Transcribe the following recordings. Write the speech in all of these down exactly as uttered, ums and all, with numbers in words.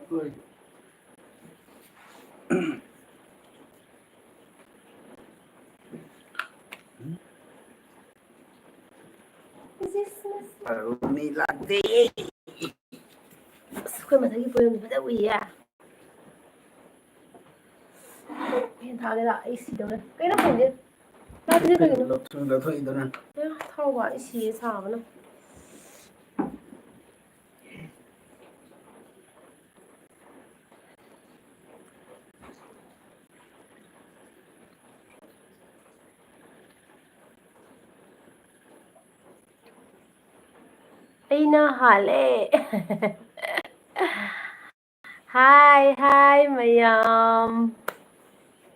ꯍꯣꯏ꯫ ꯄꯔꯧꯅꯤ ꯂꯥꯛꯇꯦ꯫ ꯑꯁ, ꯑꯩꯈꯣꯏ ꯃꯊꯛꯀꯤ ꯄꯣꯌꯦꯡꯗꯣ ꯐꯖ ꯎꯏꯌꯦ꯫ ꯐꯦꯟ ꯊꯥꯒꯦꯔꯥ? ꯑꯩ ꯁꯤꯗꯧꯔꯦ꯫ ꯀꯩꯅꯣ ꯈꯪꯗꯦ꯫ ꯂꯥꯛꯇ꯭ꯔꯤꯁꯦ ꯀꯩꯒꯤꯅꯣ? ꯂꯧꯊꯣꯛ-, ꯂꯧꯊꯣꯛꯏꯗꯨꯅ꯫ ꯑꯦ, ꯊꯥꯎꯕ, ꯑꯩ ꯁꯤꯔꯦ ꯁꯥꯕꯅ꯫ ꯑꯩꯅ ꯍꯥꯜꯂꯦ꯫ ꯍꯥꯏ, ꯍꯥꯏ, ꯃꯌꯥꯝ꯫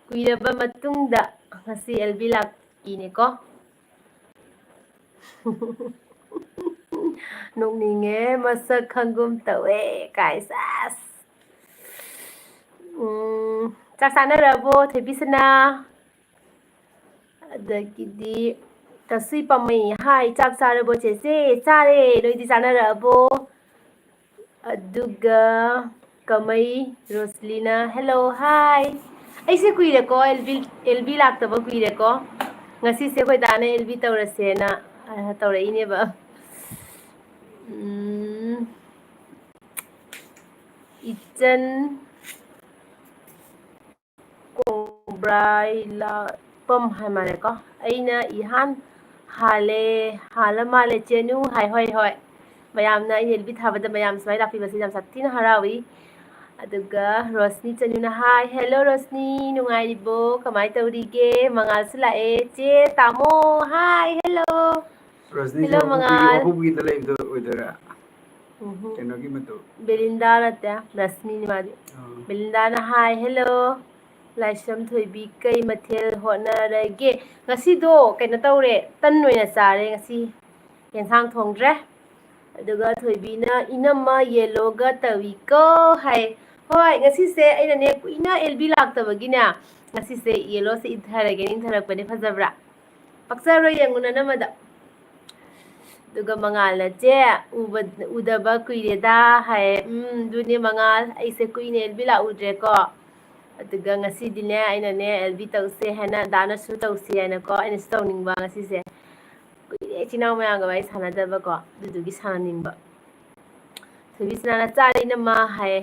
ꯀꯨꯏꯔꯕ ꯃꯇꯨꯡꯗ ꯉꯁꯤ ꯑꯦꯜꯕꯤ ꯂꯥꯛꯏꯅꯦꯀꯣ꯫ ꯅꯣꯛꯅꯤꯡꯉꯦ, ꯃꯁꯛ ꯈꯪꯒꯨꯝ ꯇꯧꯋꯦ ꯀꯥꯏ, ꯁꯦꯁ꯫ ꯎꯝ, ꯆꯥꯛ ꯆꯥꯅꯔꯕꯣ, ꯊꯣꯏꯕꯤꯁꯅꯥ? ꯑꯗꯒꯤꯗꯤ ꯀꯁꯨꯏ ꯄꯥꯝꯃꯩ, ꯍꯥꯏ, ꯆꯥꯛ ꯆꯥꯔꯕꯣ ꯆꯦꯆꯦ? ꯆꯥꯔꯦ, ꯅꯣꯏꯗꯤ ꯆꯥꯅꯔꯛꯑꯕꯣ? ꯑꯗꯨꯒ ꯀꯃꯩ ꯔꯣꯁꯂꯤꯅ, hello, hi꯫ ꯑꯩꯁꯦ ꯀꯨꯏꯔꯦꯀꯣ, ꯑꯦꯜꯕꯤ, ꯑꯦꯜꯕꯤ ꯂꯥꯛꯇꯕ ꯀꯨꯏꯔꯦꯀꯣ꯫ ꯉꯁꯤꯁꯦ ꯑꯩꯈꯣꯏ ꯗꯥꯅ ꯑꯦꯜꯕꯤ ꯇꯧꯔꯁꯦꯅ, ꯑ, ꯇꯧꯔꯛꯏꯅꯦꯕ꯫ ꯎꯝ, ꯏꯆꯟ ꯀꯣꯡꯕ꯭ꯔꯥꯏꯂꯥꯛꯄꯝ ꯍꯥꯏ ꯃꯥꯜꯂꯦꯀꯣ꯫ ꯑꯩꯅ ꯏꯍꯥꯟ ꯍꯥꯜꯂꯦ, ꯍꯥꯜꯂ ꯃꯥꯜꯂꯦ ꯆꯦꯅꯨ ꯍꯥꯏ꯫ ꯍꯣꯏ, ꯍꯣꯏ꯫ ꯃꯌꯥꯝꯅ ꯑꯩꯅ ꯑꯦꯜꯕꯤ ꯊꯥꯕꯗ ꯃꯌꯥꯝ ꯁꯨꯃꯥꯏꯅ ꯂꯥꯛꯄꯤꯕꯁꯦ ꯌꯥꯝ ꯁꯥꯊꯤꯅ ꯍꯔꯥꯎꯏ꯫ ꯑꯗꯨꯒ ꯔꯣꯁꯅꯤ ꯆꯅꯨꯅ, hi, hello ꯔꯣꯁꯅꯤ, ꯅꯨꯡꯉꯥꯏꯔꯤꯕꯣ? ꯀꯃꯥꯏꯅ ꯇꯧꯔꯤꯒꯦ? ꯃꯉꯥꯜꯁꯨ ꯂꯥꯛꯑꯦ꯫ ꯆꯦ ꯇꯥꯃꯣ, hi, hello꯫ ꯔꯣꯁꯅꯤꯁꯦ hello, ꯋꯥꯄꯨꯕꯤ-, ꯃꯉꯥꯜ꯫ ꯋꯥꯄꯨꯕꯤꯗ ꯂꯩꯕꯗꯣ ꯑꯣꯏꯗꯣꯏꯔꯥ? ꯎꯝꯍꯨꯝ꯫ ꯀꯩꯅꯣꯒꯤ ꯃꯇꯨ? ꯕꯦꯂꯤꯟꯗꯥ ꯅꯠꯇꯦ, ꯔꯁꯃꯤꯅꯤ ꯃꯥꯗꯤ꯫ ꯑꯣ꯫ ꯕꯦꯂꯤꯟꯗꯥꯅ, hi, hello꯫ ꯂꯥꯏꯁ꯭ꯔꯝ ꯊꯣꯏꯕꯤ, ꯀꯩ ꯃꯊꯦꯜ ꯍꯣꯠꯅꯔꯒꯦ? ꯉꯁꯤꯗꯣ ꯀꯩꯅꯣ ꯇꯧꯔꯦ, ꯇꯟ ꯑꯣꯏꯅ ꯆꯥꯔꯦ ꯉꯁꯤ꯫ ꯌꯦꯟꯁꯥꯡ ꯊꯣꯡꯗ꯭ꯔꯦ꯫ ꯑꯗꯨꯒ ꯊꯣꯏꯕꯤꯅ, "ꯏꯅꯝꯃ ꯌꯦꯜꯂꯣꯒ ꯇꯧꯏꯀꯣ" ꯍꯥꯏ꯫ ꯍꯣꯏ, ꯉꯁꯤꯁꯦ ꯑꯩꯅꯅꯦ ꯀꯨꯏꯅ ꯑꯦꯜꯕꯤ ꯂꯥꯛꯇꯕꯒꯤꯅꯦ, ꯉꯁꯤꯁꯦ ꯌꯦꯜꯂꯣꯁꯦ ꯏꯟꯊꯔꯒꯦꯅ ꯏꯟꯊꯔꯛꯄꯅꯦ꯫ ꯐꯖꯕ꯭ꯔꯥ? ꯄꯛꯆꯔꯣꯏ ꯌꯦꯡꯉꯨ ꯅꯅꯝꯃꯗ꯫ ꯑꯗꯨꯒ ꯃꯉꯥꯜꯅ, "ꯆꯦ, ꯎꯕ-, ꯎꯗꯕ ꯀꯨꯏꯔꯦꯗ" ꯍꯥꯏ꯫ ꯎꯝ, ꯑꯗꯨꯅꯦ ꯃꯉꯥꯜ, ꯑꯩꯁꯦ ꯀꯨꯏꯅ ꯑꯦꯜꯕꯤ ꯂꯥꯛꯎꯗ꯭ꯔꯦꯀꯣ꯫ ꯑꯗꯨꯒ ꯉꯁꯤꯗꯤꯅꯦ, ꯑꯩꯅꯅꯦ ꯑꯦꯜꯕꯤ ꯇꯧꯁꯦ ꯍꯥꯏꯅ, ꯗꯥꯅꯁꯨ ꯇꯧꯁꯤ ꯍꯥꯏꯅꯀꯣ, ꯑꯩꯅꯁꯨ ꯇꯧꯅꯤꯡꯕ ꯉꯁꯤꯁꯦ꯫ ꯀꯨꯏꯔꯦ ꯏꯆꯤꯟ ꯏꯅꯥꯎ ꯃꯌꯥꯝꯒ ꯋꯥꯔꯤ ꯁꯥꯟꯅꯗꯕꯀꯣ, ꯑꯗꯨꯗꯨꯒꯤ ꯁꯥꯟꯅꯅꯤꯡꯕ꯫ ꯊꯣꯏꯕꯤꯁꯅꯥꯅ, "ꯆꯥꯔꯦ ꯏꯅꯝꯃ" ꯍꯥꯏꯌꯦ꯫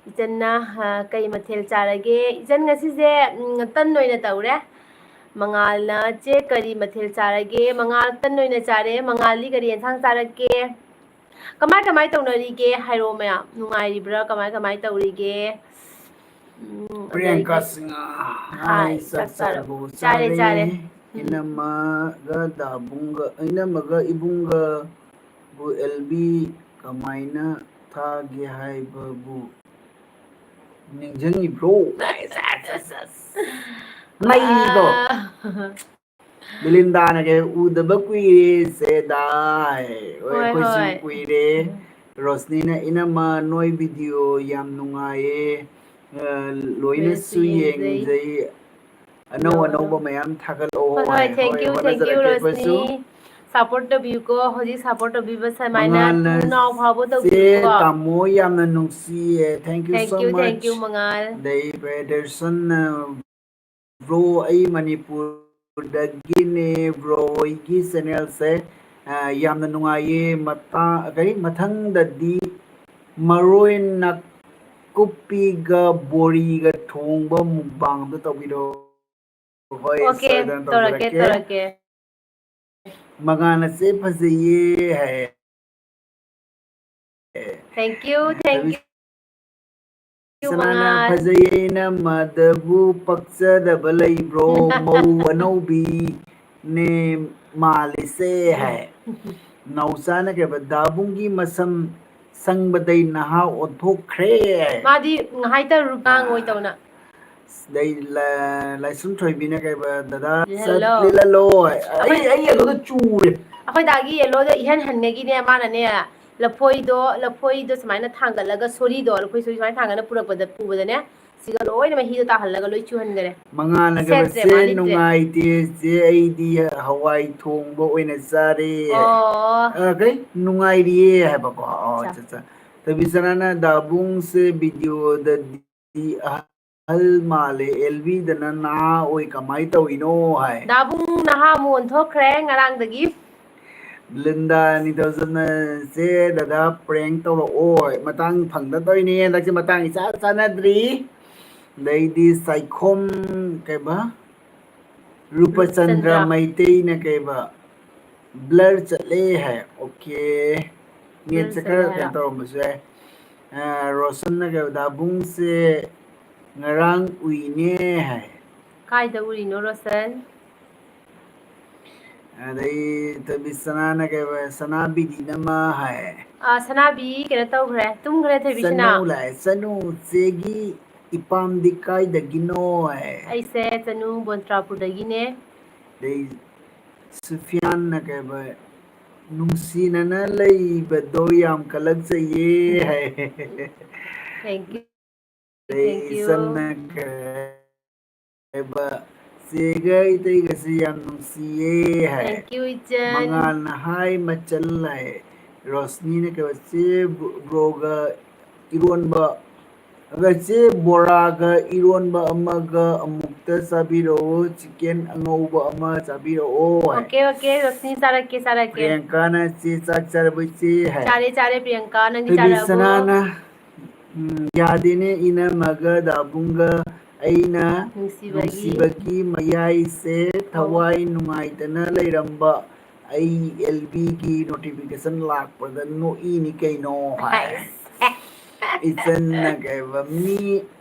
ꯏꯆꯟꯅ, ꯑ, "ꯀꯩ ꯃꯊꯦꯜ ꯆꯥꯔꯒꯦ?" ꯏꯆꯟ ꯉꯁꯤꯁꯦ, ꯎꯝ, ꯇꯟ ꯑꯣꯏꯅ ꯇꯧꯔꯦ꯫ ꯃꯉꯥꯜꯅ, "ꯆꯦ, ꯀꯔꯤ ꯃꯊꯦꯜ ꯆꯥꯔꯒꯦ?" ꯃꯉꯥꯜ ꯇꯟ ꯑꯣꯏꯅ ꯆꯥꯔꯦ꯫ ꯃꯉꯥꯜꯗꯤ ꯀꯔꯤ ꯌꯦꯟꯁꯥꯡ ꯆꯥꯔꯛꯀꯦ? ꯀꯃꯥꯏ ꯀꯃꯥꯏ ꯇꯧꯅꯔꯤꯒꯦ? ꯍꯥꯏꯔꯛꯑꯣ ꯃꯌꯥꯝ꯫ ꯅꯨꯡꯉꯥꯏꯔꯤꯕ꯭ꯔꯥ? ꯀꯃꯥꯏ ꯀꯃꯥꯏ ꯇꯧꯔꯤꯒꯦ? ꯎꯝ, ꯄ꯭ꯔꯤꯌꯥꯡꯀꯥ ꯑꯗꯒꯤ ꯁꯤꯡꯍ꯫ ꯍꯥꯏ, ꯍꯥꯏ, ꯆꯥꯛ ꯆꯥꯛ ꯆꯥꯔꯕꯣ? ꯆꯥꯔꯕꯣ? ꯆꯥꯔꯦ, ꯆꯥꯔꯦ꯫ ꯆꯥꯔꯦ꯫ ꯎꯝ꯫ ꯏꯅꯝꯃꯒ ꯗꯥꯕꯨꯡꯒ, ꯏꯅꯝꯃꯒ ꯏꯕꯨꯡꯒꯕꯨ ꯑꯦꯜꯕꯤ ꯀꯃꯥꯏꯅ ꯊꯥꯒꯦ ꯍꯥꯏꯕꯕꯨ ꯅꯤꯡꯁꯤꯡꯉꯤꯕ꯭ꯔꯣ? ꯑꯁ, ꯑꯁ, ꯑꯁ, ꯑꯁ꯫ ꯅꯩꯗꯣ꯫ ꯑꯥ꯫ ꯕꯤꯂꯤꯟꯗꯥꯅ ꯀꯩ, "ꯎꯗꯕ ꯀꯨꯏꯔꯦ ꯆꯦꯗꯥ" ꯍꯥꯏ꯫ ꯍꯣꯏ, ꯍꯣꯏ, ꯑꯩꯈꯣꯏꯁꯨ ꯍꯣꯏ꯫ ꯀꯨꯏꯔꯦ꯫ ꯎꯝ꯫ ꯔꯣꯁꯅꯤꯅ, "ꯏꯅꯝꯃ, ꯅꯣꯏ ꯚꯤꯗꯤꯑꯣ ꯌꯥꯝ ꯅꯨꯡꯉꯥꯏꯌꯦ꯫ ꯑ, ꯂꯣꯏꯅꯁꯨ ꯂꯣꯏꯅꯁꯨ ꯌꯦꯡꯖꯩ꯫ ꯌꯦꯡꯖꯩ꯫ ꯑꯅꯧ ꯑꯅꯧ ꯑꯅꯧꯕ ꯑꯅꯧ-" ꯃꯌꯥꯝ ꯊꯥꯒꯠꯂꯛꯑꯣ" ꯍꯣꯏ, ꯍꯣꯏ, ꯍꯥꯏ꯫ thank ꯍꯣꯏ, you, thank you, ꯍꯣꯠꯅꯖꯔꯛꯀꯦ ꯑꯩꯈꯣꯏꯁꯨ꯫ ꯔꯣꯁꯅꯤ꯫ Support ꯇꯧꯕꯤꯌꯨꯀꯣ꯫ ꯍꯧꯖꯤꯛ support ꯇꯧꯕꯤꯕ ꯁꯨꯃꯥꯏꯅ ꯃꯉꯥꯜꯅ, ꯏꯆꯤꯟ ꯏꯅꯥꯎ ꯐꯥꯎꯕ "ꯆꯦ, ꯇꯧꯕꯤꯌꯨꯀꯣ꯫ ꯇꯥꯃꯣ ꯌꯥꯝꯅ ꯅꯨꯡꯁꯤꯌꯦ꯫ Thank you so much꯫ Thank you, thank you, ꯃꯉꯥꯜ꯫ ꯑꯗꯩ ꯄ꯭ꯔꯤꯌꯗꯔꯁꯟꯅ, "Bro, ꯑꯩ ꯃꯅꯤꯄꯨꯔꯗꯒꯤꯅꯦ꯫ Bro ꯍꯣꯏꯒꯤ channelꯁꯦ, ꯑ, ꯌꯥꯝꯅ ꯅꯨꯡꯉꯥꯏꯌꯦ꯫ ꯃꯇꯥ-, ꯀꯔꯤ, ꯃꯊꯪꯗꯗꯤ ꯃꯔꯣꯏ ꯅꯥꯀꯨꯞꯄꯤꯒ ꯕꯣꯔꯤꯒ ꯊꯣꯡꯕ mukbang ꯑꯝꯇ ꯇꯧꯕꯤꯔꯛꯑꯣ꯫" ꯍꯣꯏ, OK, ꯁꯣꯏꯗꯅ ꯇꯧꯔꯛꯀꯦ, ꯇꯧꯖꯔꯛꯀꯦ꯫ ꯇꯧꯔꯛꯀꯦ꯫ ꯃꯉꯥꯜꯅ, "ꯆꯦ, ꯐꯖꯩꯌꯦ" ꯍꯥꯏ꯫ Thank you, thank you, ꯁꯅꯥꯅ, ꯃꯉꯥꯜ꯫ "ꯐꯖꯩꯌꯦ, ꯏꯅꯝꯃꯗꯕꯨ ꯄꯛꯆꯗꯕ ꯂꯩꯕ꯭ꯔꯣ? ꯃꯧ ꯑꯅꯧꯕꯤꯅꯦ ꯃꯥꯜꯂꯤꯁꯦ" ꯍꯥꯏ꯫ ꯅꯥꯎꯆꯥꯅ ꯀꯩꯕ, "ꯗꯥꯕꯨꯡꯒꯤ ꯃꯁꯝ ꯁꯪꯕꯗꯩ ꯅꯍꯥ ꯑꯣꯟꯊꯣꯛꯈ꯭ꯔꯦ" ꯍꯥꯏ꯫ ꯃꯥꯗꯤ ꯉꯍꯥꯏ ꯇꯔꯨꯛ ꯑꯉꯥꯡ ꯑꯣꯏ ꯇꯧꯅ꯫ ꯑꯗꯩ ꯂ-, ꯂꯥꯏꯁ꯭ꯔꯝ ꯊꯣꯏꯕꯤꯅ ꯀꯩꯕ, "ꯗꯗꯥ ꯂꯤꯠꯍꯜꯂꯣ꯫ ꯆꯠ ꯂꯤꯠꯍꯜꯂꯣ" ꯍꯥꯏ꯫ ꯑꯩ, ꯑꯩꯈꯣꯏ ꯑꯩ ꯑꯗꯨꯗ ꯆꯨꯔꯦ꯫ ꯑꯩꯈꯣꯏ ꯗꯥꯒꯤ yellowꯗ ꯏꯍꯟ ꯍꯟꯕꯒꯤꯅꯦ, ꯃꯥꯅꯅꯦ, ꯂꯐꯣꯏꯗꯣ, ꯂꯐꯣꯏꯗꯣ ꯁꯨꯃꯥꯏꯅ ꯊꯥꯡꯒꯠꯂꯒ, ꯁꯣꯔꯤꯗꯣ, ꯂꯐꯣꯏ ꯁꯣꯔꯤ ꯁꯨꯃꯥꯏꯅ ꯊꯥꯡꯒꯠꯂꯒ ꯄꯨꯔꯛꯄꯗ, ꯄꯨꯕꯗꯅꯦ, ꯁꯤꯒ ꯂꯣꯏꯅ ꯃꯍꯤꯗꯣ ꯇꯥꯍꯜꯂꯒ ꯂꯣꯏ ꯆꯨꯍꯟꯈꯔꯦ꯫ ꯃꯉꯥꯜꯅꯒ ꯁꯦꯠꯇ꯭ꯔꯦ, ꯁꯦ ꯃꯥꯅꯤꯡꯗ꯭ꯔꯦ꯫ ꯅꯨꯡꯉꯥꯏꯇꯦ ꯆꯦ, ꯑꯩꯗꯤ ꯍꯋꯥꯏ ꯊꯣꯡꯕ ꯑꯣꯏꯅ ꯆꯥꯔꯦ꯫ ꯑꯣ꯫ ꯑ, ꯀꯩ? ꯅꯨꯡꯉꯥꯏꯔꯤꯌꯦ ꯍꯥꯏꯕꯀꯣ꯫ ꯑꯣ, ꯑꯠꯆꯥ꯫ ꯑꯠꯆꯥ, ꯑꯠꯆꯥ꯫ ꯊꯣꯏꯕꯤꯁꯅꯥꯅ ꯗꯥꯕꯨꯡꯁꯦ ꯚꯤꯗꯤꯑꯣꯗꯗꯤ ꯑꯍꯜ ꯃꯥꯜꯂꯦ, ꯑꯦꯜꯕꯤꯗꯅ ꯅꯍꯥ ꯑꯣꯏ, ꯀꯃꯥꯏ ꯇꯧꯔꯤꯅꯣ ꯍꯥꯏ꯫ ꯗꯥꯕꯨꯡ ꯅꯍꯥ ꯑꯃꯨꯛ ꯑꯣꯟꯊꯣꯛꯈ꯭ꯔꯦ ꯉꯔꯥꯡꯗꯒꯤ꯫ ꯂꯤꯟꯗꯥ ꯅꯤꯡꯊꯧꯖꯝꯅ ꯆꯦ ꯗꯗꯥ prank ꯇꯧꯔꯛꯑꯣ꯫ ꯃꯇꯥꯡ ꯐꯪꯗ ꯇꯧꯔꯤꯅꯦ, ꯍꯟꯗꯛꯁꯦ ꯃꯇꯥꯡ ꯏꯆꯥ ꯆꯥꯟꯅꯗ꯭ꯔꯤ꯫ ꯑꯗꯩꯗꯤ ꯁꯥꯏꯈꯣꯝ ꯀꯩꯕ? ꯔꯨꯄꯆꯟꯗ꯭ꯔ ꯔꯨꯄꯆꯟꯗ꯭ꯔ꯫ ꯃꯩꯇꯩꯅ ꯀꯩꯕ? Blur ꯆꯠꯂꯦ ꯍꯥꯏ꯫ Okay꯫ Blur ꯅꯦꯠꯁꯦ ꯈꯔ ꯆꯠꯂꯦ ꯀꯩꯅꯣ ꯍꯥꯏꯔꯣ? ꯇꯧꯔꯝꯕꯁꯨ ꯌꯥꯏ꯫ ꯑ, ꯔꯣꯁꯟꯅ ꯀꯩꯕ? ꯗꯥꯕꯨꯡꯁꯦ ꯉꯔꯥꯡ ꯎꯏꯅꯦ ꯍꯥꯏ꯫ ꯀꯥꯏꯗ ꯎꯔꯤꯅꯣ, ꯔꯣꯁꯟ? ꯑꯗꯩ ꯊꯣꯏꯕꯤꯁꯅꯥꯅ ꯀꯩꯕ? ꯁꯅꯥꯕꯤꯗꯤꯅ ꯑꯃ ꯍꯥꯏ꯫ ꯑ, ꯁꯅꯥꯕꯤ ꯀꯩꯅꯣ ꯇꯧꯈ꯭ꯔꯦ, ꯇꯨꯝꯈ꯭ꯔꯦ ꯊꯣꯏꯕꯤꯁꯅꯥ꯫ ꯆꯅꯨ ꯂꯥꯛꯑꯦ, ꯆꯅꯨ ꯆꯦꯒꯤ ꯏꯄꯥꯝꯗꯤ ꯀꯥꯏꯗꯒꯤꯅꯣ ꯍꯥꯏ꯫ ꯑꯩꯁꯦ ꯆꯅꯨ ꯕꯣꯟꯇ꯭ꯔꯥꯄꯨꯔꯗꯒꯤꯅꯦ꯫ ꯑꯗꯩ ꯁꯨꯐꯤꯌꯥꯟꯅ ꯀꯩꯕ? ꯅꯨꯡꯁꯤꯅꯅ ꯂꯩꯕꯗꯣ ꯌꯥꯝ ꯀꯜꯂꯛꯆꯩꯌꯦ ꯍꯥꯏ꯫ Thank you, ꯑꯗꯩ thank you꯫ ꯏꯆꯟꯅ ꯀꯩꯕ? ꯆꯦꯒ ꯏꯇꯩꯒꯁꯦ ꯌꯥꯝ ꯅꯨꯡꯁꯤꯌꯦ ꯍꯥꯏ꯫ Thank you, ꯏꯆꯟ꯫ ꯃꯉꯥꯜꯅ ꯍꯥꯏ ꯃꯆꯜ ꯍꯥꯏ꯫ ꯔꯣꯁꯅꯤꯅ ꯀꯩꯕ? ꯆꯦ ꯕ꯭ꯔꯣꯒ ꯏꯔꯣꯟꯕ, ꯑꯗ ꯆꯦ ꯕꯣꯔꯥꯒ ꯏꯔꯣꯟꯕ ꯑꯃꯒ ꯑꯃꯨꯛꯇ ꯆꯥꯕꯤꯔꯛꯑꯣ, chicken ꯑꯉꯧꯕ ꯑꯃ ꯆꯥꯕꯤꯔꯛꯑꯣ ꯍꯥꯏ꯫ Okay, okay, Roshni, ꯆꯥꯔꯛꯀꯦ, ꯆꯥꯔꯛꯀꯦ꯫ ꯄ꯭ꯔꯤꯌꯥꯡꯀꯥꯅ ꯆꯦ ꯆꯥꯛ ꯆꯥꯔꯕꯣ ꯏꯆꯦ ꯍꯥꯏ꯫ ꯆꯥꯔꯦ, ꯆꯥꯔꯦ, ꯄ꯭ꯔꯤꯌꯥꯡꯀꯥ, ꯅꯪꯗꯤ ꯆꯥꯔꯛꯑꯕꯣ? ꯊꯣꯏꯕꯤꯁꯅꯥꯅ ꯎꯝ, ꯌꯥꯗꯦꯅꯦ, ꯏꯅꯝꯃꯒ ꯗꯥꯕꯨꯡꯒ ꯑꯩꯅ ꯅꯨꯡꯁꯤꯕꯒꯤ꯫ ꯅꯨꯡꯁꯤꯕꯒꯤ ꯃꯌꯥꯏꯁꯦ ꯑꯣ꯫ ꯊꯋꯥꯏ ꯅꯨꯡꯉꯥꯏꯇꯅ ꯂꯩꯔꯝꯕ ꯑꯩ ꯑꯦꯜ ꯕꯤꯒꯤ notification ꯂꯥꯛꯄꯗ ꯅꯣꯛꯏꯅꯤ ꯀꯩꯅꯣ ꯍꯥꯏ꯫ ꯍꯥꯏꯁ꯫ ꯏꯆꯟꯅ ꯀꯩꯕ, ꯃꯤ,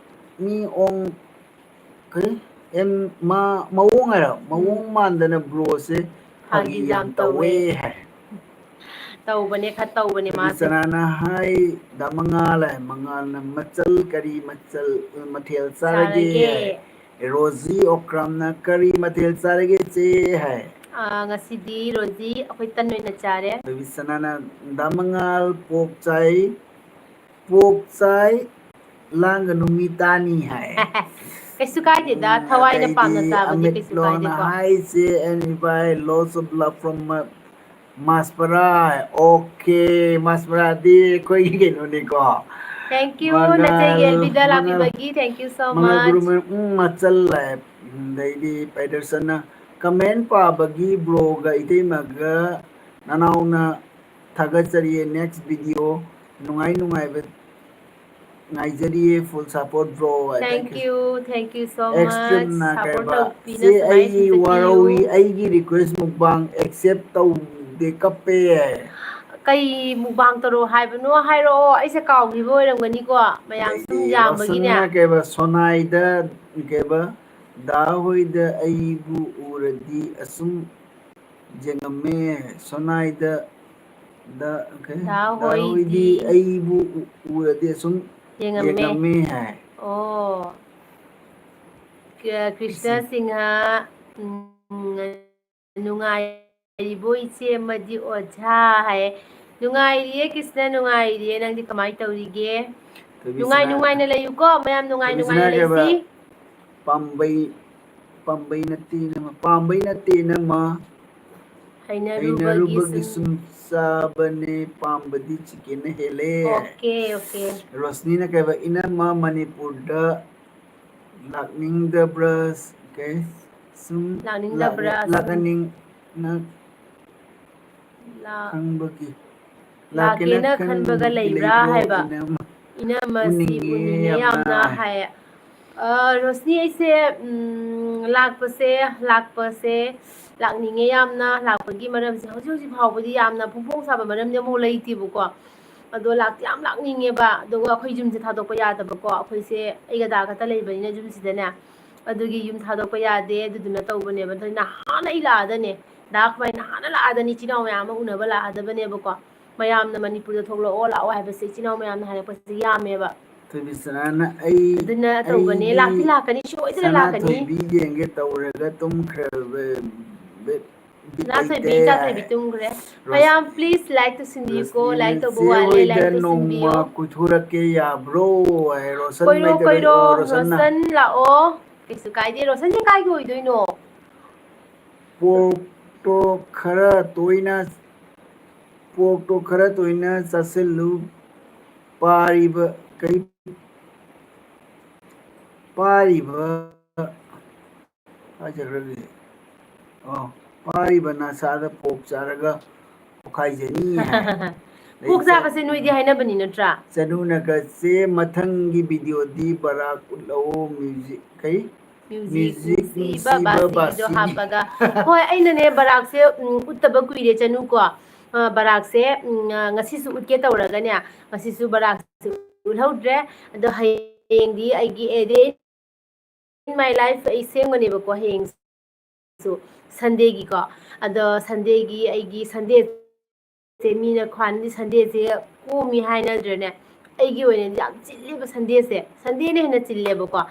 ꯃꯤ ꯑꯣꯡ-, ꯀꯔꯤ? ꯑꯦꯝ, ꯃꯥ, ꯃꯑꯣꯡ ꯍꯥꯏꯔꯣ? ꯎꯝ꯫ ꯃꯑꯣꯡ ꯃꯥꯟꯗꯅ ꯕ꯭ꯔꯣꯁꯦ ꯐꯥꯒꯤ ꯐꯥꯒꯤ ꯌꯥꯝ ꯌꯥꯝ ꯇꯧꯋꯦ ꯇꯧꯋꯦ꯫ ꯍꯥꯏ꯫ ꯇꯧꯕꯅꯦ, ꯈꯔ ꯇꯧꯕꯅꯦ ꯃꯥꯁꯦ꯫ ꯔꯕꯤꯆꯅꯥꯅ ꯍꯥꯏ, ꯗꯥ ꯃꯉꯥꯜ ꯍꯥꯏ, ꯃꯉꯥꯜꯅ ꯃꯆꯜ ꯀꯔꯤ ꯃꯆꯜ, ꯃꯊꯦꯜ ꯆꯥꯔꯒꯦ ꯆꯥꯔꯒꯦ꯫ ꯍꯥꯏ꯫ ꯔꯣꯖꯤ ꯑꯣꯀ꯭ꯔꯥꯝꯅ ꯀꯔꯤ ꯃꯊꯦꯜ ꯆꯥꯔꯒꯦ ꯆꯦ ꯍꯥꯏ꯫ ꯑꯥ, ꯉꯁꯤꯗꯤ ꯔꯣꯖꯤ ꯑꯩꯈꯣꯏ ꯇꯟ ꯑꯣꯏꯅ ꯆꯥꯔꯦ꯫ ꯕꯤꯁꯅꯥꯅ ꯗꯥ ꯃꯉꯥꯜ ꯄꯣꯛ ꯆꯥꯏ, ꯄꯣꯛ ꯆꯥꯏ, ꯂꯥꯡꯒꯅꯨ ꯃꯤ ꯇꯥꯅꯤ ꯍꯥꯏ꯫ ꯀꯩꯁꯨ ꯀꯥꯏꯗꯦꯗ, ꯎꯝ, ꯊꯋꯥꯏꯅ ꯄꯥꯝꯅ ꯑꯗꯩꯗꯤ ꯆꯥꯕꯗꯤ ꯑꯃꯤꯠ ꯀꯩꯁꯨ ꯂꯣꯅ ꯀꯥꯏꯗꯦꯀꯣ꯫ ꯍꯥꯏꯁꯦ, "And bye, lots of love from ꯃꯥꯁꯄꯔꯥ." Okay, ꯃꯥꯁꯄꯔꯥꯗꯤ ꯑꯩꯈꯣꯏꯒꯤ ꯀꯩꯅꯣꯅꯤꯀꯣ꯫ Thank you, ꯃꯉꯥꯜ, ꯅꯆꯦꯒꯤ ꯑꯦꯜꯕꯤꯗ ꯃꯉꯥꯜ, ꯂꯥꯛꯄꯤꯕꯒꯤ thank you so ꯃꯉꯥꯜ much꯫ ꯒꯨꯔꯨꯃꯌꯨꯝ, ꯎꯝ, ꯃꯆꯜ ꯂꯥꯛꯑꯦ꯫ ꯎꯝ, ꯑꯗꯩꯗꯤ ꯄꯥꯏꯗꯔꯁꯟꯅ comment ꯄꯥꯕꯒꯤ ꯕ꯭ꯔꯣꯒ ꯏꯇꯩꯃꯒ ꯅꯅꯥꯎꯅ ꯊꯥꯒꯠꯆꯔꯤꯌꯦ꯫ Next video ꯅꯨꯡꯉꯥꯏ ꯅꯨꯡꯉꯥꯏꯕ ꯉꯥꯏꯖꯔꯤꯌꯦ꯫ Full support bro. Thank you, thank you so much. Extreme ꯅ Support ꯀꯩꯕ? ꯇꯧꯕꯤꯅ ꯆꯦ, ꯁꯨꯃꯥꯏꯅ ꯑꯩ ꯁꯨꯝ ꯆꯠꯄꯤꯌꯨ꯫ ꯋꯥꯔꯧꯏ, ꯑꯩꯒꯤ request mukbang accept ꯇꯧꯗꯦ, ꯀꯞꯄꯦ꯫ ꯀꯩ mukbang ꯇꯧꯔꯣ ꯍꯥꯏꯕꯅꯣ ꯍꯥꯏꯔꯛꯑꯣ, ꯑꯩꯁꯦ ꯀꯥꯎꯈꯤꯕ ꯑꯣꯏꯔꯝꯒꯅꯤꯀꯣ, ꯃꯌꯥꯝ ꯁꯨꯝ ꯑꯗꯩꯗꯤ ꯌꯥꯝꯕꯒꯤꯅꯦ꯫ ꯔꯣꯁꯟꯅ ꯀꯩꯕ? ꯁꯣꯅꯥꯏꯗ ꯀꯩꯕ? ꯗꯥ ꯍꯣꯏꯗ ꯑꯩꯕꯨ ꯎꯔꯗꯤ ꯑꯁꯨꯝ ꯌꯦꯡꯉꯝꯃꯦ꯫ ꯁꯣꯅꯥꯏꯗ ꯗ, okay? ꯗꯥ ꯗꯥ ꯍꯣꯏꯗꯤ ꯍꯣꯏꯗꯤ ꯑꯩꯕꯨ ꯎ-, ꯎꯔꯗꯤ ꯑꯁꯨꯝ ꯌꯦꯡꯉꯝꯃꯦ꯫ ꯌꯦꯡꯉꯝꯃꯦ ꯍꯥꯏ꯫ ꯑꯣ꯫ ꯀ-, ꯀ꯭ꯔꯤꯁꯅ ꯁꯤꯡꯍ, ꯎꯝ, ꯅꯨꯡꯉꯥꯏꯔꯤꯕꯣ ꯏꯆꯦ ꯑꯃꯗꯤ ꯑꯣꯖꯥ ꯍꯥꯏꯌꯦ꯫ ꯅꯨꯡꯉꯥꯏꯔꯤꯌꯦ ꯀ꯭ꯔꯤꯁꯅ, ꯅꯨꯡꯉꯥꯏꯔꯤꯌꯦ꯫ ꯅꯪꯗꯤ ꯀꯃꯥꯏꯅ ꯇꯧꯔꯤꯒꯦ? ꯅꯨꯡꯉꯥꯏ ꯊꯣꯏꯕꯤꯁꯅꯥ, ꯅꯨꯡꯉꯥꯏꯅ ꯂꯩꯌꯨꯀꯣ, ꯃꯌꯥꯝ ꯅꯨꯡꯉꯥꯏ ꯅꯨꯡꯉꯥꯏꯅ ꯊꯣꯏꯕꯤꯁꯅꯥ ꯀꯩꯕ? ꯂꯩꯁꯤ꯫ ꯄꯥꯝꯕꯩ, ꯄꯥꯝꯕꯩ ꯅꯠꯇꯦ ꯏꯅꯝꯃ, ꯄꯥꯝꯕꯩ ꯅꯠꯇꯦ ꯏꯅꯝꯃ꯫ ꯍꯩꯅꯔꯨꯕꯒꯤ ꯍꯩꯅꯔꯨꯕꯒꯤ ꯁꯨꯝ꯫ ꯁꯨꯝ ꯆꯥꯕꯅꯦ, ꯄꯥꯝꯕꯗꯤ ꯆꯤꯀꯦꯟꯅ ꯍꯦꯜꯂꯦ꯫ Okay, okay. ꯔꯣꯁꯅꯤꯅ ꯀꯩꯕ? ꯏꯅꯝꯃ ꯃꯅꯤꯄꯨꯔꯗ ꯂꯥꯛꯅꯤꯡꯗꯕ꯭ꯔꯥ? Okay? ꯁꯨꯝ ꯂꯥꯛꯅꯤꯡꯗꯕ꯭ꯔꯥ? ꯂꯥꯛ-, ꯁꯨꯝ꯫ ꯂꯥꯛꯍꯟꯅꯤꯡꯅ ꯂꯥꯛ-, ꯈꯪꯕꯒꯤ꯫ ꯂꯥꯛꯀꯦꯅ ꯈꯟꯕꯒ ꯂꯩꯕ꯭ꯔꯥ ꯍꯥꯏꯕ? ꯏꯅꯝꯃ? ꯏꯅꯝꯃꯁꯤ ꯎꯅꯤꯡꯉꯦ ꯎꯅꯤꯡꯉꯦ ꯌꯥꯝꯅ꯫ ꯌꯥꯝꯅ ꯍꯥꯏ꯫ ꯑ, ꯔꯣꯁꯅꯤ, ꯑꯩꯁꯦ, ꯎꯝ, ꯂꯥꯛꯄꯁꯦ, ꯂꯥꯛꯄꯁꯦ, ꯂꯥꯛꯅꯤꯡꯉꯦ ꯌꯥꯝꯅ꯫ ꯂꯥꯛꯄꯒꯤ ꯃꯔꯝꯁꯦ ꯍꯧꯖꯤꯛ ꯍꯧꯖꯤꯛ ꯐꯥꯎꯕꯗꯤ ꯌꯥꯝꯅ ꯐꯣꯡ ꯐꯣꯡ ꯁꯥꯕ ꯃꯔꯝꯗꯤ ꯑꯃꯐꯥꯎ ꯂꯩꯇꯦꯕꯀꯣ꯫ ꯑꯗꯣ ꯂꯥꯛꯇꯤ ꯌꯥꯝ ꯂꯥꯛꯅꯤꯡꯉꯦꯕ꯫ ꯑꯗꯨꯒ ꯑꯩꯈꯣꯏ ꯌꯨꯝꯁꯦ ꯊꯥꯗꯣꯛꯄ ꯌꯥꯗꯕꯀꯣ꯫ ꯑꯩꯈꯣꯏꯁꯦ ꯑꯩꯒ ꯗꯥ ꯈꯛꯇ ꯂꯩꯕꯅꯤꯅ ꯌꯨꯝꯁꯤꯗꯅꯦ꯫ ꯑꯗꯨꯒꯤ ꯌꯨꯝ ꯊꯥꯗꯣꯛꯄ ꯌꯥꯗꯦ꯫ ꯑꯗꯨꯗꯨꯅ ꯇꯧꯕꯅꯦꯕ꯫ ꯑꯗꯨ ꯅꯍꯥꯟꯅ ꯑꯩ ꯂꯥꯛꯑꯗꯅꯦ꯫ ꯗꯥ ꯈ꯭ꯋꯥꯏ ꯅꯍꯥꯟꯅ ꯂꯥꯛꯑꯗꯅꯤ ꯏꯆꯤꯜ ꯏꯅꯥꯎ ꯃꯌꯥꯝ ꯑꯃ ꯎꯅꯕ ꯂꯥꯛꯑꯗꯕꯅꯦꯕꯀꯣ꯫ ꯃꯌꯥꯝꯅ ꯃꯅꯤꯄꯨꯔꯗ ꯊꯣꯛꯂꯛꯑꯣ ꯂꯥꯛꯑꯣ ꯍꯥꯏꯕꯁꯦ ꯏꯆꯤꯜ ꯏꯅꯥꯎ ꯃꯌꯥꯝꯅ ꯍꯥꯏꯔꯛꯄꯁꯦ ꯌꯥꯝꯃꯦꯕ꯫ ꯊꯣꯏꯕꯤꯁꯅꯥꯅ ꯑꯩ, ꯑꯗꯨꯅ ꯇꯧꯕꯅꯦ꯫ ꯑꯩꯗꯤ ꯂꯥꯛꯇꯤ ꯂꯥꯛꯀꯅꯤ, ꯁꯣꯏꯗꯅ ꯂꯥꯛꯀꯅꯤ꯫ ꯁꯅꯥꯊꯣꯏꯕꯤ ꯌꯦꯡꯒꯦ ꯇꯧꯔꯒ ꯇꯨꯝꯈ꯭ꯔꯕ꯫ ꯁꯅꯥꯊꯣꯏꯕꯤ, ꯏꯆꯥꯊꯣꯏꯕꯤ ꯇꯨꯝꯈ꯭ꯔꯦ꯫ ꯃꯌꯥꯝ, please like ꯇꯧꯁꯤꯟꯕꯤꯌꯨꯀꯣ, like ꯇꯧꯕ ꯋꯥꯠꯂꯦ, like ꯇꯧꯁꯤꯟꯕꯤꯌꯨ꯫ ꯀꯣꯏꯊꯣꯔꯛꯀꯦ ꯌꯥꯕ꯭ꯔꯣ ꯍꯥꯏ ꯔꯣꯁꯟ ꯀꯣꯏꯔꯣ, ꯂꯩꯇꯕꯩ-, ꯀꯣꯏꯔꯣ, ꯑꯣ, ꯔꯣꯁꯟꯅ꯫ ꯔꯣꯁꯟ ꯂꯥꯛꯑꯣ꯫ ꯀꯩꯁꯨ ꯀꯥꯏꯗꯦ꯫ ꯔꯣꯁꯟꯁꯦ ꯀꯥꯏꯒꯤ ꯑꯣꯏꯗꯣꯏꯅꯣ? ꯄꯣꯔꯛꯇꯣ ꯈꯔ ꯇꯣꯏꯅ, ꯄꯣꯔꯛꯇꯣ ꯈꯔ ꯇꯣꯏꯅ ꯆꯥꯁꯤꯜꯂꯨ꯫ ꯄꯥꯔꯤꯕ, ꯀꯔꯤ? ꯄꯥꯔꯤꯕ ꯍꯥꯏꯖꯈ꯭ꯔꯒꯦ꯫ ꯑꯣ, ꯄꯥꯔꯤꯕ ꯅꯁꯥꯗ ꯄꯣꯛ ꯆꯥꯔꯒ ꯄꯣꯛꯈꯥꯏꯖꯅꯤ ꯍꯥꯏ꯫ ꯄꯣꯛ ꯆꯥꯕꯁꯦ ꯅꯣꯏꯗꯤ ꯍꯥꯏꯅꯕꯅꯤ ꯅꯠꯇ꯭ꯔꯥ? ꯆꯅꯨꯅꯒꯁꯦ ꯃꯊꯪꯒꯤ videoꯗꯤ ꯕꯔꯥꯛ ꯎꯠꯂꯛꯑꯣ, music ꯀꯩ? Music, music ꯅꯨꯡꯁꯤꯕ ꯅꯨꯡꯁꯤꯕ ꯕꯥꯁꯤꯒꯤꯗꯣ ꯕꯥꯁꯤꯒꯤ꯫ ꯍꯥꯞꯄꯒ꯫ ꯍꯣꯏ, ꯑꯩꯅꯅꯦ ꯕꯔꯥꯛꯁꯦ, ꯎꯝ, ꯎꯠꯇꯕ ꯀꯨꯏꯔꯦ ꯆꯅꯨꯀꯣ꯫ ꯑ, ꯕꯔꯥꯛꯁꯦ, ꯎꯝ, ꯑ, ꯉꯁꯤꯁꯨ ꯎꯠꯀꯦ ꯇꯧꯔꯒꯅꯦ, ꯉꯁꯤꯁꯨ ꯕꯔꯥꯛꯁꯦ ꯎꯠꯍꯧꯗ꯭ꯔꯦ꯫ ꯑꯗꯣ ꯍꯌꯦꯡꯗꯤ ꯑꯩꯒꯤ A Day in My Life ꯑꯩ ꯁꯦꯝꯒꯅꯦꯕꯀꯣ, ꯍꯌꯦꯡꯁꯨ Sundayꯒꯤꯀꯣ꯫ ꯑꯗꯣ Sundayꯒꯤ ꯑꯩꯒꯤ Sunday ꯁꯦ ꯃꯤꯅ ꯈ꯭ꯋꯥꯏꯗꯒꯤ Sundayꯁꯦ ꯀꯣꯝꯃꯤ ꯍꯥꯏꯅꯗ꯭ꯔꯅꯦ? ꯑꯩꯒꯤ ꯑꯣꯏꯅꯗꯤ ꯌꯥꯝ ꯆꯤꯜꯂꯦꯕ Sundayꯁꯦ, Sundayꯅ ꯍꯦꯟꯅ ꯆꯤꯜꯂꯦꯕꯀꯣ꯫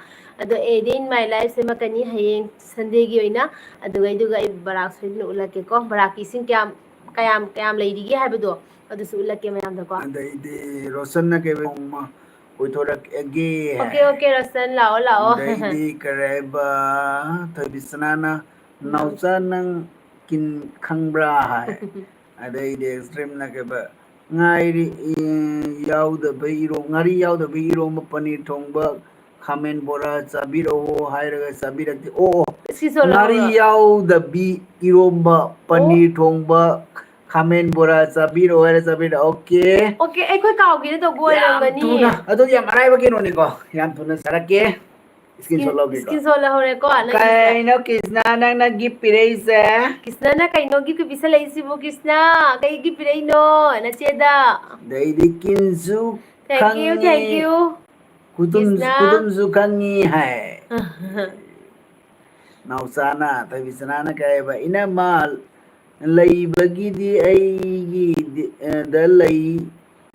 ꯑꯗꯣ A Day in My Life ꯁꯦꯝꯃꯛꯀꯅꯤ ꯍꯌꯦꯡ Sundayꯒꯤ ꯑꯣꯏꯅ꯫ ꯑꯗꯨꯒ, ꯑꯗꯨꯒ ꯑꯩ ꯕꯔꯥꯛ ꯁꯣꯏꯗꯅ ꯎꯠꯂꯛꯀꯦꯀꯣ, ꯕꯔꯥꯛꯀꯤ ꯏꯁꯤꯡ ꯀꯌꯥꯝ, ꯀꯌꯥꯝ, ꯀꯌꯥꯝ ꯂꯩꯔꯤꯒꯦ ꯍꯥꯏꯕꯗꯣ ꯑꯗꯨꯁꯨ ꯎꯠꯂꯛꯀꯦ ꯃꯌꯥꯝꯗꯀꯣ꯫ ꯑꯗꯩꯗꯤ ꯔꯣꯁꯟꯅ ꯀꯩ ꯅꯣꯡꯃ ꯀꯣꯏꯊꯣꯔꯛꯑꯒꯦ꯫ Okay, okay, ꯔꯣꯁꯟ, ꯂꯥꯛꯑꯣ, ꯂꯥꯛꯑꯣ꯫ ꯑꯗꯩꯗꯤ ꯀꯔꯤ ꯍꯥꯏꯕ, ꯊꯣꯏꯕꯤꯁꯅꯥꯅ, ꯎꯝ꯫ "ꯅꯥꯎꯆꯥ, ꯅꯪ ꯀꯤꯟ ꯈꯪꯕ꯭ꯔꯥ?" ꯍꯥꯏ꯫ ꯑꯗꯩꯗꯤ Extremeꯅ ꯀꯩꯕ, "ꯉꯥꯏꯔꯤ, ꯏ, ꯌꯥꯎꯗꯕꯩ ꯏꯔꯣ-, ꯉꯥꯔꯤ ꯌꯥꯎꯗꯕꯩ ꯏꯔꯣꯝꯕ, ꯄꯅꯤꯔ ꯊꯣꯡꯕ, ꯈꯥꯃꯦꯟ ꯕꯣꯔꯥ ꯆꯥꯕꯤꯔꯛꯑꯣ" ꯍꯥꯏꯔꯒ ꯆꯥꯕꯤꯔꯛꯇꯦ꯫ ꯑꯣ, ꯑꯣ, Screenshot ꯉꯥꯔꯤ ꯂꯧꯍꯧꯔꯣ꯫ ꯌꯥꯎꯗꯕꯤ ꯏꯔꯣꯝꯕ, ꯑꯣ꯫ ꯄꯅꯤꯔ ꯊꯣꯡꯕ, ꯈꯥꯃꯦꯟ ꯕꯣꯔꯥ ꯆꯥꯕꯤꯔꯛꯑꯣ ꯍꯥꯏꯔ ꯆꯥꯕꯤꯔꯛꯑꯣ꯫ Okay꯫ Okay, ꯑꯩꯈꯣꯏ ꯀꯥꯎꯒꯦꯅ ꯇꯧꯕ ꯌꯥꯝ ꯑꯣꯏꯔꯝꯒꯅꯤ꯫ ꯊꯨꯅ, ꯑꯗꯨꯗꯤ ꯌꯥꯝ ꯑꯔꯥꯏꯕ ꯀꯩꯅꯣꯅꯤꯀꯣ, ꯌꯥꯝ ꯊꯨꯅ ꯆꯥꯔꯛꯀꯦ꯫ Screenshot ꯂꯧꯒꯦꯀꯣ꯫ Screenshot ꯂꯧꯍꯧꯔꯦꯀꯣ, ꯅꯪꯒꯤꯁꯦ꯫ ꯀꯩꯅꯣ ꯀ꯭ꯔꯤꯁꯅ, ꯅꯪꯅ gift ꯄꯤꯔꯛꯏꯁꯦ? ꯀ꯭ꯔꯤꯁꯅꯅ ꯀꯩꯅꯣ gift ꯄꯤꯁꯜꯂꯛꯏꯁꯤꯕꯨ? ꯀ꯭ꯔꯤꯁꯅ, ꯀꯩ gift ꯄꯤꯔꯛꯏꯅꯣ ꯅꯆꯦꯗ? ꯑꯗꯩꯗꯤ ꯀꯤꯟꯁꯨ Thank you, ꯈꯪꯉꯤ, thank you, ꯈꯨꯗꯨꯝ-, ꯀ꯭ꯔꯤꯁꯅ꯫ ꯈꯨꯗꯨꯝꯁꯨ ꯈꯪꯉꯤ ꯍꯥꯏ꯫ ꯅꯥꯎꯆꯥꯅ, ꯊꯣꯏꯕꯤꯁꯅꯥꯅ ꯀꯩ ꯍꯥꯏꯕ? "ꯏꯅꯝꯃ, ꯂꯩꯕꯒꯤꯗꯤ ꯑꯩꯒꯤ ꯗ ꯂꯩ,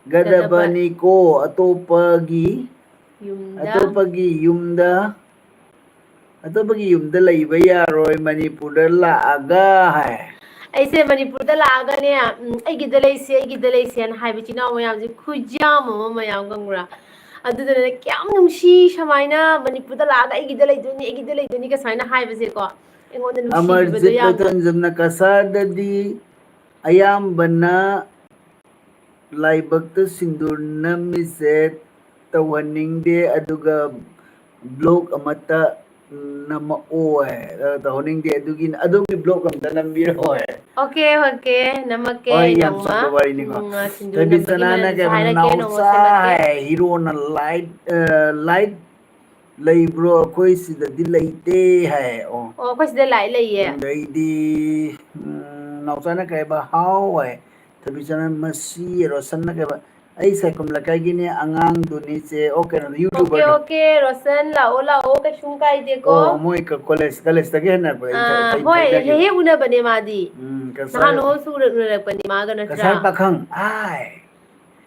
ꯒꯗꯕꯅꯤꯀꯣ, ꯑꯇꯣꯞꯄꯒꯤ, ꯌꯨꯝꯗ꯫ ꯑꯇꯣꯞꯄꯒꯤ ꯌꯨꯝꯗ ꯑꯇꯣꯞꯄꯒꯤ ꯌꯨꯝꯗ ꯂꯩꯕ ꯌꯥꯔꯣꯏ, ꯃꯅꯤꯄꯨꯔꯗ ꯂꯥꯛꯑꯒ ꯍꯥꯏ꯫ ꯑꯩꯁꯦ ꯃꯅꯤꯄꯨꯔꯗ ꯂꯥꯛꯑꯒꯅꯦ, ꯎꯝ, "ꯑꯩꯒꯤꯗ ꯂꯩꯁꯦ, ꯑꯩꯒꯤꯗ ꯂꯩꯁꯦꯅ" ꯍꯥꯏꯕ ꯏꯆꯤꯟ ꯏꯅꯥꯎ ꯃꯌꯥꯝꯁꯦ ꯈꯨꯌꯥꯝ ꯑꯃ ꯃꯌꯥꯝ, ꯈꯪꯕ꯭ꯔꯥ? ꯑꯗꯨꯗꯨꯅꯅꯦ ꯀꯌꯥꯝ ꯅꯨꯡꯁꯤ ꯁꯨꯃꯥꯏꯅ ꯃꯅꯤꯄꯨꯔꯗ ꯂꯥꯛꯑꯒ "ꯑꯩꯒꯤꯗ ꯂꯩꯗꯣꯏꯅꯤ, ꯑꯩꯒꯤꯗ ꯂꯩꯗꯣꯏꯅꯤ" ꯀꯁꯨꯃꯥꯏꯅ ꯍꯥꯏꯕꯁꯦꯀꯣ꯫ ꯑꯩꯉꯣꯟꯗ ꯅꯨꯡꯁꯤꯕꯗꯣ ꯑꯃꯔꯖꯤꯠ ꯌꯥꯝꯅ꯫ ꯂꯣꯏꯇꯣꯟꯖꯝꯅ ꯀꯁꯥꯔꯗꯗꯤ ꯑꯌꯥꯝꯕꯅ ꯂꯥꯏꯕꯛꯇ ꯁꯤꯟꯗꯨꯔ ꯅꯝꯃꯤꯁꯦ ꯇꯧꯍꯟꯅꯤꯡꯗꯦ, ꯑꯗꯨꯒ ꯕ꯭ꯂꯣꯛ ꯑꯃꯠꯇ ꯅꯝꯃꯛꯑꯣ ꯍꯥꯏ, ꯑ, ꯇꯧꯍꯟꯅꯤꯡꯗꯦ, ꯑꯗꯨꯒꯤ, ꯑꯗꯣꯝꯒꯤ ꯕ꯭ꯂꯣꯛ ꯑꯝꯇ ꯅꯝꯕꯤꯔꯛꯑꯣ ꯍꯥꯏ꯫ ꯑꯣꯀꯦ, ꯑꯣꯀꯦ, ꯅꯝꯃꯛꯀꯦ ꯍꯣꯏ, ꯌꯥꯝ ꯅꯣꯡꯃ꯫ ꯆꯨꯝꯕ ꯋꯥꯔꯤꯅꯤꯀꯣ꯫ ꯎꯝ, ꯑ, ꯁꯤꯟꯗꯨꯔ ꯊꯣꯏꯕꯤ ꯅꯝꯕꯒꯤ ꯆꯅꯥꯅ ꯃꯔꯝꯗꯁꯨ ꯀꯩꯅꯣ, ꯍꯥꯏꯔꯛꯀꯦ, ꯅꯣꯡꯃ "ꯅꯥꯎꯆꯥ" ꯁꯦꯝꯃꯛꯀꯦ꯫ ꯍꯥꯏ, "ꯍꯤꯔꯣꯅ ꯂꯥꯏꯠ, ꯑ, ꯂꯥꯏꯠ ꯂꯩꯕ꯭ꯔꯣ? ꯑꯩꯈꯣꯏ ꯁꯤꯗꯗꯤ ꯂꯩꯇꯦ" ꯍꯥꯏ꯫ ꯑꯣ꯫ ꯑꯣ, ꯑꯩꯈꯣꯏ ꯁꯤꯗ ꯂꯥꯏꯠ ꯂꯩꯌꯦ꯫ ꯑꯗꯩꯗꯤ, ꯎꯝ, ꯅꯥꯎꯆꯥꯅ ꯀꯩ ꯍꯥꯏꯕ? "ꯍꯥꯎ" ꯍꯥꯏ꯫ ꯊꯣꯏꯕꯤ ꯆꯅꯥ, "ꯃꯁꯤ ꯔꯣꯁꯟꯅ ꯀꯩ ꯍꯥꯏꯕ? ꯑꯩ ꯁꯥꯏꯈꯨꯝ ꯂꯩꯀꯥꯏꯒꯤꯅꯦ, ꯑꯉꯥꯡꯗꯨꯅꯤ ꯆꯦ"꯫ ꯑꯣ, ꯀꯩꯅꯣꯗꯣ, ꯑꯣꯀꯦ, YouTuberꯗꯣ꯫ ꯑꯣꯀꯦ, ꯔꯣꯁꯟ, ꯂꯥꯛꯑꯣ, ꯂꯥꯛꯑꯣ, ꯀꯩꯁꯨꯝ ꯀꯥꯏꯗꯦꯀꯣ꯫ ꯑꯣ, ꯃꯣꯏ ꯀ-, ꯀꯣꯂꯦꯖ, ꯀꯣꯂꯦꯖꯇꯒꯤ ꯍꯟꯅꯔꯛꯄꯗ ꯑꯩ ꯊꯦꯡ-, ꯑꯥ, ꯊꯦꯡ-, ꯍꯣꯏ, ꯍꯦꯛ ꯊꯦꯡꯅꯈꯤꯕ꯫ ꯍꯦꯛ ꯎꯅꯕꯅꯦ ꯃꯥꯗꯤ꯫ ꯎꯝ, ꯅꯍꯥꯟ ꯀꯁꯥꯔ, ꯅꯣꯡꯃꯁꯨ ꯎꯅ-, ꯎꯅꯔꯛꯄꯅꯦ ꯃꯥꯒ, ꯅꯠꯇ꯭ꯔꯥ? ꯀꯁꯥꯔ ꯄꯥꯈꯪ꯫ ꯑꯥꯏ꯫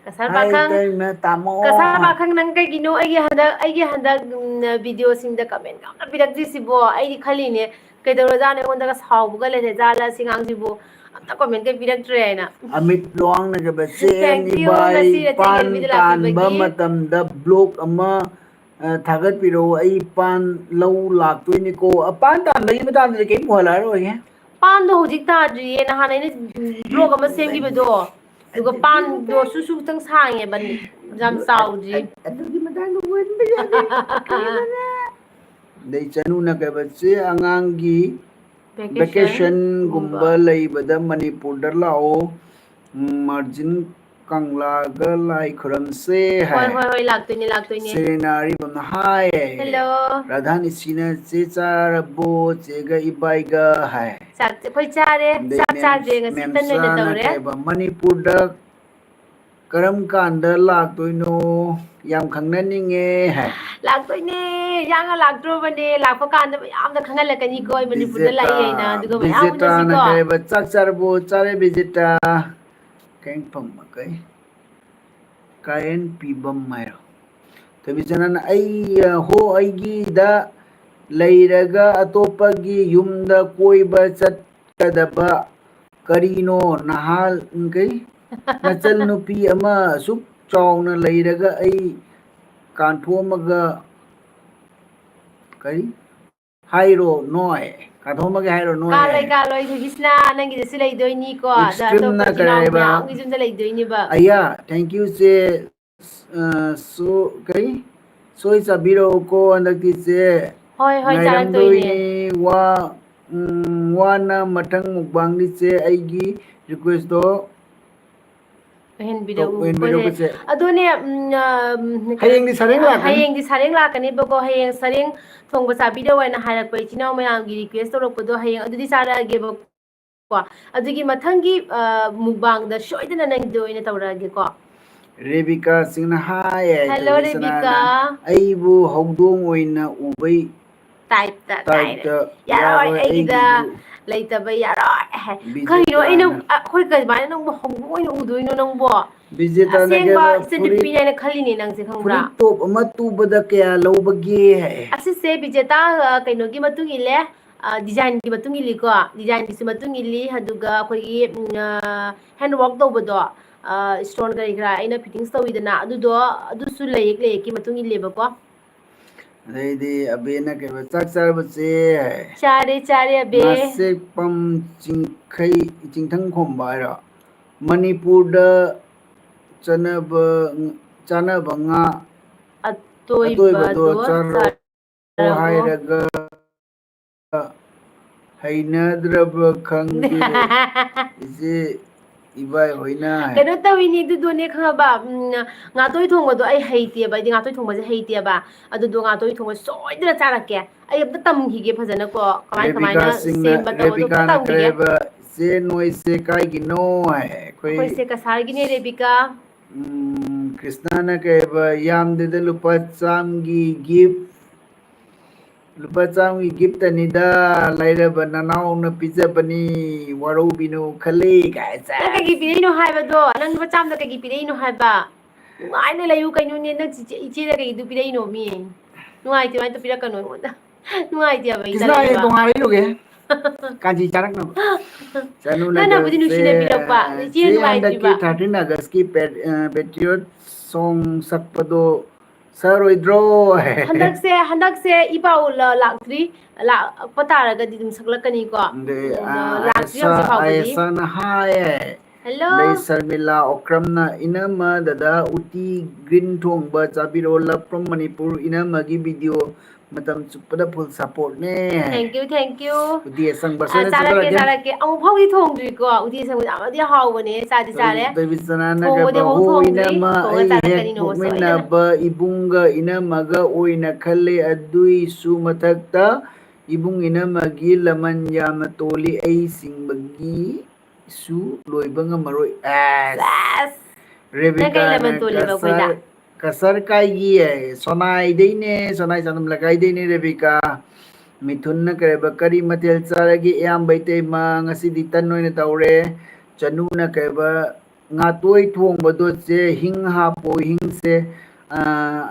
ꯀꯁꯥꯔ ꯑꯩ ꯄꯥꯈꯪ꯫ ꯏꯇꯩꯃ ꯇꯥꯃꯣ ꯀꯁꯥꯔ ꯍꯥꯏ꯫ ꯄꯥꯈꯪ, ꯅꯪ ꯀꯩꯒꯤꯅꯣ ꯑꯩꯒꯤ ꯍꯟꯗꯛ, ꯑꯩꯒꯤ ꯍꯟꯗꯛ, ꯎꯝ, videoꯁꯤꯡꯗ comment ꯑꯝꯇ ꯄꯤꯔꯛꯇ꯭ꯔꯤꯁꯤꯕꯣ? ꯑꯩꯗꯤ ꯈꯜꯂꯤꯅꯦ, ꯀꯩꯗꯧꯔꯖꯥꯠꯅꯣ, ꯑꯩꯉꯣꯟꯗꯒ ꯁꯥꯎꯕꯒ ꯂꯩꯔꯦ ꯖꯥꯠꯂ ꯁꯤ ꯑꯉꯥꯡꯁꯤꯕꯨ? ꯑꯝꯇ commentꯀ ꯄꯤꯔꯛꯇ꯭ꯔꯦ ꯍꯥꯏꯅ꯫ ꯑꯃꯤꯠ ꯂꯨꯋꯥꯡꯅꯒ ꯕꯆꯦꯟ Thank you, ꯏꯕꯥꯏ ꯉꯁꯤ ꯅꯆꯦ ꯄꯥꯟ ꯀꯦꯟꯕꯤꯗ ꯇꯥꯟꯕ ꯂꯥꯛꯄꯤꯕꯒꯤ꯫ ꯃꯇꯝꯗ vlog ꯑꯃ, ꯑ, ꯊꯥꯒꯠꯄꯤꯔꯛꯎ꯫ ꯑꯩ ꯄꯥꯟ ꯂꯧ ꯂꯥꯛꯇꯣꯏꯅꯤꯀꯣ꯫ ꯑ, ꯄꯥꯟ ꯇꯥꯟꯕꯒꯤ ꯃꯇꯥꯡꯗꯗꯤ ꯀꯩꯝ ꯎꯍꯜꯂꯛꯑꯔꯣꯏꯒꯦ꯫ ꯄꯥꯟꯗꯣ ꯍꯧꯖꯤꯛ ꯇꯥꯗ꯭ꯔꯤꯌꯦ, ꯅꯍꯥꯟ ꯑꯩꯅ vlog ꯑꯃ ꯁꯦꯝꯈꯤꯕꯗꯣ, ꯑꯗꯨꯒ ꯄꯥꯟꯗꯣ ꯁꯨꯁꯨ ꯈꯤꯇꯪ ꯁꯥꯡꯉꯦꯕ, ꯌꯥꯝ ꯆꯥꯎꯗ꯭ꯔꯤ꯫ ꯑꯗꯨꯒꯤ ꯃꯇꯥꯡꯗ ꯎꯍꯟꯕ ꯌꯥꯗꯦ꯫ ꯀꯩꯅꯣꯅꯦ? ꯑꯗꯩ ꯆꯅꯨꯅ ꯀꯩꯕ, "ꯆꯦ, ꯑꯉꯥꯡꯒꯤ Vacation vacationꯒꯨꯝꯕ ꯒꯨꯝꯕ꯫ ꯂꯩꯕꯗ ꯃꯅꯤꯄꯨꯔꯗ ꯂꯥꯛꯑꯣ, ꯎꯝ, ꯃꯥꯔꯖꯤꯟ ꯀꯪꯂꯥꯒ ꯂꯥꯏ ꯈꯨꯔꯝꯁꯦ" ꯍꯣꯏ, ꯍꯥꯏ꯫ ꯍꯣꯏ, ꯍꯣꯏ, ꯂꯥꯛꯇꯣꯏꯅꯦ, ꯂꯥꯛꯇꯣꯏꯅꯦ꯫ ꯁꯦꯔꯦꯅꯥ ꯑꯔꯤꯕꯝꯅ ꯍꯥꯏ꯫ Hello꯫ ꯔꯥꯙꯥ ꯅꯤꯁꯤꯅ, "ꯆꯦ ꯆꯥꯔꯕꯣ, ꯆꯦꯒ ꯏꯕꯥꯏꯒ?" ꯍꯥꯏ꯫ ꯆꯥꯛ, ꯑꯩꯈꯣꯏ ꯆꯥꯔꯦ꯫ ꯑꯗꯩ ꯆꯥꯛ ꯃꯦꯝ-, ꯆꯥꯗ꯭ꯔꯦ, ꯉꯁꯤ ꯇꯟ ꯑꯣꯏꯅ ꯃꯦꯝꯆꯥꯅ ꯇꯧꯔꯦ꯫ ꯀꯩꯕ, "ꯃꯅꯤꯄꯨꯔꯗ ꯀꯔꯝ ꯀꯥꯟꯗ ꯂꯥꯛꯇꯣꯏꯅꯣ? ꯌꯥꯝ ꯈꯪꯅꯅꯤꯡꯉꯦ" ꯍꯥꯏ꯫ ꯂꯥꯛꯇꯣꯏꯅꯦ, ꯏꯔꯥꯡꯅ ꯂꯥꯛꯇ꯭ꯔꯣꯕꯅꯦ, ꯂꯥꯛꯄ ꯀꯥꯟꯗ ꯃꯌꯥꯝꯅ ꯈꯪꯍꯜꯂꯛꯀꯅꯤꯀꯣ, ꯑꯩ ꯃꯅꯤꯄꯨꯔꯗ ꯂꯥꯛꯏ ꯍꯥꯏꯅ, ꯑꯗꯨꯒ ꯃꯌꯥꯝ ꯕꯤꯖꯦꯇꯥꯅ ꯎꯅꯁꯤꯀꯣ꯫ ꯀꯩꯕ, "ꯆꯥꯛ ꯆꯥꯔꯕꯣ?" "ꯆꯥꯔꯦ ꯕꯤꯖꯦꯇꯥ"꯫ ꯀꯩꯝ ꯐꯝꯃ ꯀꯩ? ꯀꯥꯏꯔꯦꯟ ꯄꯤꯕꯝ ꯍꯥꯏꯔꯣ? ꯊꯣꯏꯕꯤꯆꯅꯟ, ꯑꯩ, ꯍꯣ, ꯑꯩꯒꯤꯗ ꯂꯩꯔꯒ ꯑꯇꯣꯞꯄꯒꯤ ꯌꯨꯝꯗ ꯀꯣꯏꯕ ꯆꯠꯀꯗꯕ ꯀꯔꯤꯅꯣ? ꯅꯍꯥꯟꯈꯩ ꯅꯆꯜ ꯅꯨꯄꯤ ꯑꯃ ꯑꯁꯨꯛ ꯆꯥꯎꯅ ꯂꯩꯔꯒ ꯑꯩ ꯀꯥꯟꯊꯣꯛꯑꯝꯃꯒ ꯀꯔꯤ ꯍꯥꯏꯔꯣ ꯅꯣꯏ? ꯀꯥꯟꯊꯣꯛꯑꯝꯃꯒꯦ ꯍꯥꯏꯔꯣ ꯅꯣꯏ? ꯀꯥꯜꯂꯣꯏ, ꯀꯥꯜꯂꯣꯏ, ꯊꯣꯏꯕꯤꯁꯅꯥ, ꯅꯪꯒꯤꯗꯁꯨ ꯂꯩꯗꯣꯏꯅꯤꯀꯣ, ꯑꯗ ꯑꯇꯣꯞꯄ ꯏꯆꯤꯟ ꯏꯅꯥꯎ ꯃꯌꯥꯝꯒꯤ ꯌꯨꯝꯗ ꯂꯩꯗꯣꯏꯅꯤꯕ꯫ ꯑꯌꯥ, thank you ꯆꯦ꯫ ꯑ, ꯁꯣ-, ꯀꯔꯤ? ꯁꯣꯏ ꯆꯥꯕꯤꯔꯛꯎꯀꯣ ꯍꯟꯗꯛꯇꯤ ꯆꯦ꯫ ꯍꯣꯏ, ꯍꯣꯏ, ꯆꯥꯔꯛꯇꯣꯏꯅꯦ꯫ ꯉꯥꯏꯔꯝꯗꯣꯏꯅꯦ꯫ ꯋꯥ-, ꯎꯝ, ꯋꯥꯅ ꯃꯊꯪ mukbangꯗꯤ ꯆꯦ ꯑꯩꯒꯤ requestꯇꯣ ꯑꯣꯏꯍꯟꯕꯤꯔꯛꯎ, ꯑꯣꯏꯍꯟꯕꯤꯔꯛꯎ ꯀꯣ꯫ ꯑꯗꯨꯅꯦ, ꯎꯝ, ꯑ, ꯎꯝ, ꯍꯌꯦꯡꯗꯤ ꯁꯔꯦꯡ ꯂꯥꯛꯀꯅꯤ꯫ ꯍꯌꯦꯡꯗꯤ ꯁꯔꯦꯡ ꯂꯥꯛꯀꯅꯦꯕꯀꯣ꯫ ꯍꯌꯦꯡ ꯁꯔꯦꯡ ꯊꯣꯡꯕ ꯆꯥꯕꯤꯔꯛꯑꯣ ꯍꯥꯏꯅ ꯍꯥꯏꯔꯛꯄ ꯏꯆꯤꯟ ꯏꯅꯥꯎ ꯃꯌꯥꯝꯒꯤ request ꯇꯧꯔꯛꯄꯗꯣ ꯍꯌꯦꯡ ꯑꯗꯨꯗꯤ ꯆꯥꯔꯛꯑꯒꯦꯕꯀꯣ꯫ ꯑꯗꯨꯒꯤ ꯃꯊꯪꯒꯤ, ꯑ, mukbangꯗ ꯁꯣꯏꯗꯅ ꯅꯪꯒꯤꯗꯣ ꯑꯣꯏꯅ ꯇꯧꯔꯛꯑꯒꯦꯀꯣ꯫ ꯔꯦꯕꯤꯀꯥ ꯁꯤꯡꯅ ꯍꯥꯏ, ꯍꯥꯏ, hello, ꯇꯧꯕꯤꯁꯅꯥꯅ ꯔꯦꯕꯤꯀꯥ꯫ ꯑꯩꯕꯨ ꯍꯧꯗꯣꯡ ꯑꯣꯏꯅ ꯎꯕꯩ typeꯇ typeꯇ ꯀꯥꯏꯅ꯫ ꯌꯥꯔꯣꯏ, ꯌꯥꯔꯣꯏ, ꯑꯩꯒꯤꯗ ꯑꯩꯒꯤꯗꯨ ꯂꯩꯇꯕ ꯌꯥꯔꯣꯏ ꯍꯥꯏ꯫ ꯕꯤꯖꯦꯇꯥꯅ꯫ ꯀꯩꯅꯣ ꯑꯩꯅ, ꯑꯩꯈꯣꯏ ꯀꯃꯥꯏꯅ ꯅꯪꯕꯨ ꯍꯧꯗꯣꯡ ꯑꯣꯏꯅ ꯎꯗꯣꯏꯅꯣ ꯅꯪꯕꯣ? ꯕꯤꯖꯦꯇꯥꯅ ꯑꯁꯦꯡꯕ ꯀꯩꯕ ꯏꯆꯟꯅꯨꯄꯤꯅꯦ ꯐꯨꯔꯤꯠ, ꯍꯥꯏꯅ ꯈꯜꯂꯤꯅꯦ ꯅꯪꯁꯦ, ꯈꯪꯕ꯭ꯔꯥ? ꯐꯨꯔꯤꯠ top ꯑꯃ ꯇꯨꯕꯗ ꯀꯌꯥ ꯂꯧꯕꯒꯦ ꯍꯥꯏ꯫ ꯑꯁꯤꯁꯦ ꯕꯤꯖꯦꯇꯥ, ꯑ, ꯀꯩꯅꯣꯒꯤ ꯃꯇꯨꯡ ꯏꯜꯂꯦ, ꯑ, designꯒꯤ ꯃꯇꯨꯡ ꯏꯜꯂꯤꯀꯣ, designꯒꯤꯁꯨ ꯃꯇꯨꯡ ꯏꯜꯂꯤ, ꯑꯗꯨꯒ ꯑꯩꯈꯣꯏꯒꯤ, ꯎꯝ, ꯑ, hand work ꯇꯧꯕꯗꯣ, ꯑ, stone ꯀꯔꯤ ꯀꯔꯥ ꯑꯩꯅ fittings ꯇꯧꯋꯤꯗꯅ, ꯑꯗꯨꯗꯣ, ꯑꯗꯨꯁꯨ ꯂꯩꯌꯦꯛ ꯂꯩꯌꯦꯛꯀꯤ ꯃꯇꯨꯡ ꯏꯜꯂꯦꯕꯀꯣ꯫ ꯑꯗꯩꯗꯤ ꯑꯕꯦꯅ ꯀꯩꯕ, "ꯆꯥꯛ ꯆꯥꯔꯕ ꯆꯦ?" ꯍꯥꯏ꯫ ꯆꯥꯔꯦ, ꯆꯥꯔꯦ ꯑꯕꯦ꯫ ꯉꯥꯁꯦꯛꯄꯝ ꯆꯤꯡꯈꯩ, ꯆꯤꯡꯊꯪ ꯈꯣꯝꯕ ꯍꯥꯏꯔꯣ? ꯃꯅꯤꯄꯨꯔꯗ ꯆꯠꯅꯕ, ꯆꯥꯅꯕ ꯉꯥ ꯑꯇꯣꯏꯕꯗꯣ ꯑꯇꯣꯏꯕꯗꯣ ꯆꯥꯔꯣ ꯆꯥꯔꯣ꯫ ꯍꯥꯏꯔꯒ ꯍꯩꯅꯗ꯭ꯔꯕ ꯈꯪꯗꯦ꯫ ꯏꯆꯦ ꯏꯕꯥꯏ ꯍꯣꯏꯅ ꯍꯥꯏ꯫ ꯀꯩꯅꯣ ꯇꯧꯋꯤꯅꯦ ꯑꯗꯨꯗꯣꯅꯦ, ꯈꯪꯉꯕ? ꯎꯝ, ꯉꯥꯇꯣꯏ ꯊꯣꯡꯕꯗꯣ ꯑꯩ ꯍꯩꯇꯦꯕ, ꯑꯩꯗꯤ ꯉꯥꯇꯣꯏ ꯊꯣꯡꯕꯁꯦ ꯍꯩꯇꯦꯕ꯫ ꯑꯗꯨꯗꯣ ꯉꯥꯇꯣꯏ ꯊꯣꯡꯕ ꯁꯣꯏꯗꯅ ꯆꯥꯔꯛꯀꯦ꯫ ꯑꯩ ꯑꯝꯇ ꯇꯝꯈꯤꯒꯦ ꯐꯖꯅꯀꯣ, ꯀꯃꯥꯏ ꯀꯃꯥꯏꯅ ꯔꯦꯕꯤꯀꯥ ꯁꯤꯡꯅ, ꯁꯦꯝꯕ ꯇꯧꯕꯗꯣ ꯑꯝꯇ ꯔꯦꯕꯤꯀꯥꯅ ꯇꯝꯈꯤꯒꯦ꯫ ꯀꯔꯦꯕ, "ꯆꯦ ꯅꯣꯏꯁꯦ ꯀꯥꯏꯒꯤꯅꯣ?" ꯍꯥꯏ꯫ ꯑꯩꯈꯣꯏ, ꯑꯩꯈꯣꯏꯁꯦ ꯀꯁꯥꯔꯒꯤꯅꯦ, ꯔꯦꯕꯤꯀꯥ꯫ ꯎꯝ, ꯀ꯭ꯔꯤꯁꯅꯥꯅ ꯀꯩꯕ, "ꯌꯥꯝꯗꯦꯗ, ꯂꯨꯄꯥ ꯆꯥꯝꯒꯤ gift, ꯂꯨꯄꯥ ꯆꯥꯝꯒꯤ gift ꯑꯅꯤꯗ, ꯂꯥꯏꯔꯕ ꯅꯅꯥꯎꯅ ꯄꯤꯖꯕꯅꯤ, ꯋꯥꯔꯧꯕꯤꯅꯨ ꯈꯜꯂꯤ" ꯀꯥꯏ꯫ ꯅꯪ ꯀꯩꯒꯤ ꯄꯤꯔꯛꯏꯅꯣ ꯍꯥꯏꯕꯗꯣ? ꯅꯪ ꯂꯨꯄꯥ ꯆꯥꯝꯗ ꯀꯩꯒꯤ ꯄꯤꯔꯛꯏꯅꯣ ꯍꯥꯏꯕ? ꯅꯨꯡꯉꯥꯏꯅ ꯂꯩꯌꯨ ꯀꯩꯅꯣꯅꯦ, ꯅꯪ ꯆꯤꯆꯦ, ꯏꯆꯦꯗ ꯀꯩꯒꯤꯗꯨ ꯄꯤꯔꯛꯏꯅꯣ ꯃꯤ? ꯅꯨꯡꯉꯥꯏꯇꯦ, ꯑꯗꯨꯃꯥꯏꯅ ꯄꯤꯔꯛꯀꯅꯨ ꯑꯩꯉꯣꯟꯗ꯫ ꯅꯨꯡꯉꯥꯏꯇꯦꯕ ꯑꯩ ꯀ꯭ꯔꯤꯁꯅ, ꯍꯌꯦꯡ ꯇꯜꯂꯦꯕ꯫ ꯇꯣꯉꯥꯟꯅ ꯂꯩꯔꯨꯒꯦ꯫ ꯀꯥꯟꯆꯤ ꯆꯥꯔꯛꯅꯕ꯫ ꯆꯅꯨ ꯅꯪꯅꯕꯨꯗꯤ ꯅꯒꯔꯁꯦ, ꯅꯨꯡꯁꯤꯅꯕꯤꯔꯛꯄ, ꯏꯆꯦ ꯆꯦ, ꯍꯟꯗꯛꯀꯤ ꯅꯨꯡꯉꯥꯏꯇ꯭ꯔꯤꯕ꯫ Thirteen August ꯀꯤ ꯄꯦ-, ꯑ, Patriot song ꯁꯛꯄꯗꯣ ꯁꯛꯑꯔꯣꯏꯗ꯭ꯔꯣ? ꯍꯟꯗꯛꯁꯦ, ꯍꯟꯗꯛꯁꯦ ꯏ ꯄꯥꯎ ꯂ-, ꯂꯥꯛꯇ꯭ꯔꯤ꯫ ꯂꯥꯛꯄ ꯇꯥꯔꯒꯗꯤ ꯑꯗꯨꯝ ꯁꯛꯂꯛꯀꯅꯤꯀꯣ꯫ ꯑꯗꯩ, ꯑꯗꯣ ꯑ, ꯂꯥꯛꯇ꯭ꯔꯤ ꯍꯧꯖꯤꯛ ꯑꯥꯏ ꯑꯦꯁ ꯑꯥꯔ, ꯐꯥꯎꯕꯗꯤ꯫ ꯑꯥꯏ ꯑꯦꯁ ꯑꯥꯔꯅ ꯍꯥꯏ꯫ Hello꯫ ꯑꯗꯩ ꯁꯔꯃꯤꯂꯥ ꯑꯣꯀ꯭ꯔꯝꯅ, "ꯏꯅꯝꯃ, ꯗꯗꯥ ꯎꯇꯤ green ꯊꯣꯡꯕ ꯆꯥꯕꯤꯔꯛꯑꯣ, love from ꯃꯅꯤꯄꯨꯔ, ꯏꯅꯝꯃꯒꯤ video ꯃꯇꯝ ꯆꯨꯞꯄꯗ full supportꯅꯦ"꯫ Thank you, thank you꯫ ꯎꯇꯤ ꯑꯁꯪꯕ ꯑ, ꯁꯣꯏꯗꯅ ꯆꯥꯔꯛꯀꯦ, ꯆꯥꯖꯔꯛꯀꯦ꯫ ꯆꯥꯔꯛꯀꯦ꯫ ꯑꯃꯨꯛ ꯐꯥꯎꯗꯤ ꯊꯣꯡꯗ꯭ꯔꯤꯀꯣ꯫ ꯎꯇꯤ ꯑꯁꯪꯕ ꯌꯥꯝꯅꯗꯤ ꯍꯥꯎꯕꯅꯦ꯫ ꯆꯥꯗꯤ ꯆꯥꯔꯦ꯫ ꯗꯦꯕꯤꯆꯅꯥꯅ ꯊꯣꯡꯕꯗꯤ ꯀꯩꯕ, ꯑꯃꯨꯛ "ꯍꯣ, ꯊꯣꯡꯗ꯭ꯔꯤ꯫ ꯏꯅꯝꯃ, ꯊꯣꯡꯉ ꯑꯩ ꯍꯦꯛ ꯆꯥꯔꯛꯀꯅꯤ ꯅꯣꯡꯃ ꯁꯣꯏꯗꯅ꯫ ꯄꯣꯛꯃꯤꯟꯅꯕ ꯏꯕꯨꯡꯒ ꯏꯅꯝꯃꯒ ꯑꯣꯏꯅ ꯈꯜꯂꯦ꯫ ꯑꯗꯨꯏꯁꯨ ꯃꯊꯛꯇ ꯏꯕꯨꯡ ꯏꯅꯝꯃꯒꯤ ꯂꯃꯟ ꯌꯥꯝꯅ ꯇꯣꯜꯂꯤ꯫ ꯑꯩ ꯁꯤꯡꯕꯒꯤꯁꯨ ꯂꯣꯏꯕ ꯉꯝꯃꯔꯣꯏ"꯫ ꯑꯁ꯫ ꯁꯦꯁ! ꯅꯪ ꯀꯩ ꯔꯦꯕꯤꯀꯥꯅ ꯂꯃꯟ ꯇꯣꯜꯂꯤꯕ ꯑꯩꯈꯣꯏꯗ? ꯀꯁꯥꯔ, ꯀꯁꯥꯔ ꯀꯥꯏꯒꯤ ꯍꯥꯏ, ꯁꯣꯅꯥꯏꯗꯩꯅꯦ, ꯁꯣꯅꯥꯏ ꯆꯥꯅꯝ ꯂꯩꯀꯥꯏꯗꯩꯅꯦ ꯔꯦꯕꯤꯀꯥ꯫ ꯃꯤꯊꯨꯟꯅ ꯀꯩꯕ, "ꯀꯔꯤ ꯃꯊꯦꯜ ꯆꯥꯔꯒꯦ ꯏꯌꯥꯝꯕ ꯏꯇꯩꯃ?" "ꯉꯁꯤꯗꯤ ꯇꯟ ꯑꯣꯏꯅ ꯇꯧꯔꯦ"꯫ ꯆꯅꯨꯅ ꯀꯩꯕ, "ꯉꯥꯇꯣꯏ ꯊꯣꯡꯕꯗꯣ ꯆꯦ, ꯍꯤꯡ ꯍꯥꯞꯄꯣ, ꯍꯤꯡꯁꯦ, ꯑ,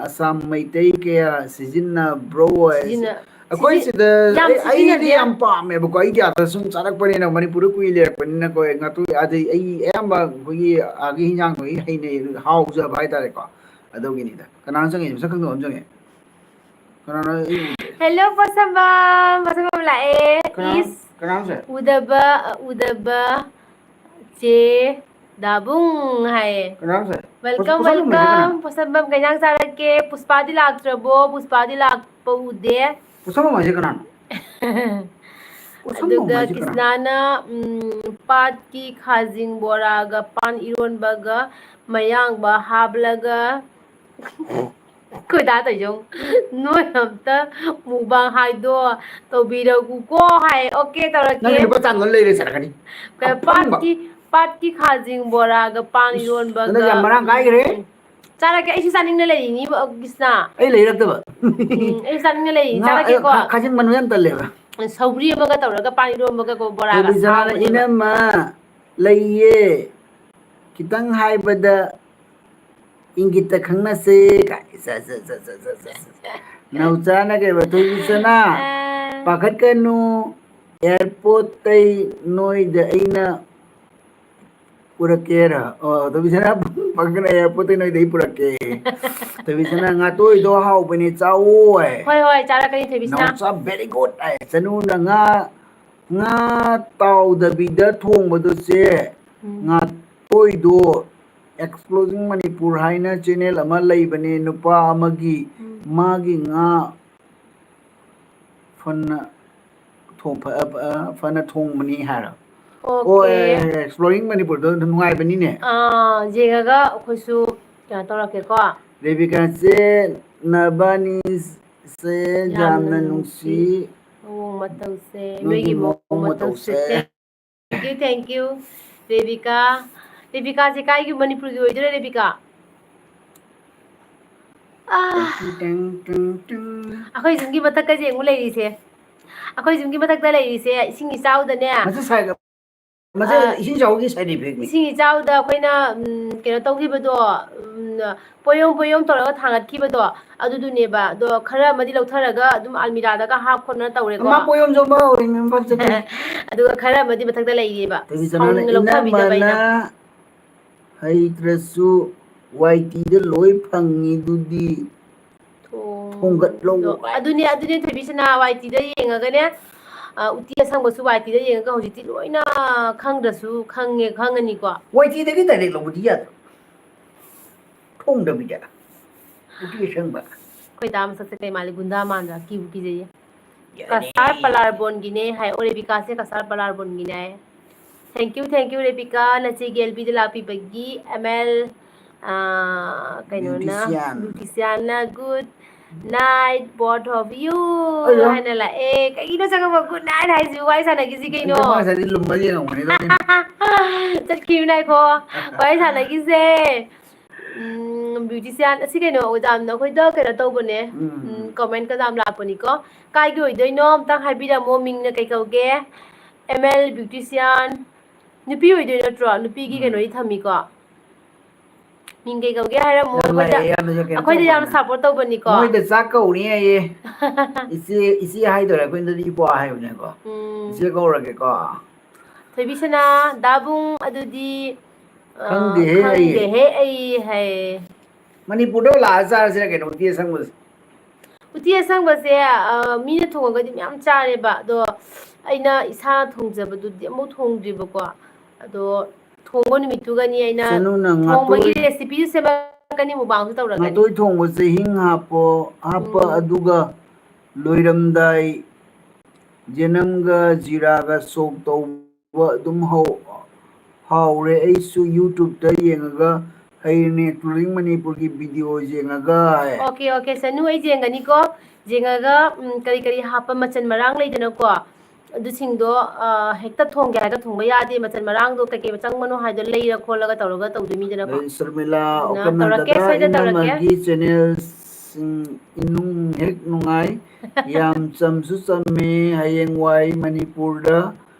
ꯑꯁꯥꯝ ꯃꯩꯇꯩ ꯀꯌꯥ ꯁꯤꯖꯤꯟꯅꯕ꯭ꯔꯣ?" ꯍꯥꯏ꯫ ꯁꯤꯖꯤꯟꯅ-, ꯑꯩꯈꯣꯏ ꯁꯤꯖꯤ-, ꯁꯤꯗ ꯌꯥꯝ ꯑꯩ, ꯑꯩꯗꯤ ꯁꯤꯖꯤꯟꯅꯗꯦ꯫ ꯌꯥꯝ ꯄꯥꯝꯃꯦꯕꯀꯣ꯫ ꯑꯩꯗꯤ ꯑꯥꯗ ꯁꯨꯝ ꯆꯥꯔꯛꯄꯅꯤꯅ, ꯃꯅꯤꯄꯨꯔꯗ ꯀꯨꯏ ꯂꯩꯔꯛꯄꯅꯤꯅꯀꯣ, ꯉꯥꯇꯣꯏ ꯑꯗꯩ ꯑꯩ ꯑꯌꯥꯝꯕ ꯑꯩꯈꯣꯏꯒꯤ ꯑꯥꯒꯤ ꯍꯤꯟꯖꯥꯡꯗꯣ ꯑꯩ ꯍꯩꯅꯩ, ꯍꯥꯎꯖꯕ ꯍꯥꯏꯇꯥꯔꯦꯀꯣ꯫ ꯑꯗꯨꯒꯤꯅꯤꯗ꯫ ꯀꯅꯥꯅꯣ ꯆꯪꯉꯛꯏ? ꯃꯁꯛ ꯈꯪꯗꯕ ꯑꯃ ꯆꯪꯉꯛꯑꯦ꯫ ꯀꯅꯥꯅꯣ? ꯑꯩ ꯎꯗ꯭ꯔꯦ꯫ Hello, ꯄꯣꯠꯁꯝꯕꯝ! ꯄꯣꯠꯁꯝꯕꯝ ꯂꯥꯛꯑꯦ꯫ ꯀꯅꯥ-, ꯏꯁ! ꯀꯅꯥꯅꯣ ꯁꯦ? ꯎꯗꯕ, ꯎꯗꯕ ꯆꯦ ꯗꯥꯕꯨꯡ ꯍꯥꯏꯌꯦ꯫ ꯀꯅꯥꯅꯣ ꯁꯦ? Welcome, ꯄꯣꯠꯁꯝꯕꯝ ꯍꯥꯏꯁꯦ ꯀꯅꯥꯅꯣ? welcome, ꯄꯣꯠꯁꯝꯕꯝ꯫ ꯀꯩ ꯏꯟꯖꯥꯡ ꯆꯥꯔꯛꯀꯦ? ꯄꯨꯁꯄꯥꯗꯤ ꯂꯥꯛꯇ꯭ꯔꯕꯣ? ꯄꯨꯁꯄꯥꯗꯤ ꯂꯥꯛꯄ ꯎꯗꯦ꯫ ꯄꯣꯠꯁꯝꯕꯝ ꯍꯥꯏꯁꯦ ꯀꯅꯥꯅꯣ? ꯄꯣꯠꯁꯝꯕꯝ ꯑꯗꯨꯒ ꯍꯥꯏꯁꯦ ꯀꯅꯥꯅꯣ? ꯀ꯭ꯔꯤꯁꯅꯥꯅ, ꯎꯝ, ꯄꯥꯠꯀꯤ ꯈꯥꯖꯤꯡ ꯕꯣꯔꯥꯒ ꯄꯥꯟ ꯏꯔꯣꯟꯕꯒ ꯃꯌꯥꯡꯕ ꯍꯥꯞꯂꯒ ꯈꯣꯏꯗꯥ ꯇꯧꯏꯁꯦ ꯌꯦꯡꯉꯨ꯫ ꯅꯣꯏ ꯑꯝꯇ mukbang ꯍꯥꯏꯗꯣ ꯇꯧꯕꯤꯔꯛꯎꯀꯣ ꯍꯥꯏ꯫ Okay, ꯇꯧꯔꯛꯀꯦ꯫ ꯅꯪꯒꯤ ꯂꯨꯄꯥ ꯆꯥꯝꯃ ꯂꯩꯔꯦ ꯆꯠꯂꯛꯀꯅꯤ꯫ ꯑꯄꯪꯕ꯫ ꯄꯥꯠꯀꯤ, ꯄꯥꯠꯀꯤ ꯈꯥꯖꯤꯡ ꯕꯣꯔꯥꯒ ꯄꯥꯟ ꯑꯁ, ꯏꯔꯣꯟꯕꯒ꯫ ꯍꯟꯗꯛ ꯌꯥꯝ ꯃꯔꯥꯡ ꯀꯥꯏꯈ꯭ꯔꯦ꯫ ꯎꯝ, ꯆꯥꯔꯛꯀꯦ꯫ ꯑꯩꯁꯨ ꯆꯥꯅꯤꯡꯅ ꯂꯩꯔꯤꯅꯤꯕ, ꯀ꯭ꯔꯤꯁꯅ꯫ ꯑꯩ ꯂꯩꯔꯛꯇꯕ꯫ ꯎꯝ, ꯑꯩꯁꯨ ꯆꯥꯅꯤꯡꯅ ꯂꯩꯔꯤꯅꯤ꯫ ꯉꯥ, ꯆꯥꯔꯛꯀꯦꯀꯣ꯫ ꯈꯥ-, ꯈꯥꯖꯤꯡ ꯃꯅꯨꯡ ꯌꯥꯝ ꯇꯜꯂꯦꯕ꯫ ꯁꯧꯒ꯭ꯔꯤ ꯑꯃꯒ ꯇꯧꯔꯒ ꯄꯥꯟ ꯏꯔꯣꯟꯕꯒꯀꯣ ꯕꯣꯔꯥꯒ ꯔꯕꯤꯆꯔꯥꯅ, ꯍꯥꯎꯕꯅꯦꯕ꯫ "ꯏꯅꯝꯃ ꯂꯩꯌꯦ, ꯈꯤꯇꯪ ꯍꯥꯏꯕꯗ ꯏꯪꯒꯤꯠꯇ ꯈꯪꯅꯁꯦ" ꯀꯥꯏ꯫ ꯁꯦ, ꯁꯦ, ꯁꯦ꯫ ꯅꯥꯎꯆꯥꯅ ꯀꯩꯕ? ꯊꯣꯏꯕꯤꯁꯅꯥ, ꯑꯥ꯫ ꯄꯥꯈꯠꯀꯅꯨ, ꯑꯦꯌꯥꯔꯄꯣꯔꯠꯇꯩ ꯅꯣꯏꯗ ꯑꯩꯅ ꯄꯨꯔꯛꯀꯦꯔ? ꯑꯣ, ꯊꯣꯏꯕꯤꯁꯅꯥ, ꯄꯥꯈꯠꯀꯅꯨ, ꯑꯦꯌꯥꯔꯄꯣꯔꯠꯇꯩ ꯅꯣꯏꯗ ꯑꯩ ꯄꯨꯔꯛꯀꯦ꯫ ꯊꯣꯏꯕꯤꯁꯅꯥ, ꯉꯥꯇꯣꯏꯗꯣ ꯍꯥꯎꯕꯅꯦ, ꯆꯥꯎꯋꯣ ꯍꯥꯏ꯫ ꯍꯣꯏ, ꯍꯣꯏ, ꯆꯥꯔꯛꯀꯅꯤ, ꯊꯣꯏꯕꯤꯁꯅꯥ꯫ ꯅꯥꯎꯆꯥ, very good ꯍꯥꯏ꯫ ꯆꯅꯨꯅ ꯉꯥ, ꯉꯥ ꯇꯥꯎꯗꯕꯤꯗ ꯊꯣꯡꯕꯗꯣ, ꯆꯦ꯫ ꯎꯝ꯫ ꯉꯥꯇꯣꯏꯗꯣ Exploring ꯃꯅꯤꯄꯨꯔ ꯍꯥꯏꯅ channel ꯑꯃ ꯂꯩꯕꯅꯦ, ꯅꯨꯄꯥ ꯑꯃꯒꯤ꯫ ꯎꯝ꯫ ꯃꯥꯒꯤ ꯉꯥ ꯐꯅ ꯊꯣꯡ-, ꯐ-, ꯐ-, ꯐꯅ ꯊꯣꯡꯕꯅꯤ ꯍꯥꯏꯔꯣ? ꯑꯣꯀꯦ꯫ ꯑꯣ, ꯑꯦ, ꯑꯦ, Exploring ꯃꯅꯤꯄꯨꯔꯗꯣ ꯑꯗꯨꯝ ꯅꯨꯡꯉꯥꯏꯕꯅꯤꯅꯦ꯫ ꯑꯥ, ꯌꯦꯡꯉꯒ ꯑꯩꯈꯣꯏꯁꯨ ꯀꯩꯅꯣ ꯇꯧꯔꯛꯀꯦꯀꯣ꯫ ꯔꯦꯕꯤꯀꯥ ꯆꯦ, ꯅꯕꯥꯅꯤꯁꯦ ꯌꯥꯝꯅ ꯌꯥꯝꯅ ꯅꯨꯡꯁꯤ꯫ ꯅꯨꯡꯁꯤ꯫ ꯃꯑꯣꯡ ꯃꯇꯧꯁꯦ, ꯅꯣꯏꯒꯤ ꯅꯣꯏꯒꯤ ꯃꯑꯣꯡ ꯃꯑꯣꯡ ꯃꯇꯧꯁꯦ꯫ ꯃꯇꯧꯁꯦ꯫ Thank you, thank you, Rebika. ꯔꯦꯕꯤꯀꯥꯁꯦ ꯀꯥꯏꯒꯤ, ꯃꯅꯤꯄꯨꯔꯒꯤ ꯑꯣꯏꯗꯣꯏꯔꯥ, ꯔꯦꯕꯤꯀꯥ? ꯑꯥ꯫ ꯇꯦꯡ, ꯇꯦꯡ, ꯇꯦꯡ, ꯇꯦꯡ꯫ ꯑꯩꯈꯣꯏ ꯌꯨꯝꯒꯤ ꯃꯊꯛꯇ ꯌꯦꯡꯉꯨ ꯂꯩꯔꯤꯁꯦ꯫ ꯑꯩꯈꯣꯏ ꯌꯨꯝꯒꯤ ꯃꯊꯛꯇ ꯂꯩꯔꯤꯁꯦ, ꯏꯁꯤꯡ ꯏꯆꯥꯎꯗꯅꯦ꯫ ꯃꯁꯤ ꯁꯥꯏꯒ-, ꯃꯁꯤ ꯑꯥ, ꯏꯁꯤꯡ ꯏꯆꯥꯎꯒꯤ side effectꯅꯤ꯫ ꯏꯁꯤꯡ ꯏꯆꯥꯎꯗ ꯑꯩꯈꯣꯏꯅ, ꯎꯝ, ꯀꯩꯅꯣ ꯇꯧꯈꯤꯕꯗꯣ, ꯎꯝ, ꯄꯣꯌꯣꯝ ꯄꯣꯌꯣꯝ ꯇꯧꯔꯒ ꯊꯥꯡꯒꯠꯈꯤꯕꯗꯣ, ꯑꯗꯨꯗꯨꯅꯦꯕ꯫ ꯑꯗꯣ ꯈꯔ ꯑꯃꯗꯤ ꯂꯧꯊꯔꯒ ꯑꯗꯨꯝ ꯑꯜꯃꯤꯔꯥꯗꯒ ꯍꯥꯞ ꯈꯣꯠꯅ ꯇꯧꯔꯦꯀꯣ꯫ ꯃꯥ ꯄꯣꯌꯣꯝ ꯆꯣꯡꯕ ꯍꯧꯔꯤꯅꯦ, ꯃꯐꯝ ꯆꯠꯇ꯭ꯔꯤ꯫ ꯑꯗꯨꯒ ꯈꯔ ꯑꯃꯗꯤ ꯃꯊꯛꯇ ꯂꯩꯔꯤꯑꯕ꯫ ꯊꯣꯏꯕꯤꯁꯅꯥꯅ ꯁꯥꯎꯅꯤꯡꯅ ꯂꯧꯊꯕꯤꯗꯕ ꯑꯩꯅ꯫ ꯏꯅꯝꯃꯅ ꯍꯩꯇ꯭ꯔꯁꯨ ꯋꯥꯏ ꯇꯤꯗ ꯂꯣꯏ ꯐꯪꯉꯤꯗꯨꯗꯤ꯫ ꯊꯣꯡ-, ꯊꯣꯡꯒꯠꯂꯣ꯫ ꯑꯗꯨꯅꯦ, ꯑꯗꯨꯅꯦ ꯊꯣꯏꯕꯤꯁꯅꯥ, ꯋꯥꯏ ꯇꯤꯗ ꯌꯦꯡꯉꯒꯅꯦ, ꯑ, ꯎꯇꯤ ꯑꯁꯪꯕꯁꯨ ꯋꯥꯏ ꯇꯤꯗ ꯌꯦꯡꯉꯒ ꯍꯧꯖꯤꯛꯇꯤ ꯂꯣꯏꯅ ꯈꯪꯗ꯭ꯔꯁꯨ ꯈꯪꯉꯦ, ꯈꯪꯉꯅꯤꯀꯣ꯫ ꯋꯥꯏ ꯇꯤꯗꯒꯤ direct ꯂꯧꯕꯗꯤ ꯌꯥꯗ꯭ꯔꯣ? ꯊꯣꯡꯗꯕꯤꯗ꯫ ꯎꯇꯤ ꯑꯁꯪꯕ꯫ ꯑꯩꯈꯣꯏ ꯗꯥ ꯃꯁꯛꯁꯦ ꯀꯩ ꯃꯥꯜꯂꯤ? ꯒꯨꯟꯗꯥ ꯃꯥꯟꯗ꯭ꯔꯥ? ꯀꯤꯕꯨ ꯀꯤꯖꯩꯌꯦ꯫ ꯌꯥꯅꯤ꯫ ꯀꯁꯥꯔ ꯄꯂꯥꯔꯕꯣꯟꯒꯤꯅꯦ ꯍꯥꯏ꯫ ꯑꯣ, ꯔꯦꯕꯤꯀꯥꯁꯦ ꯀꯁꯥꯔ ꯄꯂꯥꯔꯕꯣꯟꯒꯤꯅꯦ ꯍꯥꯏ꯫ Thank you, thank you, Rebika, ꯅꯆꯦꯒꯤ ꯑꯦꯜ ꯕꯤꯗ ꯂꯥꯛꯄꯤꯕꯒꯤ꯫ ꯑꯦꯝ ꯑꯦꯜ, ꯑꯥ, ꯀꯩꯅꯣꯅ, Beautician꯫ Beauticianꯅ, "Good night, both of you" ꯑꯩꯌꯥ꯫ ꯍꯥꯏꯅ ꯂꯥꯛꯑꯦ꯫ ꯀꯩꯒꯤꯅꯣ ꯆꯪꯉꯛꯄ good night ꯍꯥꯏꯁꯤꯕꯨ? ꯋꯥꯔꯤ ꯁꯥꯟꯅꯈꯤꯁꯤ ꯀꯩꯅꯣ꯫ ꯑꯩꯗꯤ ꯃꯥ ꯉꯁꯥꯏꯗꯩ ꯂꯨꯝꯃ ꯌꯦꯡꯉꯝꯕꯅꯤ, ꯑꯗꯨꯒꯤꯅꯤ꯫ ꯆꯠꯈꯤꯕꯅ ꯉꯥꯏꯈꯣ꯫ ꯋꯥꯔꯤ ꯁꯥꯟꯅꯈꯤꯁꯦ꯫ ꯎꯝ, Beautician, ꯑꯁꯤ ꯀꯩꯅꯣ, ꯌꯥꯝꯅ ꯑꯩꯈꯣꯏꯗ ꯀꯩꯅꯣ ꯇꯧꯕꯅꯦ꯫ ꯎꯝ꯫ ꯎꯝ, commentꯀ ꯌꯥꯝ ꯂꯥꯛꯄꯅꯤꯀꯣ꯫ ꯀꯥꯏꯒꯤ ꯑꯣꯏꯗꯣꯏꯅꯣ? ꯑꯝꯇꯪ ꯍꯥꯏꯕꯤꯔꯝꯃꯣ, ꯃꯤꯡꯅ ꯀꯩ ꯀꯧꯒꯦ? M L Beautician꯫ ꯅꯨꯄꯤ ꯑꯣꯏꯗꯣꯏ ꯅꯠꯇ꯭ꯔꯣ? ꯅꯨꯄꯤꯒꯤ ꯎꯝ꯫ ꯀꯩꯅꯣꯗꯤ ꯊꯝꯃꯤꯀꯣ꯫ ꯃꯤꯡ ꯀꯩ ꯀꯧꯒꯦ ꯍꯥꯏꯔꯝꯃꯣ꯫ ꯌꯥꯝ ꯑꯩꯈꯣꯏꯗ ꯂꯥꯛꯑꯦ, ꯌꯥꯝꯅꯁꯨ ꯀꯩꯅꯣ ꯑꯩꯈꯣꯏꯗ ꯌꯥꯝ ꯇꯧꯕꯅꯦ꯫ ꯁꯞꯄꯣꯔꯠ ꯇꯧꯕꯅꯤꯀꯣ꯫ ꯃꯣꯏꯗ ꯆꯥꯛ ꯀꯧꯔꯤ ꯍꯥꯏꯌꯦ꯫ ꯏꯆꯦ, ꯏꯆꯦ ꯍꯥꯏꯗꯣꯏꯔꯥ? ꯑꯩꯈꯣꯏꯅꯗꯤ ꯏꯄ꯭ꯋꯥ ꯍꯥꯏꯕꯅꯦꯀꯣ꯫ ꯎꯝ꯫ ꯏꯆꯦ ꯀꯧꯔꯒꯦꯀꯣ꯫ ꯊꯣꯏꯕꯤꯁꯅꯥ, ꯗꯥꯕꯨꯡ ꯑꯗꯨꯗꯤ ꯑ, ꯈꯪꯗꯦꯍꯦ ꯑꯩ꯫ ꯈꯪꯗꯦꯍꯦ ꯑꯩ ꯍꯥꯏꯌꯦ꯫ ꯃꯅꯤꯄꯨꯔꯗ ꯂꯥꯛꯑ ꯆꯥꯔꯁꯤꯔ ꯀꯩꯅꯣ ꯎꯇꯤ ꯑꯁꯪꯕꯁꯦ? ꯎꯇꯤ ꯑꯁꯪꯕꯁꯦ ꯑ, ꯃꯤꯅ ꯊꯣꯡꯉꯒꯗꯤ ꯃꯌꯥꯝ ꯆꯥꯔꯦꯕ, ꯑꯗꯣ ꯑꯩꯅ ꯏꯁꯥꯅ ꯊꯣꯡꯖꯕꯗꯨꯗꯤ ꯑꯃꯨꯛ ꯊꯣꯡꯗ꯭ꯔꯤꯕꯀꯣ꯫ ꯑꯗꯣ ꯊꯣꯡꯕ ꯅꯨꯃꯤꯠꯇꯨꯒꯅꯤ ꯑꯩꯅ ꯆꯅꯨꯅ ꯊꯣꯡꯕꯒꯤ ꯉꯥꯇꯣꯏ- recipeꯁꯨ ꯁꯦꯝꯃꯛꯀꯅꯤ, ꯃꯨꯛꯕꯥꯡꯁꯨ ꯇꯧꯔꯛꯀꯅꯤ꯫ ꯉꯥꯇꯣꯏ ꯊꯣꯡꯕꯁꯦ ꯍꯤꯡ ꯍꯥꯞꯄꯣ, ꯍꯥꯞꯄ, ꯎꯝ꯫ ꯑꯗꯨꯒ ꯂꯣꯏꯔꯝꯗꯥꯏ ꯌꯦꯅꯝꯒ ꯖꯤꯔꯥꯒ ꯁꯣꯛ ꯇꯧꯕ ꯑꯗꯨꯝ ꯍꯧ-, ꯍꯥꯎꯔꯦ꯫ ꯑꯩꯁꯨ YouTubeꯇ ꯌꯦꯡꯉꯒ ꯍꯩꯔꯤꯅꯦ, Touring Manipurꯒꯤ video ꯌꯦꯡꯉꯒ꯫ Okay, okay, ꯁꯅꯨ, ꯑꯩ ꯌꯦꯡꯒꯅꯤꯀꯣ꯫ ꯌꯦꯡꯉꯒ, ꯎꯝ, ꯀꯔꯤ ꯀꯔꯤ ꯍꯥꯞꯄ, ꯃꯆꯜ ꯃꯔꯥꯡ ꯂꯩꯗꯅꯀꯣ, ꯑꯗꯨꯁꯤꯡꯗꯣ, ꯑ, ꯍꯦꯛꯇ ꯊꯣꯡꯒꯦ ꯍꯥꯏꯔꯒ ꯊꯣꯡꯕ ꯌꯥꯗꯦ꯫ ꯃꯆꯜ ꯃꯔꯥꯡꯗꯣ ꯀꯩꯀꯩ ꯆꯪꯕꯅꯣ ꯍꯥꯏꯗꯣ ꯂꯩꯔ ꯈꯣꯠꯂꯒ ꯇꯧꯔꯒ ꯇꯧꯗꯣꯏ ꯃꯤꯗꯅꯀꯣ꯫ ꯑꯗꯩ ꯁꯔꯃꯤꯂꯥ, ꯑꯗꯨꯅ ꯑꯣꯀꯅ ꯇꯧꯔꯛꯀꯦ, ꯗꯗꯥ ꯁꯣꯏꯗꯅ ꯇꯧꯔꯛꯀꯦ꯫ ꯏꯅꯝꯃꯒꯤ channelꯁꯤꯡ ꯏꯅꯨꯡ ꯍꯦꯛ ꯅꯨꯡꯉꯥꯏ, ꯌꯥꯝ ꯆꯝꯁꯨ ꯆꯝꯃꯦ꯫ ꯍꯌꯦꯡꯋꯥꯏ ꯃꯅꯤꯄꯨꯔꯗ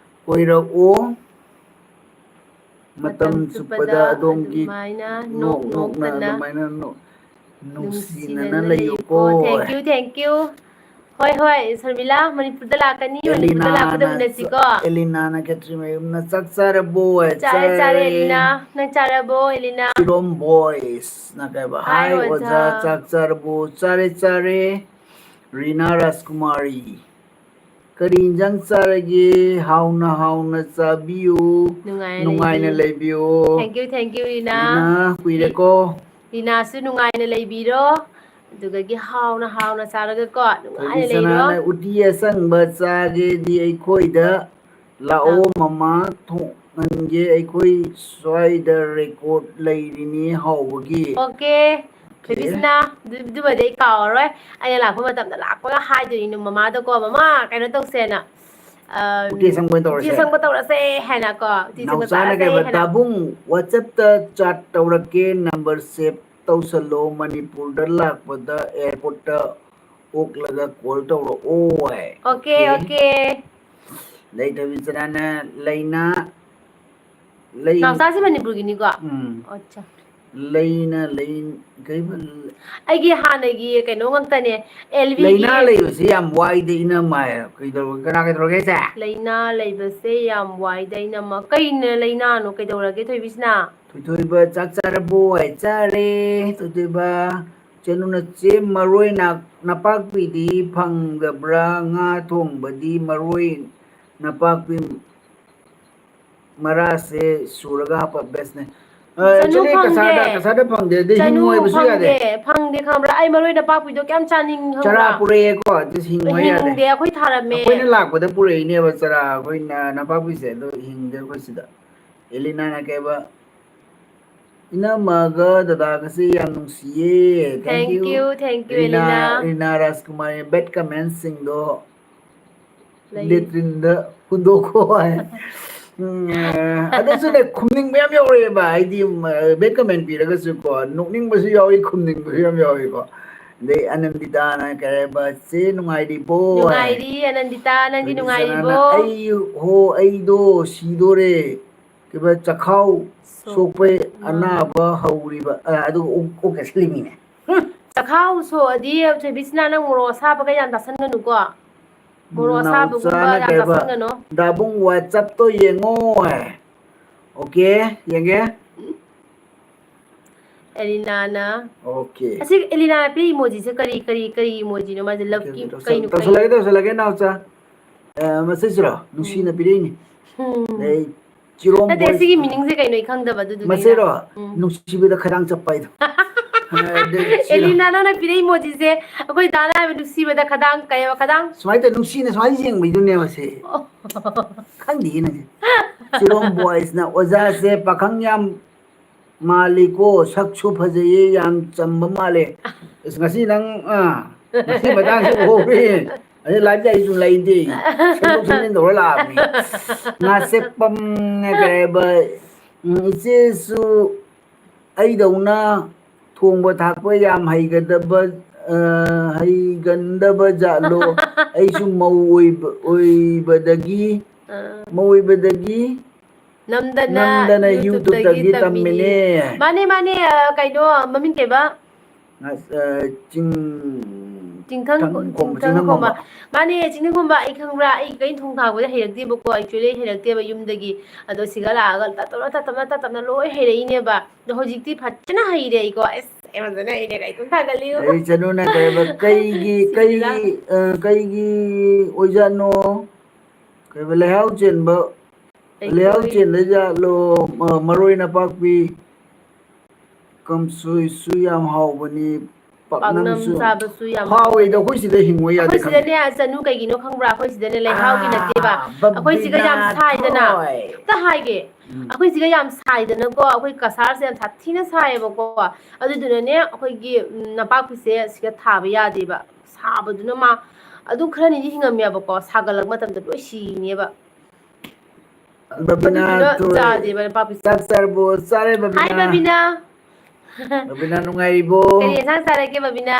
ꯀꯣꯏꯔꯛꯑꯣ꯫ ꯃꯇꯝ ꯆꯨꯞꯄꯗ ꯑꯗꯣꯝꯒꯤ ꯑꯗꯨꯃꯥꯏꯅ ꯅꯣꯛ ꯅꯣꯛ ꯅꯣꯛꯅ ꯅꯣꯛꯇꯅ ꯑꯗꯨꯃꯥꯏꯅ ꯅꯣ-, ꯅꯨꯡꯁꯤꯅꯅ ꯅꯨꯡꯁꯤꯅꯅ ꯂꯩꯌꯨꯀꯣ꯫ ꯂꯩꯌꯨꯀꯣ꯫ Thank you, thank you. ꯍꯣꯏ, ꯍꯣꯏ, ꯁꯔꯃꯤꯂꯥ, ꯃꯅꯤꯄꯨꯔꯗ ꯂꯥꯛꯀꯅꯤ, ꯃꯅꯤꯄꯨꯔꯗ ꯂꯥꯛꯄꯗ ꯑꯦꯂꯤꯅꯥꯅ ꯎꯅꯁꯤꯀꯣ꯫ ꯆ-, ꯑꯦꯂꯤꯅꯥꯅ ꯈꯦꯇ꯭ꯔꯤꯃꯌꯨꯝꯅ ꯆꯥꯛ ꯆꯥꯔꯕꯣ? ꯆꯥꯔꯦ, ꯆꯥꯔꯦ, ꯑꯦꯂꯤꯅꯥ꯫ ꯅꯪ ꯆꯥꯔꯕꯣ, ꯑꯦꯂꯤꯅꯥ? ꯏꯔꯣꯝ Boysꯅ ꯀꯩꯕ? Hi, Hi, ꯑꯣꯖꯥ꯫ ꯑꯣꯖꯥ, ꯆꯥꯛ ꯆꯥꯔꯕꯣ? ꯆꯥꯔꯦ, ꯆꯥꯔꯦ꯫ ꯔꯤꯅꯥ ꯔꯥꯖꯀꯨꯃꯥꯔꯤ, ꯀꯔꯤ ꯏꯟꯖꯥꯡ ꯆꯥꯔꯒꯦ? ꯍꯥꯎꯅ ꯍꯥꯎꯅ ꯆꯥꯕꯤꯌꯨ꯫ ꯅꯨꯡꯉꯥꯏꯅ ꯅꯨꯡꯉꯥꯏꯅ ꯂꯩꯕꯤꯌꯨ꯫ ꯂꯩꯕꯤꯌꯨ꯫ Thank you, thank you, ꯔꯤꯅꯥ꯫ ꯔꯤꯅꯥ, ꯀꯨꯏꯔꯦꯀꯣ꯫ ꯔꯤꯅꯥꯁꯨ ꯅꯨꯡꯉꯥꯏꯅ ꯂꯩꯕꯤꯔꯣ꯫ ꯑꯗꯨꯗꯒꯤ ꯍꯥꯎꯅ ꯍꯥꯎꯅ ꯆꯥꯔꯒꯀꯣ, ꯅꯨꯡꯉꯥꯏꯅ ꯂꯩꯔꯣ꯫ ꯊꯣꯏꯕꯤꯁꯅꯥꯅ ꯎꯇꯤ ꯑꯁꯪꯕ ꯆꯥꯒꯦꯗꯤ ꯑꯩꯈꯣꯏꯗ ꯂꯥꯛꯑꯣ, ꯂꯥꯛ- ꯃꯃꯥ, ꯊꯣꯡꯍꯟꯒꯦ꯫ ꯑꯩꯈꯣꯏ ꯁ꯭ꯋꯥꯏꯗ record ꯂꯩꯔꯤꯅꯤ ꯍꯥꯎꯕꯒꯤ꯫ Okay꯫ ꯊꯣꯏꯕꯤꯁꯅꯥ, ꯑꯗꯨ-, ꯑꯗꯨꯃꯗꯤ ꯑꯩ ꯀꯥꯎꯔꯔꯣꯏ꯫ ꯑꯩꯅ ꯂꯥꯛꯄ ꯃꯇꯝꯗ ꯂꯥꯛꯄꯒ ꯍꯥꯏꯗꯣꯏꯅꯤ ꯃꯃꯥꯗꯀꯣ, "ꯃꯃꯥ, ꯀꯩꯅꯣ ꯇꯧꯁꯦꯅ, ꯑ, ꯎꯇꯤ ꯑꯁꯪꯕ ꯑꯣꯏꯅ ꯎꯇꯤ ꯇꯧꯔꯁꯦ꯫ ꯑꯁꯪꯕ ꯇꯧꯔꯁꯦ" ꯍꯥꯏꯅꯀꯣ, "ꯎꯇꯤ ꯑꯁꯪꯕ ꯅꯥꯎꯆꯥꯅ ꯆꯥꯔꯁꯦ" ꯀꯩꯕ? ꯍꯥꯏꯅ꯫ "ꯗꯥꯕꯨꯡ, WhatsAppꯇ chat ꯇꯧꯔꯛꯀꯦ, number save ꯇꯧꯁꯜꯂꯣ, ꯃꯅꯤꯄꯨꯔꯗ ꯂꯥꯛꯄꯗ airportꯇ ꯑꯣꯛꯂꯒ call ꯇꯧꯔꯛꯑꯣ" ꯍꯥꯏ꯫ Okay, okay꯫ ꯂꯩꯊꯕꯤ ꯆꯅꯥꯅ ꯂꯩꯅꯥ, ꯂꯩ-, ꯅꯥꯎꯆꯥꯁꯤ ꯃꯅꯤꯄꯨꯔꯒꯤꯅꯤꯀꯣ? ꯎꯝ꯫ ꯑꯠꯆꯥ꯫ ꯂꯩꯅ ꯂꯩ ꯀꯩꯕ? ꯑꯩꯒꯤ ꯍꯥꯟꯅꯒꯤ ꯀꯩꯅꯣ ꯉꯥꯛꯇꯅꯦ꯫ ꯑꯦꯜ ꯚꯤꯒꯤ ꯂꯩꯅꯥ ꯂꯩꯕꯁꯤ ꯌꯥꯝ ꯋꯥꯏꯗ ꯏꯅꯝꯃ ꯍꯥꯏꯔ ꯀꯩꯗꯧꯔꯒꯦ? ꯀꯅꯥ ꯀꯩꯗꯧꯔꯒꯦ ꯍꯥꯏꯁꯦ? ꯂꯩꯅꯥ ꯂꯩꯕꯁꯦ ꯌꯥꯝ ꯋꯥꯏꯗ ꯏꯅꯝꯃ꯫ ꯀꯩꯅ ꯂꯩꯅꯥꯅꯣ? ꯀꯩꯗꯧꯔꯒꯦ ꯊꯣꯏꯕꯤꯁꯅꯥ? ꯊꯣꯏꯊꯣꯏꯕ ꯆꯥꯛ ꯆꯥꯔꯕꯣ? ꯍꯥꯏ ꯆꯥꯔꯦ꯫ ꯊꯣꯏꯊꯣꯏꯕ ꯆꯅꯨꯅ ꯆꯦ ꯃꯔꯣꯏ ꯅꯥ- ꯅꯄꯥꯛꯄꯤꯗꯤ ꯐꯪꯗꯕ꯭ꯔꯥ? ꯉꯥ ꯊꯣꯡꯕꯗꯤ ꯃꯔꯣꯏ ꯅꯄꯥꯛꯄꯤ ꯃꯔꯥꯁꯦ ꯁꯨꯔꯒ ꯍꯥꯞꯄ ꯕꯦꯁꯅꯦ꯫ ꯆꯅꯨ ꯑꯦꯛꯆꯨꯂꯤ ꯐꯪꯗꯦ꯫ ꯀꯁꯥꯗ ꯀꯁꯥꯗ ꯐꯪꯗꯦ ꯑꯗꯩ ꯆꯅꯨ ꯍꯤꯡꯉꯨ ꯍꯥꯏꯕꯁꯨ ꯌꯥꯗꯦ꯫ ꯐꯪꯗꯦ, ꯐꯪꯗꯦ ꯈꯪꯕ꯭ꯔꯥ? ꯑꯩ ꯃꯔꯣꯏ ꯅꯄꯥꯛꯄꯤꯗꯣ ꯀꯌꯥꯝ ꯆꯥꯅꯤꯡꯉꯤ ꯆꯔꯥ ꯈꯪꯕ꯭ꯔꯥ? ꯄꯨꯔꯛꯑꯦꯀꯣ ꯑꯗꯨ ꯍꯤꯡꯉꯨ ꯌꯥꯗꯦ꯫ ꯍꯤꯡꯗꯦ, ꯑꯩꯈꯣꯏ ꯊꯥꯔꯝꯃꯦ꯫ ꯑꯩꯈꯣꯏꯅ ꯂꯥꯛꯄꯗ ꯄꯨꯔꯛꯏꯅꯦꯕ ꯆꯔꯥ ꯑꯩꯈꯣꯏꯅ ꯅꯄꯥꯛꯄꯤꯁꯦ ꯑꯗꯣ ꯍꯤꯡꯗꯦ ꯑꯩꯈꯣꯏ ꯁꯤꯗ꯫ ꯑꯦꯂꯤꯅꯥꯅ ꯀꯩꯕ? ꯏꯅꯝꯃꯒ ꯗꯗꯥꯒꯁꯦ ꯌꯥꯝ ꯅꯨꯡꯁꯤꯌꯦ꯫ Thank Thank you꯫ you, thank you, Rina ꯑꯦꯂꯤꯅꯥ꯫ Rina ꯔꯥꯖꯀꯨꯃꯥꯔꯤ bad comment ꯁꯤꯡꯗꯣ ꯂꯩ꯫ ꯂꯦꯇ꯭ꯔꯤꯟꯗ ꯍꯨꯟꯗꯣꯛꯈꯣ ꯍꯥꯏ꯫ ꯎꯝ, ꯑꯗꯨꯁꯨꯅꯦ ꯈꯨꯝꯅꯤꯡꯕ ꯌꯥꯝ ꯌꯥꯎꯔꯛꯑꯦꯕ꯫ ꯍꯥꯏꯗꯤ ꯕꯦꯠ ꯀꯃꯦꯟ ꯄꯤꯔꯒꯁꯨꯀꯣ ꯅꯣꯛꯅꯤꯡꯕꯁꯨ ꯌꯥꯎꯏ, ꯈꯨꯝꯅꯤꯡꯕꯁꯨ ꯌꯥꯝ ꯌꯥꯎꯏꯀꯣ꯫ ꯑꯗꯩ ꯑꯅꯟꯗꯤꯇꯥꯅ ꯀꯩ ꯍꯥꯏꯕ, "ꯆꯦ ꯅꯨꯡꯉꯥꯏꯔꯤꯕꯣ?" ꯍꯥꯏ꯫ ꯅꯨꯡꯉꯥꯏꯔꯤ ꯑꯅꯟꯗꯤꯇꯥ, ꯅꯪꯗꯤ ꯊꯣꯏꯕꯤꯁꯅꯥꯅ, ꯅꯨꯡꯉꯥꯏꯔꯤꯕꯣ? "ꯑꯩ ꯍꯣ ꯑꯩꯗꯣ ꯁꯤꯗꯣꯔꯦ, ꯀꯩꯕ, ꯆꯈꯥꯎ ꯁꯣꯛ- ꯁꯣꯛꯄꯩ ꯃꯥ- ꯑꯅꯥꯕ ꯍꯧꯔꯤꯕ", ꯑ, ꯑꯗꯨꯒ ꯑꯣꯛ ꯑꯣꯛ ꯆꯥꯁꯤꯜꯂꯤꯃꯤꯅꯦ꯫ ꯆꯈꯥꯎ ꯁꯣꯛꯑꯗꯤ ꯊꯣꯏꯕꯤꯁꯅꯥ ꯅꯪ ꯃꯣꯔꯣꯛ ꯑꯁꯥꯕꯒ ꯌꯥꯝ ꯆꯥꯁꯟꯒꯅꯨꯀꯣ꯫ ꯃꯣꯔꯣꯛ ꯑꯁꯥꯕꯒꯨꯝꯕ ꯅꯥꯎꯆꯥꯅ ꯌꯥꯝ ꯀꯩꯕ, ꯆꯥꯁꯟꯒꯅꯨ꯫ "ꯗꯥꯕꯨꯡ WhatsApp ꯇꯣ ꯌꯦꯡꯉꯣ" ꯍꯥꯏ꯫ ꯑꯣꯀꯦ, ꯌꯦꯡꯒꯦ꯫ ꯑꯦꯂꯤꯅꯥꯅ ꯑꯣꯀꯦ꯫ ꯑꯁꯤ ꯑꯦꯂꯤꯅꯥꯅ ꯄꯤꯔꯤ emoji ꯁꯦ ꯀꯔꯤ ꯀꯔꯤ ꯀꯔꯤ emoji ꯅꯣ? ꯃꯥꯁꯦ love ꯑꯣꯀꯦ, ꯀꯤ ꯑꯣꯀꯦ, ꯇꯧꯁꯜ- ꯀꯩꯅꯣ? ꯇꯧꯁꯜꯂꯒꯦ, ꯇꯧꯁꯜꯂꯒꯦ, ꯅꯥꯎꯆꯥ꯫ ꯑ, ꯃꯁꯤꯁꯤꯔꯣ? ꯅꯨꯡꯁꯤꯅ ꯎꯝ꯫ ꯄꯤꯔꯛꯏꯅꯤ꯫ ꯎꯝ꯫ ꯑꯗꯩ ꯆꯤꯔꯣꯝ ꯅꯠꯇꯦ, ꯕꯣꯏꯁ꯫ ꯑꯁꯤꯒꯤ meaning ꯁꯦ ꯀꯩꯅꯣ ꯑꯩ ꯈꯪꯗꯕ, ꯑꯗꯨꯗꯨꯒꯤ ꯃꯁꯤꯔꯣ? ꯎꯝ꯫ ꯅꯨꯡꯁꯤꯕꯗ ꯈꯗꯥꯡ ꯆꯞꯄ ꯍꯥꯏꯗꯣ꯫ ꯑ, ꯑꯗꯩ ꯁꯤꯔꯣ? ꯑꯦꯂꯤꯅꯥ, ꯅꯪꯅ ꯄꯤꯔꯛꯏ emoji ꯁꯦ ꯑꯩꯈꯣꯏ ꯗꯥꯅ ꯍꯥꯏꯕ ꯅꯨꯡꯁꯤꯕꯗ ꯈꯗꯥꯡ ꯀꯩ ꯍꯥꯏꯕ ꯈꯗꯥꯡ? ꯁꯨꯃꯥꯏꯅ ꯇꯧ, ꯅꯨꯡꯁꯤꯅ ꯁꯨꯃꯥꯏꯅ ꯌꯦꯡꯕꯩꯗꯨꯅꯦꯕ ꯁꯤ꯫ ꯑꯣ꯫ ꯈꯪꯗꯤꯌꯦ ꯅꯪꯁꯦ꯫ ꯆꯤꯔꯣꯝ ꯕꯣꯏꯁꯅ, "ꯑꯣꯖꯥꯁꯦ ꯄꯥꯈꯪ ꯌꯥꯝ ꯃꯥꯜꯂꯤꯀꯣ, ꯁꯛꯁꯨ ꯐꯖꯩꯌꯦ, ꯌꯥꯝ ꯆꯝꯕ ꯃꯥꯜꯂꯦ"꯫ ꯑꯁ, ꯉꯁꯤ ꯅꯪ, ꯑꯥ, ꯉꯁꯤ ꯃꯇꯥꯡꯁꯤ ꯎꯍꯧꯔꯦ꯫ ꯑꯗꯩ live ꯇ ꯑꯩꯁꯨ ꯂꯩꯗꯦ꯫ ꯁꯦꯝꯗꯣꯛ ꯁꯦꯝꯖꯤꯟ ꯇꯧꯔ ꯂꯥꯛꯑꯕꯅꯤ꯫ ꯉꯥꯁꯦꯞꯄꯝꯅ ꯀꯩ ꯍꯥꯏꯕ, ꯎꯝ, "ꯏꯆꯦꯁꯨ ꯑꯩꯗꯧꯅ ꯊꯣꯡꯕ ꯊꯥꯛꯄ ꯌꯥꯝ ꯍꯩꯒꯗꯕ, ꯑ, ꯍꯩꯒꯟꯗꯕ ꯖꯥꯠꯂꯣ? ꯑꯩꯁꯨ ꯃꯧ ꯑꯣꯏꯕ-, ꯑꯣꯏꯕꯗꯒꯤ, ꯑꯥ꯫ ꯃꯧ ꯑꯣꯏꯕꯗꯒꯤ ꯅꯝꯗꯅ ꯅꯝꯗꯅ YouTubeꯇꯒꯤ YouTube-ꯇꯒꯤ ꯇꯝꯃꯤꯅꯦ꯫ ꯇꯝꯃꯤꯅꯦ꯫ ꯃꯥꯅꯦ, ꯃꯥꯅꯦ, ꯑ, ꯀꯩꯅꯣ, ꯃꯃꯤꯡ ꯀꯩꯕ? ꯑ, ꯆꯤꯡ-, ꯆꯤꯡꯊꯪ-, ꯊꯪ ꯈꯣꯝ-, ꯆꯤꯡꯊꯪ ꯆꯤꯡꯊꯪ ꯈꯣꯝꯕ꯫ ꯈꯣꯝꯕ꯫ ꯃꯥꯅꯦ, ꯆꯤꯡꯊꯪ ꯈꯣꯝꯕ, ꯑꯩ ꯈꯪꯕ꯭ꯔꯥ? ꯑꯩ ꯀꯩꯝ ꯊꯣꯡ ꯊꯥꯛꯄꯗꯤ ꯍꯩꯔꯛꯇꯦꯕꯀꯣ, actually ꯑꯩ ꯍꯩꯔꯛꯇꯦꯕ ꯌꯨꯝꯗꯒꯤ꯫ ꯑꯗꯣ ꯁꯤꯗ ꯂꯥꯛꯑꯒ ꯇꯞ ꯇꯞꯅ, ꯇꯞ ꯇꯞꯅ, ꯇꯞ ꯇꯞꯅ ꯂꯣꯏ ꯍꯩꯔꯛꯏꯅꯦꯕ꯫ ꯑꯗꯣ ꯍꯧꯖꯤꯛꯇꯤ ꯐꯖꯅ ꯍꯩꯔꯦ ꯑꯩꯀꯣ꯫ ꯑꯁ, ꯑꯩ ꯐꯖꯅ ꯍꯩꯔꯦ, ꯑꯩ ꯑꯗꯨꯝ ꯊꯥꯒꯠꯂꯤꯌꯨ꯫ ꯑꯩ ꯆꯅꯨꯅ ꯀꯩꯕ, ꯀꯩꯒꯤ, ꯁꯤꯔꯦꯗ꯫ ꯀꯩꯒꯤ, ꯑ, ꯀꯩꯒꯤ ꯑꯣꯏꯖꯥꯠꯅꯣ? ꯀꯩꯕ, ꯂꯩꯍꯥꯎ ꯆꯦꯟꯕ, ꯂꯩꯍꯥꯎ ꯂꯩꯍꯥꯎ ꯆꯦꯟꯕ ꯖꯥꯠꯂꯣ? ꯃ-, ꯃꯔꯣꯏ ꯅꯄꯥꯛꯄꯤ ꯀꯥꯡꯁꯣꯏꯁꯨ ꯌꯥꯝ ꯍꯥꯎꯕꯅꯤ, ꯄꯥꯛꯅꯝ ꯄꯥꯛꯅꯝꯁꯨ ꯆꯥꯕꯁꯨ ꯌꯥꯝ ꯍꯥꯎꯋꯦꯗ꯫ ꯍꯥꯎꯕꯅꯤ꯫ ꯑꯩꯈꯣꯏ ꯁꯤꯗ ꯍꯤꯡꯉꯣ ꯌꯥꯗꯦ ꯑꯩꯈꯣꯏ ꯈꯪꯉꯦ꯫ ꯁꯤꯗꯅꯦ, ꯆꯅꯨ, ꯀꯩꯒꯤꯅꯣ ꯈꯪꯕ꯭ꯔꯥ? ꯑꯩꯈꯣꯏ ꯁꯤꯗꯅꯦ ꯂꯩꯍꯥꯎꯒꯤ ꯑꯥ, ꯅꯠꯇꯦꯕ꯫ ꯑꯩꯈꯣꯏ ꯁꯤꯒ ꯌꯥꯝ ꯕꯕꯤꯅꯥ ꯁꯥꯏꯗꯅ꯫ ꯊꯣꯏ꯫ ꯑꯝꯇ ꯍꯥꯏꯒꯦ꯫ ꯎꯝ꯫ ꯑꯩꯈꯣꯏ ꯁꯤꯒ ꯌꯥꯝ ꯁꯥꯏꯗꯅꯀꯣ, ꯑꯩꯈꯣꯏ ꯀꯁꯥꯔꯁꯦ ꯌꯥꯝ ꯁꯥꯊꯤꯅ ꯁꯥꯏꯌꯦꯕꯀꯣ꯫ ꯑꯗꯨꯗꯨꯅꯅꯦ, ꯑꯩꯈꯣꯏꯒꯤ, ꯎꯝ, ꯅꯄꯥꯛꯄꯤꯁꯦ ꯁꯤꯗ ꯊꯥꯕ ꯌꯥꯗꯦꯕ꯫ ꯁꯥꯕꯗꯨꯅ ꯃꯥ ꯑꯗꯨꯝ ꯈꯔꯅꯤꯗꯤ ꯍꯤꯡꯉꯝꯃꯦꯕꯀꯣ, ꯁꯥꯒꯠꯂꯛꯄ ꯃꯇꯝꯗ ꯂꯣꯏ ꯁꯤꯅꯦꯕ꯫ ꯕꯕꯤꯅꯥ ꯑꯗꯨꯗꯨꯅ ꯊꯣꯏ꯫ ꯆꯥꯗꯦꯕ ꯅꯄꯥꯛꯄꯤꯁꯦ꯫ ꯆꯥꯛ ꯆꯥꯔꯕꯣ? ꯆꯥꯔꯦ, ꯕꯕꯤꯅꯥ꯫ ꯍꯥꯏ, ꯕꯕꯤꯅꯥ꯫ ꯕꯕꯤꯅꯥ, ꯅꯨꯡꯉꯥꯏꯔꯤꯕꯣ? ꯀꯔꯤ ꯌꯦꯟꯁꯥꯡ ꯆꯥꯔꯒꯦ, ꯕꯕꯤꯅꯥ?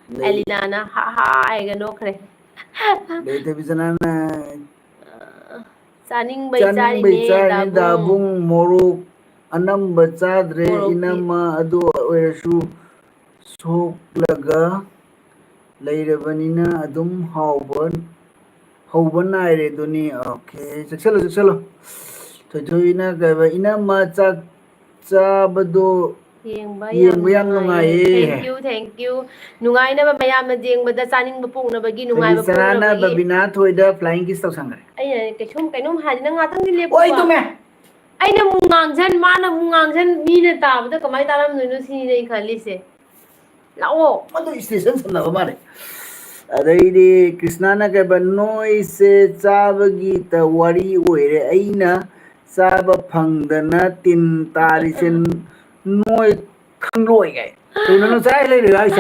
ꯂꯩ꯫ ꯑꯦꯂꯤꯅꯥꯅ ꯍꯥ ꯍꯥ ꯍꯥꯏꯔꯒ ꯅꯣꯛꯈ꯭ꯔꯦ꯫ ꯂꯩꯊꯕꯤ ꯁꯅꯥꯅ ꯆꯥꯅꯤꯡꯕꯩ ꯆꯥꯅꯤꯡꯕꯩ ꯆꯥꯔꯤꯅꯦ, ꯆꯥꯔꯤꯅꯦ, ꯗꯥꯕꯨꯡ꯫ ꯗꯥꯕꯨꯡ꯫ ꯃꯣꯔꯣꯛ ꯑꯅꯝꯕ ꯆꯥꯗ꯭ꯔꯦ, ꯃꯣꯔꯣꯛꯇꯤ ꯏꯅꯝꯃ, ꯑꯗꯨ ꯑꯣꯏꯔꯁꯨ ꯁꯣꯛꯂꯒ ꯂꯩꯔꯕꯅꯤꯅ ꯑꯗꯨꯝ ꯍꯥꯎꯕ ꯍꯧꯕ ꯅꯥꯏꯔꯦ ꯑꯗꯨꯅꯤ꯫ Okay, ꯆꯦꯛꯁꯜꯂꯨ, ꯆꯦꯛꯁꯜꯂꯨ꯫ ꯊꯣꯏꯊꯣꯏꯅ ꯀꯩꯕ, "ꯏꯅꯝꯃ ꯆꯥꯛ ꯆꯥꯕꯗꯣ ꯌꯦꯡꯕ ꯌꯥꯝ ꯌꯦꯡꯕ ꯌꯥꯝ ꯅꯨꯡꯉꯥꯏꯌꯦ꯫ ꯅꯨꯡꯉꯥꯏꯌꯦ꯫" Thank you, thank you꯫ ꯅꯨꯡꯉꯥꯏꯅꯕ ꯃꯌꯥꯝꯅ ꯌꯦꯡꯕꯗ ꯆꯥꯅꯤꯡꯕ ꯄꯣꯛꯅꯕꯒꯤ ꯊꯣꯏꯕꯤ ꯅꯨꯡꯉꯥꯏꯕ ꯆꯔꯥꯅ ꯄꯣꯛꯅꯕꯒꯤ꯫ ꯕꯕꯤꯅꯥ ꯊꯣꯏꯗ flying kiss ꯇꯧꯁꯟꯈ꯭ꯔꯦ꯫ ꯑꯩꯅ ꯀꯩꯁꯨꯝ ꯀꯩꯅꯣꯝ ꯍꯥꯏꯗꯤ ꯅꯪ ꯉꯥꯛꯇꯪꯗꯤ ꯂꯦꯞꯄꯨꯀꯣ꯫ ꯑꯣꯏ ꯇꯨꯝꯃꯦ꯫ ꯑꯩꯅ ꯑꯃꯨꯛ ꯉꯥꯡꯖꯟ, ꯃꯥꯅ ꯑꯃꯨꯛ ꯉꯥꯡꯖꯟ, ꯃꯤꯅ ꯇꯥꯕꯗ ꯀꯃꯥꯏꯅ ꯇꯥꯔꯝꯗꯣꯏꯅꯣ ꯁꯤꯅꯤꯅꯦ ꯑꯩ ꯈꯜꯂꯤꯁꯦ꯫ ꯂꯥꯛꯑꯣ꯫ ꯃꯗꯨ station ꯁꯝꯅꯕ ꯃꯥꯜꯂꯦ꯫ ꯑꯗꯩꯗꯤ ꯀ꯭ꯔꯤꯁꯅꯥꯅ ꯀꯩꯕ, "ꯅꯣꯏꯁꯦ ꯆꯥꯕꯒꯤ ꯇ-, ꯋꯥꯔꯤ ꯑꯣꯏꯔꯦ, ꯑꯩꯅ ꯆꯥꯕ ꯐꯪꯗꯅ ꯇꯤꯟ ꯇꯥꯔꯤꯁꯦ ꯅꯣꯏ ꯈꯪꯂꯣꯏ" ꯀꯥꯏ꯫ ꯀꯩꯅꯣ, ꯅꯪ ꯆꯔꯥ ꯂꯩꯔꯤꯔꯣ ꯍꯥꯏꯁꯦ?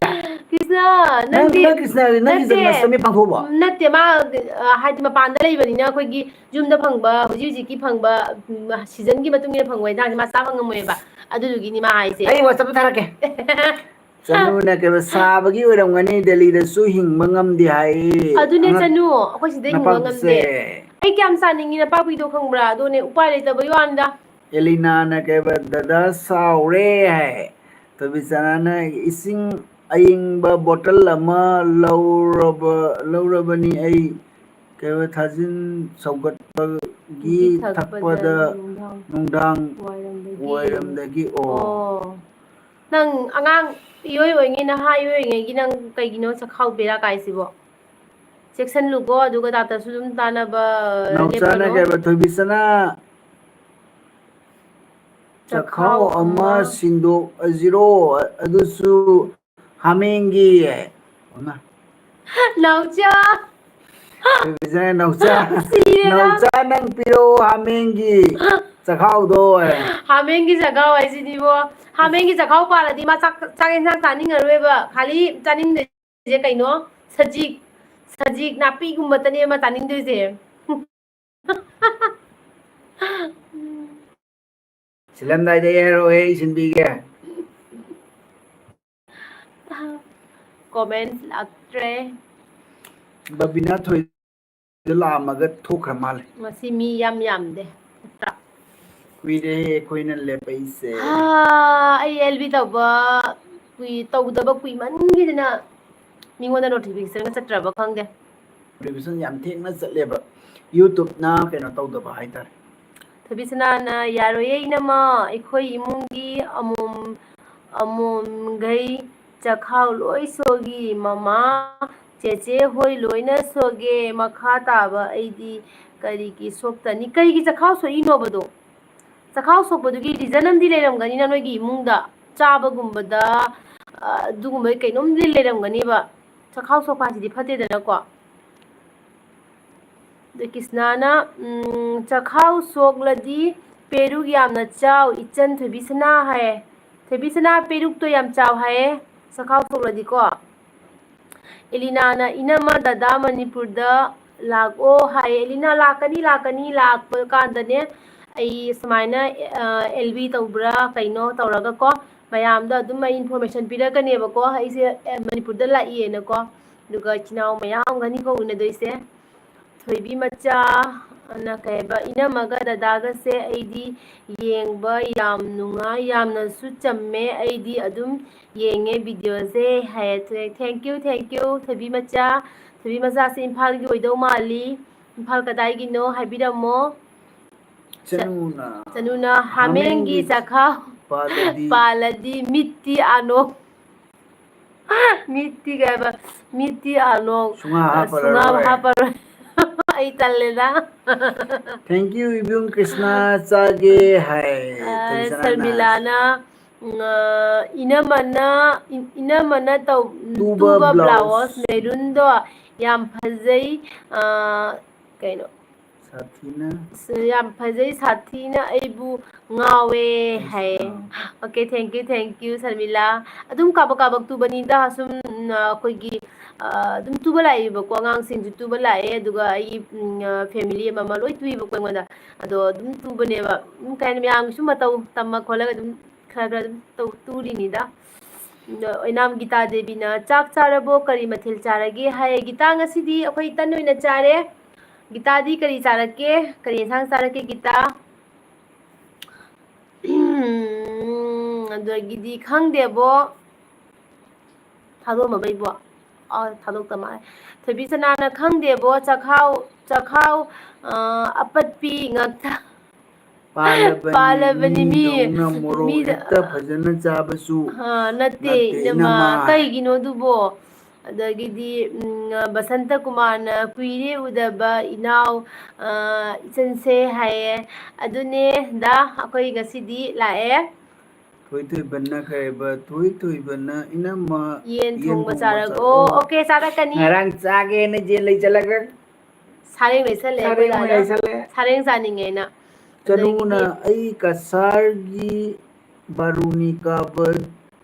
ꯀ꯭ꯔꯤꯁꯅ, ꯅꯪ, ꯅꯪꯗꯤ ꯅꯪ ꯀ꯭ꯔꯤꯁꯅ, ꯅꯪꯒꯤ ꯅꯠꯇꯦ, ꯖꯟꯃꯥꯁꯇꯃꯤ ꯄꯥꯡꯊꯣꯛꯑꯕꯣ? ꯅꯠꯇꯦ, ꯃꯥ, ꯑ, ꯍꯥꯏꯗꯤ ꯃꯄꯥꯟꯗ ꯂꯩꯕꯅꯤꯅ ꯑꯩꯈꯣꯏꯒꯤ ꯌꯨꯝꯗ ꯐꯪꯕ, ꯍꯧꯖꯤꯛ ꯍꯧꯖꯤꯛꯀꯤ ꯐꯪꯕ, ꯎꯝ, seasonꯒꯤ ꯃꯇꯨꯡ ꯏꯟꯅ ꯐꯪꯕ ꯏꯟꯖꯥꯡꯁꯦ ꯃꯥ ꯆꯥꯕ ꯉꯝꯃꯣꯏꯕ꯫ ꯑꯗꯨꯗꯨꯒꯤꯅꯤ ꯃꯥ ꯍꯥꯏꯁꯦ꯫ ꯑꯩ WhatsAppꯇ ꯊꯥꯔꯛꯀꯦ꯫ ꯆꯅꯨꯅ ꯀꯩꯕ, "ꯁꯥꯕꯒꯤ ꯑꯣꯏꯔꯝꯒꯅꯤ, ꯗꯦꯜꯂꯤꯗꯁꯨ ꯍꯤꯡꯕ ꯉꯝꯗꯦ ꯍꯥꯏꯌꯦ ꯑꯗꯨꯅꯦ ꯑꯉꯛ-, ꯆꯅꯨ, ꯑꯩꯈꯣꯏ ꯁꯤꯗ ꯍꯤꯡꯕ ꯅꯄꯥꯛꯄꯤꯁꯦ꯫ ꯉꯝꯗꯦ꯫ ꯑꯩ ꯀꯌꯥꯝ ꯆꯥꯅꯤꯡꯉꯤ ꯅꯄꯥꯛꯄꯤꯗꯣ ꯈꯪꯕ꯭ꯔꯥ? ꯑꯗꯨꯅꯦ ꯎꯄꯥꯏ ꯂꯩꯇꯕꯒꯤ ꯋꯥꯅꯤꯗ꯫ ꯑꯦꯂꯤꯅꯥꯅ ꯀꯩꯕ, "ꯗꯗꯥ ꯁꯥꯎꯔꯦ" ꯍꯥꯏ꯫ ꯊꯣꯏꯕꯤꯆꯅꯥꯅ, "ꯏꯁꯤꯡ ꯑꯏꯪꯕ ꯕꯣꯇꯜ ꯑꯃ ꯂꯧꯔꯕ-, ꯂꯧꯔꯕꯅꯤ ꯑꯩ", ꯀꯩꯕ, "ꯊꯥꯖꯤꯟ ꯁꯧꯒꯠꯄꯒꯤ ꯊꯛꯄꯗ ꯅꯨꯡꯗꯥꯡ ꯋꯥꯏꯔꯝꯗꯒꯤ", ꯑꯣ꯫ ꯑꯣ꯫ ꯅꯪ ꯑꯉꯥꯡ ꯏꯑꯣꯏ ꯑꯣꯏꯉꯩ, ꯅꯍꯥ ꯏꯑꯣꯏ ꯑꯣꯏꯉꯩꯒꯤ ꯅꯪ ꯀꯩꯒꯤꯅꯣ ꯆꯈꯥꯎ ꯕꯦꯔꯥ ꯀꯥꯏꯁꯤꯕꯣ? ꯆꯦꯛꯁꯤꯜꯂꯨꯀꯣ, ꯑꯗꯨꯒ ꯗꯥꯛꯇꯔꯁꯨ ꯑꯗꯨꯝ ꯇꯥꯟꯅꯕ ꯅꯥꯎꯆꯥꯅ ꯂꯦꯞꯀꯅꯣ꯫ ꯀꯩꯕ, "ꯊꯣꯏꯕꯤꯆꯅꯥ, ꯆꯈꯥꯎ ꯑꯃ ꯁꯤꯟꯗꯣꯛꯑꯁꯤꯔꯣ? ꯑꯗꯨꯁꯨ ꯍꯥꯃꯦꯡꯒꯤ"꯫ ꯑꯣꯏꯃꯥ꯫ ꯅꯥꯎꯆꯥ! ꯊꯣꯏꯕꯤꯆꯅꯥ, "ꯅꯥꯎꯆꯥ, ꯁꯤꯔꯦꯗ꯫ ꯅꯥꯎꯆꯥ, ꯅꯪ ꯄꯤꯔꯛꯑꯣ ꯍꯥꯃꯦꯡꯒꯤ ꯆꯈꯥꯎꯗꯣ"꯫ ꯍꯥꯃꯦꯡꯒꯤ ꯆꯈꯥꯎ ꯍꯥꯏꯁꯤꯗꯤꯕꯣ, ꯍꯥꯃꯦꯡꯒꯤ ꯆꯈꯥꯎ ꯄꯥꯜꯂꯗꯤ ꯃꯥ ꯆꯥꯛ, ꯆꯥꯛ ꯌꯦꯟꯁꯥꯡ ꯆꯥꯅꯤꯡꯉꯔꯣꯏꯕ, ꯈꯥꯂꯤ ꯆꯥꯅꯤꯡꯗꯣꯏꯁꯦ ꯀꯩꯅꯣ? ꯁꯖꯤꯛ, ꯁꯖꯤꯛ ꯅꯥꯄꯤꯒꯨꯝꯕꯇꯅꯦ ꯃꯥ ꯆꯥꯅꯤꯡꯗꯣꯏꯁꯦ꯫ ꯁꯤꯜꯂꯝꯗꯥꯏꯗ ꯑꯩ ꯍꯥꯏꯔꯛꯑꯣꯍꯦ, ꯑꯩ ꯁꯤꯟꯕꯤꯒꯦ꯫ Comments ꯂꯥꯛꯇ꯭ꯔꯦ꯫ ꯕꯕꯤꯅꯥ ꯊꯣꯏꯗ ꯂꯥꯛꯑꯝꯃꯒ ꯊꯣꯛꯈ꯭ꯔ ꯃꯥꯜꯂꯦ꯫ ꯉꯁꯤ ꯃꯤ ꯌꯥꯝ ꯌꯥꯝꯗꯦ꯫ ꯀꯨꯏꯔꯦ ꯑꯩꯈꯣꯏꯅ ꯂꯦꯞꯄꯛꯏꯁꯦ꯫ ꯍꯥ, ꯑꯩ ꯑꯦꯜ ꯕꯤ ꯇꯧꯕ ꯀꯨꯏ-, ꯇꯧꯗꯕ ꯀꯨꯏꯃꯟꯒꯤꯗꯅ ꯃꯤꯉꯣꯟꯗ notification ꯆꯠꯇ꯭ꯔꯕ ꯈꯪꯗꯦ꯫ Notification ꯌꯥꯝ ꯊꯦꯡꯅ ꯆꯠꯂꯦꯕ꯫ YouTube-ꯅ ꯀꯩꯅꯣ ꯇꯧꯗꯕ ꯍꯥꯏꯇꯥꯔꯦ꯫ ꯊꯣꯏꯕꯤꯁꯅꯥꯅ, "ꯌꯥꯔꯣꯏꯌꯦ ꯏꯅꯝꯃ, ꯑꯩꯈꯣꯏ ꯏꯃꯨꯡꯒꯤ ꯑꯃꯣꯝ, ꯑꯃꯣꯝꯈꯩ ꯆꯈꯥꯎ ꯂꯣꯏ ꯁꯣꯛꯏ ꯃꯃꯥ, ꯆꯦꯆꯦ ꯍꯣꯏ ꯂꯣꯏꯅ ꯁꯣꯛꯑꯦ, ꯃꯈꯥ ꯇꯥꯕ ꯑꯩꯗꯤ ꯀꯔꯤꯒꯤ ꯁꯣꯛꯇꯅꯤ?" ꯀꯔꯤꯒꯤ ꯆꯈꯥꯎ ꯁꯣꯛꯏꯅꯣꯕꯗꯣ? ꯆꯈꯥꯎ ꯁꯣꯛꯄꯗꯨꯒꯤ reason ꯑꯃꯗꯤ ꯂꯩꯔꯝꯒꯅꯤꯅ ꯅꯣꯏꯒꯤ ꯏꯃꯨꯡꯗ, ꯆꯥꯕꯒꯨꯝꯕꯗ, ꯑ, ꯑꯗꯨꯒꯨꯝꯕ ꯀꯩꯅꯣꯝꯗꯤ ꯂꯩꯔꯝꯒꯅꯤꯕ꯫ ꯆꯈꯥꯎ ꯁꯣꯛꯄ ꯍꯥꯏꯁꯤꯗꯤ ꯐꯠꯇꯦꯗꯅꯀꯣ꯫ ꯑꯗ ꯀ꯭ꯔꯤꯁꯅꯥꯅ, ꯎꯝ, "ꯆꯈꯥꯎ ꯁꯣꯛꯂꯗꯤ ꯄꯦꯔꯨꯛ ꯌꯥꯝꯅ ꯆꯥꯎ, ꯏꯆꯟ ꯊꯣꯏꯕꯤꯁꯅꯥ" ꯍꯥꯏꯌꯦ꯫ ꯊꯣꯏꯕꯤꯁꯅꯥ ꯄꯦꯔꯨꯛꯇꯣ ꯌꯥꯝ ꯆꯥꯎ ꯍꯥꯏꯌꯦ, ꯆꯈꯥꯎ ꯁꯣꯛꯂꯗꯤꯀꯣ꯫ ꯑꯦꯂꯤꯅꯥꯅ, "ꯏꯅꯝꯃ, ꯗꯗꯥ ꯃꯅꯤꯄꯨꯔꯗ ꯂꯥꯛꯑꯣ" ꯍꯥꯏꯌꯦ꯫ ꯑꯦꯂꯤꯅꯥ, ꯂꯥꯛꯀꯅꯤ, ꯂꯥꯛꯀꯅꯤ, ꯂꯥꯛꯄ ꯀꯥꯟꯗꯅꯦ ꯑꯩ ꯁꯨꯃꯥꯏꯅ, ꯑ, ꯑꯦꯜ ꯕꯤ ꯇꯧꯕ꯭ꯔꯥ ꯀꯩꯅꯣ ꯇꯧꯔꯒꯀꯣ, ꯃꯌꯥꯝꯗ ꯑꯗꯨꯝ ꯑꯩ information ꯄꯤꯔꯛꯀꯅꯦꯕꯀꯣ, ꯑꯩꯁꯦ, ꯑ, ꯃꯅꯤꯄꯨꯔꯗ ꯂꯥꯛꯏꯌꯦꯅꯀꯣ꯫ ꯑꯗꯨꯒ ꯏꯆꯤꯟ ꯏꯅꯥꯎ ꯃꯌꯥꯝꯒꯅꯤꯀꯣ ꯎꯅꯗꯣꯏꯁꯦ꯫ ꯊꯣꯏꯕꯤ ꯃꯆꯥ, ꯑꯅ ꯀꯩ ꯍꯥꯏꯕ, "ꯏꯅꯝꯃꯒ ꯗꯗꯥꯒꯁꯦ ꯑꯩꯗꯤ ꯌꯦꯡꯕ ꯌꯥꯝ ꯅꯨꯡꯉꯥꯏ, ꯌꯥꯝꯅꯁꯨ ꯆꯝꯃꯦ, ꯑꯩꯗꯤ ꯑꯗꯨꯝ ꯌꯦꯡꯉꯦ ꯚꯤꯗꯤꯑꯣꯁꯦ" ꯍꯥꯏꯌꯦ꯫ ꯊꯦꯡꯀ꯭ꯌꯨ, ꯊꯦꯡꯀ꯭ꯌꯨ, ꯊꯣꯏꯕꯤ ꯃꯆꯥ꯫ ꯊꯣꯏꯕꯤ ꯃꯆꯥꯁꯦ ꯏꯝꯐꯥꯜꯒꯤ ꯑꯣꯏꯗꯧ ꯃꯥꯜꯂꯤ꯫ ꯏꯝꯐꯥꯜ ꯀꯗꯥꯏꯒꯤꯅꯣ ꯍꯥꯏꯕꯤꯔꯝꯃꯣ꯫ ꯆ-, ꯆꯅꯨꯅ ꯆꯅꯨꯅ ꯍꯥꯃꯦꯡꯒꯤ ꯍꯥꯃꯦꯡꯒꯤ ꯆꯈꯥꯎ ꯄꯥꯜꯂꯗꯤ ꯄꯥꯜꯂꯗꯤ ꯃꯤꯠꯇꯤ ꯑꯥꯅꯣ꯫ ꯃꯤꯠꯇꯤ ꯀꯩ ꯍꯥꯏꯕ? ꯃꯤꯠꯇꯤ ꯑꯥꯅꯣ꯫ ꯁꯨꯡꯍꯥ ꯑ, ꯁꯨꯡꯍꯥ ꯍꯥꯞꯄꯔꯣꯏ꯫ ꯍꯥꯞꯄꯔꯣꯏ꯫ ꯑꯩ ꯇꯜꯂꯦꯗ꯫ Thank you, ꯏꯕꯨꯡ ꯀ꯭ꯔꯤꯁꯅ ꯆꯥꯒꯦ ꯍꯥꯏ꯫ ꯑ, ꯇꯣꯏꯁꯅꯥꯅ꯫ ꯁꯔꯃꯤꯂꯥꯅ, ꯎꯝ, ꯑ, ꯏꯅꯝꯃꯅ, ꯏ-, ꯏꯅꯝꯃꯅ ꯇꯧ-, ꯇꯨꯕ ꯇꯨꯕ blouse꯫ Blouse maroonꯗꯣ ꯌꯥꯝ ꯐꯖꯩ꯫ ꯑ, ꯀꯩꯅꯣ? ꯁꯥꯊꯤꯅ꯫ ꯑꯁ, ꯌꯥꯝ ꯐꯖꯩ, ꯁꯥꯊꯤꯅ ꯑꯩꯕꯨ ꯉꯥꯎꯋꯦ ꯑꯁ, ꯍꯥꯏꯌꯦ꯫ ꯑꯥ꯫ Okay, thank you, thank you, Sharmila. ꯑꯗꯨꯝ ꯀꯥꯕꯛ ꯀꯥꯕꯛ ꯇꯨꯕꯅꯤꯗ, ꯁꯨꯝ, ꯎꯝ, ꯑꯩꯈꯣꯏꯒꯤ, ꯑ, ꯑꯗꯨꯝ ꯇꯨꯕ ꯂꯥꯛꯏꯕꯀꯣ, ꯑꯉꯥꯡꯁꯤꯡꯁꯨ ꯇꯨꯕ ꯂꯥꯛꯑꯦ, ꯑꯗꯨꯒ ꯑꯩꯒꯤ, ꯎꯝ, ꯑ, family ꯑꯃ ꯑꯃ ꯂꯣꯏ ꯇꯨꯏꯕꯀꯣ ꯑꯩꯉꯣꯟꯗ꯫ ꯑꯗꯣ ꯑꯗꯨꯝ ꯇꯨꯕꯅꯦꯕ꯫ ꯑꯗꯨꯝ ꯀꯩ ꯍꯥꯏꯅꯤ, ꯃꯌꯥꯝꯒꯤꯁꯨ ꯃꯇꯧ ꯇꯝꯃ ꯈꯣꯠꯂꯒ ꯑꯗꯨꯝ ꯈꯔ ꯈꯔ ꯑꯗꯨꯝ ꯇꯧ-, ꯇꯨꯔꯤꯅꯤꯗ꯫ ꯑꯗꯣ ꯑꯣꯏꯅꯥꯝ ꯒꯤꯇꯥ ꯗꯦꯕꯤꯅ, "ꯆꯥꯛ ꯆꯥꯔꯕꯣ? ꯀꯔꯤ ꯃꯊꯦꯜ ꯆꯥꯔꯒꯦ?" ꯍꯥꯏꯌꯦ꯫ ꯒꯤꯇꯥ, ꯉꯁꯤꯗꯤ ꯑꯩꯈꯣꯏ ꯇꯟ ꯑꯣꯏꯅ ꯆꯥꯔꯦ꯫ ꯒꯤꯇꯥꯗꯤ ꯀꯔꯤ ꯆꯥꯔꯛꯀꯦ? ꯀꯔꯤ ꯌꯦꯟꯁꯥꯡ ꯆꯥꯔꯛꯀꯦ, ꯒꯤꯇꯥ? ꯑꯗꯒꯤꯗꯤ ꯈꯪꯗꯦꯕꯣ꯫ ꯊꯥꯗꯣꯛꯑꯝꯃꯕ ꯏꯕꯣ? ꯑꯥ, ꯊꯥꯗꯣꯛꯇ ꯃꯥꯜꯂꯦ꯫ ꯊꯣꯏꯕꯤ ꯁꯅꯥꯅ, "ꯈꯪꯗꯦꯕꯣ, ꯆꯈꯥꯎ, ꯆꯈꯥꯎ, ꯑ, ꯑꯄꯠꯄꯤ ꯉꯥꯛꯇ ꯄꯥꯜꯂꯕꯅꯤ, ꯄꯥꯜꯂꯕꯅꯤ ꯃꯤ, ꯃꯤꯗꯧꯅ ꯃꯣꯔꯣꯛ ꯃꯤꯗ-" ꯍꯦꯛꯇ ꯐꯖꯅ ꯆꯥꯕꯁꯨ ꯑ, ꯅꯠꯇꯦ, ꯅꯠꯇꯦ, ꯏꯅꯝꯃ꯫ ꯏꯅꯝꯃ꯫ ꯀꯩꯒꯤꯅꯣ ꯑꯗꯨꯕꯣ? ꯑꯗꯒꯤꯗꯤ, ꯎꯝ, ꯕꯁꯟꯇ ꯀꯨꯃꯥꯔꯅ, "ꯀꯨꯏꯔꯦ ꯎꯗꯕ ꯏꯅꯥꯎ, ꯑ, ꯏꯆꯟꯁꯦ" ꯍꯥꯏꯌꯦ꯫ ꯑꯗꯨꯅꯦ ꯗꯥ, ꯑꯩꯈꯣꯏ ꯉꯁꯤꯗꯤ ꯂꯥꯛꯑꯦ꯫ ꯊꯣꯏ ꯊꯣꯏꯕꯅ ꯀꯩꯕ? ꯊꯣꯏ ꯊꯣꯏꯕꯅ, "ꯏꯅꯝꯃ, ꯌꯦꯟ ꯌꯦꯟ ꯊꯣꯡꯕ ꯊꯣꯡꯕ ꯆꯥꯔꯛꯑꯣ꯫ ꯆꯥꯔꯛꯑꯣ"꯫ Okay, ꯆꯥꯔꯛꯀꯅꯤ꯫ ꯉꯔꯥꯡ ꯆꯥꯒꯦꯅ ꯌꯦꯟ ꯂꯩ ꯆꯠꯂꯒ ꯁꯥꯔꯦꯡ ꯂꯩꯁꯜꯂꯦ ꯁꯥꯔꯦꯡ ꯑꯩꯈꯣꯏ ꯑꯣꯏꯅ ꯗꯥꯗ꯫ ꯂꯩꯁꯜꯂꯦ꯫ ꯁꯥꯔꯦꯡ ꯆꯥꯅꯤꯡꯉꯦꯅ꯫ ꯆꯅꯨꯅ, ꯑꯗꯒꯤꯗꯤ ꯑꯩ ꯀꯁꯥꯔꯒꯤ ꯕꯥꯔꯨꯅꯤ ꯀꯥꯕ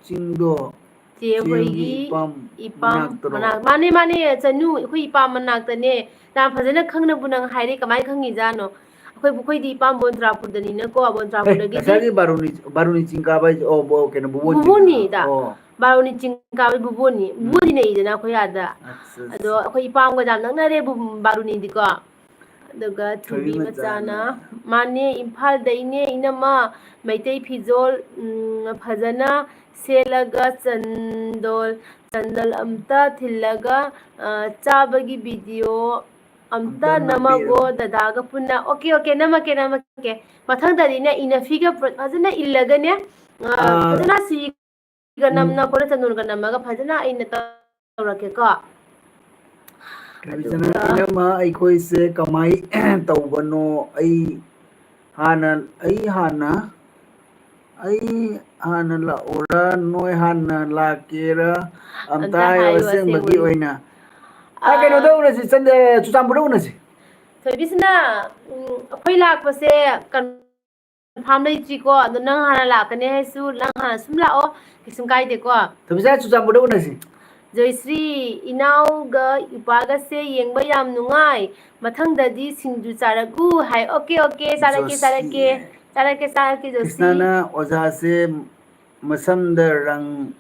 ꯆꯤꯡꯗꯣ ꯆꯦ ꯆꯦ ꯍꯣꯏꯒꯤ ꯍꯣꯏꯒꯤ ꯏꯄꯥꯝ ꯏꯄꯥꯝ ꯃꯅꯥꯛꯇꯔꯣ? ꯃꯅꯥꯛ-, ꯃꯥꯅꯦ, ꯃꯥꯅꯦ, ꯆꯅꯨ, ꯑꯩꯈꯣꯏ ꯏꯄꯥꯝ ꯃꯅꯥꯛꯇꯅꯦ꯫ ꯌꯥꯝ ꯐꯖꯅ ꯈꯪꯅꯕꯨ ꯅꯪ ꯍꯥꯏꯔꯦ, ꯀꯃꯥꯏꯅ ꯈꯪꯉꯤꯖꯥꯠꯅꯣ? ꯑꯩꯈꯣꯏꯕꯨ, ꯑꯩꯈꯣꯏꯗꯤ ꯏꯄꯥꯝ ꯕꯣꯟꯇ꯭ꯔꯥꯄꯨꯔꯗꯅꯤꯅꯀꯣ, ꯑꯦ, ꯕꯣꯟꯇ꯭ꯔꯥꯄꯨꯔꯗꯒꯤ ꯀꯁꯥꯔꯒꯤ ꯕꯥꯔꯨꯅꯤ, ꯕꯥꯔꯨꯅꯤ ꯆꯤꯡ ꯀꯥꯕ ꯍꯥꯏꯁꯦ, ꯑꯣ, ꯕꯣ-, ꯀꯩꯅꯣ, ꯕꯨꯕꯣꯟ ꯆꯤꯡ꯫ ꯕꯨꯕꯣꯟꯅꯤꯗ꯫ ꯑꯣ꯫ ꯕꯥꯔꯨꯅꯤ ꯆꯤꯡ ꯀꯥꯕꯩ ꯕꯨꯕꯣꯟꯅꯤ꯫ ꯎꯝ꯫ ꯕꯨꯕꯣꯟꯗꯤ ꯅꯩꯗꯅ ꯑꯩꯈꯣꯏ ꯑꯥꯗ꯫ ꯑꯠꯆꯥ, ꯑꯗꯣ ꯑꯠꯆꯥ꯫ ꯑꯩꯈꯣꯏ ꯏꯄꯥꯝꯒ ꯌꯥꯝ ꯅꯛꯅꯔꯦ ꯕꯨ-, ꯕꯥꯔꯨꯅꯤꯗꯤꯀꯣ꯫ ꯑꯗꯨꯒ ꯊꯣꯏꯕꯤ ꯊꯣꯏꯕꯤ ꯃꯆꯥꯅ꯫ ꯃꯆꯥꯅ, ꯃꯥꯅꯦ, ꯏꯝꯐꯥꯜꯗꯩꯅꯦ ꯏꯅꯝꯃ, ꯃꯩꯇꯩ ꯐꯤꯖꯣꯜ, ꯎꯝ, ꯐꯖꯅ ꯁꯦꯠꯂꯒ ꯆꯟꯗꯣꯜ, ꯆꯟꯗꯜ ꯑꯝꯇ ꯊꯤꯜꯂꯒ, ꯑ, ꯆꯥꯕꯒꯤ video ꯑꯝꯇ ꯑꯝꯇ ꯅꯝꯃꯒꯣ ꯅꯝꯕꯤꯌꯨ꯫ ꯗꯗꯥꯒ ꯄꯨꯟꯅ꯫ OK, OK, ꯅꯝꯃꯛꯀꯦ, ꯅꯝꯃꯛꯀꯦ꯫ ꯃꯊꯪꯗꯗꯤꯅꯦ, ꯏꯅꯐꯤꯒ ꯐꯖꯅ ꯏꯜꯂꯒꯅꯦ, ꯑ, ꯑ, ꯐꯖꯅ ꯁꯤ ꯒ ꯎꯝ꯫ ꯅꯝꯅ ꯈꯣꯠꯅ ꯆꯟꯗꯣꯟꯒ ꯅꯝꯃꯒ ꯐꯖꯅ ꯑꯩꯅ ꯇꯧꯔꯛꯀꯦꯀꯣ꯫ ꯊꯣꯏꯕꯤꯆꯅ, ꯑꯗꯨꯒ ꯏꯅꯝꯃ, ꯑꯩꯈꯣꯏꯁꯦ ꯀꯃꯥꯏ ꯇꯧꯕꯅꯣ? ꯑꯩ ꯍꯥꯟꯅ, ꯑꯩ ꯍꯥꯟꯅ, ꯑꯩ ꯍꯥꯟꯅ ꯂꯥꯛꯎꯔꯥ? ꯅꯣꯏ ꯍꯥꯟꯅ ꯂꯥꯛꯀꯦꯔꯥ? ꯑꯝꯇ ꯑꯝꯇ ꯍꯥꯏꯌꯣ, ꯍꯥꯏꯌꯣ ꯑꯁꯦꯡꯕꯒꯤ ꯑꯁꯦꯡꯕꯒꯤ꯫ ꯑꯣꯏꯅ꯫ ꯑ, ꯑꯥ, ꯀꯩꯅꯣ ꯇꯧꯔꯁꯤ, ꯆꯟꯗ-, ꯆꯨꯔꯆꯥꯟꯄꯨꯔꯗ ꯎꯅꯁꯤ꯫ ꯊꯣꯏꯕꯤꯁꯅ, ꯎꯝ, ꯑꯩꯈꯣꯏ ꯂꯥꯛꯄꯁꯦ ꯀꯟꯐꯥꯔꯝ ꯂꯩꯇ꯭ꯔꯤꯀꯣ, ꯑꯗꯣ ꯅꯪ ꯍꯥꯟꯅ ꯂꯥꯛꯀꯅꯤ ꯍꯥꯏꯔꯁꯨ, ꯅꯪ ꯍꯥꯟꯅ ꯁꯨꯝ ꯂꯥꯛꯑꯣ, ꯀꯩꯁꯨꯝ ꯀꯥꯏꯗꯦꯀꯣ꯫ ꯊꯣꯏꯕꯤꯆꯥ, ꯆꯨꯔꯆꯥꯟꯄꯨꯔꯗ ꯎꯅꯁꯤ꯫ ꯖꯣꯏꯁ꯭ꯔꯤ, ꯏꯅꯥꯎꯒ ꯏꯄꯥꯒꯁꯦ ꯌꯦꯡꯕ ꯌꯥꯝ ꯅꯨꯡꯉꯥꯏ, ꯃꯊꯪꯗꯗꯤ ꯁꯤꯡꯖꯨ ꯆꯥꯔꯛꯎ ꯍꯥꯏ꯫ OK, OK, ꯆꯥꯔꯛꯀꯦ, Joshi. ꯆꯥꯔꯛꯀꯦ꯫ ꯆꯥꯔꯛꯀꯦ, ꯆꯥꯔꯛꯀꯦ, ꯖꯣꯁꯤ꯫ ꯀ꯭ꯔꯤꯁꯅꯥꯅ ꯑꯣꯖꯥꯁꯦ ꯃꯁꯝꯗ ꯔꯪ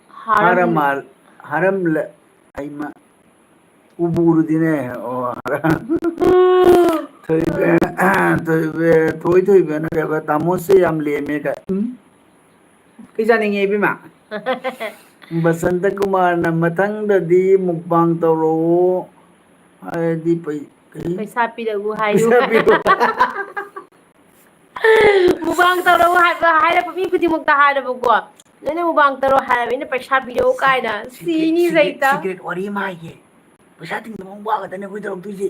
ꯍꯥꯔꯝ-, ꯍꯥꯔꯝꯃꯥꯜ-, ꯍꯥꯔꯝꯂ-, ꯍꯩꯃ, ꯎꯕꯨ ꯎꯔꯨꯗꯤꯅꯦ꯫ ꯑꯣ, ꯊꯣꯏꯕ-, ꯊꯣꯏꯕ-, ꯊꯣꯏ ꯊꯣꯏꯕꯅ ꯀꯩꯕ, "ꯇꯥꯃꯣꯁꯦ ꯌꯥꯝ ꯂꯦꯝꯃꯦ" ꯀꯥꯏ꯫ ꯎꯝ? ꯀꯩ ꯆꯥꯅꯤꯡꯉꯦ, ꯏꯕꯦꯝꯃ? ꯕꯁꯟꯇ ꯀꯨꯃꯥꯔꯅ, "ꯃꯊꯪꯗꯗꯤ ꯃꯨꯛꯕꯥꯡ ꯇꯧꯔꯛꯑꯣ ꯍꯥꯏꯔꯗꯤ ꯄꯩ-, ꯀꯩ? ꯄꯩꯁꯥ ꯄꯤꯔꯛꯎ ꯍꯥꯏꯌꯨ꯫ ꯄꯩꯁꯥ ꯄꯤꯔꯛꯎ꯫ ꯃꯨꯛꯕꯥꯡ ꯇꯧꯔꯛꯎ ꯍꯥꯏꯕ ꯍꯥꯏꯔꯛꯄ ꯃꯤ ꯈꯨꯗꯤꯡꯃꯛꯇ ꯍꯥꯏꯔꯕꯀꯣ꯫ ꯅꯣꯏꯅ ꯃꯨꯛꯕꯥꯡ ꯇꯧꯔꯛꯑꯣ ꯍꯥꯏꯔꯕ, ꯑꯩꯅ ꯄꯩꯁꯥ ꯄꯤꯔꯛꯎ ꯀꯥꯏꯅ꯫ ꯁꯤꯀ꯭ꯔꯦꯠ, ꯁꯤꯅꯤ ꯁꯤꯀ꯭ꯔꯦꯠ, ꯁꯩꯇ꯫ ꯁꯤꯀ꯭ꯔꯦꯠ ꯋꯥꯔꯤ ꯑꯃ ꯍꯥꯏꯒꯦ꯫ ꯄꯩꯁꯥ ꯇꯤꯡꯅꯕ ꯃꯨꯛꯕꯥꯡ ꯈꯛꯇꯅꯦ ꯑꯩꯈꯣꯏ ꯇꯧꯔꯛꯇꯣꯏꯁꯦ꯫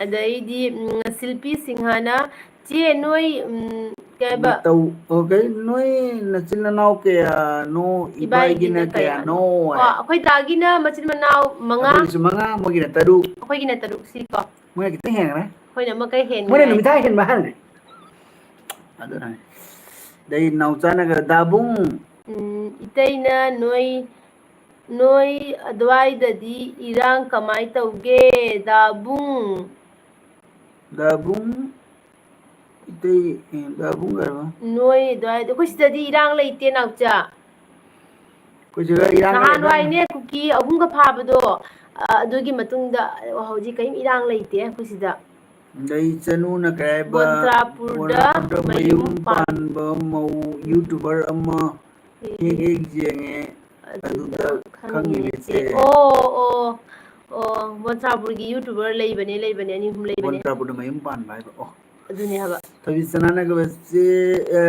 ꯑꯗꯩꯗꯤ, ꯎꯝ, ꯁꯤꯜꯄꯤ ꯁꯤꯡꯍꯅ, "ꯆꯦ, ꯅꯣꯏ, ꯎꯝ, ꯀꯩ ꯍꯥꯏꯕ?" ꯃꯇꯧ, ꯑꯣ, ꯀꯩ, ꯅꯣꯏ ꯅꯆꯤꯟ ꯅꯅꯥꯎ ꯀꯌꯥꯅꯣ? ꯏꯕꯥꯏꯒꯤꯅ ꯏꯕꯥꯏꯒꯤꯅ ꯀꯌꯥꯅꯣ? ꯀꯌꯥꯅꯣ? ꯑꯣ, ꯍꯥꯏ꯫ ꯑꯩꯈꯣꯏ ꯗꯥꯒꯤꯅ ꯃꯆꯤꯟ ꯃꯅꯥꯎ ꯃꯉꯥ꯫ ꯑꯩꯈꯣꯏꯒꯤꯁꯨ ꯃꯉꯥ, ꯃꯣꯏꯒꯤꯅ ꯇꯔꯨꯛ꯫ ꯑꯩꯈꯣꯏꯒꯤꯅ ꯇꯔꯨꯛ, ꯁꯤꯀꯣ꯫ ꯃꯣꯏꯅ ꯈꯤꯇꯪ ꯍꯦꯟꯈ꯭ꯔꯦ꯫ ꯑꯩꯈꯣꯏꯅ ꯑꯃ ꯈꯔ ꯍꯦꯟꯈ꯭ꯔꯦ ꯃꯣꯏꯅ ꯍꯥꯏ꯫ ꯅꯨꯃꯤꯠ ꯍꯦꯟꯕ ꯍꯥꯏꯕꯅꯦ꯫ ꯑꯗꯨꯅꯅꯦ꯫ ꯑꯗꯩ ꯅꯥꯎꯆꯥꯅꯒ, "ꯗꯥꯕꯨꯡ!" ꯎꯝ, ꯏꯇꯩꯅ ꯅꯣꯏ, ꯅꯣꯏ ꯑꯗꯨꯋꯥꯏꯗꯗꯤ ꯏꯔꯥꯡ ꯀꯃꯥꯏ ꯇꯧꯒꯦ, ꯗꯥꯕꯨꯡ? ꯗꯥꯕꯨꯡ, ꯃꯩꯇꯩ, ꯑꯦ, ꯗꯥꯕꯨꯡ ꯀꯩꯅꯣ? ꯅꯣꯏ ꯑꯗꯨꯋꯥꯏꯗ, ꯑꯩꯈꯣꯏ ꯁꯤꯗꯗꯤ ꯏꯔꯥꯡ ꯂꯩꯇꯦ, ꯅꯥꯎꯆꯥ꯫ ꯑꯩꯈꯣꯏ ꯁꯤꯗ ꯏꯔꯥꯡ ꯂꯩꯕ? ꯅꯍꯥꯟꯋꯥꯏꯅꯦ, ꯀꯨꯀꯤ ꯑꯍꯨꯝꯒ ꯐꯥꯕꯗꯣ, ꯑ, ꯑꯗꯨꯒꯤ ꯃꯇꯨꯡꯗ ꯍꯧꯖꯤꯛ ꯀꯔꯤꯝ ꯏꯔꯥꯡ ꯂꯩꯇꯦ ꯑꯩꯈꯣꯏ ꯁꯤꯗ꯫ ꯂꯩꯆꯅꯨꯅ ꯀꯩ ꯍꯥꯏꯕ? ꯕꯣꯟꯁꯥꯄꯨꯔꯗ ꯕꯣꯟꯁꯥꯄꯨꯔꯗ ꯃꯌꯨꯝ ꯃꯌꯨꯝ ꯄꯥꯟꯕ ꯃꯧ YouTuber ꯑꯃ ꯍꯦꯛ ꯍꯦꯛ ꯌꯦꯡꯉꯦ꯫ ꯑꯗꯨꯗ ꯑꯗꯨꯗ ꯈꯪꯉꯤꯅꯦ ꯈꯪꯉꯤꯅꯦ ꯆꯦ꯫ ꯆꯦ꯫ ꯑꯣ, ꯑꯣ, ꯑꯣ, ꯕꯣꯟꯁꯥꯄꯨꯔꯒꯤ YouTuber ꯂꯩꯕꯅꯦ, ꯂꯩꯕꯅꯦ, ꯑꯅꯤ ꯑꯍꯨꯝ ꯂꯩꯕꯅꯦ꯫ ꯕꯣꯟꯁꯥꯄꯨꯔꯗ ꯃꯌꯨꯝ ꯄꯥꯟꯕ ꯍꯥꯏꯕ꯫ ꯑꯣ꯫ ꯑꯗꯨꯅꯦ ꯍꯥꯏꯕ꯫ ꯊꯕꯤ ꯁꯅꯥꯅ ꯀꯩꯕ ꯆꯦ, ꯑ,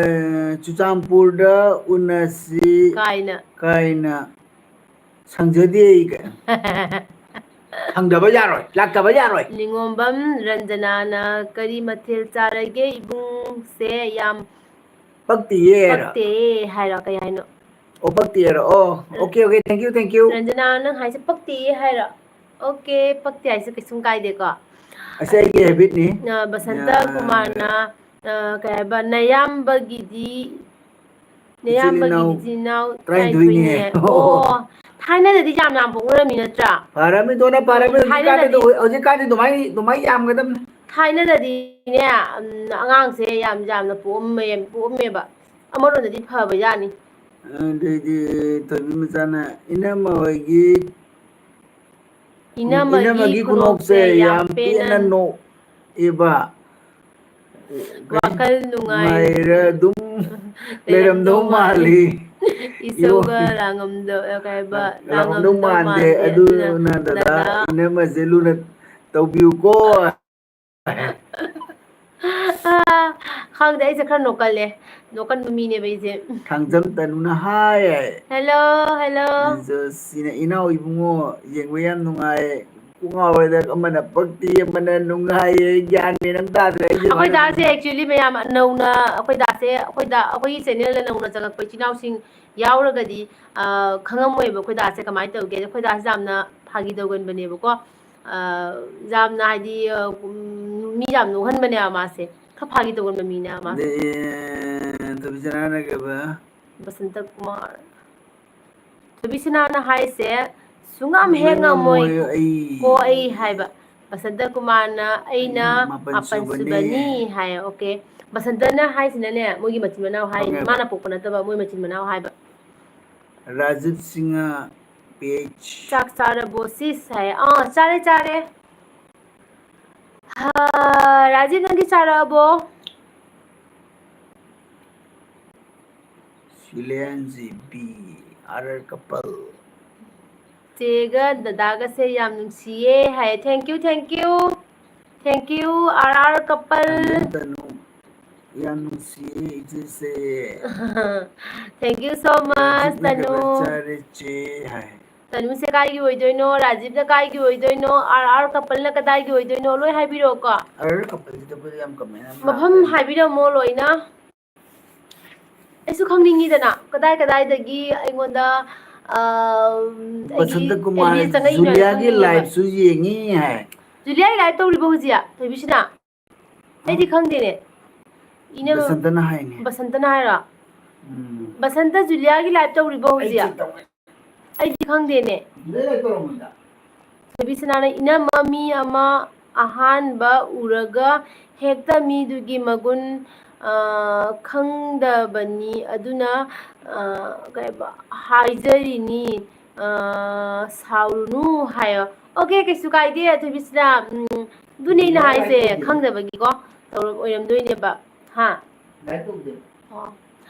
ꯆꯨꯔꯆꯥꯟꯄꯨꯔꯗ ꯎꯅꯁꯤ ꯀꯥꯏꯅ꯫ ꯀꯥꯏꯅ ꯁꯪꯖꯗꯦ ꯑꯩ ꯀꯥꯏ꯫ ꯁꯪꯗꯕ ꯌꯥꯔꯣꯏ, ꯂꯥꯛꯇꯕ ꯌꯥꯔꯣꯏ꯫ ꯅꯤꯉꯣꯝꯕꯝ ꯔꯟꯖꯅꯥꯅ ꯀꯔꯤ ꯃꯊꯦꯜ ꯆꯥꯔꯒꯦ ꯏꯕꯨꯡꯁꯦ? ꯌꯥꯝ ꯄꯛꯇꯤꯌꯦ꯫ ꯄꯛꯇꯦ ꯍꯥꯏꯔꯣ? ꯀꯩ ꯍꯥꯏꯅꯣ? ꯑꯣ, ꯄꯛꯇꯦ ꯍꯥꯏꯔꯣ? ꯑꯣ, okay, okay, thank you, thank you꯫ Ranjana, ꯅꯪ ꯍꯥꯏꯁꯦ ꯄꯛꯇꯦ ꯍꯥꯏꯔꯣ? Okay, ꯄꯛꯇꯦ ꯍꯥꯏꯁꯦ ꯀꯩꯁꯨꯝ ꯀꯥꯏꯗꯦꯀꯣ꯫ ꯑꯁꯤ ꯑꯩꯒꯤ habitꯅꯤ꯫ ꯑ, ꯕꯁꯟꯇ ꯑ, ꯀꯨꯃꯥꯔꯅ, ꯑ, ꯀꯩ ꯍꯥꯏꯕ, ꯅꯌꯥꯝꯕꯒꯤꯗꯤ, ꯏꯆꯤꯜ ꯏꯅꯥꯎ ꯅꯌꯥꯝꯕꯒꯤ ꯏꯆꯤꯜ ꯏꯅꯥꯎ ꯇꯔꯥꯅꯤꯊꯣꯏꯅꯦ꯫ ꯇꯔꯥꯅꯤꯊꯣꯏꯅꯦ꯫ ꯑꯣ, ꯊꯥꯏꯅꯗꯗꯤ ꯌꯥꯝ ꯌꯥꯝ ꯄꯣꯛꯅꯔꯝꯃꯤ ꯅꯠꯇ꯭ꯔꯥ? ꯐꯔꯃꯤ, ꯗꯣꯅ ꯐꯔꯃꯤ꯫ ꯎꯝ, ꯍꯧꯖꯤꯛꯀꯥꯟꯗꯤ ꯊꯥꯏꯅꯗꯗꯤ ꯑꯗꯨ-, ꯍꯧꯖꯤꯛꯀꯥꯟꯗꯤ ꯑꯗꯨꯃꯥꯏ, ꯑꯗꯨꯃꯥꯏ ꯌꯥꯝꯒꯗꯕꯅꯤ꯫ ꯊꯥꯏꯅꯗꯗꯤꯅꯦ, ꯎꯝ, ꯑꯉꯥꯡꯁꯦ ꯌꯥꯝ ꯌꯥꯝꯅ ꯄꯣꯛꯑꯝꯃꯦ, ꯄꯣꯛꯑꯝꯃꯦꯕ꯫ ꯑꯃꯔꯣꯝꯗꯗꯤ ꯐꯕ ꯖꯥꯠꯅꯤ꯫ ꯑꯗꯩꯗꯤ ꯊꯣꯏꯕꯤ ꯃꯆꯥꯅ ꯏꯅꯝꯃ ꯍꯣꯏꯒꯤ ꯏꯅꯝꯃꯒꯤ ꯏꯅꯝꯃꯒꯤ ꯈꯨꯅꯣꯛꯁꯦ ꯈꯨꯅꯣꯛꯁꯦ ꯌꯥꯝ ꯌꯥꯝ ꯄꯦꯟꯅ ꯄꯦꯟꯅ ꯅꯣꯛꯑꯦꯕ꯫ ꯋꯥꯈꯜ ꯅꯨꯡꯉꯥꯏ-, ꯅꯨꯡꯉꯥꯏꯔ ꯑꯗꯨꯝ ꯂꯩꯔꯝꯗꯧ ꯂꯩꯔꯝꯗꯧ ꯃꯥꯜꯂꯤ꯫ ꯃꯥꯜꯂꯤ꯫ ꯏꯁꯧꯒ ꯂꯥꯡꯉꯝꯗꯧ-, ꯀꯩ ꯍꯥꯏꯕ, ꯂꯥꯡꯉꯝꯗꯧ ꯂꯥꯡꯉꯝꯗꯧ ꯃꯥꯟꯗꯦ꯫ ꯃꯥꯟꯗꯦ꯫ ꯑꯗꯨꯅ ꯑꯗꯨꯅ ꯗꯗꯥ ꯗꯗꯥ ꯏꯅꯝꯃꯁꯦ ꯂꯨꯅ ꯇꯧꯕꯤꯌꯨꯀꯣ꯫ ꯈꯪꯗꯦ, ꯑꯩꯁꯦ ꯈꯔ ꯅꯣꯛꯀꯜꯂꯦ, ꯅꯣꯛꯀꯟꯕ ꯃꯤꯅꯦꯕ ꯑꯩꯁꯦ꯫ ꯊꯥꯡꯖꯝ ꯇꯅꯨꯅ ꯍꯥꯏ꯫ Hello, hello꯫ ꯑꯗꯨ ꯁꯤꯅ ꯏꯅꯥꯎ ꯏꯕꯨꯡꯉꯣ ꯌꯦꯡꯕ ꯌꯥꯝ ꯅꯨꯡꯉꯥꯏ꯫ ꯀꯣꯛ ꯉꯥꯎꯔꯦꯗ, ꯑꯃꯅ ꯄꯛꯇꯤ, ꯑꯃꯅ ꯅꯨꯡꯉꯥꯏꯌꯦ, ꯒ꯭ꯌꯥꯟ ꯃꯦꯟ ꯑꯃ ꯇꯥꯗ꯭ꯔꯦ ꯑꯩꯁꯦ꯫ ꯑꯩꯈꯣꯏ ꯗꯥꯁꯦ actually ꯃꯌꯥꯝ ꯅꯧꯅ, ꯑꯩꯈꯣꯏ ꯗꯥꯁꯦ, ꯑꯩꯈꯣꯏ ꯗꯥ, ꯑꯩꯈꯣꯏꯒꯤ channelꯗ ꯅꯧꯅ ꯆꯪꯉꯛꯄ ꯏꯆꯤꯜ ꯏꯅꯥꯎꯁꯤꯡ ꯌꯥꯎꯔꯒꯗꯤ, ꯑ, ꯈꯪꯉꯝꯃꯣꯏꯕ ꯑꯩꯈꯣꯏ ꯗꯥꯁꯦ ꯀꯃꯥꯏꯅ ꯇꯧꯒꯦ꯫ ꯑꯩꯈꯣꯏ ꯗꯥꯁꯦ ꯌꯥꯝꯅ ꯐꯥꯒꯤ ꯇꯧꯒꯟꯕꯅꯦꯕꯀꯣ꯫ ꯑ, ꯌꯥꯝꯅ ꯍꯥꯏꯗꯤ, ꯑ, ꯎꯝ, ꯃꯤ ꯌꯥꯝ ꯅꯣꯛꯍꯟꯕꯅꯦꯕ ꯃꯥꯁꯦ꯫ ꯈꯔ ꯐꯥꯒꯤ ꯇꯧꯒꯟꯕ ꯃꯤꯅꯦꯕ ꯃꯥꯁꯦ꯫ ꯑꯗꯩ, ꯊꯣꯏꯕꯤꯆꯅꯥꯅ ꯀꯩꯕ? ꯕꯁꯟꯇ ꯀꯨꯃꯥꯔ꯫ ꯊꯣꯏꯕꯤꯁꯅꯥꯅ ꯍꯥꯏꯁꯦ, "ꯁꯨꯡꯉꯝ ꯍꯦꯛ ꯉꯝꯃꯣꯏ ꯀꯣ ꯑꯩ" ꯍꯥꯏꯕ꯫ ꯕꯁꯟꯇ ꯀꯨꯃꯥꯔꯅ ꯑꯩꯅ ꯑꯩꯅ ꯃꯥꯄꯟ ꯃꯥꯄꯟ ꯁꯨꯕꯅꯤ꯫ ꯁꯨꯕꯅꯤ ꯍꯥꯏ꯫ ꯑꯣꯀꯦ, ꯕꯁꯟꯇꯅ ꯍꯥꯏꯁꯤꯅꯅꯦ, ꯃꯣꯏꯒꯤ ꯃꯆꯤꯟ ꯃꯅꯥꯎ ꯍꯥꯏ, ꯈꯪꯉꯦꯕ꯫ ꯃꯥꯅ ꯄꯣꯛꯄ ꯅꯠꯇꯕ ꯃꯣꯏ ꯃꯆꯤꯟ ꯃꯅꯥꯎ ꯍꯥꯏꯕ꯫ Rajiv Singh, P H. ꯆꯥꯛ ꯆꯥꯔꯕꯣ ꯁꯤꯁ ꯍꯥꯏ꯫ ꯑꯥ, ꯆꯥꯔꯦ, ꯆꯥꯔꯦ꯫ ꯍꯥ, ꯔꯥꯖꯤꯕ, ꯅꯪꯗꯤ ꯆꯥꯔꯛꯑꯕꯣ? Silen G B, R R ꯀꯄꯜ꯫ ꯆꯦꯒ ꯗꯗꯥꯒꯁꯦ ꯌꯥꯝ ꯅꯨꯡꯁꯤꯌꯦ ꯍꯥꯏ꯫ Thank you, thank you, thank you, R R couple. ꯇꯅꯨ, ꯇꯅꯨ, ꯌꯥꯝ ꯅꯨꯡꯁꯤꯌꯦ ꯏꯆꯦꯁꯦ꯫ Thank you so much, ꯔꯥꯖꯤꯕꯅ ꯇꯅꯨ꯫ ꯆꯥꯔꯦ ꯆꯦ ꯍꯥꯏ꯫ ꯇꯅꯨꯁꯦ ꯀꯥꯏꯒꯤ ꯑꯣꯏꯗꯣꯏꯅꯣ, ꯔꯥꯖꯤꯕꯅ ꯀꯥꯏꯒꯤ ꯑꯣꯏꯗꯣꯏꯅꯣ, ꯑꯥꯔ ꯑꯥꯔ ꯀꯄꯜꯅ ꯀꯗꯥꯏꯒꯤ ꯑꯣꯏꯗꯣꯏꯅꯣ, ꯂꯣꯏ ꯍꯥꯏꯕꯤꯔꯛꯑꯣꯀꯣ꯫ ꯑꯥꯔ ꯑꯥꯔ ꯀꯄꯜꯁꯤꯗꯕꯨꯗꯤ ꯌꯥꯝ ꯀꯃꯦꯟ ꯑꯃ ꯃꯐꯝ ꯂꯥꯛꯇꯣꯏꯅꯦ꯫ ꯍꯥꯏꯕꯤꯔꯝꯃꯣ ꯂꯣꯏꯅ꯫ ꯑꯩꯁꯨ ꯈꯪꯅꯤꯡꯉꯤꯗꯅ, ꯀꯗꯥꯏ ꯀꯗꯥꯏꯗꯒꯤ ꯑꯩꯉꯣꯟꯗ, ꯑ, ꯑꯩꯒꯤ ꯕꯁꯟꯇ ꯀꯨꯃꯥꯔ ꯑꯦꯜ ꯕꯤ ꯑꯦꯁ ꯆꯪꯉꯛꯏꯅꯣ ꯍꯥꯏꯅ ꯖꯨꯂꯤꯌꯥꯒꯤ ꯈꯪꯅꯤꯡꯉꯦꯕ꯫ Live ꯁꯨ ꯌꯦꯡꯉꯤ ꯍꯥꯏ꯫ ꯖꯨꯂꯤꯌꯥꯒꯤ live ꯇꯧꯔꯤꯕꯣ ꯍꯧꯖꯤꯛ, ꯊꯣꯏꯕꯤꯁꯅꯥ? ꯑꯩꯗꯤ ꯈꯪꯗꯦꯅꯦ꯫ ꯏꯅꯝꯃ ꯕꯁꯟꯇꯅ ꯍꯥꯏꯅꯦ꯫ ꯕꯁꯟꯇꯅ ꯍꯥꯏꯔꯣ? ꯎꯝ꯫ ꯕꯁꯟꯇ ꯖꯨꯂꯤꯌꯥꯒꯤ live ꯇꯧꯔꯤꯕꯣ ꯑꯩ ꯍꯧꯖꯤꯛ? Check ꯇꯧꯒꯦ꯫ ꯑꯩꯗꯤ ꯈꯪꯗꯦꯅꯦ꯫ ꯖꯨꯂꯤꯌꯥ live ꯇꯧꯔꯝꯃꯣꯏꯗ꯫ ꯊꯣꯏꯕꯤꯁꯅꯥꯅ, "ꯏꯅꯝꯃ, ꯃꯤ ꯑꯃ ꯑꯍꯥꯟꯕ ꯎꯔꯒ ꯍꯦꯛꯇ ꯃꯤꯗꯨꯒꯤ ꯃꯒꯨꯟ, ꯑ, ꯈꯪꯗꯕꯅꯤ, ꯑꯗꯨꯅ, ꯑ, ꯀꯩꯕ, ꯍꯥꯏꯖꯔꯤꯅꯤ, ꯑ, ꯁꯥꯎꯔꯨꯅꯨ" ꯍꯥꯏꯌꯣ꯫ ꯑꯣꯀꯦ, ꯀꯩꯁꯨ ꯀꯥꯏꯗꯦ, ꯊꯣꯏꯕꯤꯁꯅꯥ꯫ ꯎꯝ, ꯑꯗꯨꯅꯦ ꯑꯩꯅ ꯍꯥꯏꯁꯦ, ꯈꯪꯗꯕꯒꯤꯀꯣ ꯇꯧꯔ-, ꯑꯣꯏꯔꯝꯗꯣꯏꯅꯦꯕ꯫ ꯍꯥ? ꯑꯣ꯫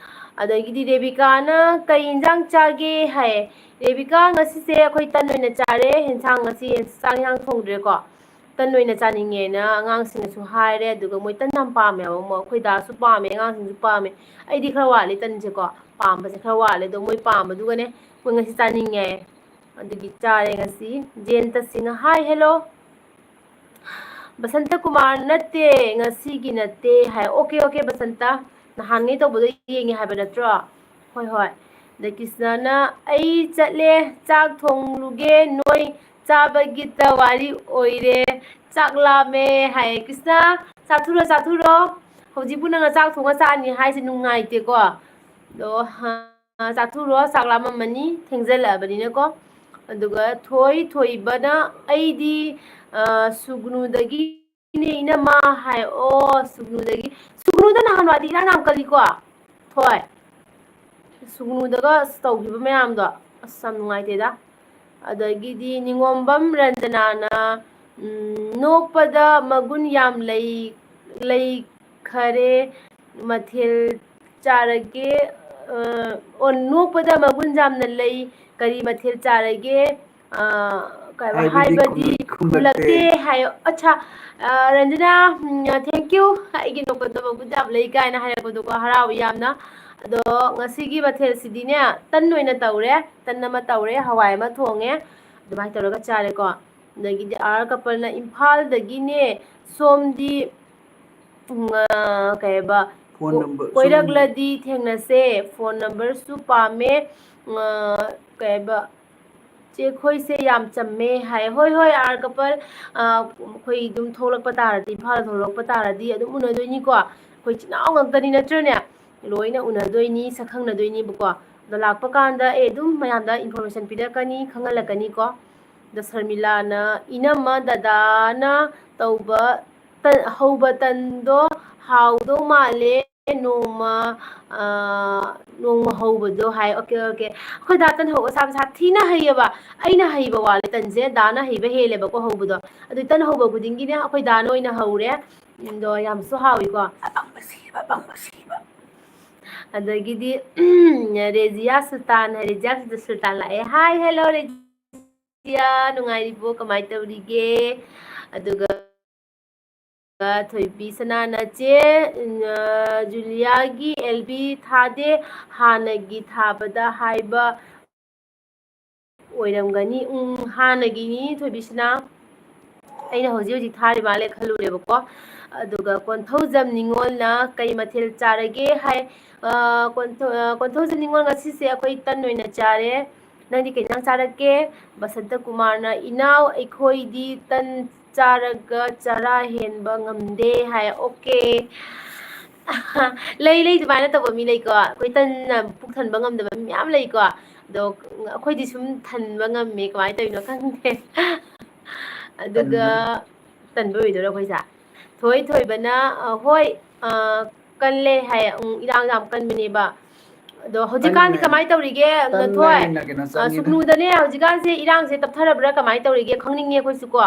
ꯑꯗꯒꯤꯗꯤ ꯔꯦꯕꯤꯀꯥꯅ, "ꯀꯩ ꯏꯟꯖꯥꯡ ꯆꯥꯒꯦ?" ꯍꯥꯏ꯫ ꯔꯦꯕꯤꯀꯥ, ꯉꯁꯤꯁꯦ ꯑꯩꯈꯣꯏ ꯇꯟ ꯑꯣꯏꯅ ꯆꯥꯔꯦ, ꯍꯦꯟꯁꯥꯡ ꯉꯁꯤ ꯆꯥꯛ ꯏꯟꯁꯥꯡ ꯊꯣꯡꯗ꯭ꯔꯦꯀꯣ꯫ ꯇꯟ ꯑꯣꯏꯅ ꯆꯥꯅꯤꯡꯉꯦꯅ ꯑꯉꯥꯡꯁꯤꯡꯅꯁꯨ ꯍꯥꯏꯔꯦ, ꯑꯗꯨꯒ ꯃꯣꯏ ꯇꯟ ꯌꯥꯝ ꯄꯥꯝꯃꯦꯕ, ꯃꯣꯏ ꯑꯩꯈꯣꯏ ꯗꯥꯁꯨ ꯄꯥꯝꯃꯦ, ꯑꯉꯥꯡꯁꯤꯡꯁꯨ ꯄꯥꯝꯃꯦ꯫ ꯑꯩꯗꯤ ꯈꯔ ꯋꯥꯠꯂꯤ ꯇꯟꯁꯦꯀꯣ, ꯄꯥꯝꯕꯁꯦ ꯈꯔ ꯋꯥꯠꯂꯦ, ꯑꯗꯣ ꯃꯣꯏ ꯄꯥꯝꯕꯗꯨꯒꯅꯦ ꯃꯣꯏ ꯉꯁꯤ ꯆꯥꯅꯤꯡꯉꯦ꯫ ꯑꯗꯨꯒꯤ ꯆꯥꯔꯦ ꯉꯁꯤ꯫ ꯖꯦꯟꯇ ꯁꯤꯡꯍ, hi, hello꯫ ꯕꯁꯟꯇ ꯀꯨꯃꯥꯔ, "ꯅꯠꯇꯦ, ꯉꯁꯤꯒꯤ ꯅꯠꯇꯦ" ꯍꯥꯏ꯫ ꯑꯣꯀꯦ, ꯑꯣꯀꯦ, ꯕꯁꯟꯇ, ꯅꯍꯥꯟꯉꯩ ꯇꯧꯕꯗꯣ ꯌꯦꯡꯉꯦ ꯍꯥꯏꯕ ꯅꯠꯇ꯭ꯔꯣ? ꯍꯣꯏ, ꯍꯣꯏ꯫ ꯑꯗ ꯀ꯭ꯔꯤꯁꯅꯅ, "ꯑꯩ ꯆꯠꯂꯦ, ꯆꯥꯛ ꯊꯣꯡꯂꯨꯒꯦ, ꯅꯣꯏ ꯆꯥꯕꯒꯤꯇ ꯋꯥꯔꯤ ꯑꯣꯏꯔꯦ, ꯆꯥꯛ ꯂꯥꯝꯃꯦ" ꯍꯥꯏ꯫ ꯀ꯭ꯔꯤꯁꯅ, ꯆꯥꯊꯣꯛꯔꯣ, ꯆꯥꯊꯣꯛꯔꯣ꯫ ꯍꯧꯖꯤꯛꯄꯨ ꯅꯪꯅ ꯆꯥꯛ ꯊꯣꯡꯉ ꯆꯥꯅꯤ ꯍꯥꯏꯁꯦ ꯅꯨꯡꯉꯥꯏꯇꯦꯀꯣ꯫ ꯑꯗꯣ, ꯍꯥ, ꯆꯥꯊꯣꯛꯔꯣ, ꯆꯥꯛ ꯂꯥꯝꯃꯝꯃꯅꯤ, ꯊꯦꯡꯖꯜꯂꯛꯑꯕꯅꯤꯅꯀꯣ꯫ ꯑꯗꯨꯒ ꯊꯣꯏ ꯊꯣꯏꯕꯅ, "ꯑꯩꯗꯤ, ꯑ, ꯁꯨꯒꯅꯨꯗꯒꯤꯅꯦ ꯏꯅꯝꯃ" ꯍꯥꯏ꯫ ꯑꯣ, ꯁꯨꯒꯅꯨꯗꯒꯤ꯫ ꯁꯨꯒꯅꯨꯗ ꯅꯍꯥꯟꯋꯥꯏꯗꯤ ꯏꯔꯥꯡ ꯌꯥꯝ ꯀꯜꯂꯤꯀꯣ꯫ ꯊꯣꯏ꯫ ꯁꯨꯒꯅꯨꯗꯒ ꯑꯁ ꯇꯧꯈꯤꯕ ꯃꯌꯥꯝꯗꯣ꯫ ꯑꯁ, ꯌꯥꯝ ꯅꯨꯡꯉꯥꯏꯇꯦꯗ꯫ ꯑꯗꯒꯤꯗꯤ ꯅꯤꯉꯣꯝꯕꯝ ꯔꯟꯖꯅꯥꯅ, ꯎꯝ, "ꯅꯣꯛꯄꯗ ꯃꯒꯨꯟ ꯌꯥꯝ ꯂꯩ, ꯂꯩꯈꯔꯦ, ꯃꯊꯦꯜ ꯆꯥꯔꯒꯦ?" ꯑ, ꯑꯣ, "ꯅꯣꯛꯄꯗ ꯃꯒꯨꯟ ꯌꯥꯝꯅ ꯂꯩ, ꯀꯔꯤ ꯃꯊꯦꯜ ꯆꯥꯔꯒꯦ?" ꯑ, ꯀꯩ ꯍꯥꯏꯕ, ꯍꯥꯏꯕꯗꯤ ꯍꯥꯏꯕꯗꯤ ꯈꯨꯝꯂꯛꯇꯦ꯫ ꯈꯨꯝꯂꯛꯇꯦ ꯍꯥꯏꯌꯣ꯫ ꯑꯠꯁꯥ, ꯑ, ꯔꯟꯖꯅꯥ, ꯎꯝ, thank you꯫ ꯑꯩꯒꯤ ꯅꯣꯛꯄꯗ ꯃꯒꯨꯟ ꯌꯥꯝ ꯂꯩ ꯀꯥꯏꯅ ꯍꯥꯏꯔꯛꯄꯗꯣꯀꯣ, ꯍꯔꯥꯎꯏ ꯌꯥꯝꯅ꯫ ꯑꯗꯣ ꯉꯁꯤꯒꯤ ꯃꯊꯦꯜꯁꯤꯗꯤꯅꯦ, ꯇꯟ ꯑꯣꯏꯅ ꯇꯧꯔꯦ꯫ ꯇꯟ ꯑꯃ ꯇꯧꯔꯦ, ꯍꯋꯥꯏ ꯑꯃ ꯊꯣꯡꯉꯦ, ꯑꯗꯨꯃꯥꯏꯅ ꯇꯧꯔꯒ ꯆꯥꯔꯦꯀꯣ꯫ ꯑꯗꯒꯤꯗꯤ ꯑꯥꯔ ꯀꯄꯜꯅ, "ꯏꯝꯐꯥꯜꯗꯒꯤꯅꯦ ꯁꯣꯝꯗꯤ", ꯎꯝ, ꯑ, ꯀꯩ ꯍꯥꯏꯕ, phone ꯀꯣ-, number ꯁꯨꯝ "ꯀꯣꯏꯔꯛꯂꯗꯤ ꯊꯦꯡꯅꯁꯦ, phone number ꯁꯨ ꯄꯥꯝꯃꯦ", ꯑ, ꯀꯩ ꯍꯥꯏꯕ, "ꯆꯦ, ꯑꯩꯈꯣꯏꯁꯦ ꯌꯥꯝ ꯆꯝꯃꯦ" ꯍꯥꯏ꯫ ꯍꯣꯏ, ꯍꯣꯏ, ꯑꯥꯔ ꯀꯄꯜ, ꯑ, ꯑꯩꯈꯣꯏ ꯑꯗꯨꯝ ꯊꯣꯛꯂꯛꯄ ꯇꯥꯔꯗꯤ, ꯏꯝꯐꯥꯜꯗ ꯊꯣꯛꯂꯛꯄ ꯇꯥꯔꯗꯤ ꯑꯗꯨꯝ ꯎꯅꯗꯣꯏꯅꯤꯀꯣ꯫ ꯑꯩꯈꯣꯏ ꯏꯆꯤꯟ ꯏꯅꯥꯎ ꯉꯥꯛꯇꯅꯤ ꯅꯠꯇ꯭ꯔꯅꯦ? ꯂꯣꯏꯅ ꯎꯅꯗꯣꯏꯅꯤ, ꯁꯛꯈꯪꯅꯗꯣꯏꯅꯤꯕꯀꯣ꯫ ꯑꯗꯣ ꯂꯥꯛꯄ ꯀꯥꯟꯗ ꯑꯩ ꯑꯗꯨꯝ ꯃꯌꯥꯝꯗ information ꯄꯤꯔꯛꯀꯅꯤ, ꯈꯪꯍꯜꯂꯛꯀꯅꯤꯀꯣ꯫ ꯑꯗꯣ ꯁꯔꯃꯤꯂꯥꯅ, "ꯏꯅꯝꯃ ꯗꯗꯥꯅ ꯇꯧꯕ ꯇꯟ, ꯍꯧꯕ ꯇꯟꯗꯣ ꯍꯥꯎꯗꯧ ꯃꯥꯜꯂꯦ, ꯅꯣꯡꯃ, ꯑ, ꯅꯣꯡꯃ ꯍꯧꯕꯗꯣ" ꯍꯥꯏ꯫ Okay, okay. ꯑꯩꯈꯣꯏ ꯗꯥ ꯇꯟ ꯍꯧꯕ ꯁꯥꯕ ꯁꯥꯊꯤꯅ ꯍꯩꯌꯦꯕ꯫ ꯑꯩꯅ ꯍꯩꯕ ꯋꯥꯠꯂꯦ, ꯇꯟꯁꯦ ꯗꯥꯅ ꯍꯩꯕ ꯍꯦꯜꯂꯦꯕꯀꯣ ꯍꯧꯕꯗꯣ꯫ ꯑꯗꯨ ꯇꯟ ꯍꯧꯕ ꯈꯨꯗꯤꯡꯒꯤꯅꯦ ꯑꯩꯈꯣꯏ ꯗꯥꯅ ꯑꯣꯏꯅ ꯍꯧꯔꯦ꯫ ꯑꯗꯣ ꯌꯥꯝꯁꯨ ꯍꯥꯎꯏꯀꯣ꯫ ꯑꯄꯪꯕ ꯁꯤꯕ, ꯑꯄꯪꯕ ꯁꯤꯕ꯫ ꯑꯗꯒꯤꯗꯤ, ꯔꯦꯖꯤꯌꯥ ꯁꯨꯜꯇꯥꯟ, ꯔꯦꯖꯤꯌꯥ ꯁꯨꯜꯇꯥꯟ ꯂꯥꯛꯑꯦ꯫ Hi, hello, ꯔꯦꯖꯤꯌꯥ, ꯅꯨꯡꯉꯥꯏꯔꯤꯕꯣ? ꯀꯃꯥꯏꯅ ꯇꯧꯔꯤꯒꯦ? ꯑꯗꯨꯒ ꯊꯣꯏꯕꯤ ꯁꯅꯥꯅ, "ꯆꯦ, ꯎꯝ, ꯑ, ꯖꯨꯂꯤꯌꯥꯒꯤ ꯑꯦꯜ ꯕꯤ ꯊꯥꯗꯦ, ꯍꯥꯟꯅꯒꯤ ꯊꯥꯕꯗ ꯍꯥꯏꯕ ꯑꯣꯏꯔꯝꯒꯅꯤ"꯫ ꯎꯝ, ꯍꯥꯟꯅꯒꯤꯅꯤ, ꯊꯣꯏꯕꯤꯁꯅꯥ꯫ ꯑꯩꯅ ꯍꯧꯖꯤꯛ ꯍꯧꯖꯤꯛ ꯊꯥꯔꯤ ꯃꯥꯜꯂꯦ ꯈꯜꯂꯨꯔꯦꯕꯀꯣ꯫ ꯑꯗꯨꯒ ꯀꯣꯟꯊꯧꯖꯝ ꯅꯤꯉꯣꯜꯅ, "ꯀꯩ ꯃꯊꯦꯜ ꯆꯥꯔꯒꯦ?" ꯍꯥꯏ꯫ ꯑ, ꯀꯣꯟꯊꯧ-, ꯑ, ꯀꯣꯟꯊꯧꯖꯝ ꯅꯤꯉꯣꯜ, "ꯉꯁꯤꯁꯦ ꯑꯩꯈꯣꯏ ꯇꯟ ꯑꯣꯏꯅ ꯆꯥꯔꯦ꯫ ꯅꯪꯗꯤ ꯀꯩ ꯏꯟꯖꯥꯡ ꯆꯥꯔꯛꯀꯦ?" ꯕꯁꯟꯇ ꯀꯨꯃꯥꯔꯅ, "ꯏꯅꯥꯎ, ꯑꯩꯈꯣꯏꯗꯤ ꯇꯟ ꯆꯥꯔꯒ ꯆꯔꯥ ꯍꯦꯟꯕ ꯉꯝꯗꯦ" ꯍꯥꯏ꯫ ꯑꯣꯀꯦ꯫ ꯂꯩ, ꯂꯩ, ꯑꯗꯨꯃꯥꯏꯅ ꯇꯧꯕ ꯃꯤ ꯂꯩꯀꯣ꯫ ꯑꯩꯈꯣꯏ ꯇꯟꯅ ꯄꯨꯛ ꯊꯟꯕ ꯉꯝꯗꯕ ꯃꯤ ꯃꯌꯥꯝ ꯂꯩꯀꯣ꯫ ꯑꯗꯣ ꯑꯩꯈꯣꯏꯗꯤ ꯁꯨꯝ ꯊꯟꯕ ꯉꯝꯃꯦ, ꯀꯃꯥꯏꯅ ꯇꯧꯔꯤꯅꯣ ꯈꯪꯗꯦ꯫ ꯑꯗꯨꯒ ꯇꯟꯕ ꯑꯣꯏꯗꯣꯏꯔꯣ ꯑꯩꯈꯣꯏꯁꯦ? ꯊꯣꯏ ꯊꯣꯏꯕꯅ, ꯑ, ꯍꯣꯏ, ꯑ, ꯀꯜꯂꯦ ꯍꯥꯏ꯫ ꯎꯝ, ꯏꯔꯥꯡ ꯌꯥꯝ ꯀꯟꯕꯅꯦꯕ꯫ ꯑꯗꯣ ꯍꯧꯖꯤꯛꯀꯥꯟꯗꯤ ꯀꯃꯥꯏꯅ ꯇꯧꯔꯤꯒꯦ, ꯅꯊꯣꯏ? ꯁꯨꯛꯅꯨꯗꯅꯦ ꯍꯧꯖꯤꯛꯀꯥꯟꯁꯦ ꯏꯔꯥꯡꯁꯦ ꯇꯞꯊꯔꯕ꯭ꯔꯥ, ꯀꯃꯥꯏꯅ ꯇꯧꯔꯤꯒꯦ, ꯈꯪꯅꯤꯡꯉꯦ ꯑꯩꯈꯣꯏꯁꯨ ꯀꯣ꯫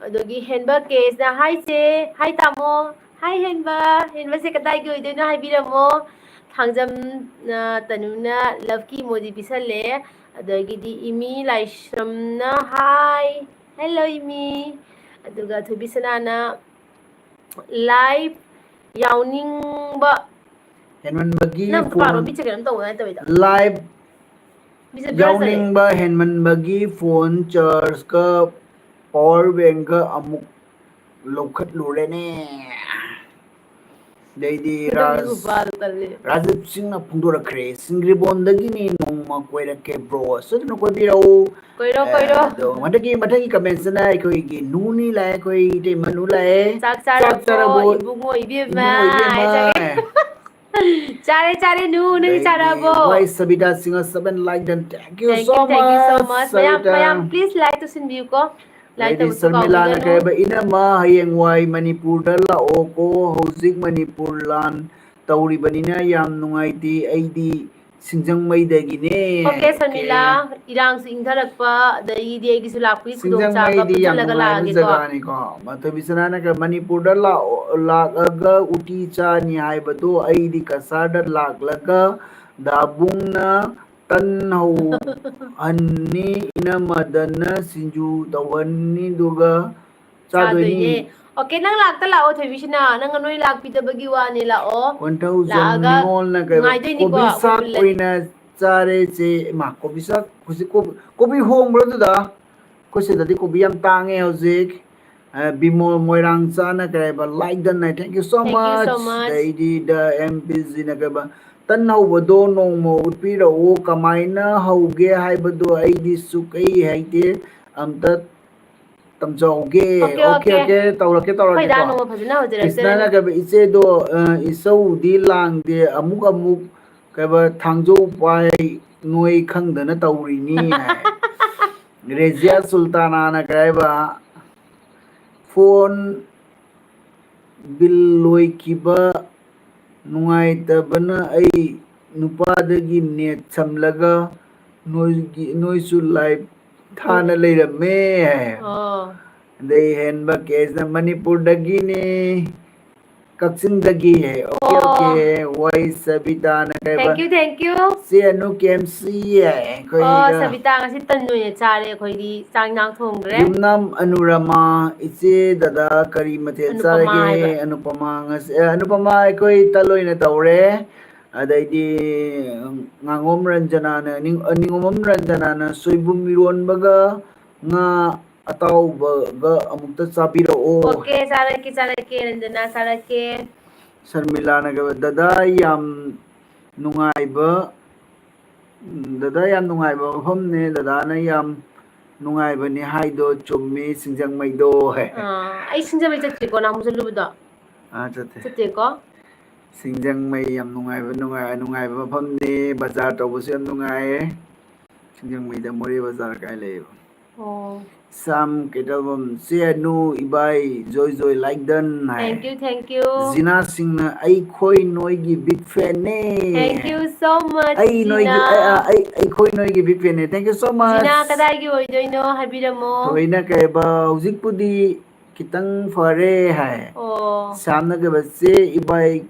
ꯑꯗꯒꯤ ꯍꯦꯟꯕ ꯀꯦꯁꯅ, "ꯍꯥꯏ ꯆꯦ, ꯍꯥꯏ ꯇꯥꯃꯣ, ꯍꯥꯏ ꯍꯦꯟꯕ, ꯍꯦꯟꯕꯁꯦ ꯀꯗꯥꯏꯒꯤ ꯑꯣꯏꯗꯣꯏꯅꯣ ꯍꯥꯏꯕꯤꯔꯝꯃꯣ"꯫ ꯊꯥꯡꯖꯝ, ꯑ, ꯇꯅꯨꯅ ꯂꯞꯀꯤ ꯏꯃꯣꯖꯤ ꯄꯤꯁꯜꯂꯦ꯫ ꯑꯗꯒꯤꯗꯤ ꯏꯃꯤ ꯂꯥꯏꯁ꯭ꯔꯝꯅ, "ꯍꯥꯏ"꯫ ꯍꯦꯜꯂꯣ ꯏꯃꯤ꯫ ꯑꯗꯨꯒ ꯊꯣꯏꯕꯤꯁꯅꯥꯅ, "ꯂꯥꯏꯚ ꯌꯥꯎꯅꯤꯡꯕ"꯫ ꯍꯦꯟꯃꯟꯕꯒꯤ ꯅꯪ ꯑꯝꯇ ꯄꯥꯔꯣ, phone ꯃꯤꯠꯁꯦ ꯀꯩꯅꯣꯝ ꯇꯧꯕ ꯑꯗꯨꯃꯥꯏꯅ ꯇꯧꯋꯤꯗ꯫ Live ꯃꯤꯠꯁꯦ blur ꯆꯠꯂꯦ꯫ ꯌꯥꯎꯅꯤꯡꯕ ꯍꯦꯟꯃꯟꯕꯒꯤ phone charge ꯀ power bank ꯀ ꯑꯃꯨꯛ ꯂꯧꯈꯠꯂꯨꯔꯦꯅꯦ꯫ ꯑꯗꯩꯗꯤ ꯈꯣꯏꯗꯧꯁꯦ ꯔꯥꯖ-, ꯈꯨꯕꯥꯗꯣ ꯀꯜꯂꯦ꯫ ꯔꯥꯖꯤꯕ ꯁꯤꯡꯅ ꯐꯣꯡꯗꯣꯔꯛꯈ꯭ꯔꯦ, "ꯁꯤꯡꯒ꯭ꯔꯤꯕꯣꯟꯗꯒꯤꯅꯤ, ꯅꯣꯡꯃ ꯀꯣꯏꯔꯛꯀꯦ bro"꯫ ꯁꯣꯏꯗꯅ ꯀꯣꯏꯕꯤꯔꯛꯎ꯫ ꯀꯣꯏꯔꯣ, ꯑꯦ, ꯀꯣꯏꯔꯣ꯫ ꯑꯗꯣ ꯃꯊꯪꯒꯤ, ꯃꯊꯪꯒꯤ comment ꯁꯤꯅ ꯑꯩꯈꯣꯏꯒꯤ ꯅꯨꯅꯤ ꯂꯥꯛꯑꯦ, ꯑꯩꯈꯣꯏ ꯏꯇꯩꯃ ꯅꯨ ꯂꯥꯛꯑꯦ꯫ "ꯆꯥꯛ ꯆꯥꯔꯕꯣ, ꯆꯥꯛ ꯆꯥꯔꯕꯣ? ꯏꯕꯨꯡꯉꯣ, ꯏꯕꯦꯝꯃ?" ꯏꯕꯨꯡꯉꯣ, ꯏꯕꯦꯝꯃ꯫ ꯍꯥꯏꯖꯒꯦ꯫ ꯆꯥꯔꯦ, ꯆꯥꯔꯦ, ꯅꯨ, ꯅꯪꯗꯤ ꯑꯗꯩꯗꯤ ꯆꯥꯔꯕꯣ? ꯋꯥꯏ Sabita Singh seven like done, thank you so much, ꯃꯌꯥꯝ, ꯁꯕꯤꯇꯥ꯫ ꯃꯌꯥꯝ, please like ꯇꯧꯁꯤꯟꯕꯤꯌꯨꯀꯣ꯫ Like ꯂꯩꯗꯤ ꯇꯧꯕꯁꯨ ꯁꯔꯃꯤꯂꯥꯅ ꯀꯥꯎꯕꯤꯒꯅꯨ꯫ ꯀꯩ ꯍꯥꯏꯕ, "ꯏꯅꯝꯃ, ꯍꯌꯦꯡꯋꯥꯏ ꯃꯅꯤꯄꯨꯔꯗ ꯂꯥꯛꯑꯣꯀꯣ, ꯍꯧꯖꯤꯛ ꯃꯅꯤꯄꯨꯔ ꯂꯥꯟ ꯇꯧꯔꯤꯕꯅꯤꯅ ꯌꯥꯝ ꯅꯨꯡꯉꯥꯏꯇꯦ, ꯑꯩꯗꯤ ꯁꯤꯡꯖꯃꯩꯗꯒꯤꯅꯦ"꯫ Okay, okay꯫ ꯁꯔꯃꯤꯂꯥ, ꯏꯔꯥꯡꯁꯨ ꯏꯪꯊꯔꯛꯄ, ꯑꯗꯒꯤꯗꯤ ꯑꯩꯒꯤꯁꯨ ꯂꯥꯛꯄꯒꯤ ꯁꯤꯡꯖꯃꯩꯗꯤ ꯈꯨꯗꯣꯡꯆꯥꯕ ꯌꯥꯝ ꯄꯤꯁꯜꯂꯒ ꯅꯨꯡꯉꯥꯏꯕ ꯂꯥꯛꯑꯒꯦꯀꯣ꯫ ꯖꯒꯥꯅꯤꯀꯣ꯫ ꯃꯥꯊꯣꯏꯕꯤ ꯁꯅꯥꯅ ꯀꯩ, "ꯃꯅꯤꯄꯨꯔꯗ ꯂꯥꯛꯑꯣ, ꯂꯥꯛꯑꯒ ꯎꯇꯤ ꯆꯥꯅꯤ ꯍꯥꯏꯕꯗꯣ, ꯑꯩꯗꯤ ꯀꯁꯥꯔꯗ ꯂꯥꯛꯂꯒ ꯗꯥꯕꯨꯡꯅ ꯇꯟ ꯍꯧꯍꯟꯅꯤ, ꯏꯅꯝꯃꯗꯅ ꯁꯤꯡꯖꯨ ꯇꯧꯍꯟꯅꯤ, ꯑꯗꯨꯒ ꯆꯥꯗꯣꯏꯅꯤ꯫ ꯆꯥꯗꯣꯏꯅꯦ꯫ Okay, ꯅꯪ ꯂꯥꯛꯇ ꯂꯥꯛꯑꯣ, ꯊꯣꯏꯕꯤꯁꯤꯅ꯫ ꯅꯪ ꯅꯣꯏ ꯂꯥꯛꯄꯤꯗꯕꯒꯤ ꯋꯥꯅꯦ, ꯂꯥꯛꯑꯣ꯫ ꯀꯣꯟꯊꯧꯖꯝ ꯂꯥꯛꯑꯒ ꯅꯤꯉꯣꯜꯅ ꯀꯩꯕ, ꯉꯥꯏꯗꯣꯏꯅꯤꯀꯣ, "ꯀꯣꯕꯤ ꯁꯥꯛ ꯄꯨꯜꯂꯅꯤ꯫ ꯑꯣꯏꯅ ꯆꯥꯔꯦ ꯆꯦ"꯫ ꯏꯃꯥ, ꯀꯣꯕꯤ ꯁꯥꯛ, ꯍꯧꯖꯤꯛ ꯀꯣꯕꯤ, ꯀꯣꯕꯤ ꯍꯣꯡꯕ꯭ꯔꯣ ꯑꯗꯨꯗ? ꯑꯩꯈꯣꯏ ꯁꯤꯗꯗꯤ ꯀꯣꯕꯤ ꯌꯥꯝ ꯇꯥꯡꯉꯦ ꯍꯧꯖꯤꯛ꯫ ꯑ, ꯕꯤꯃꯣꯜ ꯃꯣꯏꯔꯥꯡꯆꯥꯅ ꯀꯩ ꯍꯥꯏꯕ, "Like done" high, "Thank you so much"꯫ Thank you so much꯫ ꯑꯗꯩꯗꯤ ꯗ ꯑꯦꯝ ꯄꯤ ꯖꯤꯅ ꯀꯩ ꯍꯥꯏꯕ, "ꯇꯟ ꯍꯧꯕꯗꯣ ꯅꯣꯡꯃ ꯎꯠꯄꯤꯔꯛꯎ, ꯀꯃꯥꯏꯅ ꯍꯧꯒꯦ ꯍꯥꯏꯕꯗꯣ ꯑꯩꯗꯤ ꯁꯨꯛꯍꯩ ꯍꯩꯇꯦ, ꯑꯝꯇ ꯇꯝꯖꯍꯧꯒꯦ"꯫ Okay, okay, okay, okay꯫ Okay, ꯇꯧꯔꯛꯀꯦ, ꯇꯧꯔꯛꯀꯦꯀꯣ꯫ ꯑꯩꯈꯣꯏ ꯗꯥ ꯅꯣꯡꯃ ꯐꯖꯅ ꯍꯧꯖꯔꯛꯆꯔꯅꯤ꯫ ꯀ꯭ꯔꯤꯁꯅꯥꯅ ꯀꯩ ꯍꯥꯏꯕ, "ꯏꯆꯦꯗꯣ, ꯑ, ꯏꯁꯧꯗꯤ ꯂꯥꯡꯗꯦ, ꯑꯃꯨꯛ ꯑꯃꯨꯛ ꯀꯩꯕ, ꯊꯥꯡꯖꯧ ꯄꯥꯏ ꯅꯣꯏ ꯈꯪꯗꯅ ꯇꯧꯔꯤꯅꯤ ꯍꯥꯏ꯫ ꯔꯦꯖꯤꯌꯥ ꯁꯨꯜꯇꯥꯅꯥꯅ ꯀꯩ ꯍꯥꯏꯕ, ꯐꯣꯟ ꯕꯤꯜ ꯂꯣꯏꯈꯤꯕ ꯅꯨꯡꯉꯥꯏꯇꯕꯅ ꯑꯩ ꯅꯨꯄꯥꯗꯒꯤ ꯅꯦꯠ ꯁꯝꯂꯒ ꯅꯣꯏꯒꯤ, ꯅꯣꯏꯁꯨ ꯂꯥꯏꯚ ꯊꯥꯅ ꯂꯩꯔꯝꯃꯦ ꯍꯥꯏ꯫ ꯑꯣ ꯑꯗꯩ ꯍꯦꯟꯕ ꯀꯦꯁꯅ ꯃꯅꯤꯄꯨꯔꯗꯒꯤꯅꯤ, ꯀꯛꯆꯤꯡꯗꯒꯤ ꯍꯥꯏ꯫ ꯑꯣꯀꯦ, ꯑꯣ꯫ ꯑꯣꯀꯦ꯫ ꯋꯥꯏ ꯁꯕꯤꯇꯥꯅ ꯀꯩꯕ, Thank you, thank you. ꯆꯦ ꯑꯅꯨ ꯀꯦ ꯑꯦꯝ ꯁꯤ ꯍꯥꯏ꯫ ꯑꯣ, ꯑꯩꯈꯣꯏꯗ ꯁꯕꯤꯇꯥ, ꯉꯁꯤ ꯇꯟ ꯑꯣꯏꯅ ꯆꯥꯔꯦ ꯑꯩꯈꯣꯏꯗꯤ꯫ ꯆꯥꯛ ꯏꯟꯖꯥꯡ ꯊꯣꯡꯗ꯭ꯔꯦ꯫ ꯌꯨꯝꯅꯥꯝ ꯑꯅꯨꯔꯃꯥ, ꯏꯆꯦ, ꯗꯗꯥ, ꯀꯔꯤ ꯃꯊꯦꯜ ꯑꯅꯨꯄꯃꯥ ꯆꯥꯔꯒꯦ? ꯍꯥꯏꯕ꯫ ꯑꯅꯨꯄꯃꯥ ꯉꯁꯤ, ꯑꯦ, ꯑꯅꯨꯄꯃꯥ, ꯑꯩꯈꯣꯏ ꯇꯟ ꯑꯣꯏꯅ ꯇꯧꯔꯦ꯫ ꯑꯗꯩꯗꯤ ꯉꯥꯉꯣꯝ ꯔꯟꯖꯅꯥꯅ, ꯅꯤꯡ-, ꯅꯤꯉꯣꯝꯕꯝ ꯔꯟꯖꯅꯥꯅ ꯁꯣꯏꯕꯨꯝ ꯏꯔꯣꯟꯕꯒ ꯉꯥ ꯑꯇꯥꯎꯕꯒ ꯑꯃꯨꯛꯇ ꯆꯥꯕꯤꯔꯛꯑꯣ꯫ ꯑꯣꯀꯦ, ꯆꯥꯔꯛꯀꯦ, ꯆꯥꯔꯛꯀꯦ, ꯔꯟꯖꯅꯥ, ꯆꯥꯔꯛꯀꯦ꯫ ꯁꯔꯃꯤꯂꯥꯅ ꯀꯩꯕ, ꯗꯗꯥ ꯌꯥꯝ ꯅꯨꯡꯉꯥꯏꯕ, ꯎꯝ, ꯗꯗꯥ ꯌꯥꯝ ꯅꯨꯡꯉꯥꯏꯕ ꯃꯐꯝꯅꯦ, ꯗꯗꯥꯅ ꯌꯥꯝ ꯅꯨꯡꯉꯥꯏꯕꯅꯦ ꯍꯥꯏꯗꯣ ꯆꯨꯝꯃꯤ, ꯁꯤꯡꯖꯪꯃꯩꯗꯣ ꯍꯥꯏ꯫ ꯑꯥ, ꯑꯩ ꯁꯤꯡꯖꯃꯩ ꯆꯠꯇ꯭ꯔꯤꯀꯣ, ꯅꯍꯥꯟꯃꯨꯛ ꯆꯠꯂꯨꯕꯗꯣ꯫ ꯑꯥ, ꯆꯠꯇꯦ꯫ ꯆꯠꯇꯦꯀꯣ? ꯁꯤꯡꯖꯪꯃꯩ ꯌꯥꯝ ꯅꯨꯡꯉꯥꯏꯕ, ꯅꯨꯡꯉꯥꯏ, ꯅꯨꯡꯉꯥꯏꯕ ꯃꯐꯝꯅꯤ, ꯕꯖꯥꯔ ꯇꯧꯕꯁꯨ ꯌꯥꯝ ꯅꯨꯡꯉꯥꯏꯌꯦ꯫ ꯁꯤꯡꯖꯪꯃꯩꯗ ꯃꯣꯔꯦ ꯕꯖꯥꯔ ꯀꯥꯏ ꯂꯩꯌꯦꯕ꯫ ꯑꯣ꯫ ꯁꯥꯝ ꯀꯩꯗꯧꯕꯝ, ꯆꯦ ꯑꯅꯨ, ꯏꯕꯥꯏ, ꯖꯣꯏ ꯖꯣꯏ, like done high. Thank you, thank you. ꯖꯤꯅꯥ ꯁꯤꯡꯅ, "ꯑꯩꯈꯣꯏ ꯅꯣꯏꯒꯤ big fan ꯅꯦ꯫ Thank you so much, ꯑꯩ ꯅꯣꯏꯒꯤ, ꯖꯤꯅꯥ꯫ ꯑꯩ, ꯑ, ꯑꯩ, ꯑꯩꯈꯣꯏ ꯅꯣꯏꯒꯤ big fan ꯅꯦ꯫ Thank you so much." ꯖꯤꯅꯥ ꯀꯗꯥꯏꯒꯤ ꯑꯣꯏꯗꯣꯏꯅꯣ ꯍꯥꯏꯕꯤꯔꯝꯃꯣ꯫ ꯊꯣꯏꯅ ꯀꯩꯕ, "ꯍꯧꯖꯤꯛꯄꯨꯗꯤ ꯈꯤꯇꯪ ꯐꯔꯦ" ꯍꯥꯏ꯫ ꯑꯣ꯫ ꯁꯥꯝꯅ ꯀꯩꯕ, "ꯆꯦ ꯏꯕꯥꯏ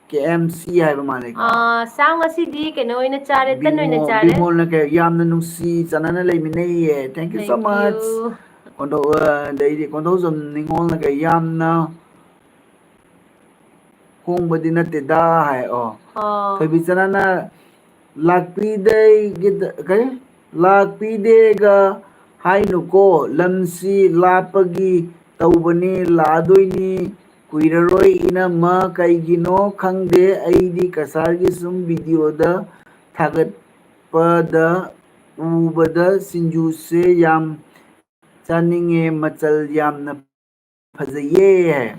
ꯀꯦ ꯑꯦꯝ ꯁꯤ" ꯍꯥꯏꯕ ꯃꯥꯜꯂꯦꯀꯣ꯫ ꯑꯥ, ꯁꯥꯝ ꯉꯁꯤꯗꯤ ꯀꯩꯅꯣ ꯑꯣꯏꯅ ꯆꯥꯔꯦ, ꯇꯟ ꯑꯣꯏꯅ ꯕꯤꯃꯣꯜ, ꯆꯥꯔꯦ꯫ ꯕꯤꯃꯣꯜꯅ ꯀꯩ, "ꯌꯥꯝꯅ ꯅꯨꯡꯁꯤ ꯆꯥꯟꯅꯅ ꯂꯩꯃꯤꯟꯅꯩꯌꯦ꯫ Thank you so Thank much." you. ꯀꯣꯟꯊꯧ-, ꯑ, ꯑꯗꯩꯗꯤ ꯀꯣꯟꯊꯧꯖꯝ ꯅꯤꯉꯣꯜꯅ ꯀꯩ, "ꯌꯥꯝꯅ ꯍꯣꯡꯕꯗꯤ ꯅꯠꯇꯦꯗ" ꯍꯥꯏ꯫ ꯑꯣ꯫ ꯑꯣ꯫ ꯊꯣꯏꯕꯤꯆꯅꯅ, "ꯂꯥꯛꯄꯤꯗꯩꯒꯤꯗ-, ꯀꯩ? ꯂꯥꯛꯄꯤꯗꯦꯒ ꯍꯥꯏꯅꯨꯀꯣ, ꯂꯝꯁꯤ ꯂꯥꯞꯄꯒꯤ ꯇꯧꯕꯅꯤ, ꯂꯥꯛꯑꯗꯣꯏꯅꯤ꯫ ꯀꯨꯏꯔꯔꯣꯏ ꯏꯅꯝꯃ, ꯀꯩꯒꯤꯅꯣ ꯈꯪꯗꯦ, ꯑꯩꯗꯤ ꯀꯁꯥꯔꯒꯤ ꯁꯨꯝ video ꯗ ꯊꯥꯒꯠꯄꯗ, ꯎꯕꯗ ꯁꯤꯡꯖꯨꯁꯦ ꯌꯥꯝ ꯆꯥꯅꯤꯡꯉꯦ, ꯃꯆꯜ ꯌꯥꯝꯅ ꯐꯖꯩꯌꯦ" ꯍꯥꯏ꯫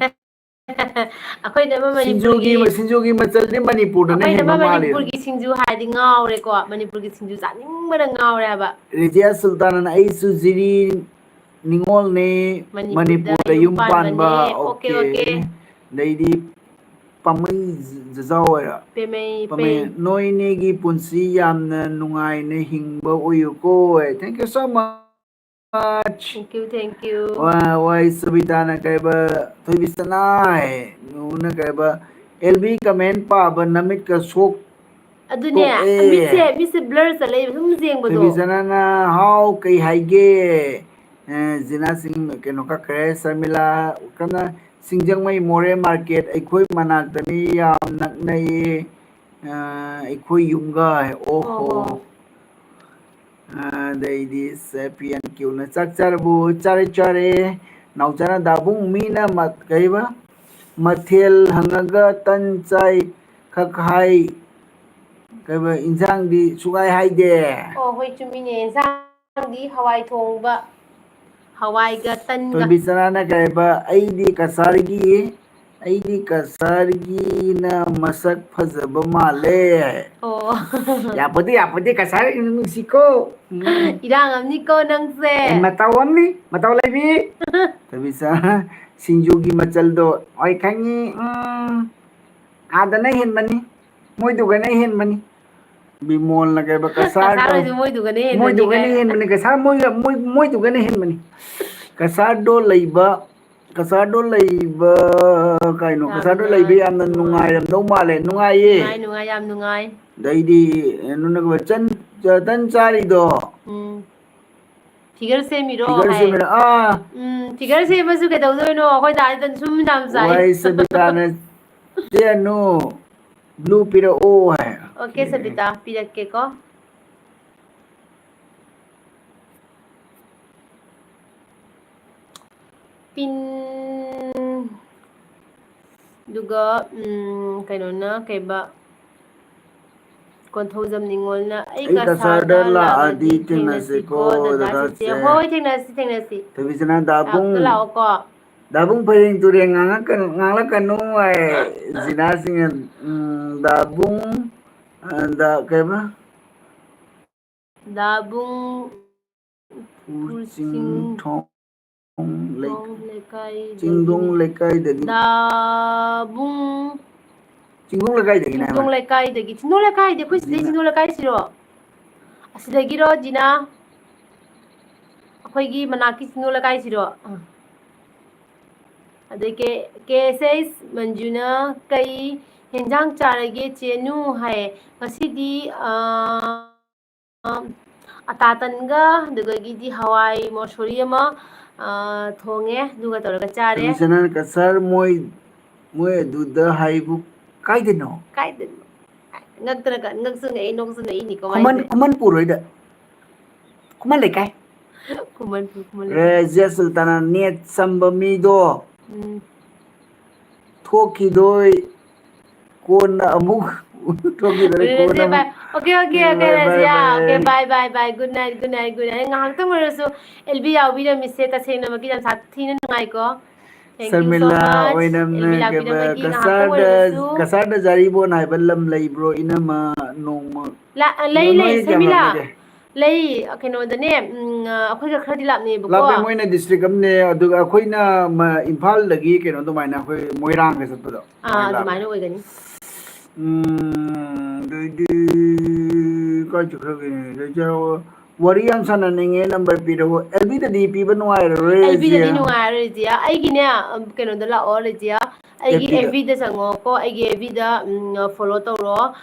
ꯑꯩꯈꯣꯏꯅ ꯑꯃ ꯁꯤꯡꯖꯨꯒꯤ ꯃꯅꯤꯄꯨꯔꯒꯤ, ꯁꯤꯡꯖꯨꯒꯤ ꯃꯆꯜꯗꯤ ꯃꯅꯤꯄꯨꯔꯗꯅ ꯑꯩꯈꯣꯏꯅ ꯍꯦꯟꯕ ꯑꯃ ꯃꯥꯜꯂꯦ꯫ ꯃꯅꯤꯄꯨꯔꯒꯤ ꯁꯤꯡꯖꯨ ꯍꯥꯏꯔꯗꯤ ꯉꯥꯎꯔꯦꯀꯣ, ꯃꯅꯤꯄꯨꯔꯒꯤ ꯁꯤꯡꯖꯨ ꯆꯥꯅꯤꯡꯕꯅ ꯉꯥꯎꯔꯦ ꯍꯥꯏꯕ꯫ ꯔꯤꯖꯤꯌꯥ ꯁꯨꯜꯇꯥꯅꯅ ꯑꯩꯁꯨ ꯖꯤꯔꯤ ꯅꯤꯉꯣꯜꯅꯦ, ꯃꯅꯤꯄꯨꯔꯗ ꯃꯅꯤꯄꯨꯔꯗ ꯌꯨꯝ ꯌꯨꯝ ꯄꯥꯟꯕꯅꯦ꯫ ꯄꯥꯟꯕ꯫ Okay, okay, okay. ꯑꯗꯩꯗꯤ ꯄꯥꯃꯩ ꯖ-, ꯖꯖꯥꯎ ꯑꯣꯏꯔ꯫ ꯄꯦꯃꯩ, ꯄꯥꯃꯩ, ꯄꯦ- ꯅꯣꯏꯅꯤꯒꯤ ꯄꯨꯟꯁꯤ ꯌꯥꯝꯅ ꯅꯨꯡꯉꯥꯏꯅ ꯍꯤꯡꯕ ꯑꯣꯏꯌꯨꯀꯣ꯫ Thank you so much꯫ Thank you, thank you꯫ ꯋꯥ-, ꯋꯥꯏ ꯁꯕꯤꯇꯥꯅ ꯀꯩꯕ, ꯊꯣꯏꯕꯤ ꯁꯅꯥ ꯍꯥꯏ, ꯅꯨꯅ ꯀꯩꯕ, ꯑꯦꯜ ꯕꯤ comment ꯄꯥꯕ ꯅꯃꯤꯠꯀ ꯁꯣꯛ ꯑꯗꯨꯅꯦ, ꯇꯣꯛꯑꯦ꯫ ꯃꯤꯠꯁꯦ, ꯃꯤꯠꯁꯦ blur ꯆꯠꯂꯛꯑꯦꯕ ꯁꯨꯝ ꯌꯦꯡꯕꯗꯣ꯫ ꯊꯣꯏꯕꯤ ꯁꯅꯥꯅ ꯍꯥꯎ ꯀꯩ ꯍꯥꯏꯒꯦ? ꯑꯦ, ꯖꯤꯅꯥ ꯁꯤꯡ ꯀꯩꯅꯣ ꯀꯛꯈ꯭ꯔꯦ꯫ ꯁꯔꯃꯤꯂꯥ ꯀꯟꯅ ꯁꯤꯡꯖꯃꯩ ꯃꯣꯔꯦ market ꯑꯩꯈꯣꯏ ꯃꯅꯥꯛꯇꯅꯤ, ꯌꯥꯝ ꯅꯛꯅꯩꯌꯦ꯫ ꯑ, ꯑꯩꯈꯣꯏ ꯌꯨꯝꯒ꯫ ꯑꯣꯍꯣ꯫ ꯑꯣꯍꯣ꯫ ꯑ, ꯑꯗꯩꯗꯤ ꯁꯦ ꯄꯤ ꯑꯦꯟ ꯀ꯭ꯌꯨꯅ ꯆꯥꯛ ꯆꯥꯔꯕꯣ? ꯆꯥꯔꯦ, ꯆꯥꯔꯦ꯫ ꯅꯥꯎꯆꯥꯅ ꯗꯥꯕꯨꯡ ꯃꯤꯅ ꯃ-, ꯀꯩꯕ? ꯃꯊꯦꯜ ꯍꯪꯉꯒ ꯇꯟ ꯆꯥꯏ ꯈꯛ ꯍꯥꯏ꯫ ꯀꯩꯕ? ꯏꯟꯁꯥꯡꯗꯤ ꯁꯨꯛꯍꯥꯏ ꯍꯥꯏꯗꯦ꯫ ꯑꯣ, ꯍꯣꯏ, ꯆꯨꯝꯃꯤꯅꯦ꯫ ꯏꯟꯁꯥꯡꯗꯤ ꯍꯋꯥꯏ ꯊꯣꯡꯕ, ꯍꯋꯥꯏꯒ ꯇꯟꯒ꯫ ꯊꯣꯏꯕꯤ ꯆꯅꯥꯅ ꯀꯩꯕ? ꯑꯩꯗꯤ ꯀꯁꯥꯔꯒꯤ, ꯑꯩꯗꯤ ꯀꯁꯥꯔꯒꯤꯅ ꯃꯁꯛ ꯐꯖꯕ ꯃꯥꯜꯂꯦ꯫ ꯑꯣ꯫ ꯌꯥꯄꯣꯠꯇꯦ, ꯌꯥꯄꯣꯠꯇꯦ, ꯀꯁꯥꯔ ꯅꯨꯡꯁꯤꯀꯣ꯫ ꯎꯝ꯫ ꯏꯔꯥꯡ ꯑꯃꯅꯤꯀꯣ ꯅꯪꯁꯦ꯫ ꯑꯦ, ꯃꯇꯧ ꯑꯃꯅꯤ, ꯃꯇꯧ ꯂꯩꯕꯤ꯫ ꯊꯣꯏꯕꯤ ꯆꯅꯥ, ꯁꯤꯡꯖꯨꯒꯤ ꯃꯆꯜꯗꯣ ꯑꯩ ꯈꯪꯉꯤ꯫ ꯎꯝ꯫ ꯑꯥꯗꯅ ꯍꯦꯟꯕꯅꯤ, ꯃꯣꯏꯗꯨꯒꯅ ꯍꯦꯟꯕꯅꯤ꯫ ꯕꯤꯃꯣꯜꯅ ꯀꯩꯕ? ꯀꯁꯥꯔꯗꯣ꯫ ꯀꯁꯥꯔ ꯍꯣꯏꯁꯨ ꯃꯣꯏꯗꯨꯒꯅ ꯍꯦꯟꯕꯅꯤ ꯃꯣꯏꯗꯨꯒꯅ ꯀꯥꯏꯅ꯫ ꯍꯦꯟꯕꯅꯤ, ꯀꯁꯥꯔ ꯃꯣꯏꯒ-, ꯃꯣꯏ-, ꯃꯣꯏꯗꯨꯒꯅ ꯍꯦꯟꯕꯅꯤ꯫ ꯀꯁꯥꯔꯗꯣ ꯂꯩꯕ, ꯀꯁꯥꯔꯗꯣ ꯂꯩꯕ, ꯀꯩꯅꯣ? ꯌꯥꯝ ꯀꯁꯥꯔꯗꯣ ꯅꯨꯡꯉꯥꯏ, ꯂꯩꯕ ꯌꯥꯝꯅ ꯅꯨꯡꯉꯥꯏ꯫ ꯅꯨꯡꯉꯥꯏꯔꯝꯗꯧ ꯃꯥꯜꯂꯦ꯫ ꯅꯨꯡꯉꯥꯏꯌꯦ꯫ ꯅꯨꯡꯉꯥꯏ, ꯅꯨꯡꯉꯥꯏ, ꯌꯥꯝ ꯅꯨꯡꯉꯥꯏ꯫ ꯑꯗꯩꯗꯤ ꯅꯨꯅ ꯀꯩꯕ? ꯆꯟ-, ꯇꯟ ꯆꯥꯔꯤꯗꯣ꯫ ꯎꯝ꯫ Figure ꯁꯦꯝꯃꯤꯔꯣ figure ꯍꯥꯏ꯫ ꯁꯦꯝꯃꯤꯔꯣ? ꯑꯥ꯫ ꯎꯝ, figure ꯁꯦꯝꯃꯁꯨ ꯀꯩꯗꯧꯗꯣꯏꯅꯣ? ꯑꯩꯈꯣꯏ ꯗꯥꯗꯤ ꯁꯨꯝ ꯌꯥꯝ ꯆꯥꯏ꯫ ꯋꯥꯏ ꯁꯕꯤꯇꯥꯅ, "ꯆꯦ ꯑꯅꯨ, blue ꯄꯤꯔꯛꯑꯣ" ꯍꯥꯏ꯫ Okay, okay. ꯁꯕꯤꯇꯥ, ꯄꯤꯔꯛꯀꯦꯀꯣ꯫ ꯄꯤꯟ, ꯑꯗꯨꯒ, ꯎꯝ, ꯀꯩꯅꯣꯅ ꯀꯩꯕ, ꯀꯣꯟꯊꯧꯖꯝ ꯅꯤꯉꯣꯜꯅ, "ꯑꯩ ꯑꯩ ꯀꯁꯥꯔꯗ ꯀꯁꯥꯔꯗ ꯂꯥꯛꯑꯗꯤ ꯂꯥꯛꯑꯗꯤ ꯊꯦꯡꯅꯁꯤꯀꯣ, ꯊꯦꯡꯅꯁꯤꯀꯣ, ꯗꯗꯥ ꯗꯗꯥ ꯆꯤꯆꯦ꯫" ꯆꯤꯆꯦ꯫ ꯍꯣꯏ, ꯊꯦꯡꯅꯁꯤ, ꯊꯦꯡꯅꯁꯤ꯫ ꯊꯣꯏꯕꯤꯁꯅꯥ ꯗꯥꯕꯨꯡ꯫ ꯂꯥꯛꯇ ꯂꯥꯛꯑꯣꯀꯣ꯫ ꯗꯥꯕꯨꯡ ꯐꯩꯔꯦꯡ ꯇꯨꯔꯦꯡ ꯉꯥꯡꯉꯛꯀꯅꯨ, ꯉꯥꯡꯂꯛꯀꯅꯨ ꯍꯥꯏ꯫ ꯖꯤꯅꯥ ꯁꯤꯡꯅ, ꯎꯝ, ꯗꯥꯕꯨꯡ, ꯑ, ꯗ-, ꯀꯩꯕ? ꯗꯥꯕꯨꯡ ꯎꯔ ꯎꯔ ꯆꯤꯡ ꯆꯤꯡ ꯊꯣꯡ ꯂꯩ-, ꯊꯣꯡ ꯂꯩꯀꯥꯏꯗꯒꯤ꯫ ꯆꯤꯡꯗꯣꯡ ꯂꯩꯀꯥꯏꯗꯒꯤ꯫ ꯗꯥꯕꯨꯡ ꯆꯤꯡꯗꯣꯡ ꯂꯩꯀꯥꯏꯗꯒꯤꯅꯦ ꯍꯥꯏꯕ꯫ ꯆꯤꯡꯗꯣꯡ ꯂꯩꯀꯥꯏꯗꯒꯤ꯫ ꯆꯤꯡꯗꯣꯡ ꯂꯩꯀꯥꯏꯗꯤ ꯑꯩꯈꯣꯏ ꯁꯤꯗꯩ ꯖꯤꯅꯥ꯫ ꯆꯤꯡꯗꯣꯡ ꯂꯩꯀꯥꯏꯁꯤꯔꯣ? ꯑꯁꯤꯗꯒꯤꯔꯣ, ꯖꯤꯅꯥ? ꯑꯩꯈꯣꯏꯒꯤ ꯃꯅꯥꯛꯀꯤ ꯆꯤꯡꯗꯣꯡ ꯂꯩꯀꯥꯏꯁꯤꯔꯣ? ꯑꯥ꯫ ꯑꯗꯩ ꯀꯦ-, ꯀꯦ ꯑꯦꯁ ꯑꯩꯁ ꯃꯟꯖꯨꯅ ꯀꯩ ꯍꯦꯟꯖꯥꯡ ꯆꯥꯔꯒꯦ ꯆꯦꯅꯨ ꯍꯥꯏ꯫ ꯉꯁꯤꯗꯤ, ꯑꯥ, ꯑꯇꯥ ꯇꯟꯒ ꯑꯗꯨꯗꯒꯤꯗꯤ ꯍꯋꯥꯏ ꯃꯣꯁꯣꯔꯤ ꯑꯃ, ꯑꯥ, ꯊꯣꯡꯉꯦ꯫ ꯑꯗꯨꯒ ꯇꯧꯔꯒ ꯆꯥꯔꯦ꯫ ꯀꯃꯤꯁꯅꯔ ꯀꯁꯔ ꯃꯣꯏ, ꯃꯣꯏ ꯑꯗꯨꯗ ꯍꯥꯏꯕꯨ ꯀꯥꯏꯗꯅꯣ? ꯀꯥꯏꯗꯅꯣ? ꯉꯛꯇꯅ ꯀ-, ꯉꯛꯁꯨ ꯉꯛꯏ, ꯅꯣꯛꯁꯨ ꯅꯣꯛꯏꯅꯤꯀꯣ ꯈꯨꯃꯟ, ꯃꯥꯏꯁꯦ꯫ ꯈꯨꯃꯟ ꯄꯨꯔꯣꯏꯗ꯫ ꯈꯨꯃꯟ ꯂꯩꯀꯥꯏ꯫ ꯈꯨꯃꯟ ꯄꯨ-, ꯈꯨꯃꯟ ꯂꯩꯀꯥꯏ꯫ ꯔꯦꯖꯤꯌꯥ ꯁꯨꯜꯇꯥꯅꯥ ꯅꯦꯠ ꯁꯝꯕ ꯃꯤꯗꯣ ꯎꯝ꯫ ꯊꯣꯛꯈꯤꯗꯣꯏ ꯀꯣꯟꯅ ꯑꯃꯨꯛ ꯊꯣꯛꯈꯤꯗꯣꯏ ꯀꯣꯟꯅ ꯔꯦꯖꯤꯌꯥ ꯑꯃꯨꯛ꯫ ꯕꯥꯏ꯫ Okay, okay, okay, ꯕꯥꯏ, ꯕꯥꯏ, ꯔꯦꯖꯤꯌꯥ꯫ ꯕꯥꯏ꯫ Okay, bye, bye, bye. Good night, good night, good night. ꯉꯥꯏꯍꯥꯛꯇꯪ ꯑꯣꯏꯔꯁꯨ ꯑꯦꯜꯕꯤ ꯌꯥꯎꯕꯤꯔꯝꯃꯤꯁꯦ ꯇꯁꯦꯡꯅꯃꯛꯀꯤ ꯌꯥꯝ ꯁꯥꯊꯤꯅ ꯅꯨꯡꯉꯥꯏꯀꯣ꯫ Thank you so Sharmila much꯫ ꯑꯣꯏꯅꯝꯅ ꯑꯦꯜꯕꯤ ꯀꯩꯕ, ꯂꯥꯛꯄꯤꯔꯝꯕꯒꯤ ꯉꯥꯏꯍꯥꯛꯇꯪ ꯀꯁꯥꯔꯗ, ꯑꯣꯏꯔꯕꯁꯨ꯫ ꯀꯁꯥꯔꯗ ꯖꯥꯔꯤꯕꯣꯟ ꯍꯥꯏꯕ ꯂꯝ ꯂꯩꯕ꯭ꯔꯣ? ꯏꯅꯝꯃ ꯅꯣꯡꯃ ꯂꯥ-, ꯑ, ꯂꯩ, ꯅꯣꯏ ꯂꯩ, ꯀꯌꯥꯝ ꯁꯔꯃꯤꯂꯥ꯫ ꯂꯥꯞꯅꯒꯦ? ꯂꯩ, ꯑ, ꯀꯩꯅꯣꯗꯅꯦ, ꯎꯝ, ꯑ, ꯑꯩꯈꯣꯏꯒ ꯈꯔꯗꯤ ꯂꯥꯞꯅꯩꯕꯀꯣ꯫ ꯂꯥꯞꯄꯦ, ꯃꯣꯏꯅ district ꯑꯃꯅꯦ, ꯑꯗꯨꯒ ꯑꯩꯈꯣꯏꯅ ꯃ-, ꯏꯝꯐꯥꯜꯗꯒꯤ ꯀꯩꯅꯣ ꯑꯗꯨꯃꯥꯏꯅ ꯑꯩꯈꯣꯏ ꯃꯣꯏꯔꯥꯡꯒ ꯆꯠꯄꯗꯣ, ꯑꯥ, ꯑꯗꯨꯃꯥꯏꯅ ꯂꯥꯞꯄꯦ꯫ ꯑꯗꯨꯃꯥꯏꯅ ꯑꯣꯏꯒꯅꯤ꯫ ꯎꯝ, ꯑꯗꯩꯗꯤ ꯀꯥꯏ ꯆꯠꯈ꯭ꯔꯒꯦꯅꯦ? ꯂꯩꯖ-, ꯋꯥꯔꯤ ꯌꯥꯝ ꯁꯥꯟꯅꯅꯤꯡꯉꯦ, number ꯄꯤꯔꯛꯑꯣ꯫ ꯑꯦꯜꯕꯤꯗꯗꯤ ꯄꯤꯕ ꯅꯨꯡꯉꯥꯏꯔꯔꯣꯏ, ꯑꯦꯜꯕꯤꯗꯗꯤ ꯔꯦꯖꯤꯌꯥ꯫ ꯅꯨꯡꯉꯥꯏꯔꯔꯣꯏ, ꯖꯤꯌꯥ꯫ ꯑꯩꯒꯤꯅꯦ, ꯎꯝ, ꯀꯩꯅꯣꯗ ꯂꯥꯛꯑꯣ, ꯔꯦꯖꯤꯌꯥ꯫ ꯑꯩꯒꯤ ꯑꯦꯐ ꯕꯤꯗ꯫ ꯑꯦꯐ ꯕꯤꯗ ꯆꯪꯉꯣꯀꯣ, ꯑꯩꯒꯤ ꯑꯦꯐ ꯕꯤꯗ, ꯎꯝ, follow ꯇꯧꯔꯣ꯫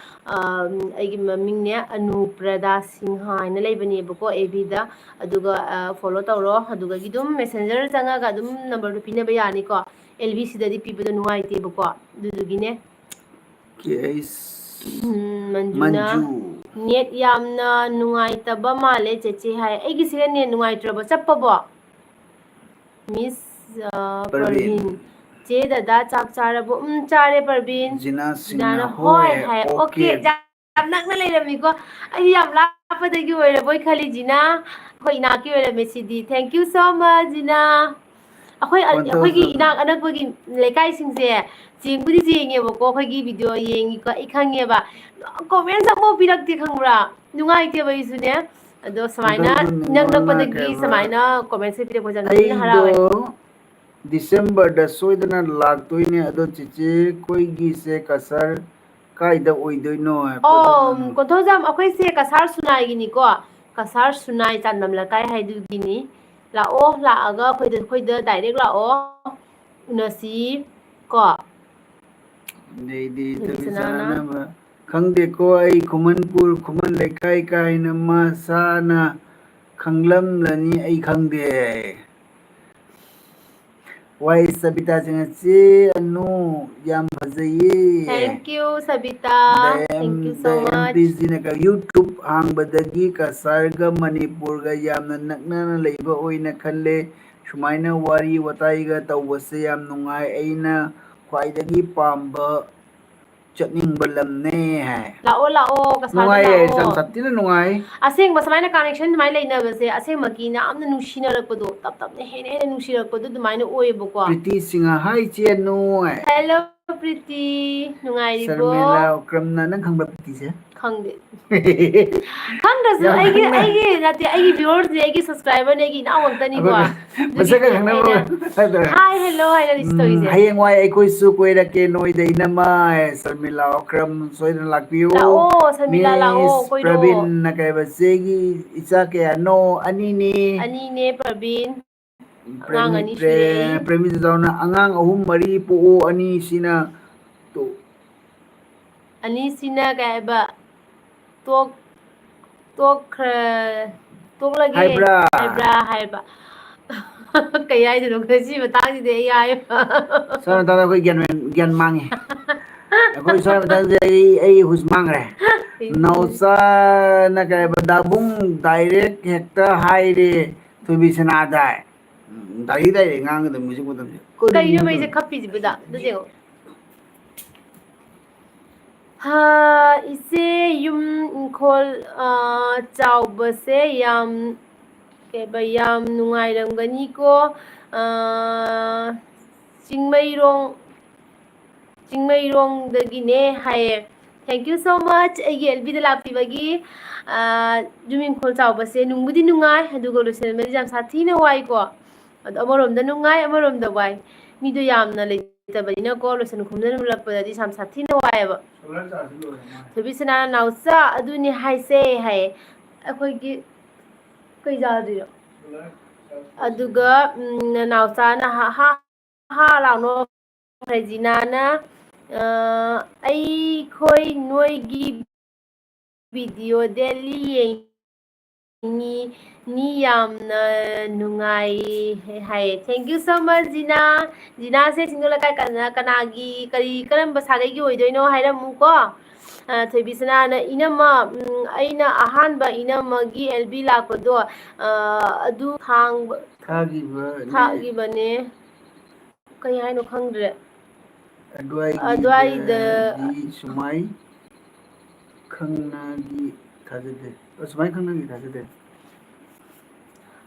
ꯑ, ꯎꯝ, ꯑꯩꯒꯤ ꯃꯃꯤꯡꯅꯦ ꯑꯅꯨꯄ꯭ꯔꯗꯥ ꯁꯤꯡꯍ ꯍꯥꯏꯅ ꯂꯩꯕꯅꯦꯕꯀꯣ ꯑꯦꯐ ꯕꯤꯗ꯫ ꯑꯗꯨꯒ, ꯑ, follow ꯇꯧꯔꯣ꯫ ꯑꯗꯨꯗꯒꯤ ꯑꯗꯨꯝ messenger ꯆꯪꯉꯒ ꯑꯗꯨꯝ numberꯗꯨ ꯄꯤꯅꯕ ꯌꯥꯅꯤꯀꯣ꯫ ꯑꯦꯜ ꯕꯤ ꯁꯤꯗꯗꯤ ꯄꯤꯕꯗꯣ ꯅꯨꯡꯉꯥꯏꯇꯦꯕꯀꯣ꯫ ꯑꯗꯨꯗꯨꯒꯤꯅꯦ꯫ ꯀꯦ ꯑꯩꯁ ꯎꯝ, ꯃꯟꯖꯨꯅ ꯃꯟꯖꯨ꯫ Net ꯌꯥꯝꯅ ꯅꯨꯡꯉꯥꯏꯇꯕ ꯃꯥꯜꯂꯦ ꯆꯦꯆꯦ ꯍꯥꯏ꯫ ꯑꯩꯒꯤꯁꯤꯒ net ꯅꯨꯡꯉꯥꯏꯇ꯭ꯔꯕꯣ? ꯆꯞꯄꯕꯣ? ꯃꯤꯁ, ꯑ, ꯄꯔꯕꯤꯟ꯫ ꯄꯔꯕꯤꯟ꯫ "ꯆꯦ ꯗꯗꯥ ꯆꯥꯛ ꯆꯥꯔꯕꯣ?" "ꯎꯝ, ꯆꯥꯔꯦ ꯄꯔꯕꯤꯟ꯫" ꯖꯤꯅꯥ ꯁꯤꯡꯅ ꯖꯤꯅꯥꯅ "ꯍꯣꯏ" ꯍꯣꯏ ꯍꯥꯏ꯫ "ꯑꯣꯀꯦ꯫" ꯑꯣꯀꯦ꯫ ꯌꯥꯝ ꯅꯛꯅ ꯂꯩꯔꯝꯃꯤꯀꯣ꯫ ꯑꯩꯗꯤ ꯌꯥꯝ ꯂꯥꯞꯄꯗꯒꯤ ꯑꯣꯏꯔꯕꯣꯏ ꯈꯜꯂꯤ ꯖꯤꯅꯥ꯫ ꯑꯩꯈꯣꯏ ꯏꯅꯥꯛꯀꯤ ꯑꯣꯏꯔꯝꯃꯦ ꯁꯤꯗꯤ꯫ Thank you so much, ꯖꯤꯅꯥ꯫ ꯑꯩꯈꯣꯏ ꯑꯩꯈꯣꯏꯒꯤ ꯏꯅꯥꯛ ꯑꯅꯛꯄꯒꯤ ꯂꯩꯀꯥꯏꯁꯤꯡꯁꯦ ꯆꯦꯡꯕꯨꯗꯤ ꯆꯦꯡꯉꯦꯕꯀꯣ, ꯑꯩꯈꯣꯏꯒꯤ ꯚꯤꯗꯤꯑꯣ ꯌꯦꯡꯉꯤꯀꯣ, ꯑꯩ ꯈꯪꯉꯦꯕ꯫ ꯀꯣꯃꯦꯟꯁ ꯑꯃꯐꯥꯎ ꯄꯤꯔꯛꯇꯦ, ꯈꯪꯕ꯭ꯔꯥ? ꯅꯨꯡꯉꯥꯏꯇꯦꯕ ꯑꯩꯁꯨꯅꯦ꯫ ꯑꯗꯣ ꯁꯨꯃꯥꯏꯅ ꯅꯛꯅꯛꯄꯗꯒꯤ ꯁꯨꯃꯥꯏꯅ ꯀꯣꯃꯦꯟꯁ ꯄꯤꯔꯛꯄꯁꯦ ꯌꯥꯝ ꯊꯤꯅ ꯍꯔꯥꯎꯋꯦ꯫ ꯑꯩꯗꯣ ꯗꯤꯁꯦꯝꯕꯔꯗ ꯁꯣꯏꯗꯅ ꯂꯥꯛꯇꯣꯏꯅꯦ꯫ ꯑꯗꯣ ꯆꯤꯆꯦ, ꯑꯩꯈꯣꯏꯒꯤꯁꯦ ꯀꯁꯔ ꯀꯥꯏꯗ ꯑꯣꯏꯗꯣꯏꯅꯣ? ꯑꯣ, ꯀꯣꯟꯊꯧꯖꯝ, ꯑꯩꯈꯣꯏꯁꯦ ꯀꯁꯥꯔ ꯁꯨꯅꯥꯏꯒꯤꯅꯤꯀꯣ꯫ ꯀꯁꯥꯔ ꯁꯨꯅꯥꯏ ꯆꯥꯟꯗꯝ ꯂꯩꯀꯥꯏ ꯍꯥꯏꯗꯨꯒꯤꯅꯤ꯫ ꯂꯥꯛꯑꯣ, ꯂꯥꯛꯑꯒ ꯑꯩꯈꯣꯏꯗ, ꯑꯩꯈꯣꯏꯗ ꯗꯥꯏꯔꯦꯛ ꯂꯥꯛꯑꯣ꯫ ꯎꯅꯁꯤ ꯀꯣ꯫ ꯑꯗꯩꯗꯤ ꯊꯕꯤ ꯆꯥꯅꯕ ꯈꯪꯗꯦꯀꯣ꯫ ꯑꯩ ꯈꯨꯃꯟꯄꯨꯔ, ꯈꯨꯃꯟ ꯂꯩꯀꯥꯏ ꯀꯥꯏꯅ ꯃꯁꯥꯅ ꯈꯪꯂꯝꯂꯅꯤ, ꯑꯩ ꯈꯪꯗꯦ꯫ ꯋꯥꯏ ꯁꯕꯤꯇꯥ ꯆꯪꯉꯛꯁꯤ꯫ ꯑꯅꯨ, ꯌꯥꯝ ꯐꯖꯩꯌꯦ꯫ Thank you, Sabita. Thank you so much꯫ ꯗꯌꯝ ꯄꯤꯖꯤꯅ ꯀ-, YouTube ꯍꯥꯡꯕꯗꯒꯤ ꯀꯁꯥꯔꯒ ꯃꯅꯤꯄꯨꯔꯒ ꯌꯥꯝꯅ ꯅꯛꯅꯅ ꯂꯩꯕ ꯑꯣꯏꯅ ꯈꯜꯂꯦ꯫ ꯁꯨꯃꯥꯏꯅ ꯋꯥꯔꯤ ꯋꯥꯇꯥꯏꯒ ꯇꯧꯕꯁꯦ ꯌꯥꯝ ꯅꯨꯡꯉꯥꯏ꯫ ꯑꯩꯅ ꯈ꯭ꯋꯥꯏꯗꯒꯤ ꯄꯥꯝꯕ ꯆꯠꯅꯤꯡꯕ ꯂꯝꯅꯦ ꯍꯥꯏ꯫ ꯂꯥꯛꯑꯣ, ꯂꯥꯛꯑꯣ, ꯀꯁꯥꯔꯗ ꯂꯥꯛꯑꯣ꯫ ꯌꯥꯝ ꯁꯥꯊꯤꯅ ꯅꯨꯡꯉꯥꯏ꯫ ꯑꯁꯦꯡꯕ ꯁꯨꯃꯥꯏꯅ connection ꯑꯗꯨꯃꯥꯏꯅ ꯂꯩꯅꯕꯁꯦ ꯑꯁꯦꯡꯕꯒꯤ ꯌꯥꯝꯅ ꯅꯨꯡꯁꯤꯅꯔꯛꯄꯗꯣ, ꯇꯞ ꯇꯞꯅ ꯍꯦꯟꯅ ꯍꯦꯟꯅ ꯅꯨꯡꯁꯤꯔꯛꯄꯗꯣ ꯑꯗꯨꯃꯥꯏꯅ ꯑꯣꯏꯌꯦꯕꯀꯣ꯫ ꯄ꯭ꯔꯤꯇꯤ ꯁꯤꯡꯍ, hi ꯆꯦ ꯑꯅꯨ꯫ Hello ꯄ꯭ꯔꯤꯇꯤ, ꯅꯨꯡꯉꯥꯏꯔꯤꯕꯣ? ꯁꯔꯃꯤꯂꯥ ꯎꯀ꯭ꯔꯝꯅ, ꯅꯪ ꯈꯪꯕ꯭ꯔꯥ ꯄ꯭ꯔꯤꯇꯤꯁꯦ? ꯈꯪꯗꯦ꯫ ꯈꯪꯗ꯭ꯔꯁꯨ ꯑꯩꯒꯤ, ꯑꯩꯒꯤ ꯅꯠꯇꯦ, ꯑꯩꯒꯤ viewersꯅꯦ, ꯑꯩꯒꯤ subscriberꯅꯦ, ꯑꯩꯒꯤ ꯏꯅꯥꯎ ꯉꯥꯛꯇꯅꯤꯀꯣ꯫ ꯑꯩꯈꯣꯏ ꯃꯁꯛꯀ ꯈꯪꯅꯕ ꯍꯥꯏꯗꯣꯏꯔꯥ? Hi, hello ꯍꯥꯏꯅ wish ꯇꯧꯔꯤꯁꯦ꯫ ꯍꯌꯦꯡꯋꯥꯏ ꯑꯩꯈꯣꯏꯁꯨ ꯀꯣꯏꯔꯛꯀꯦ ꯅꯣꯏꯗ, ꯏꯅꯝꯃ꯫ ꯁꯔꯃꯤꯂꯥ ꯎꯀ꯭ꯔꯝ ꯁꯣꯏꯗꯅ ꯂꯥꯛꯄꯤꯌꯨ꯫ ꯂꯥꯛꯑꯣ, ꯁꯔꯃꯤꯂꯥ ꯂꯥꯛꯑꯣ, Miss ꯀꯣꯏꯔꯛꯑꯣ꯫ ꯄ꯭ꯔꯕꯤꯟꯅ ꯀꯩꯕ, ꯆꯦꯒꯤ ꯏꯆꯥ ꯀꯌꯥꯅꯣ? ꯑꯅꯤꯅꯤ꯫ ꯑꯅꯤꯅꯦ ꯄ꯭ꯔꯕꯤꯟ꯫ ꯑꯉꯥꯡ ꯑꯅꯤ ꯁꯨꯔꯦ ꯄ꯭ꯔꯦꯃꯤ, ꯑꯩ꯫ ꯄ꯭ꯔꯦꯃꯤ ꯆꯥꯎꯅ ꯑꯉꯥꯡ ꯑꯍꯨꯝ ꯃꯔꯤ ꯄꯣꯛꯎ, ꯑꯅꯤꯁꯤꯅ ꯇꯣ-, ꯑꯅꯤꯁꯤꯅ ꯀꯩ ꯍꯥꯏꯕ? ꯇꯣꯛ-, ꯇꯣꯛꯈ꯭ꯔ-, ꯇꯣꯛꯂꯒꯦ ꯍꯥꯏꯕ꯭ꯔꯥ? ꯍꯥꯏꯕ꯭ꯔꯥ ꯍꯥꯏꯕ꯫ ꯀꯩ ꯍꯥꯏꯗꯣꯏꯅꯣ ꯉꯁꯤ ꯃꯇꯥꯡꯁꯤꯗꯤ ꯑꯩ ꯍꯥꯏ-, ꯁ꯭ꯋꯥꯏ ꯃꯇꯥꯡꯗ ꯑꯩꯈꯣꯏ ꯒ꯭ꯌꯥꯟ ꯃꯦꯟ-, ꯒ꯭ꯌꯥꯟ ꯃꯥꯡꯉꯦ꯫ ꯑꯩꯈꯣꯏ ꯁ꯭ꯋꯥꯏ ꯃꯇꯥꯡꯁꯦ ꯑꯩ, ꯑꯩ ꯍꯨꯁ ꯃꯥꯡꯈ꯭ꯔꯦ꯫ ꯅꯥꯎꯆꯥꯅ ꯀꯩ ꯍꯥꯏꯕ, ꯗꯥꯕꯨꯡ direct ꯍꯦꯛꯇ ꯍꯥꯏꯔꯦ ꯊꯣꯏꯕꯤꯁꯅꯥꯗ꯫ ꯎꯝ, direct direct ꯉꯥꯡꯒꯗꯕ ꯍꯧꯖꯤꯛ ꯃꯇꯝꯁꯦ꯫ ꯀꯩꯅꯣ ꯃꯩꯁꯦ ꯈꯞꯄꯤꯁꯤꯕꯨꯗ? ꯑꯗꯨ ꯌꯦꯡꯉꯣ꯫ ꯍꯥ, ꯏꯆꯦ, ꯌꯨꯝ ꯏꯪꯈꯣꯜ, ꯑ, ꯆꯥꯎꯕꯁꯦ ꯌꯥꯝ, ꯀꯩꯕ, ꯌꯥꯝ ꯅꯨꯡꯉꯥꯏꯔꯝꯒꯅꯤꯀꯣ꯫ ꯑ, ꯆꯤꯡꯃꯩꯔꯣꯡ, ꯆꯤꯡꯃꯩꯔꯣꯡꯗꯒꯤꯅꯦ ꯍꯥꯏꯌꯦ꯫ Thank you so much ꯑꯩꯒꯤ ꯑꯦꯜ ꯕꯤꯗ ꯂꯥꯛꯄꯤꯕꯒꯤ꯫ ꯑ, ꯌꯨꯝ ꯏꯪꯈꯣꯜ ꯆꯥꯎꯕꯁꯦ ꯅꯨꯡꯕꯨꯗꯤ ꯅꯨꯡꯉꯥꯏ, ꯑꯗꯨꯒ ꯂꯣꯏꯁꯤꯟꯕꯗꯤ ꯌꯥꯝ ꯁꯥꯊꯤꯅ ꯋꯥꯏꯀꯣ꯫ ꯑꯗꯣ ꯑꯃꯔꯣꯝꯗ ꯅꯨꯡꯉꯥꯏ, ꯑꯃꯔꯣꯝꯗ ꯋꯥꯏ꯫ ꯃꯤꯗꯣ ꯌꯥꯝꯅ ꯂꯩꯇꯕꯅꯤꯅꯀꯣ, ꯂꯣꯏꯁꯟ ꯈꯣꯝꯖꯟ ꯍꯨꯜꯂꯛꯄꯗꯗꯤ ꯌꯥꯝ ꯁꯥꯊꯤꯅ ꯋꯥꯏꯑꯦꯕ꯫ ꯊꯣꯏꯕꯤ ꯁꯅꯥꯅ ꯅꯥꯎꯆꯥ ꯑꯗꯨꯅꯤ ꯍꯥꯏꯁꯦ ꯍꯥꯏꯌꯦ꯫ ꯑꯩꯈꯣꯏꯒꯤ ꯀꯩ ꯆꯥꯗꯣꯏꯅꯣ? ꯑꯗꯨꯒ, ꯎꯝ, ꯅꯅꯥꯎꯆꯥꯅ ꯍꯥ, ꯍꯥ, ꯍꯥ ꯂꯥꯎꯅꯣ꯫ ꯐ꯭ꯔꯦꯖꯤꯅꯥꯅ, ꯑ, "ꯑꯩꯈꯣꯏ ꯅꯣꯏꯒꯤ video daily ꯌꯦꯡꯉꯤ, ꯅꯤ ꯌꯥꯝꯅ ꯅꯨꯡꯉꯥꯏ" ꯍꯥꯏꯌꯦ꯫ Thank you so much, ꯖꯤꯅꯥ꯫ ꯖꯤꯅꯥꯁꯦ ꯁꯤꯡꯖꯃꯩ ꯂꯩꯀꯥꯏ ꯀꯅꯥ-, ꯀꯅꯥꯒꯤ, ꯀꯔꯤ, ꯀꯔꯝꯕ ꯁꯥꯒꯩꯒꯤ ꯑꯣꯏꯗꯣꯏꯅꯣ ꯍꯥꯏꯔꯝꯃꯨꯀꯣ꯫ ꯑ, ꯊꯣꯏꯕꯤꯁꯅꯥꯅ, "ꯏꯅꯝꯃ, ꯎꯝ, ꯑꯩꯅ ꯑꯍꯥꯟꯕ ꯏꯅꯝꯃꯒꯤ ꯑꯦꯜ ꯕꯤ ꯂꯥꯛꯄꯗꯣ, ꯑ, ꯑꯗꯨ ꯊꯥꯡꯕ-, ꯊꯥꯈꯤꯕꯅꯦ꯫" ꯀꯩ ꯍꯥꯏꯅꯣ ꯈꯪꯗ꯭ꯔꯦ꯫ ꯑꯗꯨꯋꯥꯏꯗ ꯑꯗꯨꯋꯥꯏꯗꯗꯤ ꯁꯨꯃꯥꯏ ꯈꯪꯅꯒꯤ ꯊꯥꯖꯗꯦ꯫ ꯑ, ꯁꯨꯃꯥꯏ ꯈꯪꯅꯒꯤ ꯊꯥꯖꯗꯦ꯫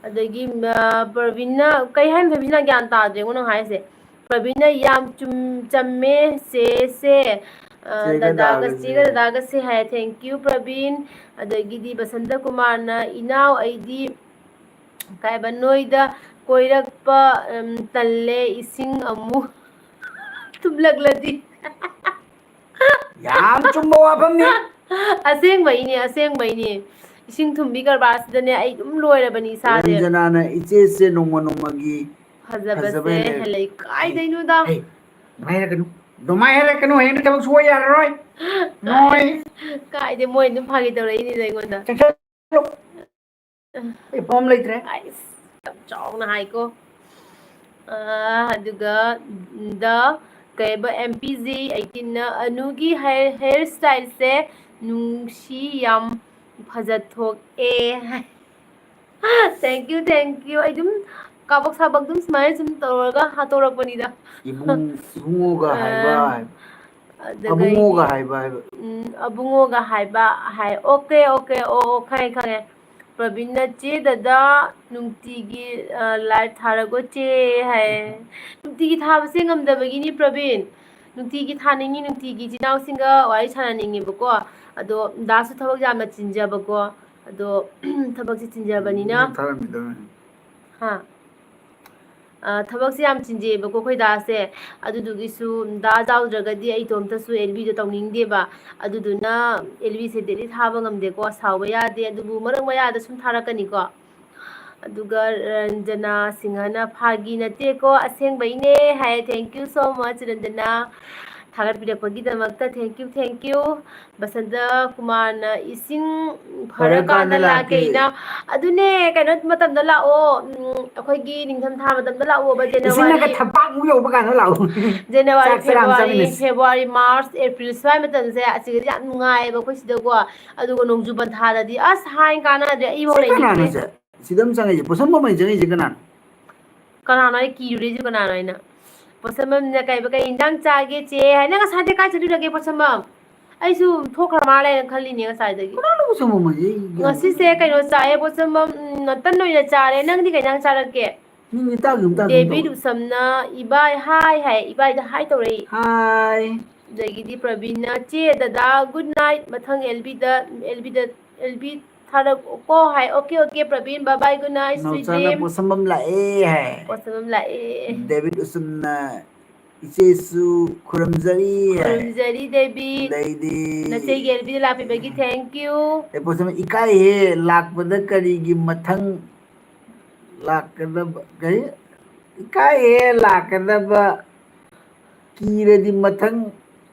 ꯑꯗꯒꯤ, ꯑ, ꯄ꯭ꯔꯕꯤꯟꯅ, ꯀꯩ ꯍꯥꯏꯅꯣ ꯊꯣꯏꯕꯤꯁꯅꯥ, ꯒ꯭ꯌꯥꯟ ꯇꯥꯗ꯭ꯔꯦꯉꯣ ꯅꯪ ꯍꯥꯏꯁꯦ꯫ ꯄ꯭ꯔꯕꯤꯟꯅ, "ꯌꯥꯝ ꯆꯨꯝ-, ꯆꯝꯃꯦ ꯆꯦꯁꯦ, ꯑ, ꯆꯦꯒ ꯗꯗꯥꯒ, ꯗꯥꯒꯁꯦ꯫ ꯆꯦꯒ ꯗꯗꯥꯒꯁꯦ" ꯍꯥꯏ꯫ Thank you, Praveen. ꯑꯗꯒꯤꯗꯤ ꯕꯁꯟꯇ ꯀꯨꯃꯥꯔꯅ, "ꯏꯅꯥꯎ, ꯑꯩꯗꯤ ꯀꯩ ꯍꯥꯏꯕ, ꯅꯣꯏꯗ ꯀꯣꯏꯔꯛꯄ, ꯎꯝ, ꯇꯜꯂꯦ, ꯏꯁꯤꯡ ꯑꯃꯨꯛ ꯊꯨꯝꯂꯛꯂꯗꯤ꯫" ꯌꯥꯝ ꯆꯨꯝꯕ ꯋꯥꯐꯝꯅꯤ꯫ ꯑꯁꯦꯡꯕꯩꯅꯦ, ꯑꯁꯦꯡꯕꯩꯅꯦ꯫ ꯏꯁꯤꯡ ꯊꯨꯝꯕꯤ ꯀꯔꯕꯥꯔꯁꯤꯗꯅꯦ ꯑꯩ ꯑꯗꯨꯝ ꯂꯣꯏꯔꯕꯅꯤ ꯏꯁꯥꯁꯦ꯫ ꯔꯟꯖꯅꯥꯅ, "ꯏꯆꯦꯁꯦ ꯅꯣꯡꯃ ꯅꯣꯡꯃꯒꯤ ꯐꯖꯕꯁꯦ ꯐꯖꯕ ꯍꯦꯜꯂꯛ-" ꯍꯦꯜꯂꯛ-, ꯀꯥꯏꯗꯩꯅꯣꯗ? ꯍꯦ, ꯑꯗꯨꯃꯥꯏꯅ ꯍꯥꯏꯔꯛꯀꯅꯨ, ꯑꯗꯨꯃꯥꯏꯅ ꯍꯥꯏꯔꯛꯀꯅꯨ, ꯍꯌꯦꯡ ꯊꯕꯛ ꯁꯨꯕ ꯌꯥꯔꯔꯣꯏ꯫ ꯅꯣꯏ꯫ ꯀꯥꯏꯗꯩ, ꯃꯣꯏ ꯑꯗꯨꯝ ꯐꯥꯒꯤ ꯇꯧꯔꯛꯏꯅꯤꯗ ꯑꯩꯉꯣꯟꯗ꯫ ꯆꯠꯁꯜꯂꯨ꯫ ꯑꯩ ꯄꯣꯝ ꯂꯩꯇ꯭ꯔꯦ꯫ ꯑꯩꯁ, ꯌꯥꯝ ꯆꯥꯎꯅ ꯍꯥꯏꯀꯣ꯫ ꯑ, ꯑꯗꯨꯒ ꯗ ꯀꯩꯕ, ꯑꯦꯝ ꯄꯤ ꯖꯤ ꯑꯩꯠꯇꯤꯟꯅ, "ꯑꯅꯨꯒꯤ ꯍꯦꯌꯔ, ꯍꯦꯌꯔ ꯁ꯭ꯇꯥꯏꯜꯁꯦ ꯅꯨꯡꯁꯤ, ꯌꯥꯝ ꯐꯖꯊꯣꯛꯑꯦ" ꯍꯥꯏ꯫ Thank you, thank you꯫ ꯑꯩ ꯑꯗꯨꯝ ꯀꯥꯕꯛ ꯁꯥꯕꯛ ꯑꯗꯨꯝ ꯁꯨꯃꯥꯏꯅ ꯁꯨꯝ ꯇꯧꯔꯒ ꯍꯥꯠꯇꯣꯔꯛꯄꯅꯤꯗ꯫ ꯏꯕꯨꯡ-, ꯏꯕꯨꯡꯉꯣꯒ ꯑ, ꯍꯥꯏꯕ ꯍꯥꯏ꯫ ꯑꯗꯨꯒ ꯑꯕꯨꯡꯉꯣꯒ ꯑꯩꯒꯤ, ꯍꯥꯏꯕ ꯍꯥꯏꯕ꯫ ꯎꯝ, ꯑꯕꯨꯡꯉꯣꯒ ꯍꯥꯏꯕ ꯍꯥꯏ꯫ ꯑꯣꯀꯦ, ꯑꯣꯀꯦ, ꯑꯣ, ꯑꯣ, ꯈꯪꯉꯦ, ꯈꯪꯉꯦ꯫ ꯄ꯭ꯔꯕꯤꯟꯅ, "ꯆꯦ, ꯗꯗꯥ, ꯅꯨꯡꯇꯤꯒꯤ, ꯑ, live ꯊꯥꯔꯒꯣ ꯆꯦ" ꯍꯥꯏ꯫ ꯅꯨꯡꯇꯤꯒꯤ ꯊꯥꯕꯁꯦ ꯉꯝꯗꯕꯒꯤꯅꯤ ꯄ꯭ꯔꯕꯤꯟ꯫ ꯅꯨꯡꯇꯤꯒꯤ ꯊꯥꯅꯤꯡꯉꯤ, ꯅꯨꯡꯇꯤꯒꯤ ꯏꯆꯤꯟ ꯏꯅꯥꯎꯁꯤꯡꯒ ꯋꯥꯔꯤ ꯁꯥꯟꯅꯅꯤꯡꯉꯦꯕꯀꯣ꯫ ꯑꯗꯣ ꯗꯥꯁꯨ ꯊꯕꯛ ꯌꯥꯝꯅ ꯆꯤꯟꯖꯕꯀꯣ꯫ ꯑꯗꯣ ꯊꯕꯛꯁꯦ ꯆꯤꯟꯖꯕꯅꯤꯅ ꯅꯪ ꯊꯥꯔꯝꯃꯤꯗꯣ꯫ ꯍꯥ? ꯑ, ꯊꯕꯛꯁꯦ ꯌꯥꯝ ꯆꯤꯟꯖꯩꯌꯦꯕꯀꯣ ꯑꯩꯈꯣꯏ ꯗꯥꯁꯦ꯫ ꯑꯗꯨꯗꯨꯒꯤꯁꯨ ꯗꯥ ꯌꯥꯎꯗ꯭ꯔꯒꯗꯤ ꯑꯩ ꯏꯇꯣꯝꯇꯁꯨ ꯑꯦꯜꯕꯤꯗꯣ ꯇꯧꯅꯤꯡꯗꯦꯕ꯫ ꯑꯗꯨꯗꯨꯅ ꯑꯦꯜꯕꯤꯁꯦ daily ꯊꯥꯕ ꯉꯝꯗꯦꯀꯣ, ꯁꯥꯎꯕ ꯌꯥꯗꯦ꯫ ꯑꯗꯨꯕꯨ ꯃꯔꯛ ꯃꯌꯥꯗ ꯁꯨꯝ ꯊꯥꯔꯛꯀꯅꯤꯀꯣ꯫ ꯑꯗꯨꯒ ꯔꯟꯖꯅꯥ ꯁꯤꯡꯍꯅ, "ꯐꯥꯒꯤ ꯅꯠꯇꯦꯀꯣ, ꯑꯁꯦꯡꯕꯩꯅꯦ" ꯍꯥꯏ꯫ Thank you so much, Ranjana. ꯊꯥꯒꯠꯄꯤꯔꯛꯄꯒꯤꯗꯃꯛꯇ thank you, thank you꯫ Basanta ꯀꯨꯃꯥꯔꯅ, "ꯏꯁꯤꯡ ꯐꯔꯀꯥꯟꯗ ꯐꯔꯀꯥꯟꯗ ꯂꯥꯛꯀꯦ ꯂꯥꯛꯀꯦ ꯏꯅꯥꯎ꯫" ꯑꯗꯨꯅꯦ, ꯀꯩꯅꯣ ꯃꯇꯝꯗ ꯂꯥꯛꯑꯣ, ꯎꯝ, ꯑꯩꯈꯣꯏꯒꯤ ꯅꯤꯡꯊꯝꯊꯥ ꯃꯇꯝꯗ ꯂꯥꯛꯑꯣꯕ, ꯏꯁꯤꯡꯅꯒ ꯖꯅꯋꯥꯔꯤ, ꯊꯕꯥꯛꯃꯨꯛ ꯌꯧꯕ ꯀꯥꯟꯗ ꯂꯥꯛꯑꯣ꯫ ꯖꯅꯋꯥꯔꯤ, ꯆꯥꯛ ꯆꯔꯥ ꯑꯃ ꯐꯦꯕ꯭ꯔꯨꯋꯥꯔꯤ, ꯆꯥꯃꯤꯟꯅꯁꯤ꯫ ꯐꯦꯕ꯭ꯔꯨꯋꯥꯔꯤ, ꯃꯥꯔꯆ, ꯑꯦꯄ꯭ꯔꯤꯜ ꯁ꯭ꯋꯥꯏ ꯃꯇꯝꯁꯦ ꯑꯁꯤꯗꯗꯤ ꯌꯥꯝ ꯅꯨꯡꯉꯥꯏꯌꯦꯕ ꯑꯩꯈꯣꯏ ꯁꯤꯗꯀꯣ꯫ ꯑꯗꯨꯒ ꯅꯣꯡꯖꯨ ꯄꯟꯊꯥꯗꯗꯤ ꯑꯁ ꯍꯥꯏ ꯀꯥꯟꯅꯗ꯭ꯔꯦ, ꯑꯩꯐꯥꯎ ꯁꯤ ꯂꯩꯅꯤꯡꯗ꯭ꯔꯦ꯫ ꯀꯅꯥꯅꯣꯁꯦ? ꯁꯤꯗ ꯑꯃ ꯆꯪꯉꯛꯏꯁꯦ, ꯄꯣꯠꯁꯝꯕꯝ ꯑꯃ ꯆꯪꯉꯛꯏꯁꯦ ꯀꯅꯥꯅꯣ? ꯀꯅꯥꯅꯣ ꯑꯩ ꯀꯤꯔꯨꯔꯤꯁꯦ ꯀꯅꯥꯅꯣ ꯍꯥꯏꯅ? ꯄꯣꯠꯁꯝꯕꯝꯅ ꯀꯩꯕ, "ꯀꯩ ꯏꯟꯖꯥꯡ ꯆꯥꯒꯦ ꯆꯦ?" ꯍꯥꯏ꯫ "ꯅꯪ ꯉꯁꯥꯏꯗꯩ ꯀꯥꯏ ꯆꯠꯂꯨꯔꯒꯦ ꯄꯣꯠꯁꯝꯕꯝ?" ꯑꯩꯁꯨ ꯊꯣꯛꯈ꯭ꯔ ꯃꯥꯜꯂꯦꯅ ꯈꯜꯂꯤꯅꯦ ꯉꯁꯥꯏꯗꯒꯤ꯫ ꯀꯅꯥꯅꯣ ꯄꯣꯠꯁꯝꯕꯝ ꯍꯥꯏꯁꯦ? ꯑꯩ ꯒ꯭ꯌꯥꯟ ꯉꯁꯤꯁꯦ ꯀꯩꯅꯣ ꯆꯥꯏꯌꯦ ꯄꯣꯠꯁꯝꯕꯝ, ꯎꯝ, ꯇꯟ ꯑꯣꯏꯅ ꯆꯥꯔꯦ꯫ ꯅꯪꯗꯤ ꯀꯩ ꯏꯟꯖꯥꯡ ꯆꯥꯔꯛꯀꯦ? ꯃꯤꯡꯗꯤ ꯇꯥꯈꯤꯒꯨꯝ ꯇꯥꯈꯤꯒꯨꯝ ꯇꯧꯕ꯫ ꯗꯦꯕꯤꯠ ꯎꯁꯝꯅ, "ꯏꯕꯥꯏ ꯍꯥꯏ" ꯍꯥꯏ꯫ ꯏꯕꯥꯏꯗ ꯍꯥꯏ ꯇꯧꯔꯛꯏ꯫ ꯍꯥꯏ꯫ ꯑꯗꯒꯤꯗꯤ ꯄ꯭ꯔꯕꯤꯟꯅ, "ꯆꯦ, ꯗꯗꯥ, good night꯫ ꯃꯊꯪ ꯑꯦꯜꯕꯤꯗ, ꯑꯦꯜꯕꯤꯗ, ꯑꯦꯜꯕꯤ ꯊꯥꯔꯛꯑꯣꯀꯣ" ꯍꯥꯏ꯫ "Okay, okay, Praveen, bye bye, good night, sweet ꯅꯥꯎꯆꯥꯅ dream꯫" ꯄꯣꯠꯁꯝꯕꯝ ꯂꯥꯛꯑꯦ ꯍꯥꯏ꯫ ꯄꯣꯠꯁꯝꯕꯝ ꯂꯥꯛꯑꯦ꯫ ꯗꯦꯕꯤꯠ ꯎꯁꯝꯅ, "ꯏꯆꯦꯁꯨ ꯈꯨꯔꯨꯝꯖꯔꯤ" ꯍꯥꯏ꯫ ꯈꯨꯔꯨꯝꯖꯔꯤ ꯗꯦꯕꯤ꯫ ꯑꯗꯩꯗꯤ ꯅꯆꯦꯒꯤ ꯑꯦꯜꯕꯤꯗ ꯂꯥꯛꯄꯤꯕꯒꯤ thank you꯫ ꯑꯦ, ꯄꯣꯠꯁꯝꯕꯝ, "ꯏꯀꯥꯏꯍꯦ, ꯂꯥꯛꯄꯗ ꯀꯔꯤꯒꯤ ꯃꯊꯪ ꯂꯥꯛꯀꯗꯕ, ꯀꯔꯤ? ꯏꯀꯥꯏꯍꯦ, ꯂꯥꯛꯀꯗꯕ ꯀꯤꯔꯗꯤ ꯃꯊꯪ,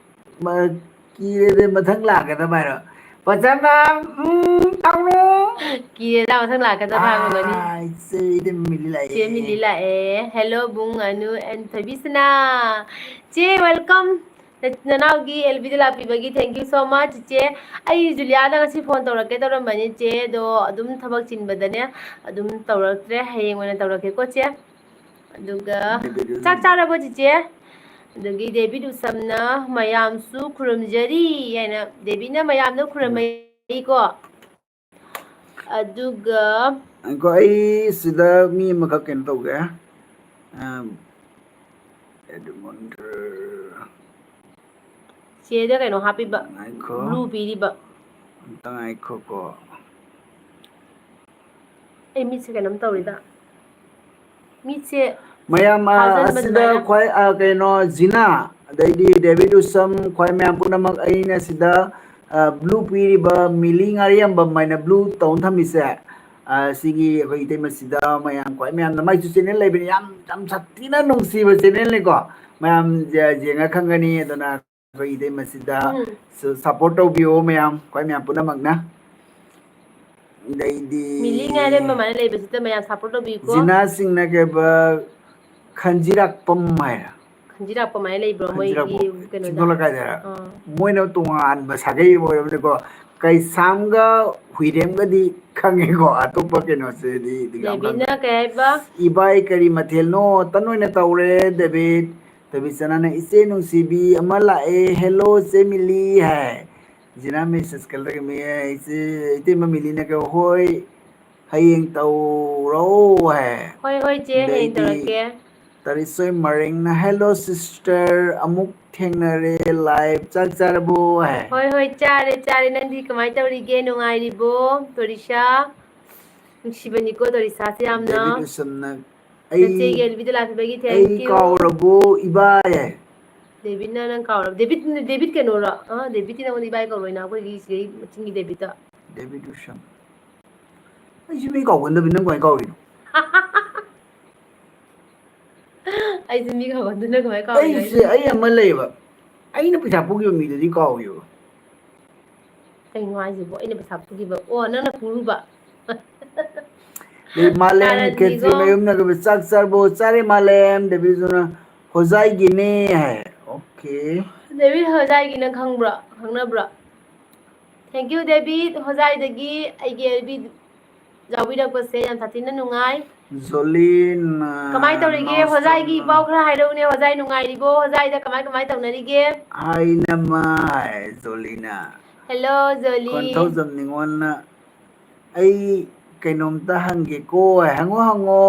ꯃ-, ꯀꯤꯔꯗꯤ ꯃꯊꯪ ꯂꯥꯛꯀꯗꯕ" ꯍꯥꯏꯔꯣ? ꯄꯆꯥꯅ, ꯎꯝ, ꯇꯧꯔꯣ꯫ ꯀꯤꯔꯦꯗ, ꯃꯊꯪ ꯂꯥꯛꯀꯗꯕ ꯍꯥꯏꯔꯝꯒꯅꯤ꯫ ꯑꯥ, ꯏꯆꯦ, ꯏꯆꯦ ꯃꯤꯂꯤ ꯂꯥꯛꯑꯦ꯫ ꯆꯦ ꯃꯤꯂꯤ ꯂꯥꯛꯑꯦ꯫ Hello, ꯕꯨꯡ, Anu, and ꯊꯣꯏꯕꯤꯁꯅꯥ꯫ ꯆꯦ, welcome꯫ ꯅ-, ꯅꯅꯥꯎꯒꯤ ꯑꯦꯜꯕꯤꯗ ꯂꯥꯛꯄꯤꯕꯒꯤ thank you so much, ꯆꯦ꯫ ꯑꯩ ꯖꯨꯂꯤꯌꯥꯗ ꯉꯁꯤ phone ꯇꯧꯔꯛꯀꯦ ꯇꯧꯔꯝꯕꯅꯤ, ꯆꯦ, ꯑꯗꯣ ꯑꯗꯨꯝ ꯊꯕꯛ ꯆꯤꯟꯕꯗꯅꯦ ꯑꯗꯨꯝ ꯇꯧꯔꯛꯇ꯭ꯔꯦ꯫ ꯍꯌꯦꯡ ꯑꯣꯏꯅ ꯇꯧꯔꯛꯀꯦꯀꯣ, ꯆꯦ꯫ ꯑꯗꯨꯒ ꯗꯦꯕꯤꯠ ꯆꯥꯛ ꯎꯁꯝ꯫ ꯆꯥꯔꯕꯣ, ꯆꯤꯆꯦ? ꯑꯗꯒꯤ ꯗꯦꯕꯤꯠ ꯎꯁꯝꯅ "ꯃꯌꯥꯝꯁꯨ ꯈꯨꯔꯨꯝꯖꯔꯤ" ꯍꯥꯏꯅ, ꯗꯦꯕꯤꯠꯅ ꯃꯌꯥꯝꯗ ꯈꯨꯔꯨꯝꯃꯩꯀꯣ꯫ ꯑꯗꯨꯒ ꯉꯥꯏꯈꯣ, ꯑꯩ ꯁꯤꯗ ꯃꯤ ꯑꯃꯈꯛ ꯀꯩꯅꯣ ꯇꯧꯒꯦ꯫ ꯑꯝ, Edmond꯫ ꯆꯦꯗ ꯀꯩꯅꯣ ꯍꯥꯞꯄꯤꯕ, ꯉꯥꯏꯈꯣ꯫ ꯕ꯭ꯂꯨ ꯄꯤꯔꯤꯕ꯫ ꯑꯝꯇ ꯉꯥꯏꯈꯣꯀꯣ꯫ ꯑꯩ ꯃꯤꯠꯁꯦ ꯀꯩꯅꯣꯝ ꯇꯧꯔꯤꯗ꯫ ꯃꯤꯠꯁꯦ ꯃꯌꯥꯝ, ꯑ, ꯐꯥꯖꯟꯕ ꯑꯁꯤꯗ ꯑꯗꯨꯃꯥꯏꯅ꯫ ꯈ꯭ꯋꯥꯏ, ꯑ, ꯀꯩꯅꯣ, ꯖꯤꯅꯥ, ꯑꯗꯩꯗꯤ ꯗꯦꯕꯤꯠ ꯎꯁꯝ, ꯈ꯭ꯋꯥꯏ ꯃꯌꯥꯝ ꯄꯨꯝꯅꯃꯛ ꯑꯩꯅ ꯁꯤꯗ, ꯑ, ꯕ꯭ꯂꯨ ꯄꯤꯔꯤꯕ ꯃꯤꯂꯤ ꯉꯥꯔꯤꯌꯥꯝꯕꯝ ꯍꯥꯏꯅ ꯕ꯭ꯂꯨ ꯇꯧꯅ ꯊꯝꯃꯤꯁꯦ, ꯑ, ꯁꯤꯒꯤ ꯑꯩꯈꯣꯏ ꯏꯇꯩꯃꯁꯤꯗ ꯃꯌꯥꯝ ꯈ꯭ꯋꯥꯏ ꯃꯌꯥꯝꯅ, ꯃꯥꯏꯁꯨ ꯆꯦꯅꯦꯜ ꯂꯩꯕꯅꯤ, ꯌꯥꯝ, ꯌꯥꯝ ꯁꯥꯊꯤꯅ ꯅꯨꯡꯁꯤꯕ ꯆꯦꯅꯦꯜꯅꯤꯀꯣ꯫ ꯃꯌꯥꯝ ꯌꯦ-, ꯌꯦꯡꯉ ꯈꯪꯒꯅꯤ꯫ ꯑꯗꯨꯅ ꯑꯩꯈꯣꯏ ꯏꯇꯩꯃꯁꯤꯗ ꯎꯝ꯫ ꯁ-, ꯁꯞꯄꯣꯔꯠ ꯇꯧꯕꯤꯌꯣ ꯃꯌꯥꯝ, ꯈ꯭ꯋꯥꯏ ꯃꯌꯥꯝ ꯄꯨꯝꯅꯃꯛꯅ꯫ ꯑꯗꯩꯗꯤ ꯃꯤꯂꯤ ꯉꯥꯏꯔꯦꯝꯕ ꯑꯗꯨꯃꯥꯏꯅ ꯂꯩꯕꯁꯤꯗ ꯃꯌꯥꯝ ꯁꯞꯄꯣꯔꯠ ꯇꯧꯕꯤꯌꯨꯀꯣ꯫ ꯖꯤꯅꯥ ꯁꯤꯡꯅ ꯀꯩꯕ ꯈꯟꯖꯤꯔꯥꯛꯄꯝ ꯍꯥꯏꯔ? ꯈꯟꯖꯤꯔꯥꯛꯄꯝ ꯍꯥꯏꯅ ꯂꯩꯕ꯭ꯔꯣ ꯃꯣꯏꯒꯤ ꯈꯟꯖꯤꯔꯥꯛꯄꯝ꯫ ꯀꯩꯅꯣꯗ? ꯆꯤꯡꯗꯣꯜ ꯂꯩꯀꯥꯏꯗꯔ? ꯑꯥ꯫ ꯃꯣꯏꯅ ꯇꯣꯉꯥꯟꯕ ꯁꯥꯒꯩ ꯑꯣꯏꯔꯕꯅꯤꯀꯣ꯫ ꯀꯩꯁꯥꯝꯒ ꯍꯨꯏꯔꯦꯝꯒꯗꯤ ꯈꯪꯉꯦꯀꯣ, ꯑꯇꯣꯞꯄ ꯀꯩꯅꯣꯁꯤꯗꯤ ꯌꯥꯝ ꯈꯪꯗꯦ꯫ ꯗꯦꯕꯤꯠꯅ ꯀꯩ ꯍꯥꯏꯕ? ꯏꯕꯥꯏ ꯀꯔꯤ ꯃꯊꯦꯜꯅꯣ? ꯇꯟ ꯑꯣꯏꯅ ꯇꯧꯔꯦ ꯗꯦꯕꯤꯠ꯫ ꯗꯦꯕꯤꯠ ꯆꯅꯥꯅ ꯏꯆꯦ ꯅꯨꯡꯁꯤꯕꯤ ꯑꯃ ꯂꯥꯛꯑꯦ꯫ ꯍꯦꯜꯂꯣ ꯆꯦ ꯃꯤꯂꯤ ꯍꯥꯏ꯫ ꯖꯤꯅꯥ ꯃꯦꯁꯦꯁ ꯀꯜꯂꯒ ꯃꯤ ꯏꯆꯦ, ꯏꯇꯩꯃ ꯃꯤꯂꯤꯅ ꯀꯩ ꯍꯣꯏ ꯍꯌꯦꯡ ꯇꯧꯔꯣ ꯍꯥꯏ꯫ ꯍꯣꯏ, ꯍꯣꯏ, ꯆꯦ, ꯍꯌꯦꯡ ꯑꯗꯩꯗꯤ ꯇꯧꯔꯛꯀꯦ꯫ ꯇꯔꯤꯁꯣꯏ ꯃꯔꯤꯡꯅ, "Hello sister, ꯑꯃꯨꯛ ꯊꯦꯡꯅꯔꯦ live, ꯆꯥꯛ ꯆꯥꯔꯕꯣ?" ꯍꯥꯏ꯫ ꯍꯣꯏ, ꯍꯣꯏ, ꯆꯥꯔꯦ, ꯆꯥꯔꯦ꯫ ꯅꯪꯗꯤ ꯀꯃꯥꯏꯅ ꯇꯧꯔꯤꯒꯦ? ꯅꯨꯡꯉꯥꯏꯔꯤꯕꯣ, ꯇꯣꯔꯤꯁꯥ? ꯅꯨꯡꯁꯤꯕꯅꯤꯀꯣ ꯇꯣꯔꯤꯁꯥꯁꯦ ꯌꯥꯝꯅ꯫ ꯗꯦꯕꯤꯠ ꯎꯁꯝꯅ, "ꯑꯩ, ꯅꯆꯦꯒꯤ ꯑꯦꯜꯕꯤꯗ ꯂꯥꯛꯄꯤꯕꯒꯤ thank ꯑꯩ you꯫ ꯀꯥꯎꯔꯕꯣ ꯏꯕꯥꯏ?" ꯗꯦꯕꯤꯠꯅ ꯅꯪ ꯀꯥꯎꯔꯕ? Debit, debit ꯀꯩꯅꯣꯔꯣ? ꯑ, ꯗꯦꯕꯤꯠꯇꯤ ꯅꯪꯉꯣꯟꯗ ꯏꯕꯥꯏ ꯀꯧꯔꯣꯏꯅ, ꯑꯩꯈꯣꯏꯒꯤ ꯁꯤꯗꯩ ꯆꯤꯡꯒꯤ ꯗꯦꯕꯤꯠꯇ꯫ ꯗꯦꯕꯤꯠ ꯎꯁꯝ꯫ ꯑꯩꯁꯨ ꯃꯤ ꯀꯥꯎꯒꯟꯗꯕꯅꯤ, ꯅꯪ ꯀꯃꯥꯏꯅ ꯀꯥꯎꯔꯤꯅꯣ? ꯑꯩꯁꯨ ꯃꯤ ꯀꯥꯎꯒꯟꯗꯅ ꯀꯃꯥꯏꯅ ꯀꯥꯎꯔꯤꯅꯣ ꯑꯩꯁꯦ, ꯍꯥꯏꯁꯤꯅꯤ꯫ ꯑꯩ ꯑꯃ ꯂꯩꯌꯦꯕ, ꯑꯩꯅ ꯄꯩꯁꯥ ꯄꯨꯈꯤꯕ ꯃꯤꯗꯨꯗꯤ ꯀꯥꯎꯏꯕ꯫ ꯀꯩꯅꯣ ꯍꯥꯏꯁꯤꯕꯣ? ꯑꯩꯅ ꯄꯩꯁꯥ ꯄꯨꯈꯤꯕ? ꯑꯣ, ꯅꯪꯅ ꯄꯨꯔꯨꯕ? ꯑꯗꯩ ꯃꯥꯂꯦꯝ ꯇꯥꯔꯟꯅꯤꯀꯣ꯫ ꯈꯦꯇ꯭ꯔꯤ ꯃꯌꯨꯝꯅ ꯀꯩꯕ, "ꯆꯥꯛ ꯆꯥꯔꯕꯣ?" "ꯆꯥꯔꯦ ꯃꯥꯂꯦꯝ"꯫ ꯗꯦꯕꯤꯠꯁꯨꯅ, "ꯍꯣꯖꯥꯏꯒꯤꯅꯦ" ꯍꯥꯏ꯫ ꯑꯣꯀꯦ꯫ ꯗꯦꯕꯤꯠ ꯍꯣꯖꯥꯏꯒꯤ ꯅꯪ ꯈꯪꯕ꯭ꯔꯣ? ꯈꯪꯅꯕ꯭ꯔꯣ? Thank you, ꯗꯦꯕꯤꯠ ꯍꯣꯖꯥꯏꯗꯒꯤ ꯑꯩꯒꯤ ꯑꯦꯜꯕꯤ ꯌꯥꯎꯕꯤꯔꯛꯄꯁꯦ ꯌꯥꯝ ꯁꯥꯊꯤꯅ ꯅꯨꯡꯉꯥꯏ꯫ ꯖꯣꯂꯤꯟ, ꯑ, ꯀꯃꯥꯏꯅ ꯇꯧꯔꯤꯒꯦ? ꯅꯥꯎꯁꯝ, ꯍꯣꯖꯥꯏꯒꯤ ꯄꯥꯎ ꯈꯔ ꯍꯥꯏꯔꯛꯎꯅꯦ꯫ ꯍꯣꯖꯥꯏ ꯅꯨꯡꯉꯥꯏꯔꯤꯕꯣ? ꯍꯣꯖꯥꯏꯗ ꯀꯃꯥꯏ, ꯀꯃꯥꯏ ꯇꯧꯅꯔꯤꯒꯦ? ꯍꯥꯏꯅꯃ ꯍꯥꯏ ꯖꯣꯂꯤꯅ꯫ ꯍꯦꯜꯂꯣ, ꯖꯣꯂꯤ꯫ ꯈꯣꯟꯊꯧꯖꯝ ꯅꯤꯉꯣꯜꯅ, ꯑꯩ ꯀꯩꯅꯣꯝꯇ ꯍꯪꯒꯦꯀꯣ꯫ ꯍꯪꯉꯣ, ꯍꯪꯉꯣ꯫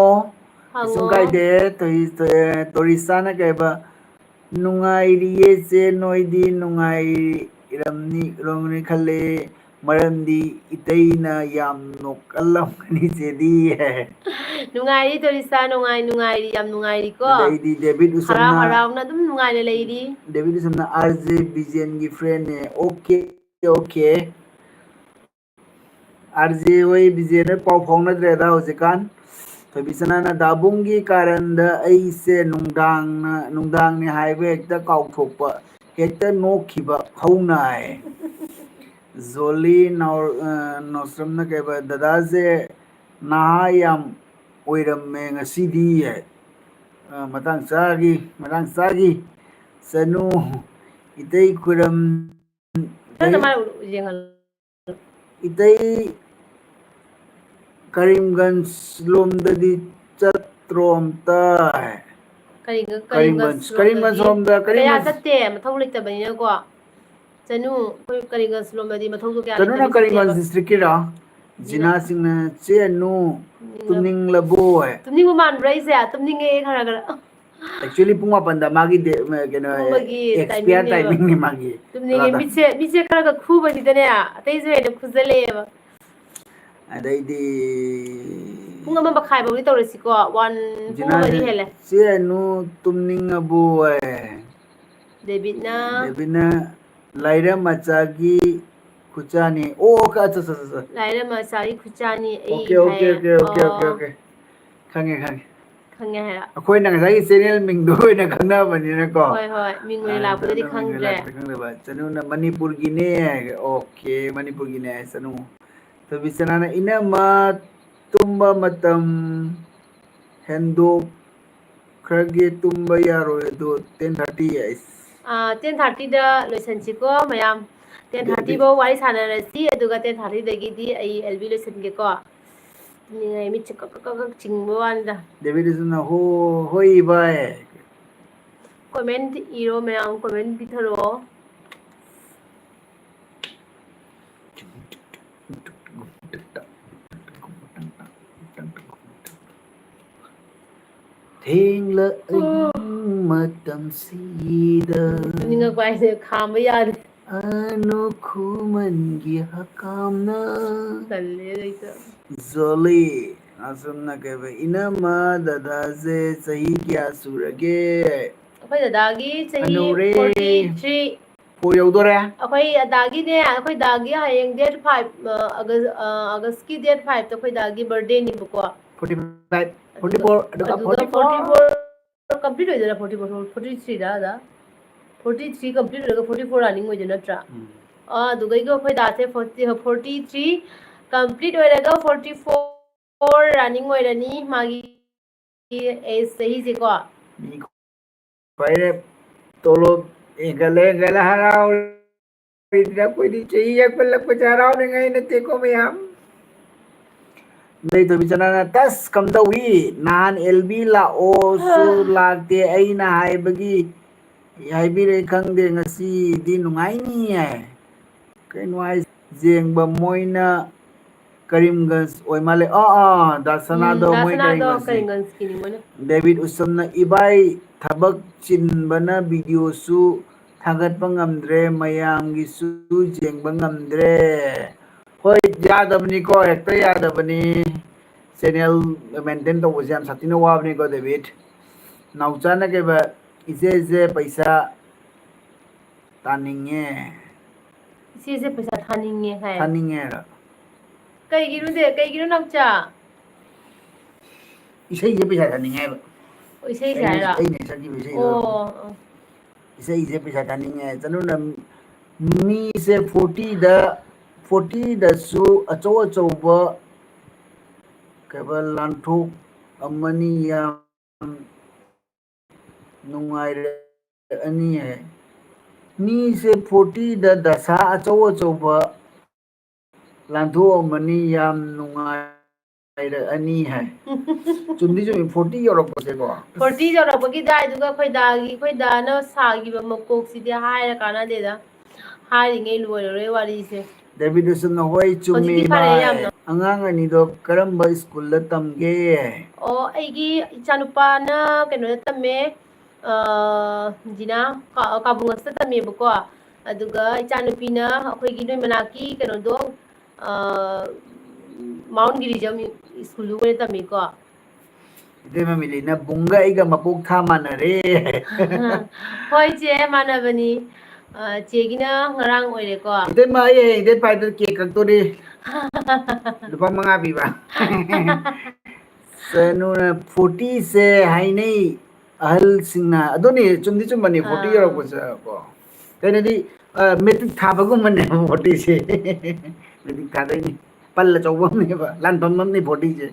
ꯀꯩꯁꯨꯝ ꯍꯪꯉꯣ꯫ ꯀꯥꯏꯗꯦ꯫ ꯇꯣꯔꯤ-, ꯇꯣ-, ꯇꯣꯔꯤꯁꯥꯅ ꯀꯩꯕ, "ꯅꯨꯡꯉꯥꯏꯔꯤꯌꯦ ꯆꯦ, ꯅꯣꯏꯗꯤ ꯅꯨꯡꯉꯥꯏꯔꯝꯅꯤ, ꯔꯝꯒꯅꯤ ꯈꯜꯂꯦ, ꯃꯔꯝꯗꯤ ꯏꯇꯩꯅ ꯌꯥꯝ ꯅꯣꯛꯀꯜꯂꯝꯒꯅꯤ ꯆꯦꯗꯤ"꯫ ꯅꯨꯡꯉꯥꯏꯔꯤ ꯇꯣꯔꯤꯁꯥ, ꯅꯨꯡꯉꯥꯏ, ꯅꯨꯡꯉꯥꯏꯔꯤ, ꯌꯥꯝ ꯅꯨꯡꯉꯥꯏꯔꯤꯀꯣ꯫ ꯑꯗꯩꯗꯤ ꯗꯦꯕꯤꯠ ꯎꯁꯝꯅ, ꯍꯔꯥꯎ ꯍꯔꯥꯎꯅ ꯑꯗꯨꯝ ꯅꯨꯡꯉꯥꯏꯅ ꯂꯩꯔꯤ꯫ ꯗꯦꯕꯤꯠ ꯎꯁꯝꯅ "ꯑꯥꯔ ꯖꯦ ꯕꯤꯖꯦꯟꯒꯤ friendꯅꯦ"꯫ Okay, okay. "ꯑꯥꯔ ꯖꯦ ꯍꯣꯏ, ꯕꯤꯖꯦꯟ ꯍꯣꯏ ꯄꯥꯎ ꯐꯥꯎꯅꯗ꯭ꯔꯦꯗ ꯍꯧꯖꯤꯛꯀꯥꯟ"꯫ ꯊꯣꯏꯕꯤꯁꯅꯥꯅ "ꯗꯥꯕꯨꯡꯒꯤ ꯀꯥꯔꯟꯗ ꯑꯩꯁꯦ ꯅꯨꯡꯗꯥꯡꯅ, ꯅꯨꯡꯗꯥꯡꯅꯦ ꯍꯥꯏꯕ ꯍꯦꯛꯇ ꯀꯥꯎꯊꯣꯛꯄ, ꯍꯦꯛꯇ ꯅꯣꯛꯈꯤꯕ ꯍꯧꯅ" ꯍꯥꯏ꯫ ꯖꯣꯂꯤ ꯅꯥꯎ-, ꯑ, ꯅꯥꯎꯁ꯭ꯔꯝꯅ ꯀꯩꯕ, "ꯗꯗꯥꯁꯦ ꯅꯍꯥ ꯌꯥꯝ ꯑꯣꯏꯔꯝꯃꯦ ꯉꯁꯤꯗꯤ" ꯍꯥꯏ꯫ ꯑ, ꯃꯇꯥꯡ ꯆꯥꯈꯤ, ꯃꯇꯥꯡ ꯆꯥꯈꯤ꯫ ꯆꯅꯨ, ꯏꯇꯩ ꯈꯨꯔꯝ-, ꯅꯪꯅ ꯃꯥꯏ ꯌꯦꯡꯍꯜꯂꯨ꯫ ꯏꯇꯩ ꯀꯔꯤꯝꯒꯟꯖ ꯂꯣꯝꯗꯗꯤ ꯆꯠꯇ꯭ꯔꯣ ꯑꯝꯇ? ꯀꯔꯤꯝꯒ-, ꯀꯔꯤꯝꯒꯟꯖ, ꯀꯔꯤꯝꯒꯟꯖ ꯀꯔꯤꯝꯒꯟꯖ ꯂꯣꯝꯗꯗꯤ ꯂꯣꯝꯗ, ꯀꯌꯥ ꯀꯔꯤꯝꯒꯟꯖ ꯆꯠꯇꯦ, ꯃꯊꯧ ꯂꯩꯇꯕꯅꯤꯅꯀꯣ꯫ ꯆꯅꯨ, ꯑꯩꯈꯣꯏ ꯀꯔꯤꯝꯒꯟꯖ ꯂꯣꯝꯗꯗꯤ ꯃꯊꯧꯗꯣ ꯀꯌꯥ ꯆꯅꯨꯅ ꯂꯩꯇꯕꯅꯤ ꯀꯔꯤꯝꯒꯟꯖ ꯆꯠꯇꯦꯕ꯫ Districtꯀꯤꯔꯣ? ꯖꯤꯅꯥ꯫ ꯖꯤꯅꯥ ꯁꯤꯡꯅ, "ꯆꯦ ꯑꯅꯨ, ꯇꯨꯝꯅꯤꯡꯉꯕꯣ?" ꯇꯨꯝꯅꯤꯡꯕ ꯃꯥꯟꯕ꯭ꯔꯥ ꯑꯩꯁꯦ? ꯇꯨꯝꯅꯤꯡꯉꯦ ꯈꯔ ꯈꯔ꯫ Actually, ꯄꯨꯡ ꯃꯥꯄꯟꯗ ꯃꯥꯒꯤ ꯗꯦ-, ꯀꯩꯅꯣ, ꯇꯨꯝꯕꯒꯤ expire timingꯅꯦꯕ꯫ Timingꯅꯤ ꯃꯥꯒꯤ꯫ ꯇꯨꯝꯅꯤꯡꯉꯦ꯫ ꯀꯅꯥꯗ? ꯃꯤꯠꯁꯦ, ꯃꯤꯠꯁꯦ ꯈꯔꯒ ꯈꯨꯕꯁꯤꯗꯅꯦ, ꯑꯇꯩꯁꯨ ꯍꯦꯟꯅ ꯈꯨꯖꯜꯂꯛꯑꯦꯕ꯫ ꯑꯗꯩꯗꯤ ꯄꯨꯡ ꯑꯃ ꯃꯈꯥꯏ ꯐꯥꯎꯗꯤ ꯇꯧꯔꯁꯤꯀꯣ, one, ꯄꯨꯡ ꯖꯤꯅꯥꯁꯦ, ꯑꯃꯗꯤ ꯍꯦꯜꯂꯦ꯫ "ꯆꯦ ꯑꯅꯨ ꯇꯨꯝꯅꯤꯡꯉꯕꯣ?" ꯍꯥꯏ꯫ ꯗꯦꯕꯤꯠꯅ? ꯗꯦꯕꯤꯠꯅ, "ꯂꯥꯏꯔ ꯃꯆꯥꯒꯤ ꯈꯨꯠꯆꯥꯅꯤ"꯫ ꯑꯣ, ꯑꯣꯀꯦ, ꯑꯠꯆꯥ, ꯑꯠꯆꯥ, ꯑꯠꯆꯥ꯫ "ꯂꯥꯏꯔ ꯃꯆꯥꯒꯤ ꯈꯨꯠꯆꯥꯅꯤ ꯑꯩ" ꯑꯣꯀꯦ, ꯑꯣꯀꯦ, ꯍꯥꯏꯌꯦ꯫ ꯑꯣꯀꯦ, ꯑꯣꯀꯦ, ꯑꯣꯀꯦ, ꯑꯣ꯫ ꯑꯣꯀꯦ꯫ ꯈꯪꯉꯦ, ꯈꯪꯉꯦ꯫ ꯈꯪꯉꯦ ꯍꯥꯏꯔꯣ? ꯑꯩꯈꯣꯏꯅ ꯉꯁꯥꯏꯒꯤ channel ꯃꯤꯡꯗꯣ ꯑꯣꯏꯅ ꯈꯪꯅꯕꯅꯤꯅꯀꯣ꯫ ꯍꯣꯏ, ꯍꯣꯏ, ꯃꯤꯡ ꯑꯣꯏꯅ ꯑꯥ, ꯂꯥꯛꯄꯗꯗꯤ ꯆꯅꯨ ꯃꯤꯡ ꯑꯣꯏꯅ ꯈꯪꯗ꯭ꯔꯦ꯫ ꯂꯥꯛꯄꯗ ꯈꯪꯗꯕ꯫ ꯆꯅꯨꯅ "ꯃꯅꯤꯄꯨꯔꯒꯤꯅꯦ" ꯍꯥꯏꯔꯒ, ꯑꯣꯀꯦ, ꯃꯅꯤꯄꯨꯔꯒꯤꯅꯦ ꯍꯥꯏ ꯆꯅꯨ꯫ ꯊꯣꯏꯕꯤꯆꯅꯥꯅ "ꯏꯅꯝꯃ ꯇꯨꯝꯕ ꯃꯇꯝ ꯍꯦꯟꯗꯣꯛꯈ꯭ꯔꯒꯦ, ꯇꯨꯝꯕ ꯌꯥꯔꯣꯏ ꯑꯗꯣ ten thirty" ꯍꯥꯏ꯫ ꯑꯥ, ten thirtyꯗ ꯂꯣꯏꯁꯟꯁꯤꯀꯣ ꯃꯌꯥꯝ꯫ Ten thirty ꯗꯦꯕꯤꯠ ꯐꯥꯎ ꯋꯥꯔꯤ ꯁꯥꯟꯅꯔꯁꯤ, ꯑꯗꯨꯒ ten thirtyꯗꯒꯤꯗꯤ ꯑꯩ ꯑꯦꯜ ꯕꯤ ꯂꯣꯏꯁꯟꯒꯦꯀꯣ꯫ ꯇꯨꯝꯅꯤꯡꯉꯦ, ꯃꯤꯠꯁꯦ ꯀꯛ ꯀꯛ ꯀꯛ ꯀꯛ ꯆꯤꯡꯕ ꯋꯥꯅꯤꯗ꯫ ꯗꯦꯕꯤꯠ ꯏꯆꯟꯅ "ꯍꯣ, ꯍꯣꯏ ꯚꯥꯏ"꯫ Comment ꯏꯔꯣ ꯃꯌꯥꯝ, comment ꯄꯤꯊꯔꯛꯑꯣ꯫ ꯊꯦꯡꯂꯛ ꯑꯍꯤꯡ ꯃꯇꯝꯁꯤꯗ ꯇꯨꯝꯅꯤꯡꯉꯛꯄ ꯍꯥꯏꯁꯦ ꯈꯥꯝꯕ ꯌꯥꯗꯦ꯫ ꯑꯅꯨ ꯈꯨꯃꯟꯒꯤ ꯍꯀꯥꯝꯅ ꯇꯜꯂꯦ ꯑꯩꯁꯨ꯫ ꯖꯣꯂꯤ꯫ ꯑꯁꯨꯝꯅ ꯀꯩꯕ, ꯏꯅꯝꯃ ꯗꯗꯥꯁꯦ ꯆꯍꯤ ꯀꯌꯥ ꯁꯨꯔꯒꯦ? ꯑꯩꯈꯣꯏ ꯗꯗꯥꯒꯤ ꯆꯍꯤ ꯍꯅꯨꯔꯦ꯫ Forty three. ꯐꯣꯔ ꯌꯧꯗꯣꯔꯦ꯫ ꯑꯩꯈꯣꯏ ꯑꯗꯥꯒꯤꯅꯦ, ꯑꯩꯈꯣꯏ ꯗꯥꯒꯤ ꯍꯌꯦꯡ ꯗꯦꯠ ꯐꯥꯏꯚ, ꯑ, ꯑꯒꯁ-, ꯑ, ꯑꯒꯁꯀꯤ ꯗꯦꯠ ꯐꯥꯏꯚꯇ ꯑꯩꯈꯣꯏ ꯗꯥꯒꯤ ꯕꯥꯔꯗꯦꯅꯦꯕꯀꯣ꯫ ꯐꯣꯔꯇꯤ ꯐꯥꯏꯚ, ꯐꯣꯔꯇꯤ ꯐꯣꯔ, ꯑꯗꯨꯒ ꯑꯗꯨꯒ forty forty four. Four complete ꯑꯣꯏꯗꯣꯏꯔꯥ? ꯐꯣꯔꯇꯤ ꯐꯣꯔ, ꯐꯣꯔꯇꯤ ꯊ꯭ꯔꯤꯗ ꯑꯗ ꯐꯣꯔꯇꯤ ꯊ꯭ꯔꯤ ꯀꯝꯄ꯭ꯂꯤꯠ ꯑꯣꯏꯔꯒ ꯐꯣꯔꯇꯤ ꯐꯣꯔ ꯔꯟꯅꯤꯡ ꯑꯣꯏꯗꯣꯏ ꯅꯠꯇ꯭ꯔꯥ? ꯎꯝ. ꯑꯥ, ꯑꯗꯨꯒꯩꯗꯣ ꯑꯩꯈꯣꯏ ꯗꯥꯁꯦ ꯐꯣꯔꯇꯤ, ꯐꯣꯔꯇꯤ ꯊ꯭ꯔꯤ ꯀꯝꯄ꯭ꯂꯤꯠ ꯑꯣꯏꯔꯒ ꯐꯣꯔꯇꯤ ꯐꯣꯔ ꯔꯟꯅꯤꯡ ꯑꯣꯏꯔꯅꯤ ꯃꯥꯒꯤ ꯑꯦꯖ ꯆꯍꯤꯁꯦꯀꯣ꯫ ꯃꯤ ꯈ꯭ꯋꯥꯏꯔꯦ ꯇꯣꯂꯣꯞ ꯍꯦꯟꯒꯠꯂꯦ, ꯍꯦꯟꯒꯠꯂꯦ, ꯍꯔꯥꯎꯔꯦ꯫ ꯑꯩꯈꯣꯏꯗꯤ ꯆꯍꯤ ꯌꯥꯝꯈꯠꯂꯛꯄꯁꯦ ꯍꯔꯥꯎꯅꯤꯡꯉꯥꯏ ꯅꯠꯇꯦꯀꯣ ꯃꯌꯥꯝ꯫ ꯂꯩꯇꯕꯤ ꯆꯅꯥꯅ ꯇꯁ ꯀꯝꯗꯧꯏ? ꯅꯍꯥꯟ ꯑꯦꯜ ꯕꯤ ꯂꯥꯛꯑꯣꯁꯨ ꯂꯥꯛꯇꯦ, ꯑꯩꯅ ꯍꯥꯏꯕꯒꯤ ꯍꯥꯏꯕꯤꯔꯦ ꯈꯪꯗꯦ, ꯉꯁꯤꯗꯤ ꯅꯨꯡꯉꯥꯏꯅꯤꯌꯦ꯫ ꯀꯩꯅꯣ ꯍꯥꯏ, ꯖꯦꯡꯕ ꯃꯣꯏꯅ ꯀꯔꯤꯝꯒꯟꯖ ꯑꯣꯏ ꯃꯥꯜꯂꯦ꯫ ꯑꯥ, ꯑꯥ, ꯗꯥ ꯁꯅꯥꯗꯣ ꯃꯣꯏ ꯀꯔꯤꯝꯒꯟꯖꯀꯤꯅꯤ꯫ ꯀꯔꯤꯝꯒꯟꯖꯀꯤꯅꯤ ꯃꯣꯏꯅ꯫ ꯗꯦꯕꯤꯠ ꯎꯁꯝꯅ ꯏꯕꯥꯏ ꯊꯕꯛ ꯆꯤꯟꯕꯅ ꯚꯤꯗꯤꯑꯣꯁꯨ ꯊꯥꯒꯠꯄ ꯉꯝꯗ꯭ꯔꯦ, ꯃꯌꯥꯝꯒꯤꯁꯨ ꯌꯦꯡꯕ ꯉꯝꯗ꯭ꯔꯦ꯫ ꯍꯣꯏ, ꯌꯥꯗꯕꯅꯤꯀꯣ, ꯍꯦꯛꯇ ꯌꯥꯗꯕꯅꯤ꯫ ꯆꯦꯅꯦꯜ ꯃꯦꯟꯇꯦꯟ ꯇꯧꯕꯁꯦ ꯌꯥꯝ ꯁꯥꯊꯤꯅ ꯋꯥꯕꯅꯤꯀꯣ, ꯗꯦꯕꯤꯠ꯫ ꯅꯥꯎꯆꯥꯅ ꯀꯩꯕ, "ꯏꯆꯦꯁꯦ ꯄꯩꯁꯥ ꯇꯥꯅꯤꯡꯉꯦ"꯫ ꯏꯆꯦꯁꯦ ꯄꯩꯁꯥ ꯊꯥꯅꯤꯡꯉꯦ ꯍꯥꯏ꯫ ꯊꯥꯅꯤꯡꯉꯦ ꯍꯥꯏꯔꯣ? ꯀꯩꯒꯤꯅꯣꯗꯦ? ꯀꯩꯒꯤꯅꯣ ꯅꯥꯎꯆꯥ? ꯏꯁꯩꯁꯦ ꯄꯩꯁꯥ ꯊꯥꯅꯤꯡꯉꯦ ꯍꯥꯏꯕ꯫ ꯑꯣ, ꯏꯁꯩꯁꯦ ꯑꯩꯅ, ꯍꯥꯏꯔꯣ? ꯑꯩꯅ ꯁꯛꯈꯤꯕ ꯏꯁꯩꯗꯣ꯫ ꯑꯣ, ꯑꯣ꯫ ꯏꯁꯩꯁꯦ ꯄꯩꯁꯥ ꯊꯥꯅꯤꯡꯉꯦ꯫ ꯆꯠꯂꯨꯅ ꯃꯤꯁꯦ ꯐꯣꯔꯇꯤꯗ, ꯐꯣꯔꯇꯤꯗꯁꯨ ꯑꯆꯧ ꯑꯆꯧꯕ ꯀꯩꯕ ꯂꯥꯟꯊꯣꯛ ꯑꯃꯅꯤ ꯌꯥꯝ ꯅꯨꯡꯉꯥꯏꯔꯛꯑꯅꯤ ꯍꯥꯏ꯫ ꯃꯤꯁꯦ ꯐꯣꯔꯇꯤꯗ ꯗꯁꯥ ꯑꯆꯧ ꯑꯆꯧꯕ ꯂꯥꯟꯊꯣꯛꯑꯝꯃꯅꯤ, ꯌꯥꯝ ꯅꯨꯡꯉꯥꯏꯔꯛꯑꯅꯤ ꯍꯥꯏ꯫ ꯆꯨꯝꯗꯤ ꯆꯨꯝꯃꯤ, ꯐꯣꯔꯇꯤ ꯌꯧꯔꯛꯄꯁꯦꯀꯣ꯫ ꯐꯣꯔꯇꯤ ꯌꯧꯔꯛꯄꯒꯤ ꯗꯥꯏꯗꯨꯒ ꯑꯩꯈꯣꯏ ꯗꯥꯒꯤ, ꯑꯩꯈꯣꯏ ꯗꯥꯅ ꯁꯥꯈꯤꯕ ꯃꯀꯣꯛꯁꯤꯗꯤ ꯍꯥꯏꯔ ꯀꯥꯟꯅꯗꯦꯗ꯫ ꯍꯥꯏꯔꯤꯉꯩ ꯂꯣꯏꯔꯔꯣꯏ ꯋꯥꯔꯤꯁꯦ꯫ ꯗꯦꯕꯤꯠ ꯔꯣꯁꯟꯅ, "ꯍꯣꯏ, ꯆꯨꯝꯃꯤ, ꯍꯧꯖꯤꯛꯇꯤ ꯐꯔꯦ ꯏꯃꯥ꯫ ꯌꯥꯝꯅ꯫ ꯑꯉꯥꯡ ꯑꯅꯤꯗꯣ ꯀꯔꯝꯕ ꯁ꯭ꯀꯨꯜꯗ ꯇꯝꯒꯦ?" ꯑꯣ, ꯑꯩꯒꯤ ꯏꯆꯥꯅꯨꯄꯥꯅ ꯀꯩꯅꯣꯗ ꯇꯝꯃꯦ, ꯑ, ꯖꯤꯅꯥ ꯀꯥ-, ꯀꯥꯕꯨꯡ ꯑꯁꯤꯗ ꯇꯝꯃꯦꯕꯀꯣ꯫ ꯑꯗꯨꯒ ꯏꯆꯥꯅꯨꯄꯤꯅ ꯑꯩꯈꯣꯏꯒꯤ ꯅꯣꯏ ꯃꯅꯥꯛꯀꯤ ꯀꯩꯅꯣꯗꯣ, ꯑ, ꯃꯥꯎꯟ ꯒꯤꯔꯤꯖꯝ ꯁ꯭ꯀꯨꯜꯗꯨ ꯑꯣꯏꯅ ꯇꯝꯃꯤꯀꯣ꯫ ꯏꯇꯩꯃ ꯃꯤꯂꯤꯅ, "ꯕꯨꯡꯒ ꯑꯩꯒ ꯃꯄꯣꯛ ꯊꯥ ꯃꯥꯟꯅꯔꯦ"꯫ ꯍꯣꯏ, ꯆꯦ, ꯃꯥꯟꯅꯕꯅꯤ꯫ ꯑ, ꯆꯦꯒꯤꯅ ꯉꯔꯥꯡ ꯑꯣꯏꯔꯦꯀꯣ꯫ ꯏꯇꯩꯃ, ꯑꯩ ꯍꯌꯦꯡ date five ꯇ cake ꯀꯛꯇꯣꯔꯤ꯫ ꯂꯨꯄꯥ ꯃꯉꯥ ꯄꯤꯕ꯫ ꯆꯅꯨꯅ, "forty ꯁꯦ ꯍꯥꯏꯅꯩ ꯑꯍꯜꯁꯤꯡꯅ"꯫ ꯑꯗꯨꯅꯤ, ꯆꯨꯝꯗꯤ ꯆꯨꯝꯕꯅꯤ, forty ꯑꯥ꯫ ꯌꯧꯔꯛꯄꯁꯦ ꯀꯣ꯫ ꯀꯩꯅꯣꯗꯤ, ꯑ, matric ꯊꯥꯕꯒꯨꯝꯕꯅꯦꯕ forty ꯁꯦ꯫ Matric ꯊꯥꯗꯣꯏꯅꯤ꯫ ꯄꯜ ꯑꯆꯧꯕ ꯑꯃꯅꯦꯕ, ꯂꯥꯟꯐꯝ ꯑꯃꯅꯤ forty ꯁꯦ꯫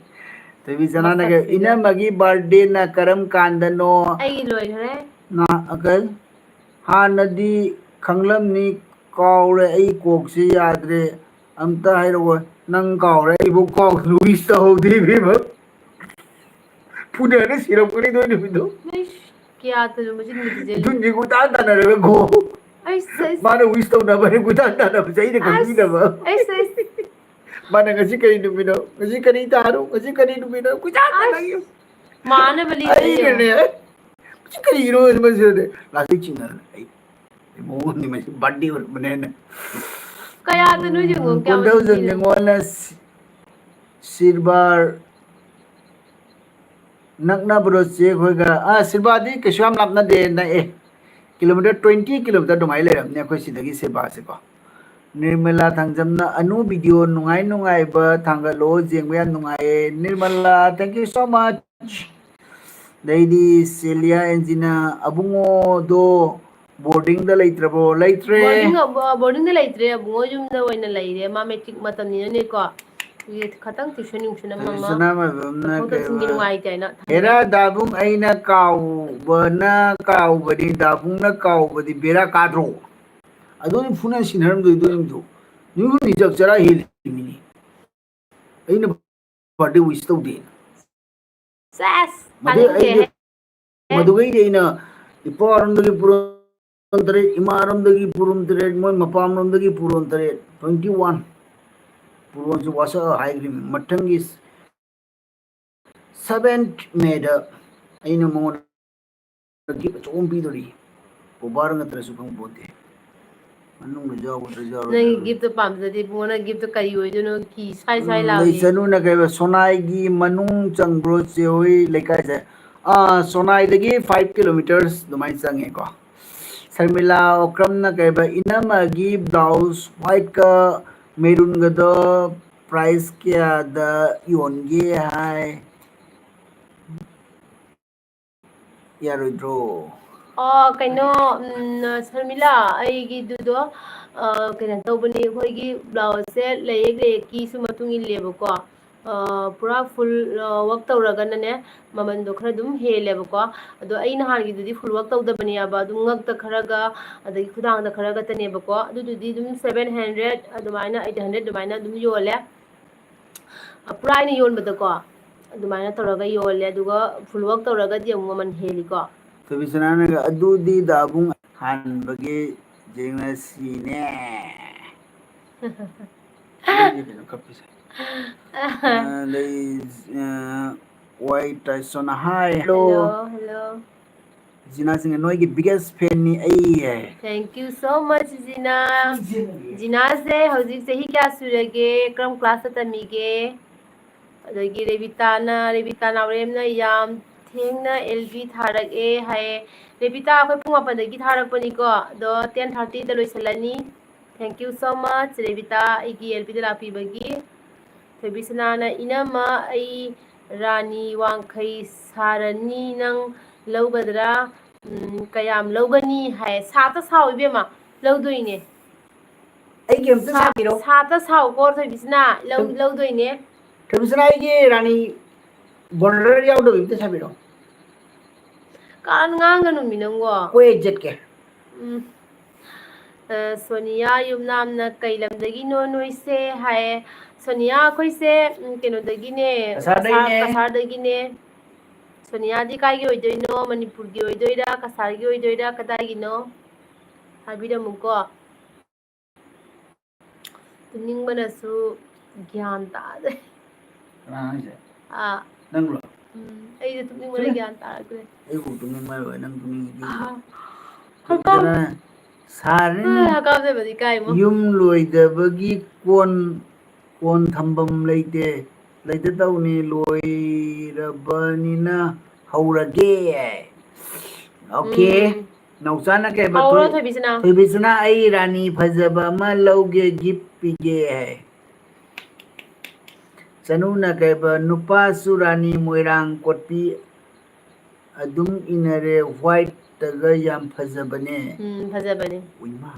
ꯊꯣꯏꯕꯤ ꯁꯅꯥꯅꯒ, ꯃꯁꯛꯁꯤꯒ꯫ "ꯏꯅꯝꯃꯒꯤ birthday ꯅ ꯀꯔꯝ ꯀꯥꯟꯗꯅꯣ?" ꯑꯩꯒꯤ ꯂꯣꯏꯈ꯭ꯔꯦ꯫ ꯅ-, ꯑꯀꯩ? ꯍꯥꯟꯅꯗꯤ ꯈꯪꯂꯝꯅꯤ, ꯀꯥꯎꯔꯦ, ꯑꯩ ꯀꯣꯛꯁꯤ ꯌꯥꯗ꯭ꯔꯦ꯫ ꯑꯝꯇ ꯍꯥꯏꯔꯛꯑꯣ꯫ ꯅꯪ ꯀꯥꯎꯔꯦ, ꯑꯩꯕꯨ ꯀꯥꯎꯗꯅ wish ꯇꯧꯍꯧꯗꯦ, ꯏꯕꯦꯝꯃ꯫ ꯐꯨꯅꯔ ꯁꯤꯔꯝꯒꯅꯤ ꯅꯣꯏ ꯅꯨꯃꯤꯠꯇꯣ꯫ ꯏꯁ, ꯀꯌꯥꯗꯅꯣ ꯃꯆꯤꯟ ꯃꯆꯤꯟꯁꯦ? ꯃꯤꯊꯨꯟꯁꯦ ꯀꯣꯏꯇꯥꯟ ꯇꯥꯟꯅꯔꯒꯀꯣ꯫ ꯑꯩꯁ, ꯑꯩꯁ꯫ ꯃꯥꯅ wish ꯇꯧꯅꯕꯅꯦ ꯀꯣꯏꯇꯥꯟ ꯇꯥꯟꯅꯕꯁꯦ, ꯑꯩꯅ ꯑꯁ, ꯈꯪꯕꯤꯗꯕ꯫ ꯑꯩꯁ, ꯑꯩꯁ꯫ ꯃꯥꯅ, "ꯉꯁꯤ ꯀꯔꯤ ꯅꯨꯃꯤꯠꯅꯣ? ꯉꯁꯤ ꯀꯔꯤ ꯊꯥꯅꯣ? ꯉꯁꯤ ꯀꯔꯤ ꯅꯨꯃꯤꯠꯅꯣ?" ꯀꯣꯏꯇꯥꯟ ꯑꯁ, ꯇꯥꯟꯅꯈꯤꯕ꯫ ꯃꯥꯅꯕ ꯂꯤꯗ꯭ꯔꯦ ꯑꯩꯅꯅꯦ, ꯌꯦꯡꯉꯣ꯫ "ꯃꯁꯤ ꯀꯔꯤꯅꯣ?" ꯍꯥꯏꯅ ꯃꯁꯤꯗꯅꯦ, ꯂꯥꯁꯇ ꯆꯤꯡꯅꯗꯅ, ꯑꯩ, "ꯏꯕꯨꯡꯉꯣ, ꯃꯁꯤ birthday ꯑꯣꯏꯔꯝꯕꯅꯦꯅ"꯫ ꯀꯌꯥꯗꯅꯣ ꯌꯦꯡꯉꯣ, ꯎꯝ, ꯀꯌꯥꯝ ꯀꯣꯟꯗꯧꯖꯝ ꯅꯨꯡꯁꯤꯅ꯫ ꯅꯤꯉꯣꯜꯅ ꯁꯤ-, ꯁꯤꯜꯚꯔ ꯅꯛꯅꯕ꯭ꯔꯣ ꯆꯦ ꯈꯣꯏꯒ? ꯑꯥ, ꯁꯤꯜꯚꯔꯗꯤ ꯀꯩꯁꯨ ꯌꯥꯝ ꯂꯥꯞꯅꯗꯦ, ꯅꯛꯑꯦ꯫ Kilometer, twenty kilometer ꯑꯗꯨꯃꯥꯏꯅ ꯂꯩꯔꯝꯅꯤ ꯑꯩꯈꯣꯏ ꯁꯤꯗꯒꯤ ꯁꯤꯜꯚꯔꯁꯦꯀꯣ꯫ ꯅꯤꯔꯃꯂꯥ ꯊꯥꯡꯖꯝꯅ, "ꯑꯅꯨ video ꯅꯨꯡꯉꯥꯏ ꯅꯨꯡꯉꯥꯏꯕ ꯊꯥꯡꯒꯠꯂꯣ, ꯌꯦꯡꯕ ꯌꯥꯝ ꯅꯨꯡꯉꯥꯏꯌꯦ"꯫ Nirmala, thank you so much꯫ ꯑꯗꯩꯗꯤ ꯁꯦꯂꯤꯌꯥ ꯑꯦꯟꯖꯤꯅꯥ, "ꯑꯕꯨꯡꯉꯣꯗꯣ boarding ꯗ ꯂꯩꯇ꯭ꯔꯕꯣ?" ꯂꯩꯇ꯭ꯔꯦ꯫ Boarding, ꯑ, boarding ꯗ ꯂꯩꯇ꯭ꯔꯦ, ꯑꯕꯨꯡꯉꯣ ꯌꯨꯝꯗ ꯑꯣꯏꯅ ꯂꯩꯔꯦ꯫ ꯃꯥ matric ꯃꯇꯝꯅꯤꯅꯅꯦꯀꯣ꯫ ꯈꯤꯇꯪ tuition ꯅꯨꯡꯁꯟ ꯑꯃ ꯑꯃ ꯁꯅꯥꯃꯥꯏꯕꯝꯅ ꯆꯠꯊꯣꯛ ꯆꯠꯁꯤꯟꯒꯤ ꯀꯩꯕ? ꯅꯨꯡꯉꯥꯏꯇꯦ ꯍꯥꯏꯅ ꯊꯝꯃꯦ꯫ "ꯍꯦꯔꯥ ꯗꯥꯕꯨꯡ, ꯑꯩꯅ ꯀꯥꯎꯕꯅ ꯀꯥꯎꯕꯅꯤ, ꯗꯥꯕꯨꯡꯅ ꯀꯥꯎꯕꯗꯤ ꯕꯦꯔꯥ ꯀꯥꯗ꯭ꯔꯣ?" ꯑꯗꯨꯅꯤ ꯐꯨꯅ ꯁꯤꯟꯅꯔꯝꯗꯣꯏꯗꯣ ꯌꯦꯡꯉꯨ꯫ ꯅꯨꯃꯤꯠ ꯍꯨꯝꯅꯤ ꯆꯞ ꯆꯔꯥ ꯍꯦꯜꯂꯤꯃꯤꯅꯤ꯫ ꯑꯩꯅ birthday wish ꯇꯧꯗꯦꯅ꯫ ꯁꯦꯁ, ꯃꯗꯨ ꯑꯩꯗꯤ, ꯇꯥꯅꯤꯡꯗꯦꯍꯦ꯫ ꯃꯗꯨꯒꯩꯗꯤ ꯑꯩꯅ ꯏꯄꯥ ꯑꯔꯨꯟꯗꯒꯤ ꯄꯨꯔ-, ꯇꯔꯦꯠ, ꯏꯃꯥꯔꯣꯝꯗꯒꯤ ꯄꯨꯔꯣꯟ ꯇꯔꯦꯠ, ꯃꯣꯏ ꯃꯄꯥꯝꯂꯣꯝꯗꯒꯤ ꯄꯨꯔꯣꯟ ꯇꯔꯦꯠ, twenty one꯫ ꯄꯨꯔꯣꯟꯁꯨ ꯋꯥꯁꯛ ꯍꯥꯏꯈ꯭ꯔꯤꯕꯅꯤ꯫ ꯃꯊꯪꯒꯤ seventh Mayꯗ ꯑꯩꯅ ꯃꯉꯣꯟꯗ gift ꯑꯆꯧꯕ ꯑꯃ ꯄꯤꯗꯣꯔꯤ꯫ ꯀꯣꯕꯥꯔ ꯅꯠꯇ꯭ꯔꯁꯨ ꯈꯪꯄꯣꯟꯇꯦ꯫ ꯃꯅꯨꯡꯗ ꯌꯥꯎꯒꯗ꯭ꯔꯥ ꯌꯥꯎꯔꯣꯏꯗ꯭ꯔꯥ? ꯅꯪꯒꯤ giftꯇꯣ ꯄꯥꯝꯖꯗꯦ ꯏꯕꯨꯡꯉꯣ, ꯅꯪ giftꯇꯣ ꯀꯔꯤ ꯑꯣꯏꯗꯣꯏꯅꯣ? ꯀꯤ ꯁꯥꯏ ꯁꯥꯏ ꯎꯝ, ꯂꯥꯎꯏ꯫ ꯂꯩꯁꯅꯨꯅ ꯀꯩꯕ, ꯁꯣꯅꯥꯏꯒꯤ ꯃꯅꯨꯡ ꯆꯪꯕ꯭ꯔꯣ ꯆꯦ ꯍꯣꯏ ꯂꯩꯀꯥꯏꯁꯦ? ꯑꯥ, ꯁꯣꯅꯥꯏꯗꯒꯤ five kilometers ꯑꯗꯨꯃꯥꯏꯅ ꯆꯪꯉꯦꯀꯣ꯫ ꯁꯔꯃꯤꯂꯥ ꯑꯣꯀ꯭ꯔꯝꯅ ꯀꯩꯕ, ꯏꯅꯝꯃꯒꯤ blouse whiteꯀ maroonꯒꯗꯣ price ꯀꯌꯥꯗ ꯌꯣꯟꯒꯦ ꯍꯥꯏ? ꯌꯥꯔꯣꯏꯗ꯭ꯔꯣ? ꯑꯣ, ꯀꯩꯅꯣ, ꯎꯝ, ꯁꯔꯃꯤꯂꯥ, ꯑꯩꯒꯤꯗꯨꯗꯣ, ꯑ, ꯀꯩꯅꯣ ꯇꯧꯕꯅꯤ, ꯑꯩꯈꯣꯏꯒꯤ blouse-ꯁꯦ ꯂꯩꯌꯦꯛ ꯂꯩꯌꯦꯛꯀꯤꯁꯨ ꯃꯇꯨꯡ ꯏꯜꯂꯦꯕꯀꯣ꯫ ꯑ, ꯄꯨꯔꯥ full, ꯑ, work ꯇꯧꯔꯒꯅꯅꯦ, ꯃꯃꯟꯗꯣ ꯈꯔ ꯑꯗꯨꯝ ꯍꯦꯜꯂꯦꯕꯀꯣ꯫ ꯑꯗꯣ ꯑꯩ ꯅꯍꯥꯟꯒꯤꯗꯨꯗꯤ full work ꯇꯧꯗꯕꯅꯦꯕ, ꯑꯗꯨꯝ ꯉꯛꯇ ꯈꯔꯒ, ꯑꯗꯒꯤ ꯈꯨꯗꯥꯡꯗ ꯈꯔ ꯈꯛꯇꯅꯦꯕꯀꯣ꯫ ꯑꯗꯨꯗꯨꯗꯤ ꯑꯗꯨꯝ seven hundred ꯑꯗꯨꯃꯥꯏꯅ, eight hundred ꯑꯗꯨꯃꯥꯏꯅ ꯑꯗꯨꯝ ꯌꯣꯜꯂꯦ꯫ ꯑ, ꯄꯨꯔꯥ ꯑꯩꯅ ꯌꯣꯟꯕꯗꯀꯣ, ꯑꯗꯨꯃꯥꯏꯅ ꯇꯧꯔꯒ ꯌꯣꯜꯂꯦ꯫ ꯑꯗꯨꯒ full work ꯇꯧꯔꯒꯗꯤ ꯑꯃꯨꯛ ꯃꯃꯜ ꯍꯦꯜꯂꯤꯀꯣ꯫ ꯊꯣꯏꯕꯤꯁꯅꯥꯅꯒ, "ꯑꯗꯨꯗꯤ ꯗꯥꯕꯨꯡ ꯍꯥꯟꯕꯒꯤ ꯌꯦꯡꯅꯁꯤꯅꯦ꯫" ꯑꯗꯨꯗꯤ ꯀꯩꯅꯣ ꯀꯞꯄꯤꯁꯦ? ꯑ, ꯂꯩ, ꯑ, ꯋꯥꯏ ꯇꯥꯏꯁꯣꯟ, hi, hello꯫ Hello, hello꯫ ꯖꯤꯅꯥ ꯁꯤꯡꯍ, ꯅꯣꯏꯒꯤ biggest fanꯅꯤ ꯑꯩ ꯍꯥꯏ꯫ Thank you so much, ꯖꯤꯅꯥ꯫ ꯖꯤꯅꯥꯁꯦ ꯍꯧꯖꯤꯛ ꯆꯍꯤ ꯀꯌꯥ ꯁꯨꯔꯒꯦ? ꯀꯔꯝ classꯇ ꯇꯝꯃꯤꯒꯦ? ꯑꯗꯒꯤ ꯔꯦꯕꯤꯇꯥꯅ, ꯔꯦꯕꯤꯇꯥ ꯅꯥꯎꯔꯦꯝꯅ ꯌꯥꯝ ꯊꯦꯡꯅ L B ꯊꯥꯔꯛꯑꯦ ꯍꯥꯏꯌꯦ꯫ ꯔꯦꯕꯤꯇꯥ, ꯑꯩꯈꯣꯏ ꯄꯨꯡ ꯃꯥꯄꯟꯗꯒꯤ ꯊꯥꯔꯛꯄꯅꯤꯀꯣ, ꯑꯗꯣ ten thirtyꯗ ꯂꯣꯏꯁꯤꯜꯂꯅꯤ꯫ Thank you so much, ꯔꯦꯕꯤꯇꯥ, ꯑꯩꯒꯤ L Bꯗ ꯂꯥꯛꯄꯤꯕꯒꯤ꯫ ꯊꯣꯏꯕꯤꯁꯅꯥꯅ, "ꯏꯅꯝꯃ, ꯑꯩ ꯔꯥꯅꯤ ꯋꯥꯡꯈꯩ ꯁꯥꯔꯅꯤ, ꯅꯪ ꯂꯧꯒꯗ꯭ꯔꯥ? ꯎꯝ, ꯀꯌꯥꯝ ꯂꯧꯒꯅꯤ?" ꯍꯥꯏ꯫ "ꯁꯥꯠꯇ ꯁꯥꯎ ꯏꯕꯦꯝꯃ, ꯂꯧꯗꯣꯏꯅꯦ꯫" ꯑꯩꯒꯤ ꯑꯝꯇ ꯁꯥ-, ꯁꯥꯕꯤꯔꯣ꯫ ꯁꯥꯠꯇ ꯁꯥꯎꯀꯣ ꯊꯣꯏꯕꯤꯁꯅꯥ, ꯂꯧ-, ꯊꯣꯏ-, ꯂꯧꯗꯣꯏꯅꯦ꯫ ꯊꯣꯏꯕꯤꯁꯅꯥ, ꯑꯩꯒꯤ ꯔꯥꯅꯤ border ꯌꯥꯎꯗꯕꯤ ꯑꯝꯇ ꯁꯥꯕꯤꯔꯣ꯫ ꯀꯥꯟ ꯉꯥꯡꯒꯅꯨꯃꯤ ꯅꯪꯕꯣ꯫ ꯀꯣꯏ ꯆꯠꯀꯦ꯫ ꯎꯝ꯫ ꯑ, ꯁꯣꯅꯤꯌꯥ ꯌꯨꯝꯅꯥꯝꯅ ꯀꯩ ꯂꯝꯗꯒꯤꯅꯣ ꯅꯣꯏꯁꯦ ꯍꯥꯏꯌꯦ꯫ ꯁꯣꯅꯤꯌꯥ, ꯑꯩꯈꯣꯏꯁꯦ, ꯎꯝ, ꯀꯩꯅꯣꯗꯒꯤꯅꯦ, ꯀꯁꯥꯔꯗꯩꯅꯦ꯫ ꯀꯁꯥꯔ, ꯀꯁꯥꯔꯗꯒꯤꯅꯦ꯫ ꯁꯣꯅꯤꯌꯥꯗꯤ ꯀꯥꯏꯒꯤ ꯑꯣꯏꯗꯣꯏꯅꯣ? ꯃꯅꯤꯄꯨꯔꯒꯤ ꯑꯣꯏꯗꯣꯏꯔꯥ, ꯀꯁꯥꯔꯒꯤ ꯑꯣꯏꯗꯣꯏꯔꯥ, ꯀꯗꯥꯏꯒꯤꯅꯣ? ꯍꯥꯏꯕꯤꯔꯝꯃꯨꯀꯣ꯫ ꯇꯨꯝꯅꯤꯡꯕꯅꯁꯨ ꯒ꯭ꯌꯥꯟ ꯇꯥꯗꯦ꯫ ꯀꯅꯥ ꯍꯥꯏꯁꯦ? ꯑꯥ꯫ ꯅꯪꯂꯣ? ꯎꯝ, ꯑꯩꯁꯦ ꯇꯨꯝꯅꯤꯡꯕꯅ ꯆꯠꯂꯣ꯫ ꯒ꯭ꯌꯥꯟ ꯇꯥꯔꯛꯇ꯭ꯔꯦ꯫ ꯑꯩꯕꯨ ꯇꯨꯝꯅꯤꯡꯕ ꯍꯥꯏꯔꯣꯏ, ꯅꯪ ꯇꯨꯝꯅꯤꯡꯉꯤꯗꯤ꯫ ꯑꯥ꯫ ꯍꯛꯀꯥꯝ-, ꯐꯖꯅ ꯁꯥꯔꯅꯤ꯫ ꯑꯥ, ꯍꯛꯀꯥꯝ ꯆꯟꯕꯗꯤ ꯏꯀꯥꯏꯉꯣ꯫ ꯌꯨꯝ ꯂꯣꯏꯗꯕꯒꯤ ꯀꯣꯟ, ꯀꯣꯟ ꯊꯝꯐꯝ ꯂꯩꯇꯦ꯫ ꯂꯩꯇ ꯇꯧꯅꯤ, ꯂꯣꯏꯔꯕꯅꯤꯅ ꯍꯧꯔꯒꯦ꯫ Okay꯫ ꯎꯝ꯫ ꯅꯥꯎꯆꯥꯅ ꯀꯩꯕ? ꯍꯧꯔꯣ, ꯊꯣꯏ-, ꯊꯣꯏꯕꯤꯁꯅꯥ꯫ ꯊꯣꯏꯕꯤꯁꯅꯥ, "ꯑꯩ ꯔꯥꯅꯤ ꯐꯖꯕ ꯑꯃ ꯂꯧꯒꯦ, gift ꯄꯤꯒꯦ" ꯍꯥꯏ꯫ ꯆꯅꯨꯅ ꯀꯩꯕ? "ꯅꯨꯄꯥꯁꯨ ꯔꯥꯅꯤ ꯃꯣꯏꯔꯥꯡ ꯀꯣꯠꯄꯤ ꯑꯗꯨꯝ ꯏꯟꯅꯔꯦ, whiteꯇꯒ ꯌꯥꯝ ꯐꯖꯕꯅꯦ"꯫ ꯎꯝ, ꯐꯖꯕꯅꯦ꯫ ꯎꯏꯃꯥ꯫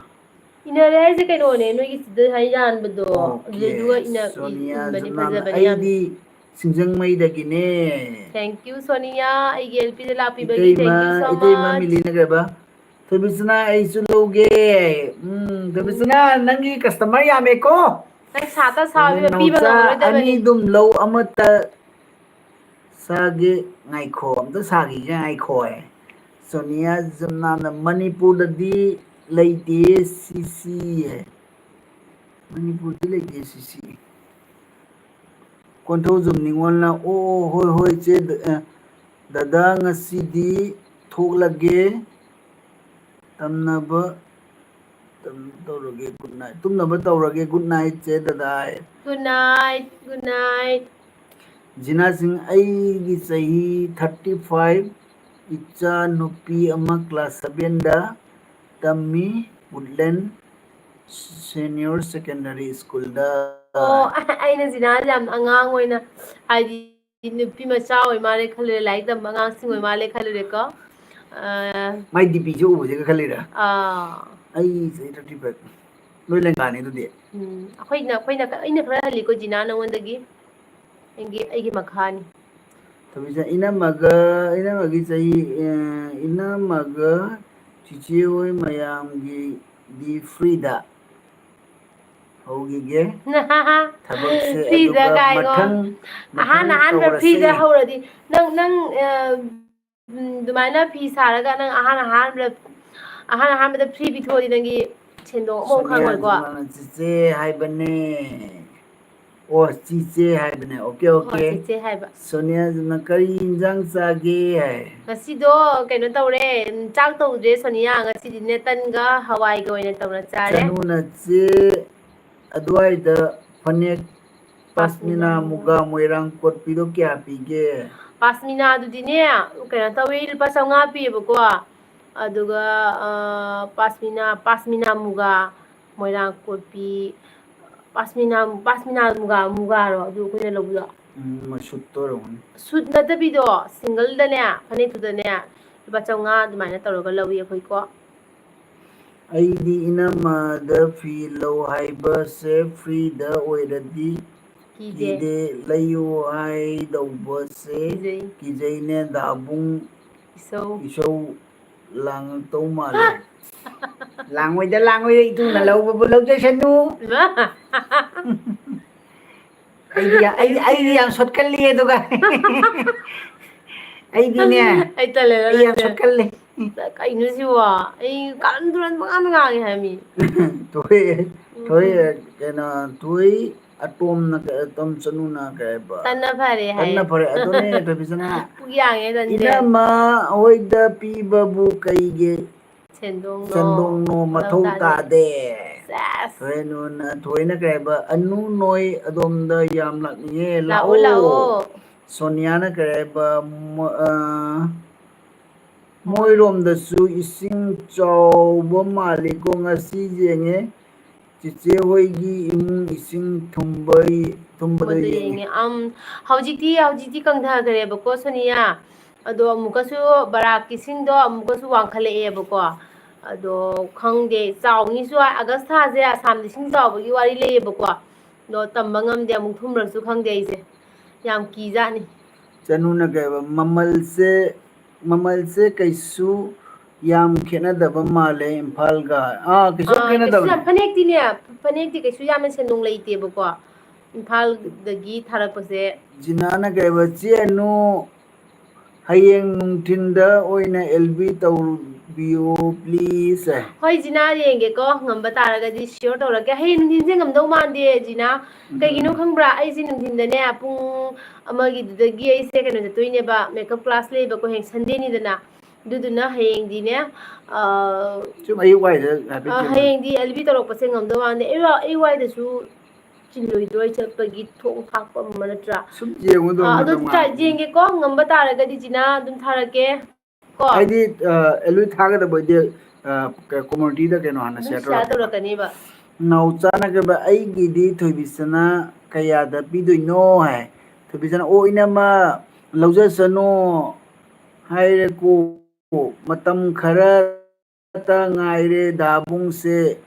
ꯏꯟꯅꯔꯦ ꯍꯥꯏꯁꯦ ꯀꯩꯅꯣꯅꯦ, ꯅꯣꯏꯒꯤ ꯁꯤꯗ ꯍꯥꯏ ꯌꯥꯟꯕꯗꯣ꯫ Okay, ꯑꯗꯨꯗꯨꯒ ꯏꯟꯅ-, ꯁꯣꯅꯤꯌꯥ ꯏꯟꯕꯅꯦ, ꯖꯨꯅꯥꯟ, ꯐꯖꯕꯅꯦ ꯌꯥꯝ꯫ "ꯑꯩꯗꯤ ꯁꯤꯡꯖꯃꯩꯗꯒꯤꯅꯦ"꯫ Thank you, ꯁꯣꯅꯤꯌꯥ, ꯑꯩꯒꯤ ꯑꯦꯜ ꯄꯤꯗ ꯂꯥꯛꯄꯤꯕꯒꯤ ꯏꯇꯩꯃ, thank you so ꯏꯇꯩꯃ much꯫ ꯃꯤꯂꯤꯅ ꯀꯩꯕ? "ꯊꯣꯏꯕꯤꯁꯅꯥ, ꯑꯩꯁꯨ ꯂꯧꯒꯦ"꯫ ꯎꯝ, ꯊꯣꯏꯕꯤꯁꯅꯥ, ꯎꯝ꯫ ꯅꯪꯒꯤ customer ꯌꯥꯝꯃꯦꯀꯣ꯫ ꯅꯪ ꯁꯥꯇ ꯁꯥꯕ ꯑꯗꯨꯅ ꯄꯤꯕ ꯅꯥꯎꯆꯥ, ꯉꯝꯃꯔꯣꯏꯗꯕꯅꯤ꯫ "ꯑꯅꯤ ꯑꯗꯨꯝ ꯂꯧ, ꯑꯃꯠꯇ ꯆꯥꯒꯦ, ꯉꯥꯏꯈꯣ, ꯑꯝꯇ ꯁꯥꯈꯤꯒꯦ, ꯉꯥꯏꯈꯣ" ꯍꯥꯏ꯫ ꯁꯣꯅꯤꯌꯥ ꯖꯝꯅꯥꯅ "ꯃꯅꯤꯄꯨꯔꯗꯗꯤ ꯂꯩꯇꯦ ꯁꯤꯁꯤ" ꯍꯥꯏ꯫ ꯃꯅꯤꯄꯨꯔꯗꯤ ꯂꯩꯇꯦ ꯁꯤꯁꯤ꯫ ꯀꯣꯟꯊꯧꯖꯝ ꯅꯤꯉꯣꯜꯅ, "ꯑꯣ, ꯍꯣꯏ, ꯍꯣꯏ, ꯏꯆꯦ, ꯑ, ꯗꯗꯥ ꯉꯁꯤꯗꯤ ꯊꯣꯛꯂꯒꯦ꯫ ꯇꯝꯅꯕ, ꯇꯝ-, ꯇꯧꯔꯒꯦ, good night꯫ ꯇꯨꯝꯅꯕ ꯇꯧꯔꯒꯦ, good night, ꯆꯦ ꯗꯗꯥ" ꯍꯥꯏ꯫ Good night, good night꯫ ꯖꯤꯅꯥ ꯁꯤꯡ, "ꯑꯩꯒꯤ ꯆꯍꯤ thirty five, ꯏꯆꯥ ꯅꯨꯄꯤ ꯑꯃ class sevenꯗ ꯇꯝꯃꯤ, Woodland Senior Secondary Schoolꯗ"꯫ ꯑꯣ, ꯑꯩꯅ ꯖꯤꯅꯥꯁꯦ ꯌꯥꯝ ꯑꯉꯥꯡ ꯑꯣꯏꯅ, ꯍꯥꯏꯗꯤ, ꯅꯨꯄꯤ ꯃꯆꯥ ꯑꯣꯏ ꯃꯥꯜꯂꯦ ꯈꯜꯂꯨꯔꯦ, ꯂꯥꯏꯔꯤꯛ ꯇꯝꯕ ꯑꯉꯥꯡꯁꯤꯡ ꯑꯣꯏ ꯃꯥꯜꯂꯦ ꯈꯜꯂꯨꯔꯦꯀꯣ꯫ ꯑ, ꯃꯥꯏ DPꯁꯦ ꯎꯕꯁꯤꯒ ꯈꯜꯂꯤꯔꯥ? ꯑꯥ꯫ ꯑꯩ ꯆꯍꯤ thirty five꯫ ꯅꯣꯏ ꯂꯦꯡꯒꯥꯅꯤ ꯑꯗꯨꯗꯤ꯫ ꯎꯝ, ꯑꯩꯈꯣꯏꯅ, ꯑꯩꯈꯣꯏꯅ, ꯑꯩꯅ ꯈꯔ ꯍꯜꯂꯤꯀꯣ, ꯖꯤꯅꯥ, ꯅꯉꯣꯟꯗꯒꯤ꯫ ꯑꯩꯒꯤ, ꯑꯩꯒꯤ ꯃꯈꯥꯅꯤ꯫ ꯊꯣꯏꯕꯤꯁꯅꯥ, ꯏꯅꯝꯃꯒ, ꯏꯅꯝꯃꯒꯤ ꯆꯍꯤ, ꯑ, ꯏꯅꯝꯃꯒ ꯆꯤꯆꯦ ꯍꯣꯏ ꯃꯌꯥꯝꯒꯤꯗꯤ freeꯗ ꯍꯧꯈꯤꯒꯦ꯫ ꯊꯕꯛꯁꯦ freeꯗ ꯑꯗꯨꯒ ꯀꯥꯏꯉꯣ꯫ ꯃꯊꯪ, ꯑꯍꯥꯟ ꯃꯊꯪ ꯑꯍꯥꯟꯕ ꯇꯧꯔꯁꯦ꯫ Freeꯗ ꯍꯧꯔꯗꯤ ꯅꯪ, ꯅꯪ, ꯑ, ꯎꯝ, ꯑꯗꯨꯃꯥꯏꯅ ꯐꯤ ꯁꯥꯔꯒ ꯅꯪ ꯑꯍꯥꯟ ꯑꯍꯥꯟꯕ ꯑꯍꯥꯟ ꯑꯍꯥꯟꯕꯗ free ꯄꯤꯊꯣꯛꯑꯗꯤ ꯅꯪꯒꯤ ꯁꯦꯟꯗꯣꯡ ꯑꯃꯐꯥꯎ ꯈꯪꯉꯣꯏꯀꯣ꯫ ꯁꯣꯅꯤꯌꯥꯖꯤꯃꯅ ꯆꯤꯆꯦ ꯍꯥꯏꯕꯅꯦ꯫ ꯑꯣ, ꯆꯤꯆꯦ ꯍꯥꯏꯕꯅꯦ꯫ Okay, ꯍꯣꯏ, okay꯫ ꯆꯤꯆꯦ ꯍꯥꯏꯕ꯫ ꯁꯣꯅꯤꯌꯥꯖꯤꯅ ꯀꯔꯤ ꯏꯟꯖꯥꯡ ꯆꯥꯒꯦ ꯍꯥꯏ꯫ ꯉꯁꯤꯗꯣ ꯀꯩꯅꯣ ꯇꯧꯔꯦ, ꯆꯥꯛ ꯇꯧꯗ꯭ꯔꯦ ꯁꯣꯅꯤꯌꯥ꯫ ꯉꯁꯤꯗꯤꯅꯦ ꯇꯟꯒ ꯍꯋꯥꯏꯒ ꯑꯣꯏꯅ ꯇꯧꯔ ꯆꯥꯔꯦ꯫ ꯆꯅꯨꯅ ꯆꯦ ꯑꯗꯨꯋꯥꯏꯗ ꯐꯅꯦꯛ ꯄꯥꯁꯃꯤꯅꯥ ꯄꯥꯁꯃꯤꯅꯥ ꯃꯨꯒꯥ ꯃꯣꯏꯔꯥꯡ ꯀꯣꯠꯄꯤꯗꯣ ꯀꯌꯥ ꯄꯤꯒꯦ? ꯄꯥꯁꯃꯤꯅꯥꯗꯨꯗꯤꯅꯦ ꯀꯩꯅꯣ ꯇꯧꯋꯦ, ꯂꯨꯄꯥ ꯆꯥꯝꯃꯉꯥ ꯄꯤꯌꯦꯕꯀꯣ꯫ ꯑꯗꯨꯒ ꯑ, ꯄꯥꯁꯃꯤꯅꯥ, ꯄꯥꯁꯃꯤꯅꯥ ꯃꯨꯒꯥ ꯃꯣꯏꯔꯥꯡ ꯀꯣꯠꯄꯤ, ꯄꯥꯁꯃꯤꯅꯥ, ꯄꯥꯁꯃꯤꯅꯥ ꯃꯨꯒꯥ, ꯃꯨꯒꯥꯔꯣ ꯑꯗꯨ ꯑꯩꯈꯣꯏꯅ ꯂꯧꯕꯗꯣ? ꯎꯝ, ꯃꯣꯏ ꯁꯨꯠꯇꯣ ꯑꯣꯏꯔꯝꯒꯅꯤ꯫ ꯁꯨꯠ ꯅꯠꯇꯕꯤꯗꯣ, ꯁꯤꯡꯒꯜꯗꯅꯦ, ꯐꯅꯦꯛꯇꯨꯗꯅꯦ ꯂꯨꯄꯥ ꯆꯥꯝꯃꯉꯥ ꯑꯗꯨꯃꯥꯏꯅ ꯇꯧꯔꯒ ꯂꯧꯏ ꯑꯩꯈꯣꯏꯀꯣ꯫ ꯑꯩꯗꯤ ꯏꯅꯝꯃꯗ ꯐꯤ ꯂꯧ ꯍꯥꯏꯕꯁꯦ free ꯗ ꯑꯣꯏꯔꯗꯤ ꯀꯤꯗꯦ꯫ ꯀꯤꯗꯦ, ꯂꯩꯌꯨ ꯍꯥꯏꯗꯧꯕꯁꯦ ꯀꯤꯖꯩ꯫ ꯀꯤꯖꯩꯅꯦ꯫ ꯗꯥꯕꯨꯡ ꯏꯁꯧ꯫ ꯏꯁꯧ ꯂꯥꯡꯉꯛꯇꯧ ꯃꯥꯜꯂꯦ꯫ ꯂꯥꯡꯉꯣꯏꯗ, ꯂꯥꯡꯉꯣꯏꯗ, ꯏꯇꯨꯡꯅ ꯂꯧꯕꯕꯨ ꯂꯧꯖꯁꯅꯨ꯫ ꯏꯃꯥ! ꯑꯩꯗꯤ ꯌꯥ-, ꯑꯩꯗꯤ, ꯑꯩꯗꯤ ꯌꯥꯝ ꯁꯣꯠꯀꯜꯂꯤ ꯑꯗꯨꯒ꯫ ꯑꯩꯗꯤꯅꯦ, ꯑꯩ ꯇꯜꯂꯦꯗ ꯑꯩ ꯌꯥꯝ ꯅꯪꯁꯦ꯫ ꯁꯣꯠꯀꯜꯂꯤ꯫ ꯀꯩꯅꯣ ꯁꯤꯕꯣ? ꯑꯩ ꯀꯥꯔꯟ ꯇꯨꯔꯟ ꯄꯉꯥꯡꯗ ꯉꯥꯡꯉꯦ ꯍꯥꯏꯃꯤ꯫ ꯊꯣꯏ, ꯎꯝ, ꯊꯣꯏ, ꯎꯝ꯫ ꯀꯩꯅꯣ, ꯊꯣꯏ ꯑꯇꯣꯝꯅ ꯀꯩ, ꯑꯇꯣꯝ ꯆꯅꯨꯅ ꯀꯩ ꯍꯥꯏꯕ? ꯇꯟꯅ ꯐꯔꯦ ꯍꯥꯏꯌꯦ꯫ ꯇꯟꯅ ꯐꯔꯦ꯫ ꯑꯗꯨꯅꯦ, ꯊꯣꯏꯕꯤꯁꯅꯥ꯫ ꯄꯨꯛ ꯌꯥꯡꯉꯦ ꯇꯟꯁꯦ꯫ ꯏꯅꯝꯃ ꯍꯣꯏꯗ ꯄꯤꯕꯕꯨ ꯀꯩꯒꯤ ꯁꯦꯟꯗꯣꯡꯅꯣ ꯁꯦꯟꯗꯣꯡꯅꯣ ꯃꯊꯧ ꯃꯊꯧ ꯇꯥꯗꯦ꯫ ꯁꯦꯁ꯫ ꯊꯣꯏꯅꯨꯅ, ꯊꯣꯏꯅ ꯀꯩ ꯍꯥꯏꯕ? ꯑꯅꯨ ꯅꯣꯏ ꯑꯗꯣꯝꯗ ꯌꯥꯝ ꯂꯥꯛꯅꯤꯡꯉꯦ꯫ ꯂꯥꯛꯑꯣ, ꯂꯥꯛꯑꯣ꯫ ꯂꯥꯛꯑꯣ꯫ ꯁꯣꯅꯤꯌꯥꯅ ꯀꯩ ꯍꯥꯏꯕ? ꯃꯣ-, ꯑ, ꯃꯣꯏꯔꯣꯝꯗꯁꯨ ꯏꯁꯤꯡ ꯆꯥꯎꯕ ꯃꯥꯜꯂꯤꯀꯣ ꯉꯁꯤ ꯌꯦꯡꯉꯦ꯫ ꯆꯤꯆꯦ ꯍꯣꯏꯒꯤ ꯏꯃꯨꯡ ꯏꯁꯤꯡ ꯊꯨꯝꯕꯩ-, ꯊꯨꯝꯕꯗꯣ ꯊꯨꯝꯕꯗꯣ ꯌꯦꯡꯉꯦ꯫ ꯌꯦꯡꯉꯦ꯫ ꯑꯝ, ꯍꯧꯖꯤꯛꯇꯤ, ꯍꯧꯖꯤꯛꯇꯤ ꯀꯪꯊꯈ꯭ꯔꯦꯕꯀꯣ ꯁꯣꯅꯤꯌꯥ꯫ ꯑꯗꯣ ꯑꯃꯨꯛꯀꯁꯨ ꯕꯔꯥꯛꯀꯤ ꯏꯁꯤꯡꯗꯣ ꯑꯃꯨꯛꯀꯁꯨ ꯋꯥꯡꯈꯠꯂꯛꯑꯦꯕꯀꯣ꯫ ꯑꯗꯣ ꯈꯪꯗꯦ, ꯆꯥꯎꯅꯤꯁꯨ ꯍꯥꯏ꯫ ꯑꯥꯒꯁ ꯊꯥꯁꯦ ꯑꯁꯥꯝꯗ ꯏꯁꯤꯡ ꯆꯥꯎꯕꯒꯤ ꯋꯥꯔꯤ ꯂꯩꯌꯦꯕꯀꯣ꯫ ꯑꯗꯣ ꯇꯝꯕ ꯉꯝꯗꯦ, ꯑꯃꯨꯛ ꯊꯨꯝꯕ꯭ꯔꯁꯨ ꯈꯪꯗꯦ ꯑꯩꯁꯦ꯫ ꯌꯥꯝ ꯀꯤꯖꯥꯠꯅꯤ꯫ ꯆꯅꯨꯅ ꯀꯩ ꯍꯥꯏꯕ? ꯃꯃꯜꯁꯦ, ꯃꯃꯜꯁꯦ ꯀꯩꯁꯨ ꯌꯥꯝ ꯈꯦꯠꯅꯗꯕ ꯃꯥꯜꯂꯦ ꯏꯝꯐꯥꯜꯒ꯫ ꯑꯥ, ꯀꯩꯁꯨ ꯌꯥꯝ ꯑꯥ, ꯀꯩꯁꯨ ꯈꯦꯠꯅꯗꯕꯅꯦ꯫ ꯌꯥꯝ, ꯐꯅꯦꯛꯇꯤꯅꯦ, ꯐꯅꯦꯛꯇꯤ ꯀꯩꯁꯨ ꯌꯥꯝꯅ ꯁꯦꯟꯗꯣꯡ ꯂꯩꯇꯦꯕꯀꯣ꯫ ꯏꯝꯐꯥꯜꯗꯒꯤ ꯊꯥꯔꯛꯄꯁꯦ꯫ ꯖꯤꯅꯥꯅ ꯀꯩ ꯍꯥꯏꯕ? ꯆꯦ ꯑꯅꯨ, ꯍꯌꯦꯡ ꯅꯨꯡꯊꯤꯟꯗ ꯑꯣꯏꯅ ꯑꯦꯜ ꯕꯤ ꯇꯧꯕꯤꯌꯨ, please꯫ ꯍꯣꯏ, ꯖꯤꯅꯥ, ꯌꯦꯡꯒꯦꯀꯣ, ꯉꯝꯕ ꯇꯥꯔꯒꯗꯤ sure ꯇꯧꯔꯛꯀꯦ꯫ ꯍꯌꯦꯡ ꯅꯨꯡꯊꯤꯟꯁꯦ ꯉꯝꯗꯧ ꯃꯥꯟꯗꯦ, ꯖꯤꯅꯥ꯫ ꯀꯩꯒꯤꯅꯣ ꯎꯝ꯫ ꯈꯪꯕ꯭ꯔꯥ? ꯑꯩꯁꯦ ꯅꯨꯡꯊꯤꯟꯗꯅꯦ, ꯄꯨꯡ ꯑꯃꯒꯤꯗꯨꯗꯒꯤ ꯑꯩꯁꯦ ꯀꯩꯅꯣ ꯆꯠꯇꯣꯏꯅꯦꯕ, makeup class ꯂꯩꯕꯀꯣ, ꯍꯌꯦꯡ Sunday ꯅꯤꯗꯅ꯫ ꯑꯗꯨꯗꯨꯅ ꯍꯌꯦꯡꯗꯤꯅꯦ, ꯑ, ꯁꯨꯝ ꯑꯌꯨꯛ ꯋꯥꯏꯗ ꯍꯥꯏꯐꯦꯠ ꯑ, ꯌꯦꯡꯉꯣ꯫ ꯍꯌꯦꯡꯗꯤ ꯑꯦꯜ ꯕꯤ ꯇꯧꯔꯛꯄꯁꯦ ꯉꯝꯗꯧ ꯃꯥꯟꯗꯦ꯫ ꯑꯩ ꯋꯥ-, ꯑꯩ ꯋꯥꯏꯗꯁꯨ ꯆꯤꯜꯂꯣꯏꯗ꯭ꯔꯣ? ꯑꯩ ꯆꯠꯄꯒꯤ ꯊꯣꯡ ꯐꯥꯛꯄ ꯑꯃ ꯅꯠꯇ꯭ꯔꯥ? ꯁꯨꯝ ꯌꯦꯡꯉꯨꯗꯧ ꯑ, ꯑꯗꯣ ꯃꯇꯝ try ꯃꯥꯡꯉꯤ꯫ ꯌꯦꯡꯒꯦꯀꯣ, ꯉꯝꯕ ꯇꯥꯔꯒꯗꯤ ꯖꯤꯅꯥ ꯑꯗꯨꯝ ꯊꯥꯔꯛꯀꯦ꯫ ꯀꯣ? ꯍꯥꯏꯗꯤ, ꯑ, ꯑꯦꯜ ꯕꯤ ꯊꯥꯒꯗꯕ ꯑꯣꯏꯗꯤ, ꯑ, ꯀ-, community ꯗ ꯀꯩꯅꯣ ꯍꯥꯟꯅ ꯑꯗꯨꯝ share share ꯇꯧꯔꯛꯀꯅꯤ꯫ ꯇꯧꯔꯛꯀꯅꯦꯕ꯫ ꯅꯥꯎꯆꯥꯅ ꯀꯩꯕ, "ꯑꯩꯒꯤꯗꯤ ꯊꯣꯏꯕꯤꯆꯅ ꯀꯌꯥꯗ ꯄꯤꯗꯣꯏꯅꯣ?" ꯍꯥꯏ꯫ ꯊꯣꯏꯕꯤꯆꯅ, "ꯑꯣ, ꯏꯅꯝꯃ, ꯂꯧꯖꯁꯅꯨ ꯍꯥꯏꯔꯦꯀꯣ, ꯃꯇꯝ ꯈꯔꯇ ꯉꯥꯏꯔꯦ, ꯗꯥꯕꯨꯡꯁꯦ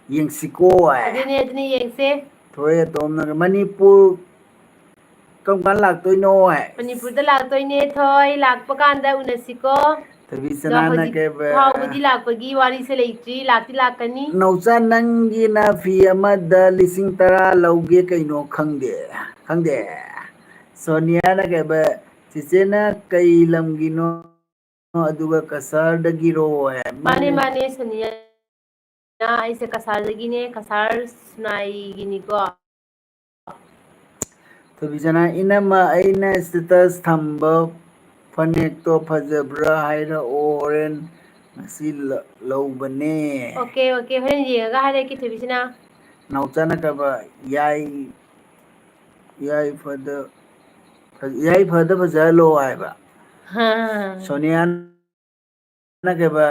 ꯌꯦꯡꯁꯤꯀꯣ" ꯍꯥꯏ꯫ ꯑꯗꯨꯅꯦ, ꯑꯗꯨꯅꯦ, ꯌꯦꯡꯁꯦ꯫ ꯊꯣꯏ ꯑꯇꯣꯝꯅꯒ, "ꯃꯅꯤꯄꯨꯔ ꯀꯔꯝ ꯀꯥꯟ ꯂꯥꯛꯇꯣꯏꯅꯣ?" ꯍꯥꯏ꯫ ꯃꯅꯤꯄꯨꯔꯗ ꯂꯥꯛꯇꯣꯏꯅꯦ, ꯊꯣꯏ, ꯂꯥꯛꯄ ꯀꯥꯟꯗ ꯎꯅꯁꯤꯀꯣ꯫ ꯊꯣꯏꯕꯤꯆꯅꯥꯅ ꯑꯗꯣ ꯍꯧꯖꯤꯛ ꯀꯩꯕ? ꯐꯥꯎꯕꯗꯤ ꯂꯥꯛꯄꯒꯤ ꯋꯥꯔꯤꯁꯦ ꯂꯩꯇ꯭ꯔꯤ, ꯂꯥꯛꯇꯤ ꯂꯥꯛꯀꯅꯤ꯫ ꯅꯥꯎꯆꯥ, ꯅꯪꯒꯤꯅ ꯐꯤ ꯑꯃꯗ ꯂꯤꯁꯤꯡ ꯇꯔꯥ ꯂꯧꯒꯦ ꯀꯩꯅꯣ ꯈꯪꯗꯦ, ꯈꯪꯗꯦ꯫ ꯁꯣꯅꯤꯌꯥꯅ ꯀꯩꯕ? "ꯆꯤꯆꯦꯅ ꯀꯩ ꯂꯝꯒꯤꯅꯣ, ꯑꯗꯨꯒ ꯀꯁꯥꯔꯗꯒꯤꯔꯣ?" ꯍꯥꯏ꯫ ꯃꯥꯅꯦ, ꯃꯥꯅꯦ꯫ ꯃꯥꯅꯦ, ꯁꯣꯅꯤꯌꯥ꯫ ꯑꯩꯁꯦ ꯀꯁꯥꯔꯗꯒꯤꯅꯦ, ꯀꯁꯥꯔ ꯁꯨꯅꯥꯏꯒꯤꯅꯤꯀꯣ꯫ ꯊꯣꯏꯕꯤꯆꯅ, "ꯏꯅꯝꯃ, ꯑꯩꯅ status ꯊꯝꯕ ꯐꯅꯦꯛꯇꯣ ꯐꯖꯕ꯭ꯔꯥ ꯍꯥꯏꯔꯛꯑꯣ, ꯍꯣꯔꯦꯟ ꯉꯁꯤ ꯂ-, ꯂꯧꯕꯅꯦ꯫" OK, OK, ꯍꯣꯔꯦꯟ ꯌꯦꯡꯉꯒ ꯍꯥꯏꯔꯛꯀꯦ, ꯊꯣꯏꯕꯤꯆꯅ꯫ ꯅꯥꯎꯆꯥꯅ ꯀꯕ, "ꯌꯥꯏ, ꯌꯥꯏ ꯐꯗ, ꯐ-, ꯌꯥꯏ ꯐꯗ ꯐꯖꯍꯜꯂꯣ" ꯍꯥꯏꯕ꯫ ꯍꯥ꯫ ꯁꯣꯅꯤꯌꯥꯅ ꯀꯩꯕ,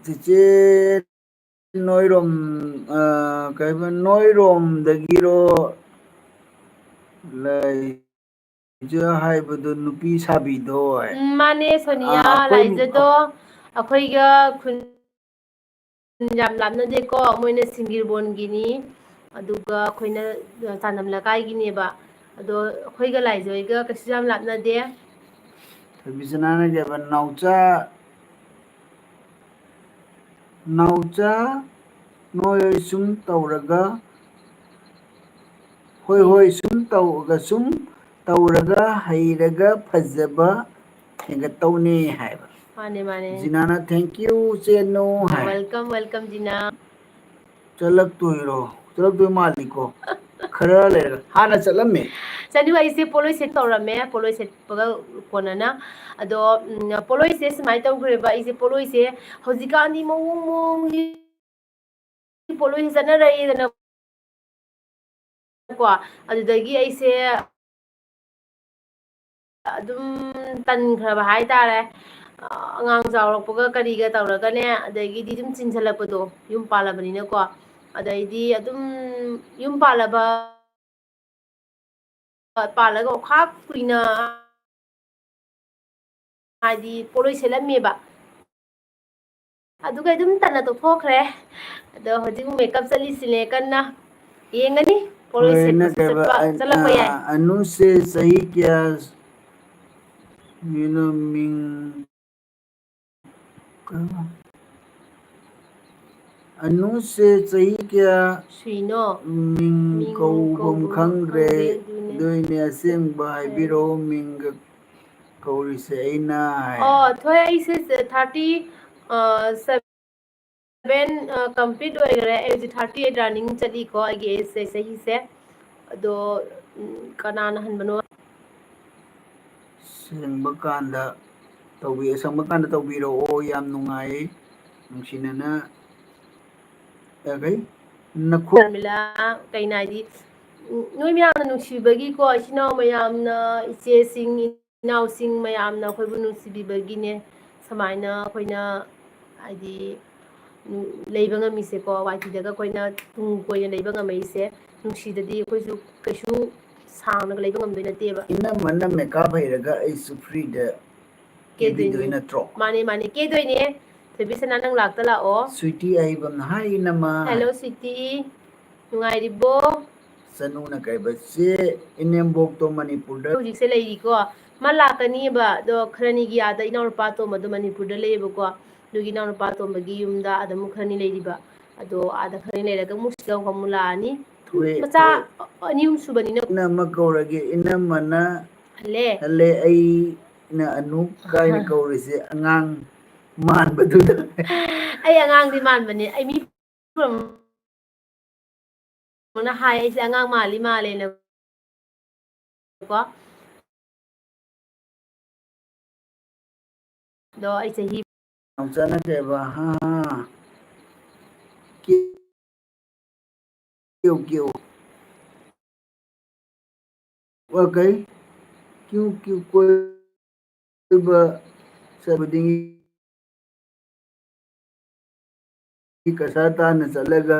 "ꯆꯤꯆꯦ ꯅꯣꯏꯔꯣꯝ, ꯑ, ꯀꯩꯕ, ꯅꯣꯏꯔꯣꯝꯗꯒꯤꯔꯣ ꯂꯩꯖ ꯍꯥꯏꯕꯗꯣ, ꯅꯨꯄꯤ ꯁꯥꯕꯤꯗꯣ?" ꯍꯥꯏ꯫ ꯎꯝ, ꯃꯥꯅꯦ, ꯁꯣꯅꯤꯌꯥ, ꯑ, ꯑꯩꯈꯣꯏ ꯂꯥꯏꯖꯗꯣ ꯑꯩꯈꯣꯏꯒ ꯈꯨꯟ ꯌꯥꯝ ꯂꯥꯞꯅꯗꯦꯀꯣ, ꯃꯣꯏꯅ ꯁꯤꯡꯒꯤꯔꯕꯣꯟꯒꯤꯅꯤ, ꯑꯗꯨꯒ ꯑꯩꯈꯣꯏꯅ ꯆꯥꯟꯗꯝ ꯂꯩꯀꯥꯏꯒꯤꯅꯦꯕ꯫ ꯑꯗꯣ ꯑꯩꯈꯣꯏꯒ ꯂꯥꯏꯖ ꯍꯣꯏꯒ ꯀꯩꯁꯨ ꯌꯥꯝ ꯂꯥꯞꯅꯗꯦ꯫ ꯊꯣꯏꯕꯤꯆꯅꯥꯅ ꯀꯩꯕ, "ꯅꯥꯎꯆꯥ, ꯅꯥꯎꯆꯥ, ꯅꯣꯏ ꯁꯨꯝ ꯇꯧꯔꯒ, ꯍꯣꯏ, ꯍꯣꯏ, ꯁꯨꯝ ꯇꯧꯔꯒ, ꯁꯨꯝ ꯇꯧꯔꯒ ꯍꯩꯔꯒ ꯐꯖꯕ ꯍꯦꯟꯒꯠꯇꯧꯅꯤ ꯍꯥꯏꯕ꯫ ꯃꯥꯅꯦ, ꯃꯥꯅꯦ꯫ ꯖꯤꯅꯥꯅ "Thank you ꯆꯦꯟꯅꯨ" high. Welcome, welcome, ꯖꯤꯅꯥ꯫ ꯆꯠꯂꯛꯇꯣꯏꯔꯣ? ꯆꯠꯂꯛꯇꯣꯏ ꯃꯥꯜꯂꯤꯀꯣ꯫ ꯈꯔ ꯂꯩꯔꯒ꯫ ꯍꯥꯟꯅ ꯆꯠꯂꯝꯃꯦ꯫ ꯆꯅꯨ, ꯑꯩꯁꯦ ꯄꯣꯂꯣꯏ ꯁꯦꯠ ꯇꯧꯔꯝꯃꯦ, ꯄꯣꯂꯣꯏ ꯁꯦꯠꯄꯒ ꯀꯣꯟꯅꯅ꯫ ꯑꯗꯣ, ꯎꯝ, ꯄꯣꯂꯣꯏꯁꯦ ꯁꯨꯃꯥꯏꯅ ꯇꯧꯈ꯭ꯔꯦꯕ, ꯑꯩꯁꯦ ꯄꯣꯂꯣꯏꯁꯦ ꯍꯧꯖꯤꯛꯀꯥꯟꯗꯤ ꯃꯑꯣꯡ ꯃꯑꯣꯡꯒꯤ ꯄꯣꯂꯣꯏꯁꯦ ꯆꯠꯅꯔꯛꯑꯦꯗꯅ ꯀꯣ꯫ ꯑꯗꯨꯗꯒꯤ ꯑꯩꯁꯦ ꯑꯗꯨꯝ ꯇꯟꯈ꯭ꯔꯕ ꯍꯥꯏꯇꯥꯔꯦ꯫ ꯑ, ꯑꯉꯥꯡ ꯆꯥꯎꯔꯛꯄꯒ ꯀꯔꯤꯒ ꯇꯧꯔꯒꯅꯦ, ꯑꯗꯒꯤꯗꯤ ꯑꯗꯨꯝ ꯆꯤꯟꯁꯤꯜꯂꯛꯄꯗꯣ, ꯌꯨꯝ ꯄꯥꯜꯂꯕꯅꯤꯅꯀꯣ꯫ ꯑꯗꯩꯗꯤ ꯑꯗꯨꯝ ꯌꯨꯝ ꯄꯥꯜꯂꯕ ꯄꯥꯜꯂꯒ ꯑꯣꯈꯥꯛ ꯀꯨꯏꯅ ꯍꯥꯏꯗꯤ ꯄꯣꯠꯂꯣꯏ ꯁꯦꯠꯂꯝꯃꯦꯕ꯫ ꯑꯗꯨꯒ ꯑꯗꯨꯝ ꯇꯟꯅ ꯇꯣꯛꯊꯣꯛꯈ꯭ꯔꯦ꯫ ꯑꯗꯣ ꯍꯧꯖꯤꯛ ꯃꯦꯀꯞ ꯆꯠꯂꯤꯁꯤꯅꯦ ꯀꯟꯅ꯫ ꯌꯦꯡꯒꯅꯤ ꯄꯣꯠꯂꯣꯏ ꯍꯣꯏ, ꯁꯦꯠꯄ ꯅꯠꯇꯦꯕ, ꯆꯠꯄ ꯑ-, ꯆꯠꯂꯛꯄ ꯌꯥꯏ꯫ ꯑ-, ꯑꯅꯨꯁꯦ ꯆꯍꯤ ꯀꯌꯥ ꯁꯨꯏꯅꯣ ꯃꯤꯡ? ꯑꯅꯨꯁꯦ ꯆꯍꯤ ꯀꯌꯥ ꯁꯨꯏꯅꯣ? ꯃꯤꯡ ꯃꯤꯡ ꯀꯧꯕꯝ ꯀꯧꯕꯝ ꯈꯪꯗ꯭ꯔꯦ꯫ ꯈꯪꯗꯦ, ꯑꯗꯨꯅꯦ꯫ ꯑꯗꯨꯏꯅꯦ ꯑꯁꯦꯡꯕ ꯍꯥꯏꯕꯤꯔꯛꯑꯣ, ꯃꯤꯡꯒ ꯀꯧꯔꯤꯁꯦ ꯑꯩꯅ ꯍꯥꯏ꯫ ꯑꯣ, ꯊꯣꯏ, ꯑꯩꯁꯦ thirty, ꯑ, seven, ꯑ, complete ꯑꯣꯏꯈ꯭ꯔꯦ꯫ ꯑꯩ ꯍꯧꯖꯤꯛ thirty eight running ꯆꯠꯂꯤꯀꯣ, ꯑꯩꯒꯤ age ꯁꯦ, ꯆꯍꯤꯁꯦ꯫ ꯑꯗꯣ, ꯎꯝ, ꯀꯅꯥꯅ ꯍꯟꯕꯅꯣ? ꯁꯦꯡꯕ ꯀꯥꯟꯗ ꯇꯧꯕꯤ-, ꯑꯁꯪꯕ ꯀꯥꯟꯗ ꯇꯧꯕꯤꯔꯛꯑꯣ, ꯌꯥꯝ ꯅꯨꯡꯉꯥꯏ꯫ ꯅꯨꯡꯁꯤꯅꯅ, ꯑ, ꯀꯩ? ꯅꯈꯨꯠ ꯄꯔꯃꯤꯂꯥ, ꯀꯩꯅꯣ ꯍꯥꯏꯗꯤ, ꯎꯝ, ꯅꯣꯏ ꯃꯌꯥꯝꯅ ꯅꯨꯡꯁꯤꯕꯒꯤꯀꯣ, ꯏꯆꯤꯟ ꯏꯅꯥꯎ ꯃꯌꯥꯝꯅ, ꯏꯆꯦꯁꯤꯡ, ꯏꯅꯥꯎꯁꯤꯡ ꯃꯌꯥꯝꯅ ꯑꯩꯈꯣꯏꯕꯨ ꯅꯨꯡꯁꯤꯕꯤꯕꯒꯤꯅꯦ꯫ ꯁꯨꯃꯥꯏꯅ ꯑꯩꯈꯣꯏꯅ, ꯍꯥꯏꯗꯤ, ꯎꯝ, ꯂꯩꯕ ꯉꯝꯃꯤꯁꯦꯀꯣ, ꯋꯥꯏ ꯇꯤꯗꯒ ꯑꯩꯈꯣꯏꯅ ꯇꯨꯡ ꯀꯣꯏꯅ ꯂꯩꯕ ꯉꯝꯃꯛꯏꯁꯦ꯫ ꯅꯨꯡꯁꯤꯗꯗꯤ ꯑꯩꯈꯣꯏꯁꯨ ꯀꯩꯁꯨ ꯁꯥꯡꯅꯒ ꯂꯩꯕ ꯉꯝꯗꯣꯏ ꯅꯠꯇꯦꯕ꯫ ꯏꯅꯝꯃꯅ ꯃꯦꯀꯞ ꯍꯩꯔꯒ ꯑꯩꯁꯨ ꯐ꯭ꯔꯤꯗ ꯀꯦꯕꯤꯗꯣꯏ ꯅꯠꯇ꯭ꯔꯣ? ꯃꯥꯅꯦ, ꯃꯥꯅꯦ, ꯀꯦꯗꯣꯏꯅꯦ꯫ ꯊꯣꯏꯕꯤꯁꯅꯥ, ꯅꯪ ꯂꯥꯛꯇ ꯂꯥꯛꯑꯣ꯫ ꯁ꯭ꯋꯤꯇꯤ ꯑꯍꯩꯕꯝꯅ ꯍꯥꯏ, ꯏꯅꯝꯃ꯫ Hello, sweetie. ꯅꯨꯡꯉꯥꯏꯔꯤꯕꯣ? ꯆꯅꯨꯅ ꯀꯩꯕ, ꯆꯦ ꯏꯅꯦꯝꯕꯣꯛꯇꯣ ꯃꯅꯤꯄꯨꯔꯗ ꯍꯧꯖꯤꯛꯁꯦ ꯂꯩꯔꯤꯀꯣ꯫ ꯃꯥ ꯂꯥꯛꯀꯅꯤꯕ, ꯑꯗꯣ ꯈꯔꯅꯤꯒꯤ ꯑꯥꯗ ꯏꯅꯥꯎꯅꯨꯄꯥ ꯑꯇꯣꯝꯕꯗꯣ ꯃꯅꯤꯄꯨꯔꯗ ꯂꯩꯌꯦꯕꯀꯣ꯫ ꯑꯗꯨꯒꯤ ꯏꯅꯥꯎꯅꯨꯄꯥ ꯑꯇꯣꯝꯕꯒꯤ ꯌꯨꯝꯗ ꯑꯥꯗ ꯑꯃꯨꯛ ꯈꯔꯅꯤ ꯂꯩꯔꯤꯕ꯫ ꯑꯗꯣ ꯑꯥꯗ ꯈꯔꯅꯤ ꯂꯩꯔꯒ ꯑꯃꯨꯛ ꯁꯤꯗ ꯑꯃꯨꯛ ꯂꯥꯛꯑꯅꯤ꯫ ꯊꯣꯏ-, ꯃꯆꯥ ꯊꯣꯏ-, ꯑꯅꯤ ꯑꯍꯨꯝ ꯁꯨꯕꯅꯤꯅ꯫ ꯏꯅꯝꯃ ꯀꯧꯔꯒꯦ, ꯏꯅꯝꯃꯅ ꯍꯜꯂꯦ꯫ ꯍꯜꯂꯦ, ꯑꯩ ꯑꯩꯅ ꯑꯅꯨ ꯀꯥꯏꯅ ꯀꯧꯔꯤꯁꯦ ꯑꯉꯥꯡ ꯃꯥꯟꯕꯗꯨꯗ꯫ ꯑꯩ ꯑꯉꯥꯡꯗꯤ ꯃꯥꯟꯕꯅꯦ꯫ ꯑꯩ ꯃꯤ ꯄꯨꯝꯅꯃꯛꯅ ꯍꯥꯏ ꯑꯩꯁꯦ ꯑꯉꯥꯡ ꯃꯥꯜꯂꯤ ꯃꯥꯜꯂꯦꯅ꯫ ꯀꯣ꯫ ꯑꯗꯣ ꯑꯩ ꯆꯍꯤ ꯌꯥꯝ ꯆꯠꯅꯈ꯭ꯔꯦꯕ꯫ ꯍꯥ꯫ ꯀ꯭ꯌꯨ ꯀ꯭ꯌꯨ꯫ ꯀ꯭ꯌꯨ ꯀ꯭ꯌꯨ꯫ ꯀ꯭ꯌꯨ ꯀ꯭ꯌꯨ ꯀꯣꯏꯕ ꯆꯠꯄꯗꯒꯤ ꯀꯁꯥ ꯇꯥꯅ ꯆꯠꯂꯒ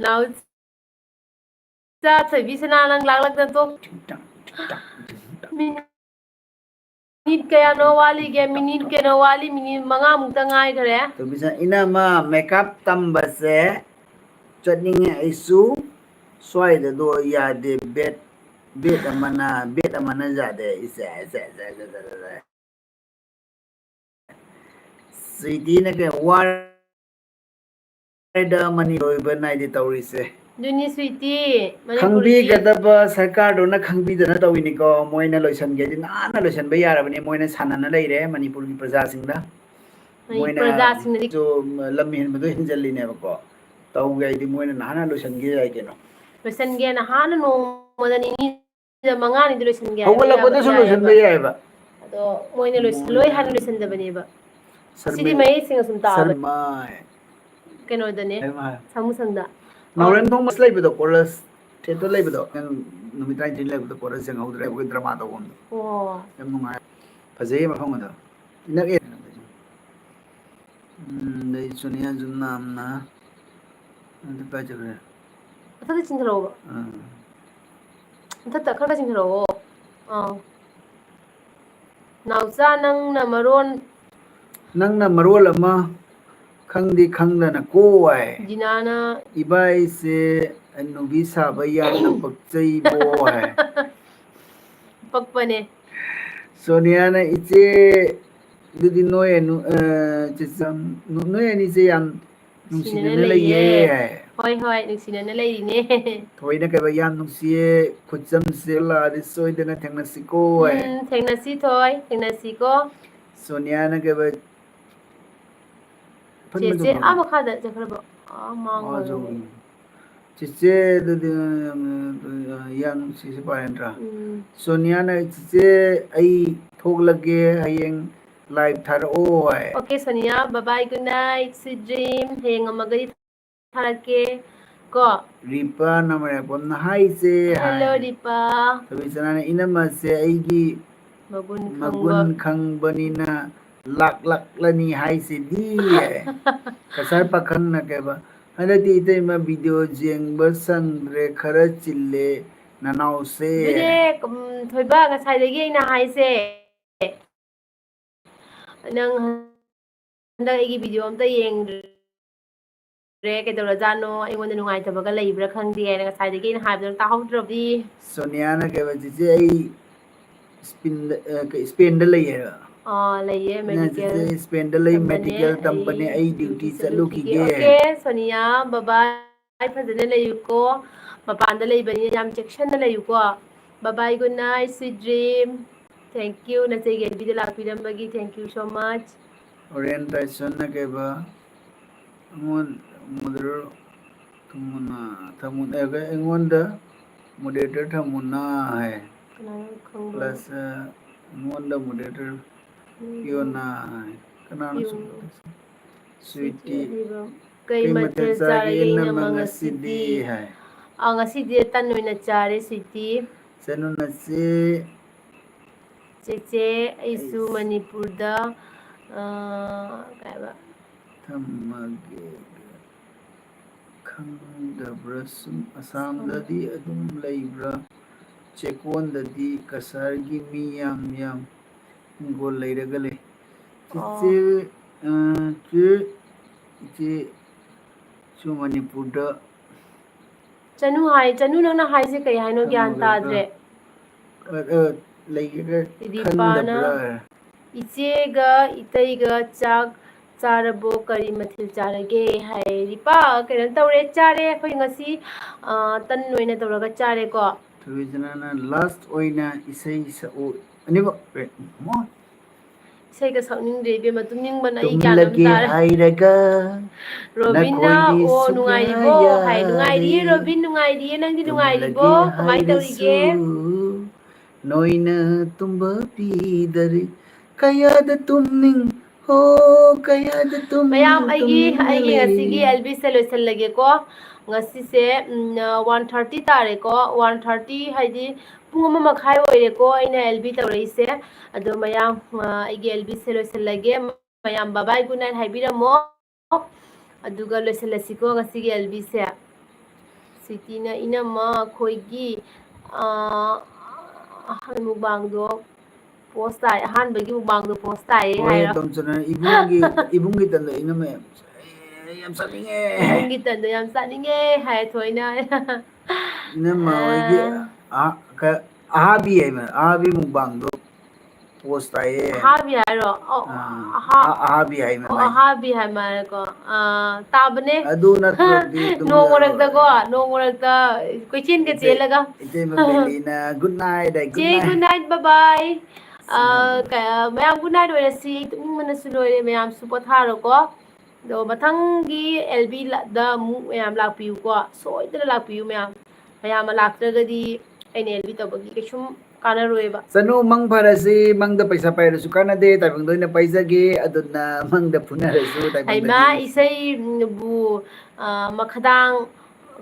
ꯅꯥꯎꯆꯥ ꯊꯣꯏꯕꯤꯁꯅꯥ ꯅꯪ ꯂꯥꯛꯂꯛꯇ ꯇꯣꯛ꯫ ꯃꯤꯅꯤꯠ ꯀꯌꯥꯅꯣ ꯋꯥꯠꯂꯤꯒꯦ? ꯃꯤꯅꯤꯠ ꯀꯩꯅꯣ ꯋꯥꯠꯂꯤ, ꯃꯤꯅꯤꯠ ꯃꯉꯥꯃꯨꯛꯇ ꯉꯥꯏꯈ꯭ꯔꯦ꯫ ꯊꯣꯏꯕꯤꯁꯅꯥ, ꯏꯅꯝꯃ, ꯃꯦꯀꯞ ꯇꯝꯕꯁꯦ ꯆꯠꯅꯤꯡꯉꯦ ꯑꯩꯁꯨ꯫ ꯁ꯭ꯋꯥꯏꯗꯗꯣ ꯌꯥꯗꯦ, ꯕꯦꯠ, ꯕꯦꯠ ꯑꯃꯅ, ꯕꯦꯠ ꯑꯃꯅ ꯌꯥꯗꯦ꯫ ꯏꯁꯦ, ꯏꯁꯦ, ꯏꯁꯦ, ꯏꯁꯦ, ꯏꯁꯦ, ꯏꯁꯦ꯫ ꯁ꯭ꯋꯤꯇꯤꯅ ꯀꯩ ꯋꯥꯔꯗ ꯑꯃꯅꯤ ꯂꯣꯏꯕ ꯅꯥꯏꯗꯦ ꯇꯧꯔꯤꯁꯦ꯫ ꯑꯗꯨꯅꯤ ꯁ꯭ꯋꯤꯇꯤ, ꯃꯅꯤꯄꯨꯔꯒꯤ ꯈꯪꯕꯤꯒꯗꯕ ꯁꯔꯀꯥꯔꯗꯨꯅ ꯈꯪꯕꯤꯗꯅ ꯇꯧꯏꯅꯤꯀꯣ꯫ ꯃꯣꯏꯅ ꯂꯣꯏꯁꯟꯒꯦꯗꯤ ꯅꯍꯥꯟꯅ ꯂꯣꯏꯁꯟꯕ ꯌꯥꯔꯕꯅꯤ꯫ ꯃꯣꯏꯅ ꯁꯥꯟꯅꯅ ꯂꯩꯔꯦ ꯃꯅꯤꯄꯨꯔꯒꯤ ꯄ꯭ꯔꯖꯥꯁꯤꯡꯗ꯫ ꯃꯅꯤꯄꯨꯔ ꯃꯣꯏꯅ ꯄ꯭ꯔꯖꯥꯁꯤꯡꯅꯗꯤ ꯁꯨ ꯂꯝ ꯍꯦꯟꯕꯗꯣ ꯍꯦꯟꯖꯜꯂꯤꯅꯦꯕꯀꯣ꯫ ꯇꯧꯒꯦ ꯍꯥꯏꯗꯤ ꯃꯣꯏꯅ ꯅꯍꯥꯟꯅ ꯂꯣꯏꯁꯟꯒꯦ ꯌꯥꯏ ꯀꯩꯅꯣ꯫ ꯂꯣꯏꯁꯟꯒꯦ ꯅꯍꯥꯟꯅ ꯅꯣꯡꯃꯗ ꯅꯤꯅꯤ ꯃꯉꯥꯅꯤꯗ ꯂꯣꯏꯁꯟꯒꯦ ꯍꯥꯏꯕ ꯍꯧꯒꯠꯂꯛꯄꯗꯁꯨ ꯌꯥꯕ ꯂꯣꯏꯁꯟꯕ ꯌꯥꯏꯑꯕ꯫ ꯌꯥꯏꯑꯕ꯫ ꯑꯗꯣ ꯃꯣꯏꯅ ꯂꯣꯏꯁꯜꯂꯣꯏ ꯍꯥꯏꯅ ꯂꯣꯏꯁꯟꯗꯕꯅꯦꯕ꯫ ꯁꯤꯗꯤ ꯁꯔꯃꯤ-, ꯃꯌꯦꯛ ꯁꯦꯡꯅ ꯁꯨꯝ ꯇꯥꯕ꯫ ꯁꯔꯃꯥꯏ꯫ ꯀꯩꯅꯣꯗꯅꯦ, ꯍꯥꯏꯃ ꯍꯥꯏ꯫ ꯁꯥꯃꯨ ꯁꯪꯗ꯫ ꯅꯥꯎꯔꯦꯝꯊꯣꯡ ꯃꯁ ꯂꯩꯕꯗꯣ, ꯀꯣꯂꯦꯖ ꯊꯦꯇꯔ ꯂꯩꯕꯗꯣ, ꯅꯪ ꯅꯨꯃꯤꯠ ꯇꯔꯥꯅꯤꯊꯣꯏ ꯂꯩꯕꯗꯣ ꯀꯣꯂꯦꯖ ꯌꯦꯡꯍꯧꯗ꯭ꯔꯦ, ꯑꯩꯈꯣꯏ ꯗ꯭ꯔꯃꯥ ꯇꯧꯐꯝꯗꯣ꯫ ꯑꯣ꯫ ꯌꯥꯝ ꯅꯨꯡꯉꯥꯏ꯫ ꯐꯖꯩꯌꯦ ꯃꯐꯝ ꯑꯗꯣ꯫ ꯅꯛꯑꯦ꯫ ꯎꯝ, ꯑꯗꯩ ꯁꯣꯅꯤꯌꯥ ꯖꯨꯝꯅꯥꯝꯅ ꯑꯗꯨ ꯀꯥꯏ ꯆꯠꯈ꯭ꯔꯦ? ꯃꯊꯛꯇ ꯆꯤꯡꯊꯔꯛꯑꯣꯕ꯫ ꯑꯥ꯫ ꯃꯊꯛꯇ ꯈꯔ ꯈꯔ ꯆꯤꯡꯊꯔꯛꯑꯣ꯫ ꯑꯥ꯫ ꯅꯥꯎꯆꯥ, ꯅꯪꯅ ꯃꯔꯣꯟ ꯅꯪꯅ ꯃꯔꯣꯜ ꯑꯃ ꯈꯪꯗꯤ ꯈꯪꯗꯅ ꯀꯣ ꯍꯥꯏ꯫ ꯖꯤꯅꯥꯅ ꯏꯕꯥꯏꯁꯦ ꯍꯅꯨꯕꯤ ꯁꯥꯕ ꯌꯥꯝꯅ ꯄꯛꯆꯩꯕꯣ ꯍꯥꯏ꯫ ꯄꯛꯄꯅꯦ꯫ ꯁꯣꯅꯤꯌꯥꯅ, "ꯏꯆꯦ, ꯑꯗꯨꯗꯤ ꯅꯣꯏ ꯑꯅꯨ-, ꯑ, ꯆꯦꯆꯝ, ꯅꯣꯏ ꯑꯅꯤꯁꯦ ꯌꯥꯝ ꯅꯨꯡꯁꯤꯅꯅ ꯅꯨꯡꯁꯤꯅꯅ ꯂꯩꯌꯦ꯫ ꯂꯩꯌꯦ꯫ ꯍꯣꯏ, ꯍꯣꯏ, ꯅꯨꯡꯁꯤꯅꯅ ꯂꯩꯔꯤꯅꯦ꯫ ꯊꯣꯏꯅ ꯀꯩꯕ, "ꯌꯥꯝ ꯅꯨꯡꯁꯤꯌꯦ, ꯈꯨꯠꯆꯝꯁꯦ ꯂꯥꯛꯑꯗꯤ ꯁꯣꯏꯗꯅ ꯊꯦꯡꯅꯁꯤꯀꯣ" ꯍꯥꯏ꯫ ꯎꯝ, ꯊꯦꯡꯅꯁꯤ ꯊꯣꯏ, ꯊꯦꯡꯅꯁꯤꯀꯣ꯫ ꯁꯣꯅꯤꯌꯥꯅ ꯀꯩꯕ, ꯐꯟ ꯆꯦꯆꯦ, ꯃꯆꯨ ꯑꯥ ꯃꯈꯥꯗ ꯆꯠꯈ꯭ꯔꯕꯣ? ꯑꯥ, ꯃꯥꯡꯈ꯭ꯔꯦ꯫ ꯑꯥ, ꯆꯧ-, ꯆꯦꯆꯦ, ꯑꯗꯨꯗꯤ, ꯌꯥꯝ ꯅꯨꯡꯁꯤꯁꯦ ꯄꯥꯔꯦ ꯅꯠꯇ꯭ꯔꯥ? ꯎꯝ꯫ ꯁꯣꯅꯤꯌꯥꯅ, "ꯆꯦꯆꯦ, ꯑꯩ ꯊꯣꯛꯂꯒꯦ, ꯍꯌꯦꯡ live ꯊꯥꯔꯛꯑꯣ" ꯍꯥꯏ꯫ Okay, Sonia, bye bye, good night, sweet dream, ꯍꯌꯦꯡ ꯉꯝꯃꯒꯗꯤ ꯊꯥꯔꯛꯀꯦ ꯀꯣ꯫ ꯔꯤꯄꯥ ꯅꯃꯔꯦꯄꯝꯅ ꯍꯥꯏꯁꯦ ꯍꯥꯏ꯫ Hello, ꯔꯤꯄꯥ꯫ ꯊꯣꯏꯕꯤꯆꯅꯥꯅ, "ꯏꯅꯝꯃꯁꯦ ꯑꯩꯒꯤ ꯃꯒꯨꯟ ꯈꯪꯕ꯫ ꯃꯒꯨꯟ ꯈꯪꯕꯅꯤꯅ ꯂꯥꯛꯂꯛꯂꯅꯤ ꯍꯥꯏꯁꯤꯗꯤ" ꯍꯥꯏ꯫ ꯀꯁꯥꯔ ꯄꯥꯈꯪꯅ ꯀꯩꯕ, "ꯍꯟꯗꯛꯇꯤ ꯏꯇꯩꯃ video ꯌꯦꯡꯕ ꯁꯪꯗ꯭ꯔꯦ, ꯈꯔ ꯆꯤꯜꯂꯦ ꯅꯅꯥꯎꯁꯦ" ꯑꯗꯨꯅꯦ, ꯍꯥꯏ꯫ ꯎꯝ, ꯊꯣꯏꯕ, ꯉꯁꯥꯏꯗꯒꯤ ꯑꯩꯅ ꯍꯥꯏꯁꯦ꯫ ꯅꯪ ꯍꯟꯗꯛ ꯑꯩꯒꯤ video ꯑꯝꯇ ꯌꯦꯡꯗ꯭ꯔꯦ, ꯀꯩꯗꯧꯔꯖꯥꯠꯅꯣ? ꯑꯩꯉꯣꯟꯗ ꯅꯨꯡꯉꯥꯏꯇꯕꯒ ꯂꯩꯕ꯭ꯔꯥ ꯈꯪꯗꯦ ꯍꯥꯏꯅ ꯉꯁꯥꯏꯗꯒꯤ ꯑꯩꯅ ꯍꯥꯏꯕꯗꯣ ꯇꯥꯍꯧꯗ꯭ꯔꯕꯗꯤ? ꯁꯣꯅꯤꯌꯥꯅ ꯀꯩꯕ, "ꯆꯤꯆꯦ, ꯑꯩ ꯁ꯭ꯄꯤꯟꯗ, ꯑ, ꯀꯩ, ꯁ꯭ꯄꯦꯟꯗ ꯂꯩꯌꯦ ꯍꯥꯏꯕ?" ꯑꯥ, ꯂꯩꯌꯦ, ꯅ, medical ꯆꯤꯆꯦ, ꯁ꯭ꯄꯦꯟꯗ ꯂꯩ, ꯇꯝꯕꯅꯦ, medical ꯑꯩ ꯇꯝꯕꯅꯦ, ꯑꯩ duty duty ꯆꯠꯂꯨꯈꯤꯒꯦ꯫ ꯆꯠꯂꯨꯈꯤꯒꯦ꯫ Okay, Sonia, bye bye, ꯐꯖꯅ ꯂꯩꯌꯨꯀꯣ꯫ ꯃꯄꯥꯟꯗ ꯂꯩꯕꯅꯤꯅ ꯌꯥꯝ ꯆꯦꯛꯁꯟꯅ ꯂꯩꯌꯨꯀꯣ꯫ Bye bye, good night, sweet dream. Thank you, ꯅꯆꯦꯒꯤ ꯑꯦꯜꯕꯤꯗ ꯂꯥꯛꯄꯤꯔꯝꯕꯒꯤ, thank you so much. ꯑꯣꯔꯦꯟ ꯇꯥꯏꯁꯟꯅ ꯀꯩꯕ, ꯑꯩꯉꯣꯟ-, moderator ꯊꯝꯃꯨꯅ, ꯊꯝꯃꯨ-, ꯑꯦ, ꯑꯩꯉꯣꯟꯗ moderator ꯊꯝꯃꯨꯅ ꯍꯥꯏ꯫ ꯀꯅꯥꯅꯣ ꯈꯪꯕ꯭ꯔꯣ? Plus, ꯑ, ꯑꯩꯉꯣꯟꯗ moderator ꯎꯝ꯫ ꯄꯤꯌꯣꯅ ꯍꯥꯏ꯫ ꯀꯅꯥꯅꯣ ꯄꯤꯌꯣ꯫ ꯁꯨꯝ-, sweetie, sweetie, ꯍꯩꯕ꯫ "ꯀꯩ ꯀꯩ ꯃꯊꯦꯜ ꯃꯊꯦꯜ ꯆꯥꯔꯒꯦ ꯆꯥꯔꯒꯦ ꯏꯅꯝꯃ ꯏꯅꯝꯃ ꯉꯁꯤꯗꯤ?" ꯉꯁꯤꯗꯤ? ꯍꯥꯏ꯫ ꯑ, ꯉꯁꯤꯗꯤ ꯇꯟ ꯑꯣꯏꯅ ꯆꯥꯔꯦ, sweetie꯫ ꯆꯅꯨ ꯅꯆꯦ꯫ ꯆꯦꯆꯦ, ꯑꯩꯁꯨ ꯑꯩꯁ-, ꯃꯅꯤꯄꯨꯔꯗ, ꯑ, ꯀꯩ ꯍꯥꯏꯕ? ꯊꯝꯃꯒꯦ꯫ ꯈꯪꯗꯕ꯭ꯔꯥ ꯁꯨꯝ? ꯑꯁꯥꯝꯗꯗꯤ ꯑꯗꯨꯝ ꯂꯩꯕ꯭ꯔꯥ? ꯆꯦꯛꯀꯣꯟꯗꯗꯤ ꯀꯁꯥꯔꯒꯤ ꯃꯤ ꯌꯥꯝ ꯌꯥꯝ ꯍꯤꯡꯒꯣꯜ ꯂꯩꯔꯒ ꯂꯩ꯫ ꯑꯣ꯫ ꯆꯤꯆꯦ, ꯑ, ꯆꯦ, ꯏꯆꯦꯁꯨ ꯃꯅꯤꯄꯨꯔꯗ ꯆꯅꯨ ꯍꯥꯏ, ꯆꯅꯨ, ꯅꯪꯅ ꯍꯥꯏꯁꯦ ꯀꯩ ꯍꯥꯏꯅꯣ? ꯒ꯭ꯌꯥꯟ ꯈꯪꯗꯕ꯭ꯔꯥ? ꯇꯥꯗ꯭ꯔꯦ꯫ ꯑ, ꯑ, ꯂꯩꯒꯦꯒ ꯔꯤꯄꯥꯅ ꯈꯟꯗꯕ꯭ꯔꯥ? ꯏꯆꯦꯒ ꯏꯇꯩꯒ ꯆꯥꯛ ꯆꯥꯔꯕꯣ? ꯀꯔꯤ ꯃꯊꯦꯜ ꯆꯥꯔꯒꯦ? ꯍꯥꯏꯔꯤꯕ ꯀꯩꯅꯣ ꯇꯧꯔꯦ, ꯆꯥꯔꯦ꯫ ꯑꯩꯈꯣꯏ ꯉꯁꯤ, ꯑ, ꯇꯟ ꯑꯣꯏꯅ ꯇꯧꯔꯒ ꯆꯥꯔꯦꯀꯣ꯫ ꯊꯣꯏꯕꯤꯁꯅꯥꯅ last ꯑꯣꯏꯅ ꯏꯁꯩ ꯁꯛꯎ꯫ ꯑꯅꯤꯃꯛ, ꯑꯦ, ꯃꯣ꯫ ꯏꯁꯩꯒ ꯁꯛꯅꯤꯡꯗ꯭ꯔꯦ ꯏꯕꯦꯝꯃ, ꯇꯨꯝꯅꯤꯡꯕꯅ ꯑꯩ ꯒ꯭ꯌꯥꯟ ꯑꯃ ꯇꯨꯝꯂꯒꯦ ꯇꯥꯔꯦ꯫ ꯍꯥꯏꯔꯒ ꯔꯣꯕꯤꯟꯅ, ꯅꯈꯣꯏꯗꯤ "ꯑꯣ, ꯁꯨꯛꯌꯥ ꯅꯨꯡꯉꯥꯏꯔꯤꯕꯣ?" ꯍꯥꯏ, ꯌꯥꯗꯦ꯫ "ꯅꯨꯡꯉꯥꯏꯔꯤꯌꯦ ꯔꯣꯕꯤꯟ, ꯅꯨꯡꯉꯥꯏꯔꯤꯌꯦ꯫ ꯅꯪꯗꯤ ꯇꯨꯝꯂꯒꯦ ꯅꯨꯡꯉꯥꯏꯔꯤꯕꯣ? ꯀꯃꯥꯏ ꯇꯧꯔꯤꯒꯦ?" ꯍꯥꯏꯔꯁꯨ ꯅꯣꯏꯅ ꯇꯨꯝꯕ ꯄꯤꯗꯔꯤ꯫ ꯀꯌꯥꯗ ꯇꯨꯝꯅꯤꯡ-, ꯍꯣ, ꯀꯌꯥꯗ ꯇꯨꯝꯅꯤꯡ-, ꯃꯌꯥꯝ, ꯑꯩꯒꯤ, ꯇꯨꯝꯅꯤꯡꯅ ꯑꯩꯒꯤ ꯉꯁꯤꯒꯤ ꯂꯩꯔꯤ꯫ ꯑꯦꯜ ꯕꯤꯁꯦ ꯂꯣꯏꯁꯤꯜꯂꯒꯦꯀꯣ꯫ ꯉꯁꯤꯁꯦ, ꯎꯝ, one thirty ꯇꯥꯔꯦꯀꯣ꯫ One thirty ꯍꯥꯏꯗꯤ ꯄꯨꯡ ꯑꯃ ꯃꯈꯥꯏ ꯑꯣꯏꯔꯦꯀꯣ ꯑꯩꯅ ꯑꯦꯜ ꯕꯤ ꯇꯧꯔꯛꯏꯁꯦ꯫ ꯑꯗꯣ ꯃꯌꯥꯝ, ꯑ, ꯑꯩꯒꯤ ꯑꯦꯜ ꯕꯤꯁꯦ ꯂꯣꯏꯁꯤꯜꯂꯒꯦ꯫ ꯃꯌꯥꯝ bye bye, good night ꯍꯥꯏꯕꯤꯔꯝꯃꯣ꯫ ꯑꯗꯨꯒ ꯂꯣꯏꯁꯤꯜꯂꯁꯤꯀꯣ ꯉꯁꯤꯒꯤ ꯑꯦꯜ ꯕꯤꯁꯦ꯫ ꯁ꯭ꯋꯤꯇꯤꯅ, "ꯏꯅꯝꯃ, ꯑꯩꯈꯣꯏꯒꯤ, ꯑ, ꯑꯍꯥꯟꯕ ꯃꯨꯛꯕꯥꯡꯗꯣ post ꯇꯥꯏ, ꯑꯍꯥꯟꯕꯒꯤ ꯃꯨꯛꯕꯥꯡꯗꯣ post ꯇꯥꯏꯌꯦ" ꯍꯣꯏ, ꯍꯥꯏꯔꯣ꯫ ꯇꯣꯝꯆꯅ ꯏꯕꯨꯡꯒꯤ, ꯏꯕꯨꯡꯒꯤ ꯇꯟꯗꯣ ꯏꯅꯝꯃ ꯌꯥꯝ ꯆꯥ-, ꯌꯥꯝ ꯆꯥꯅꯤꯡꯉꯦ꯫ ꯏꯕꯨꯡꯒꯤ ꯇꯟꯗꯣ ꯌꯥꯝ ꯆꯥꯅꯤꯡꯉꯦ ꯍꯥꯏ ꯊꯣꯏꯅ꯫ ꯏꯅꯝꯃ ꯍꯣꯏꯒꯤ, ꯑ, ꯑ, ꯀ-, ꯑꯍꯥꯕꯤ ꯍꯥꯏꯕ, ꯑꯍꯥꯕꯤ ꯃꯨꯛꯕꯥꯡꯗꯣ post ꯇꯥꯏꯌꯦ꯫ ꯑꯍꯥꯕꯤ ꯍꯥꯏꯔꯣ? ꯑꯣ, ꯑꯥ, ꯑꯍꯥ-, ꯑ-, ꯑꯍꯥꯕꯤ ꯍꯥꯏ ꯑꯣ, ꯃꯃꯥꯏ꯫ ꯑꯍꯥꯕꯤ ꯍꯥꯏ ꯃꯥꯜꯂꯦꯀꯣ꯫ ꯑꯥ, ꯇꯥꯕꯅꯦ꯫ ꯑꯗꯨ ꯅꯠꯇ꯭ꯔꯗꯤ ꯇꯨꯝꯕ ꯅꯣꯡ ꯌꯥꯔꯣꯏ꯫ ꯃꯔꯛꯇꯀꯣ, ꯅꯣꯡ ꯃꯔꯛꯇ ꯀꯣꯏꯆꯦꯟꯒ ꯏꯆꯦ-, ꯆꯦꯜꯂꯒ꯫ ꯏꯆꯦꯃ ꯕꯦꯂꯤꯅ, "Good night" ꯍꯥꯏ, "Good ꯆꯦ, night꯫ Good night, bye bye꯫ ꯑꯥ, ꯁꯤꯃ꯫ ꯀ-, ꯃꯌꯥꯝ good night ꯑꯣꯏꯔꯁꯤ, ꯇꯨꯝꯅꯤꯡꯕꯅꯁꯨ ꯂꯣꯏꯔꯦ, ꯃꯌꯥꯝꯁꯨ ꯄꯣꯊꯥꯔꯣꯀꯣ꯫ ꯑꯗꯣ ꯃꯊꯪꯒꯤ ꯑꯦꯜ ꯕꯤ ꯂ-, ꯗ ꯑꯃꯨꯛ ꯃꯌꯥꯝ ꯂꯥꯛꯄꯤꯌꯨꯀꯣ, ꯁꯣꯏꯗꯅ ꯂꯥꯛꯄꯤꯌꯨ ꯃꯌꯥꯝ꯫ ꯃꯌꯥꯝ ꯑꯃ ꯂꯥꯛꯇ꯭ꯔꯒꯗꯤ ꯑꯩꯅ ꯑꯦꯜ ꯕꯤ ꯇꯧꯕꯒꯤ ꯀꯩꯁꯨꯝ ꯀꯥꯟꯅꯔꯣꯏꯕ꯫ ꯆꯅꯨ, ꯃꯪ ꯐꯔꯁꯤ, ꯃꯪꯗ ꯄꯩꯁꯥ ꯄꯥꯏꯔꯁꯨ ꯀꯥꯟꯅꯗꯦ, ꯇꯥꯏꯕꯪꯗ ꯑꯣꯏꯅ ꯄꯥꯏꯖꯒꯦ, ꯑꯗꯨꯅ ꯃꯪꯗ ꯐꯨꯅꯔꯁꯨ, ꯇꯥꯏꯕꯪꯗꯗꯤ꯫ ꯍꯩꯃꯥ, ꯏꯁꯩꯕꯨ, ꯑ, ꯃꯈꯥꯗꯥꯡ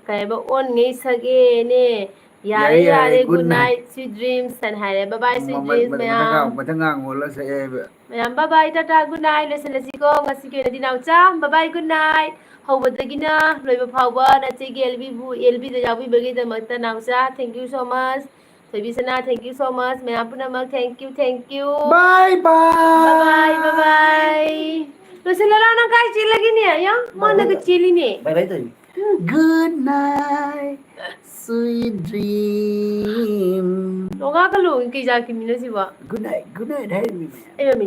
ꯀꯩ ꯍꯥꯏꯕ, ꯑꯣꯟꯉꯩ ꯁꯛꯑꯦꯅꯦ꯫ ꯌꯥꯔꯦ, ꯌꯥꯔꯦ, ꯌꯥꯔꯦ, ꯌꯥꯔꯦ, good good night, night꯫ Sweet dreams ꯍꯥꯏꯅ ꯍꯥꯏꯔꯦ꯫ Bye bye, sweet ꯃꯃ-, dreams ꯃꯊꯪ ꯃꯌꯥꯝ꯫ ꯉꯥꯡ-, ꯃꯊꯪ ꯉꯥꯡꯉꯣ, ꯂꯣꯏ ꯁꯛꯑꯦ ꯍꯥꯏꯕ꯫ ꯃꯌꯥꯝ bye bye, Tata, good night꯫ ꯂꯣꯏꯁꯤꯜꯂꯁꯤꯀꯣ ꯉꯁꯤꯒꯤ ꯑꯣꯏꯅꯗꯤ ꯅꯥꯎꯆꯥ꯫ Bye bye, good night꯫ ꯍꯧꯕꯗꯒꯤꯅ ꯂꯣꯏꯕ ꯐꯥꯎꯕ ꯅꯆꯦꯒꯤ ꯑꯦꯜ ꯕꯤꯕꯨ, ꯑꯦꯜ ꯕꯤꯗ ꯌꯥꯎꯕꯤꯕꯒꯤꯗꯃꯛꯇ ꯅꯥꯎꯆꯥ, thank you so much꯫ ꯊꯣꯏꯕꯤꯁꯅꯥ, thank you so much꯫ ꯃꯌꯥꯝ ꯄꯨꯝꯅꯃꯛ, thank you, thank you꯫ Bye bye꯫ Bye bye, bye bye꯫ ꯂꯣꯏꯁꯤꯜꯂꯔꯥ? ꯅꯪ ꯀꯥꯏ ꯆꯦꯜꯂꯒꯦꯅꯦ? ꯑꯌꯥ, ꯃꯥ ꯅꯪꯒ ꯆꯦꯜꯂꯤꯅꯦ꯫ Bye bye ꯇꯧꯔꯤ꯫ ꯎꯝ꯫ Good night, sweet dream꯫ ꯂꯣꯡꯉꯥ ꯀꯜꯂꯣ, ꯀꯩ ꯖꯥꯠꯀꯤ ꯃꯤꯅꯣ ꯁꯤꯕꯣ? Good night, good night ꯍꯥꯏꯔꯤꯃꯤ ꯃꯌꯥꯝ꯫ ꯑꯩ ꯃꯃꯤ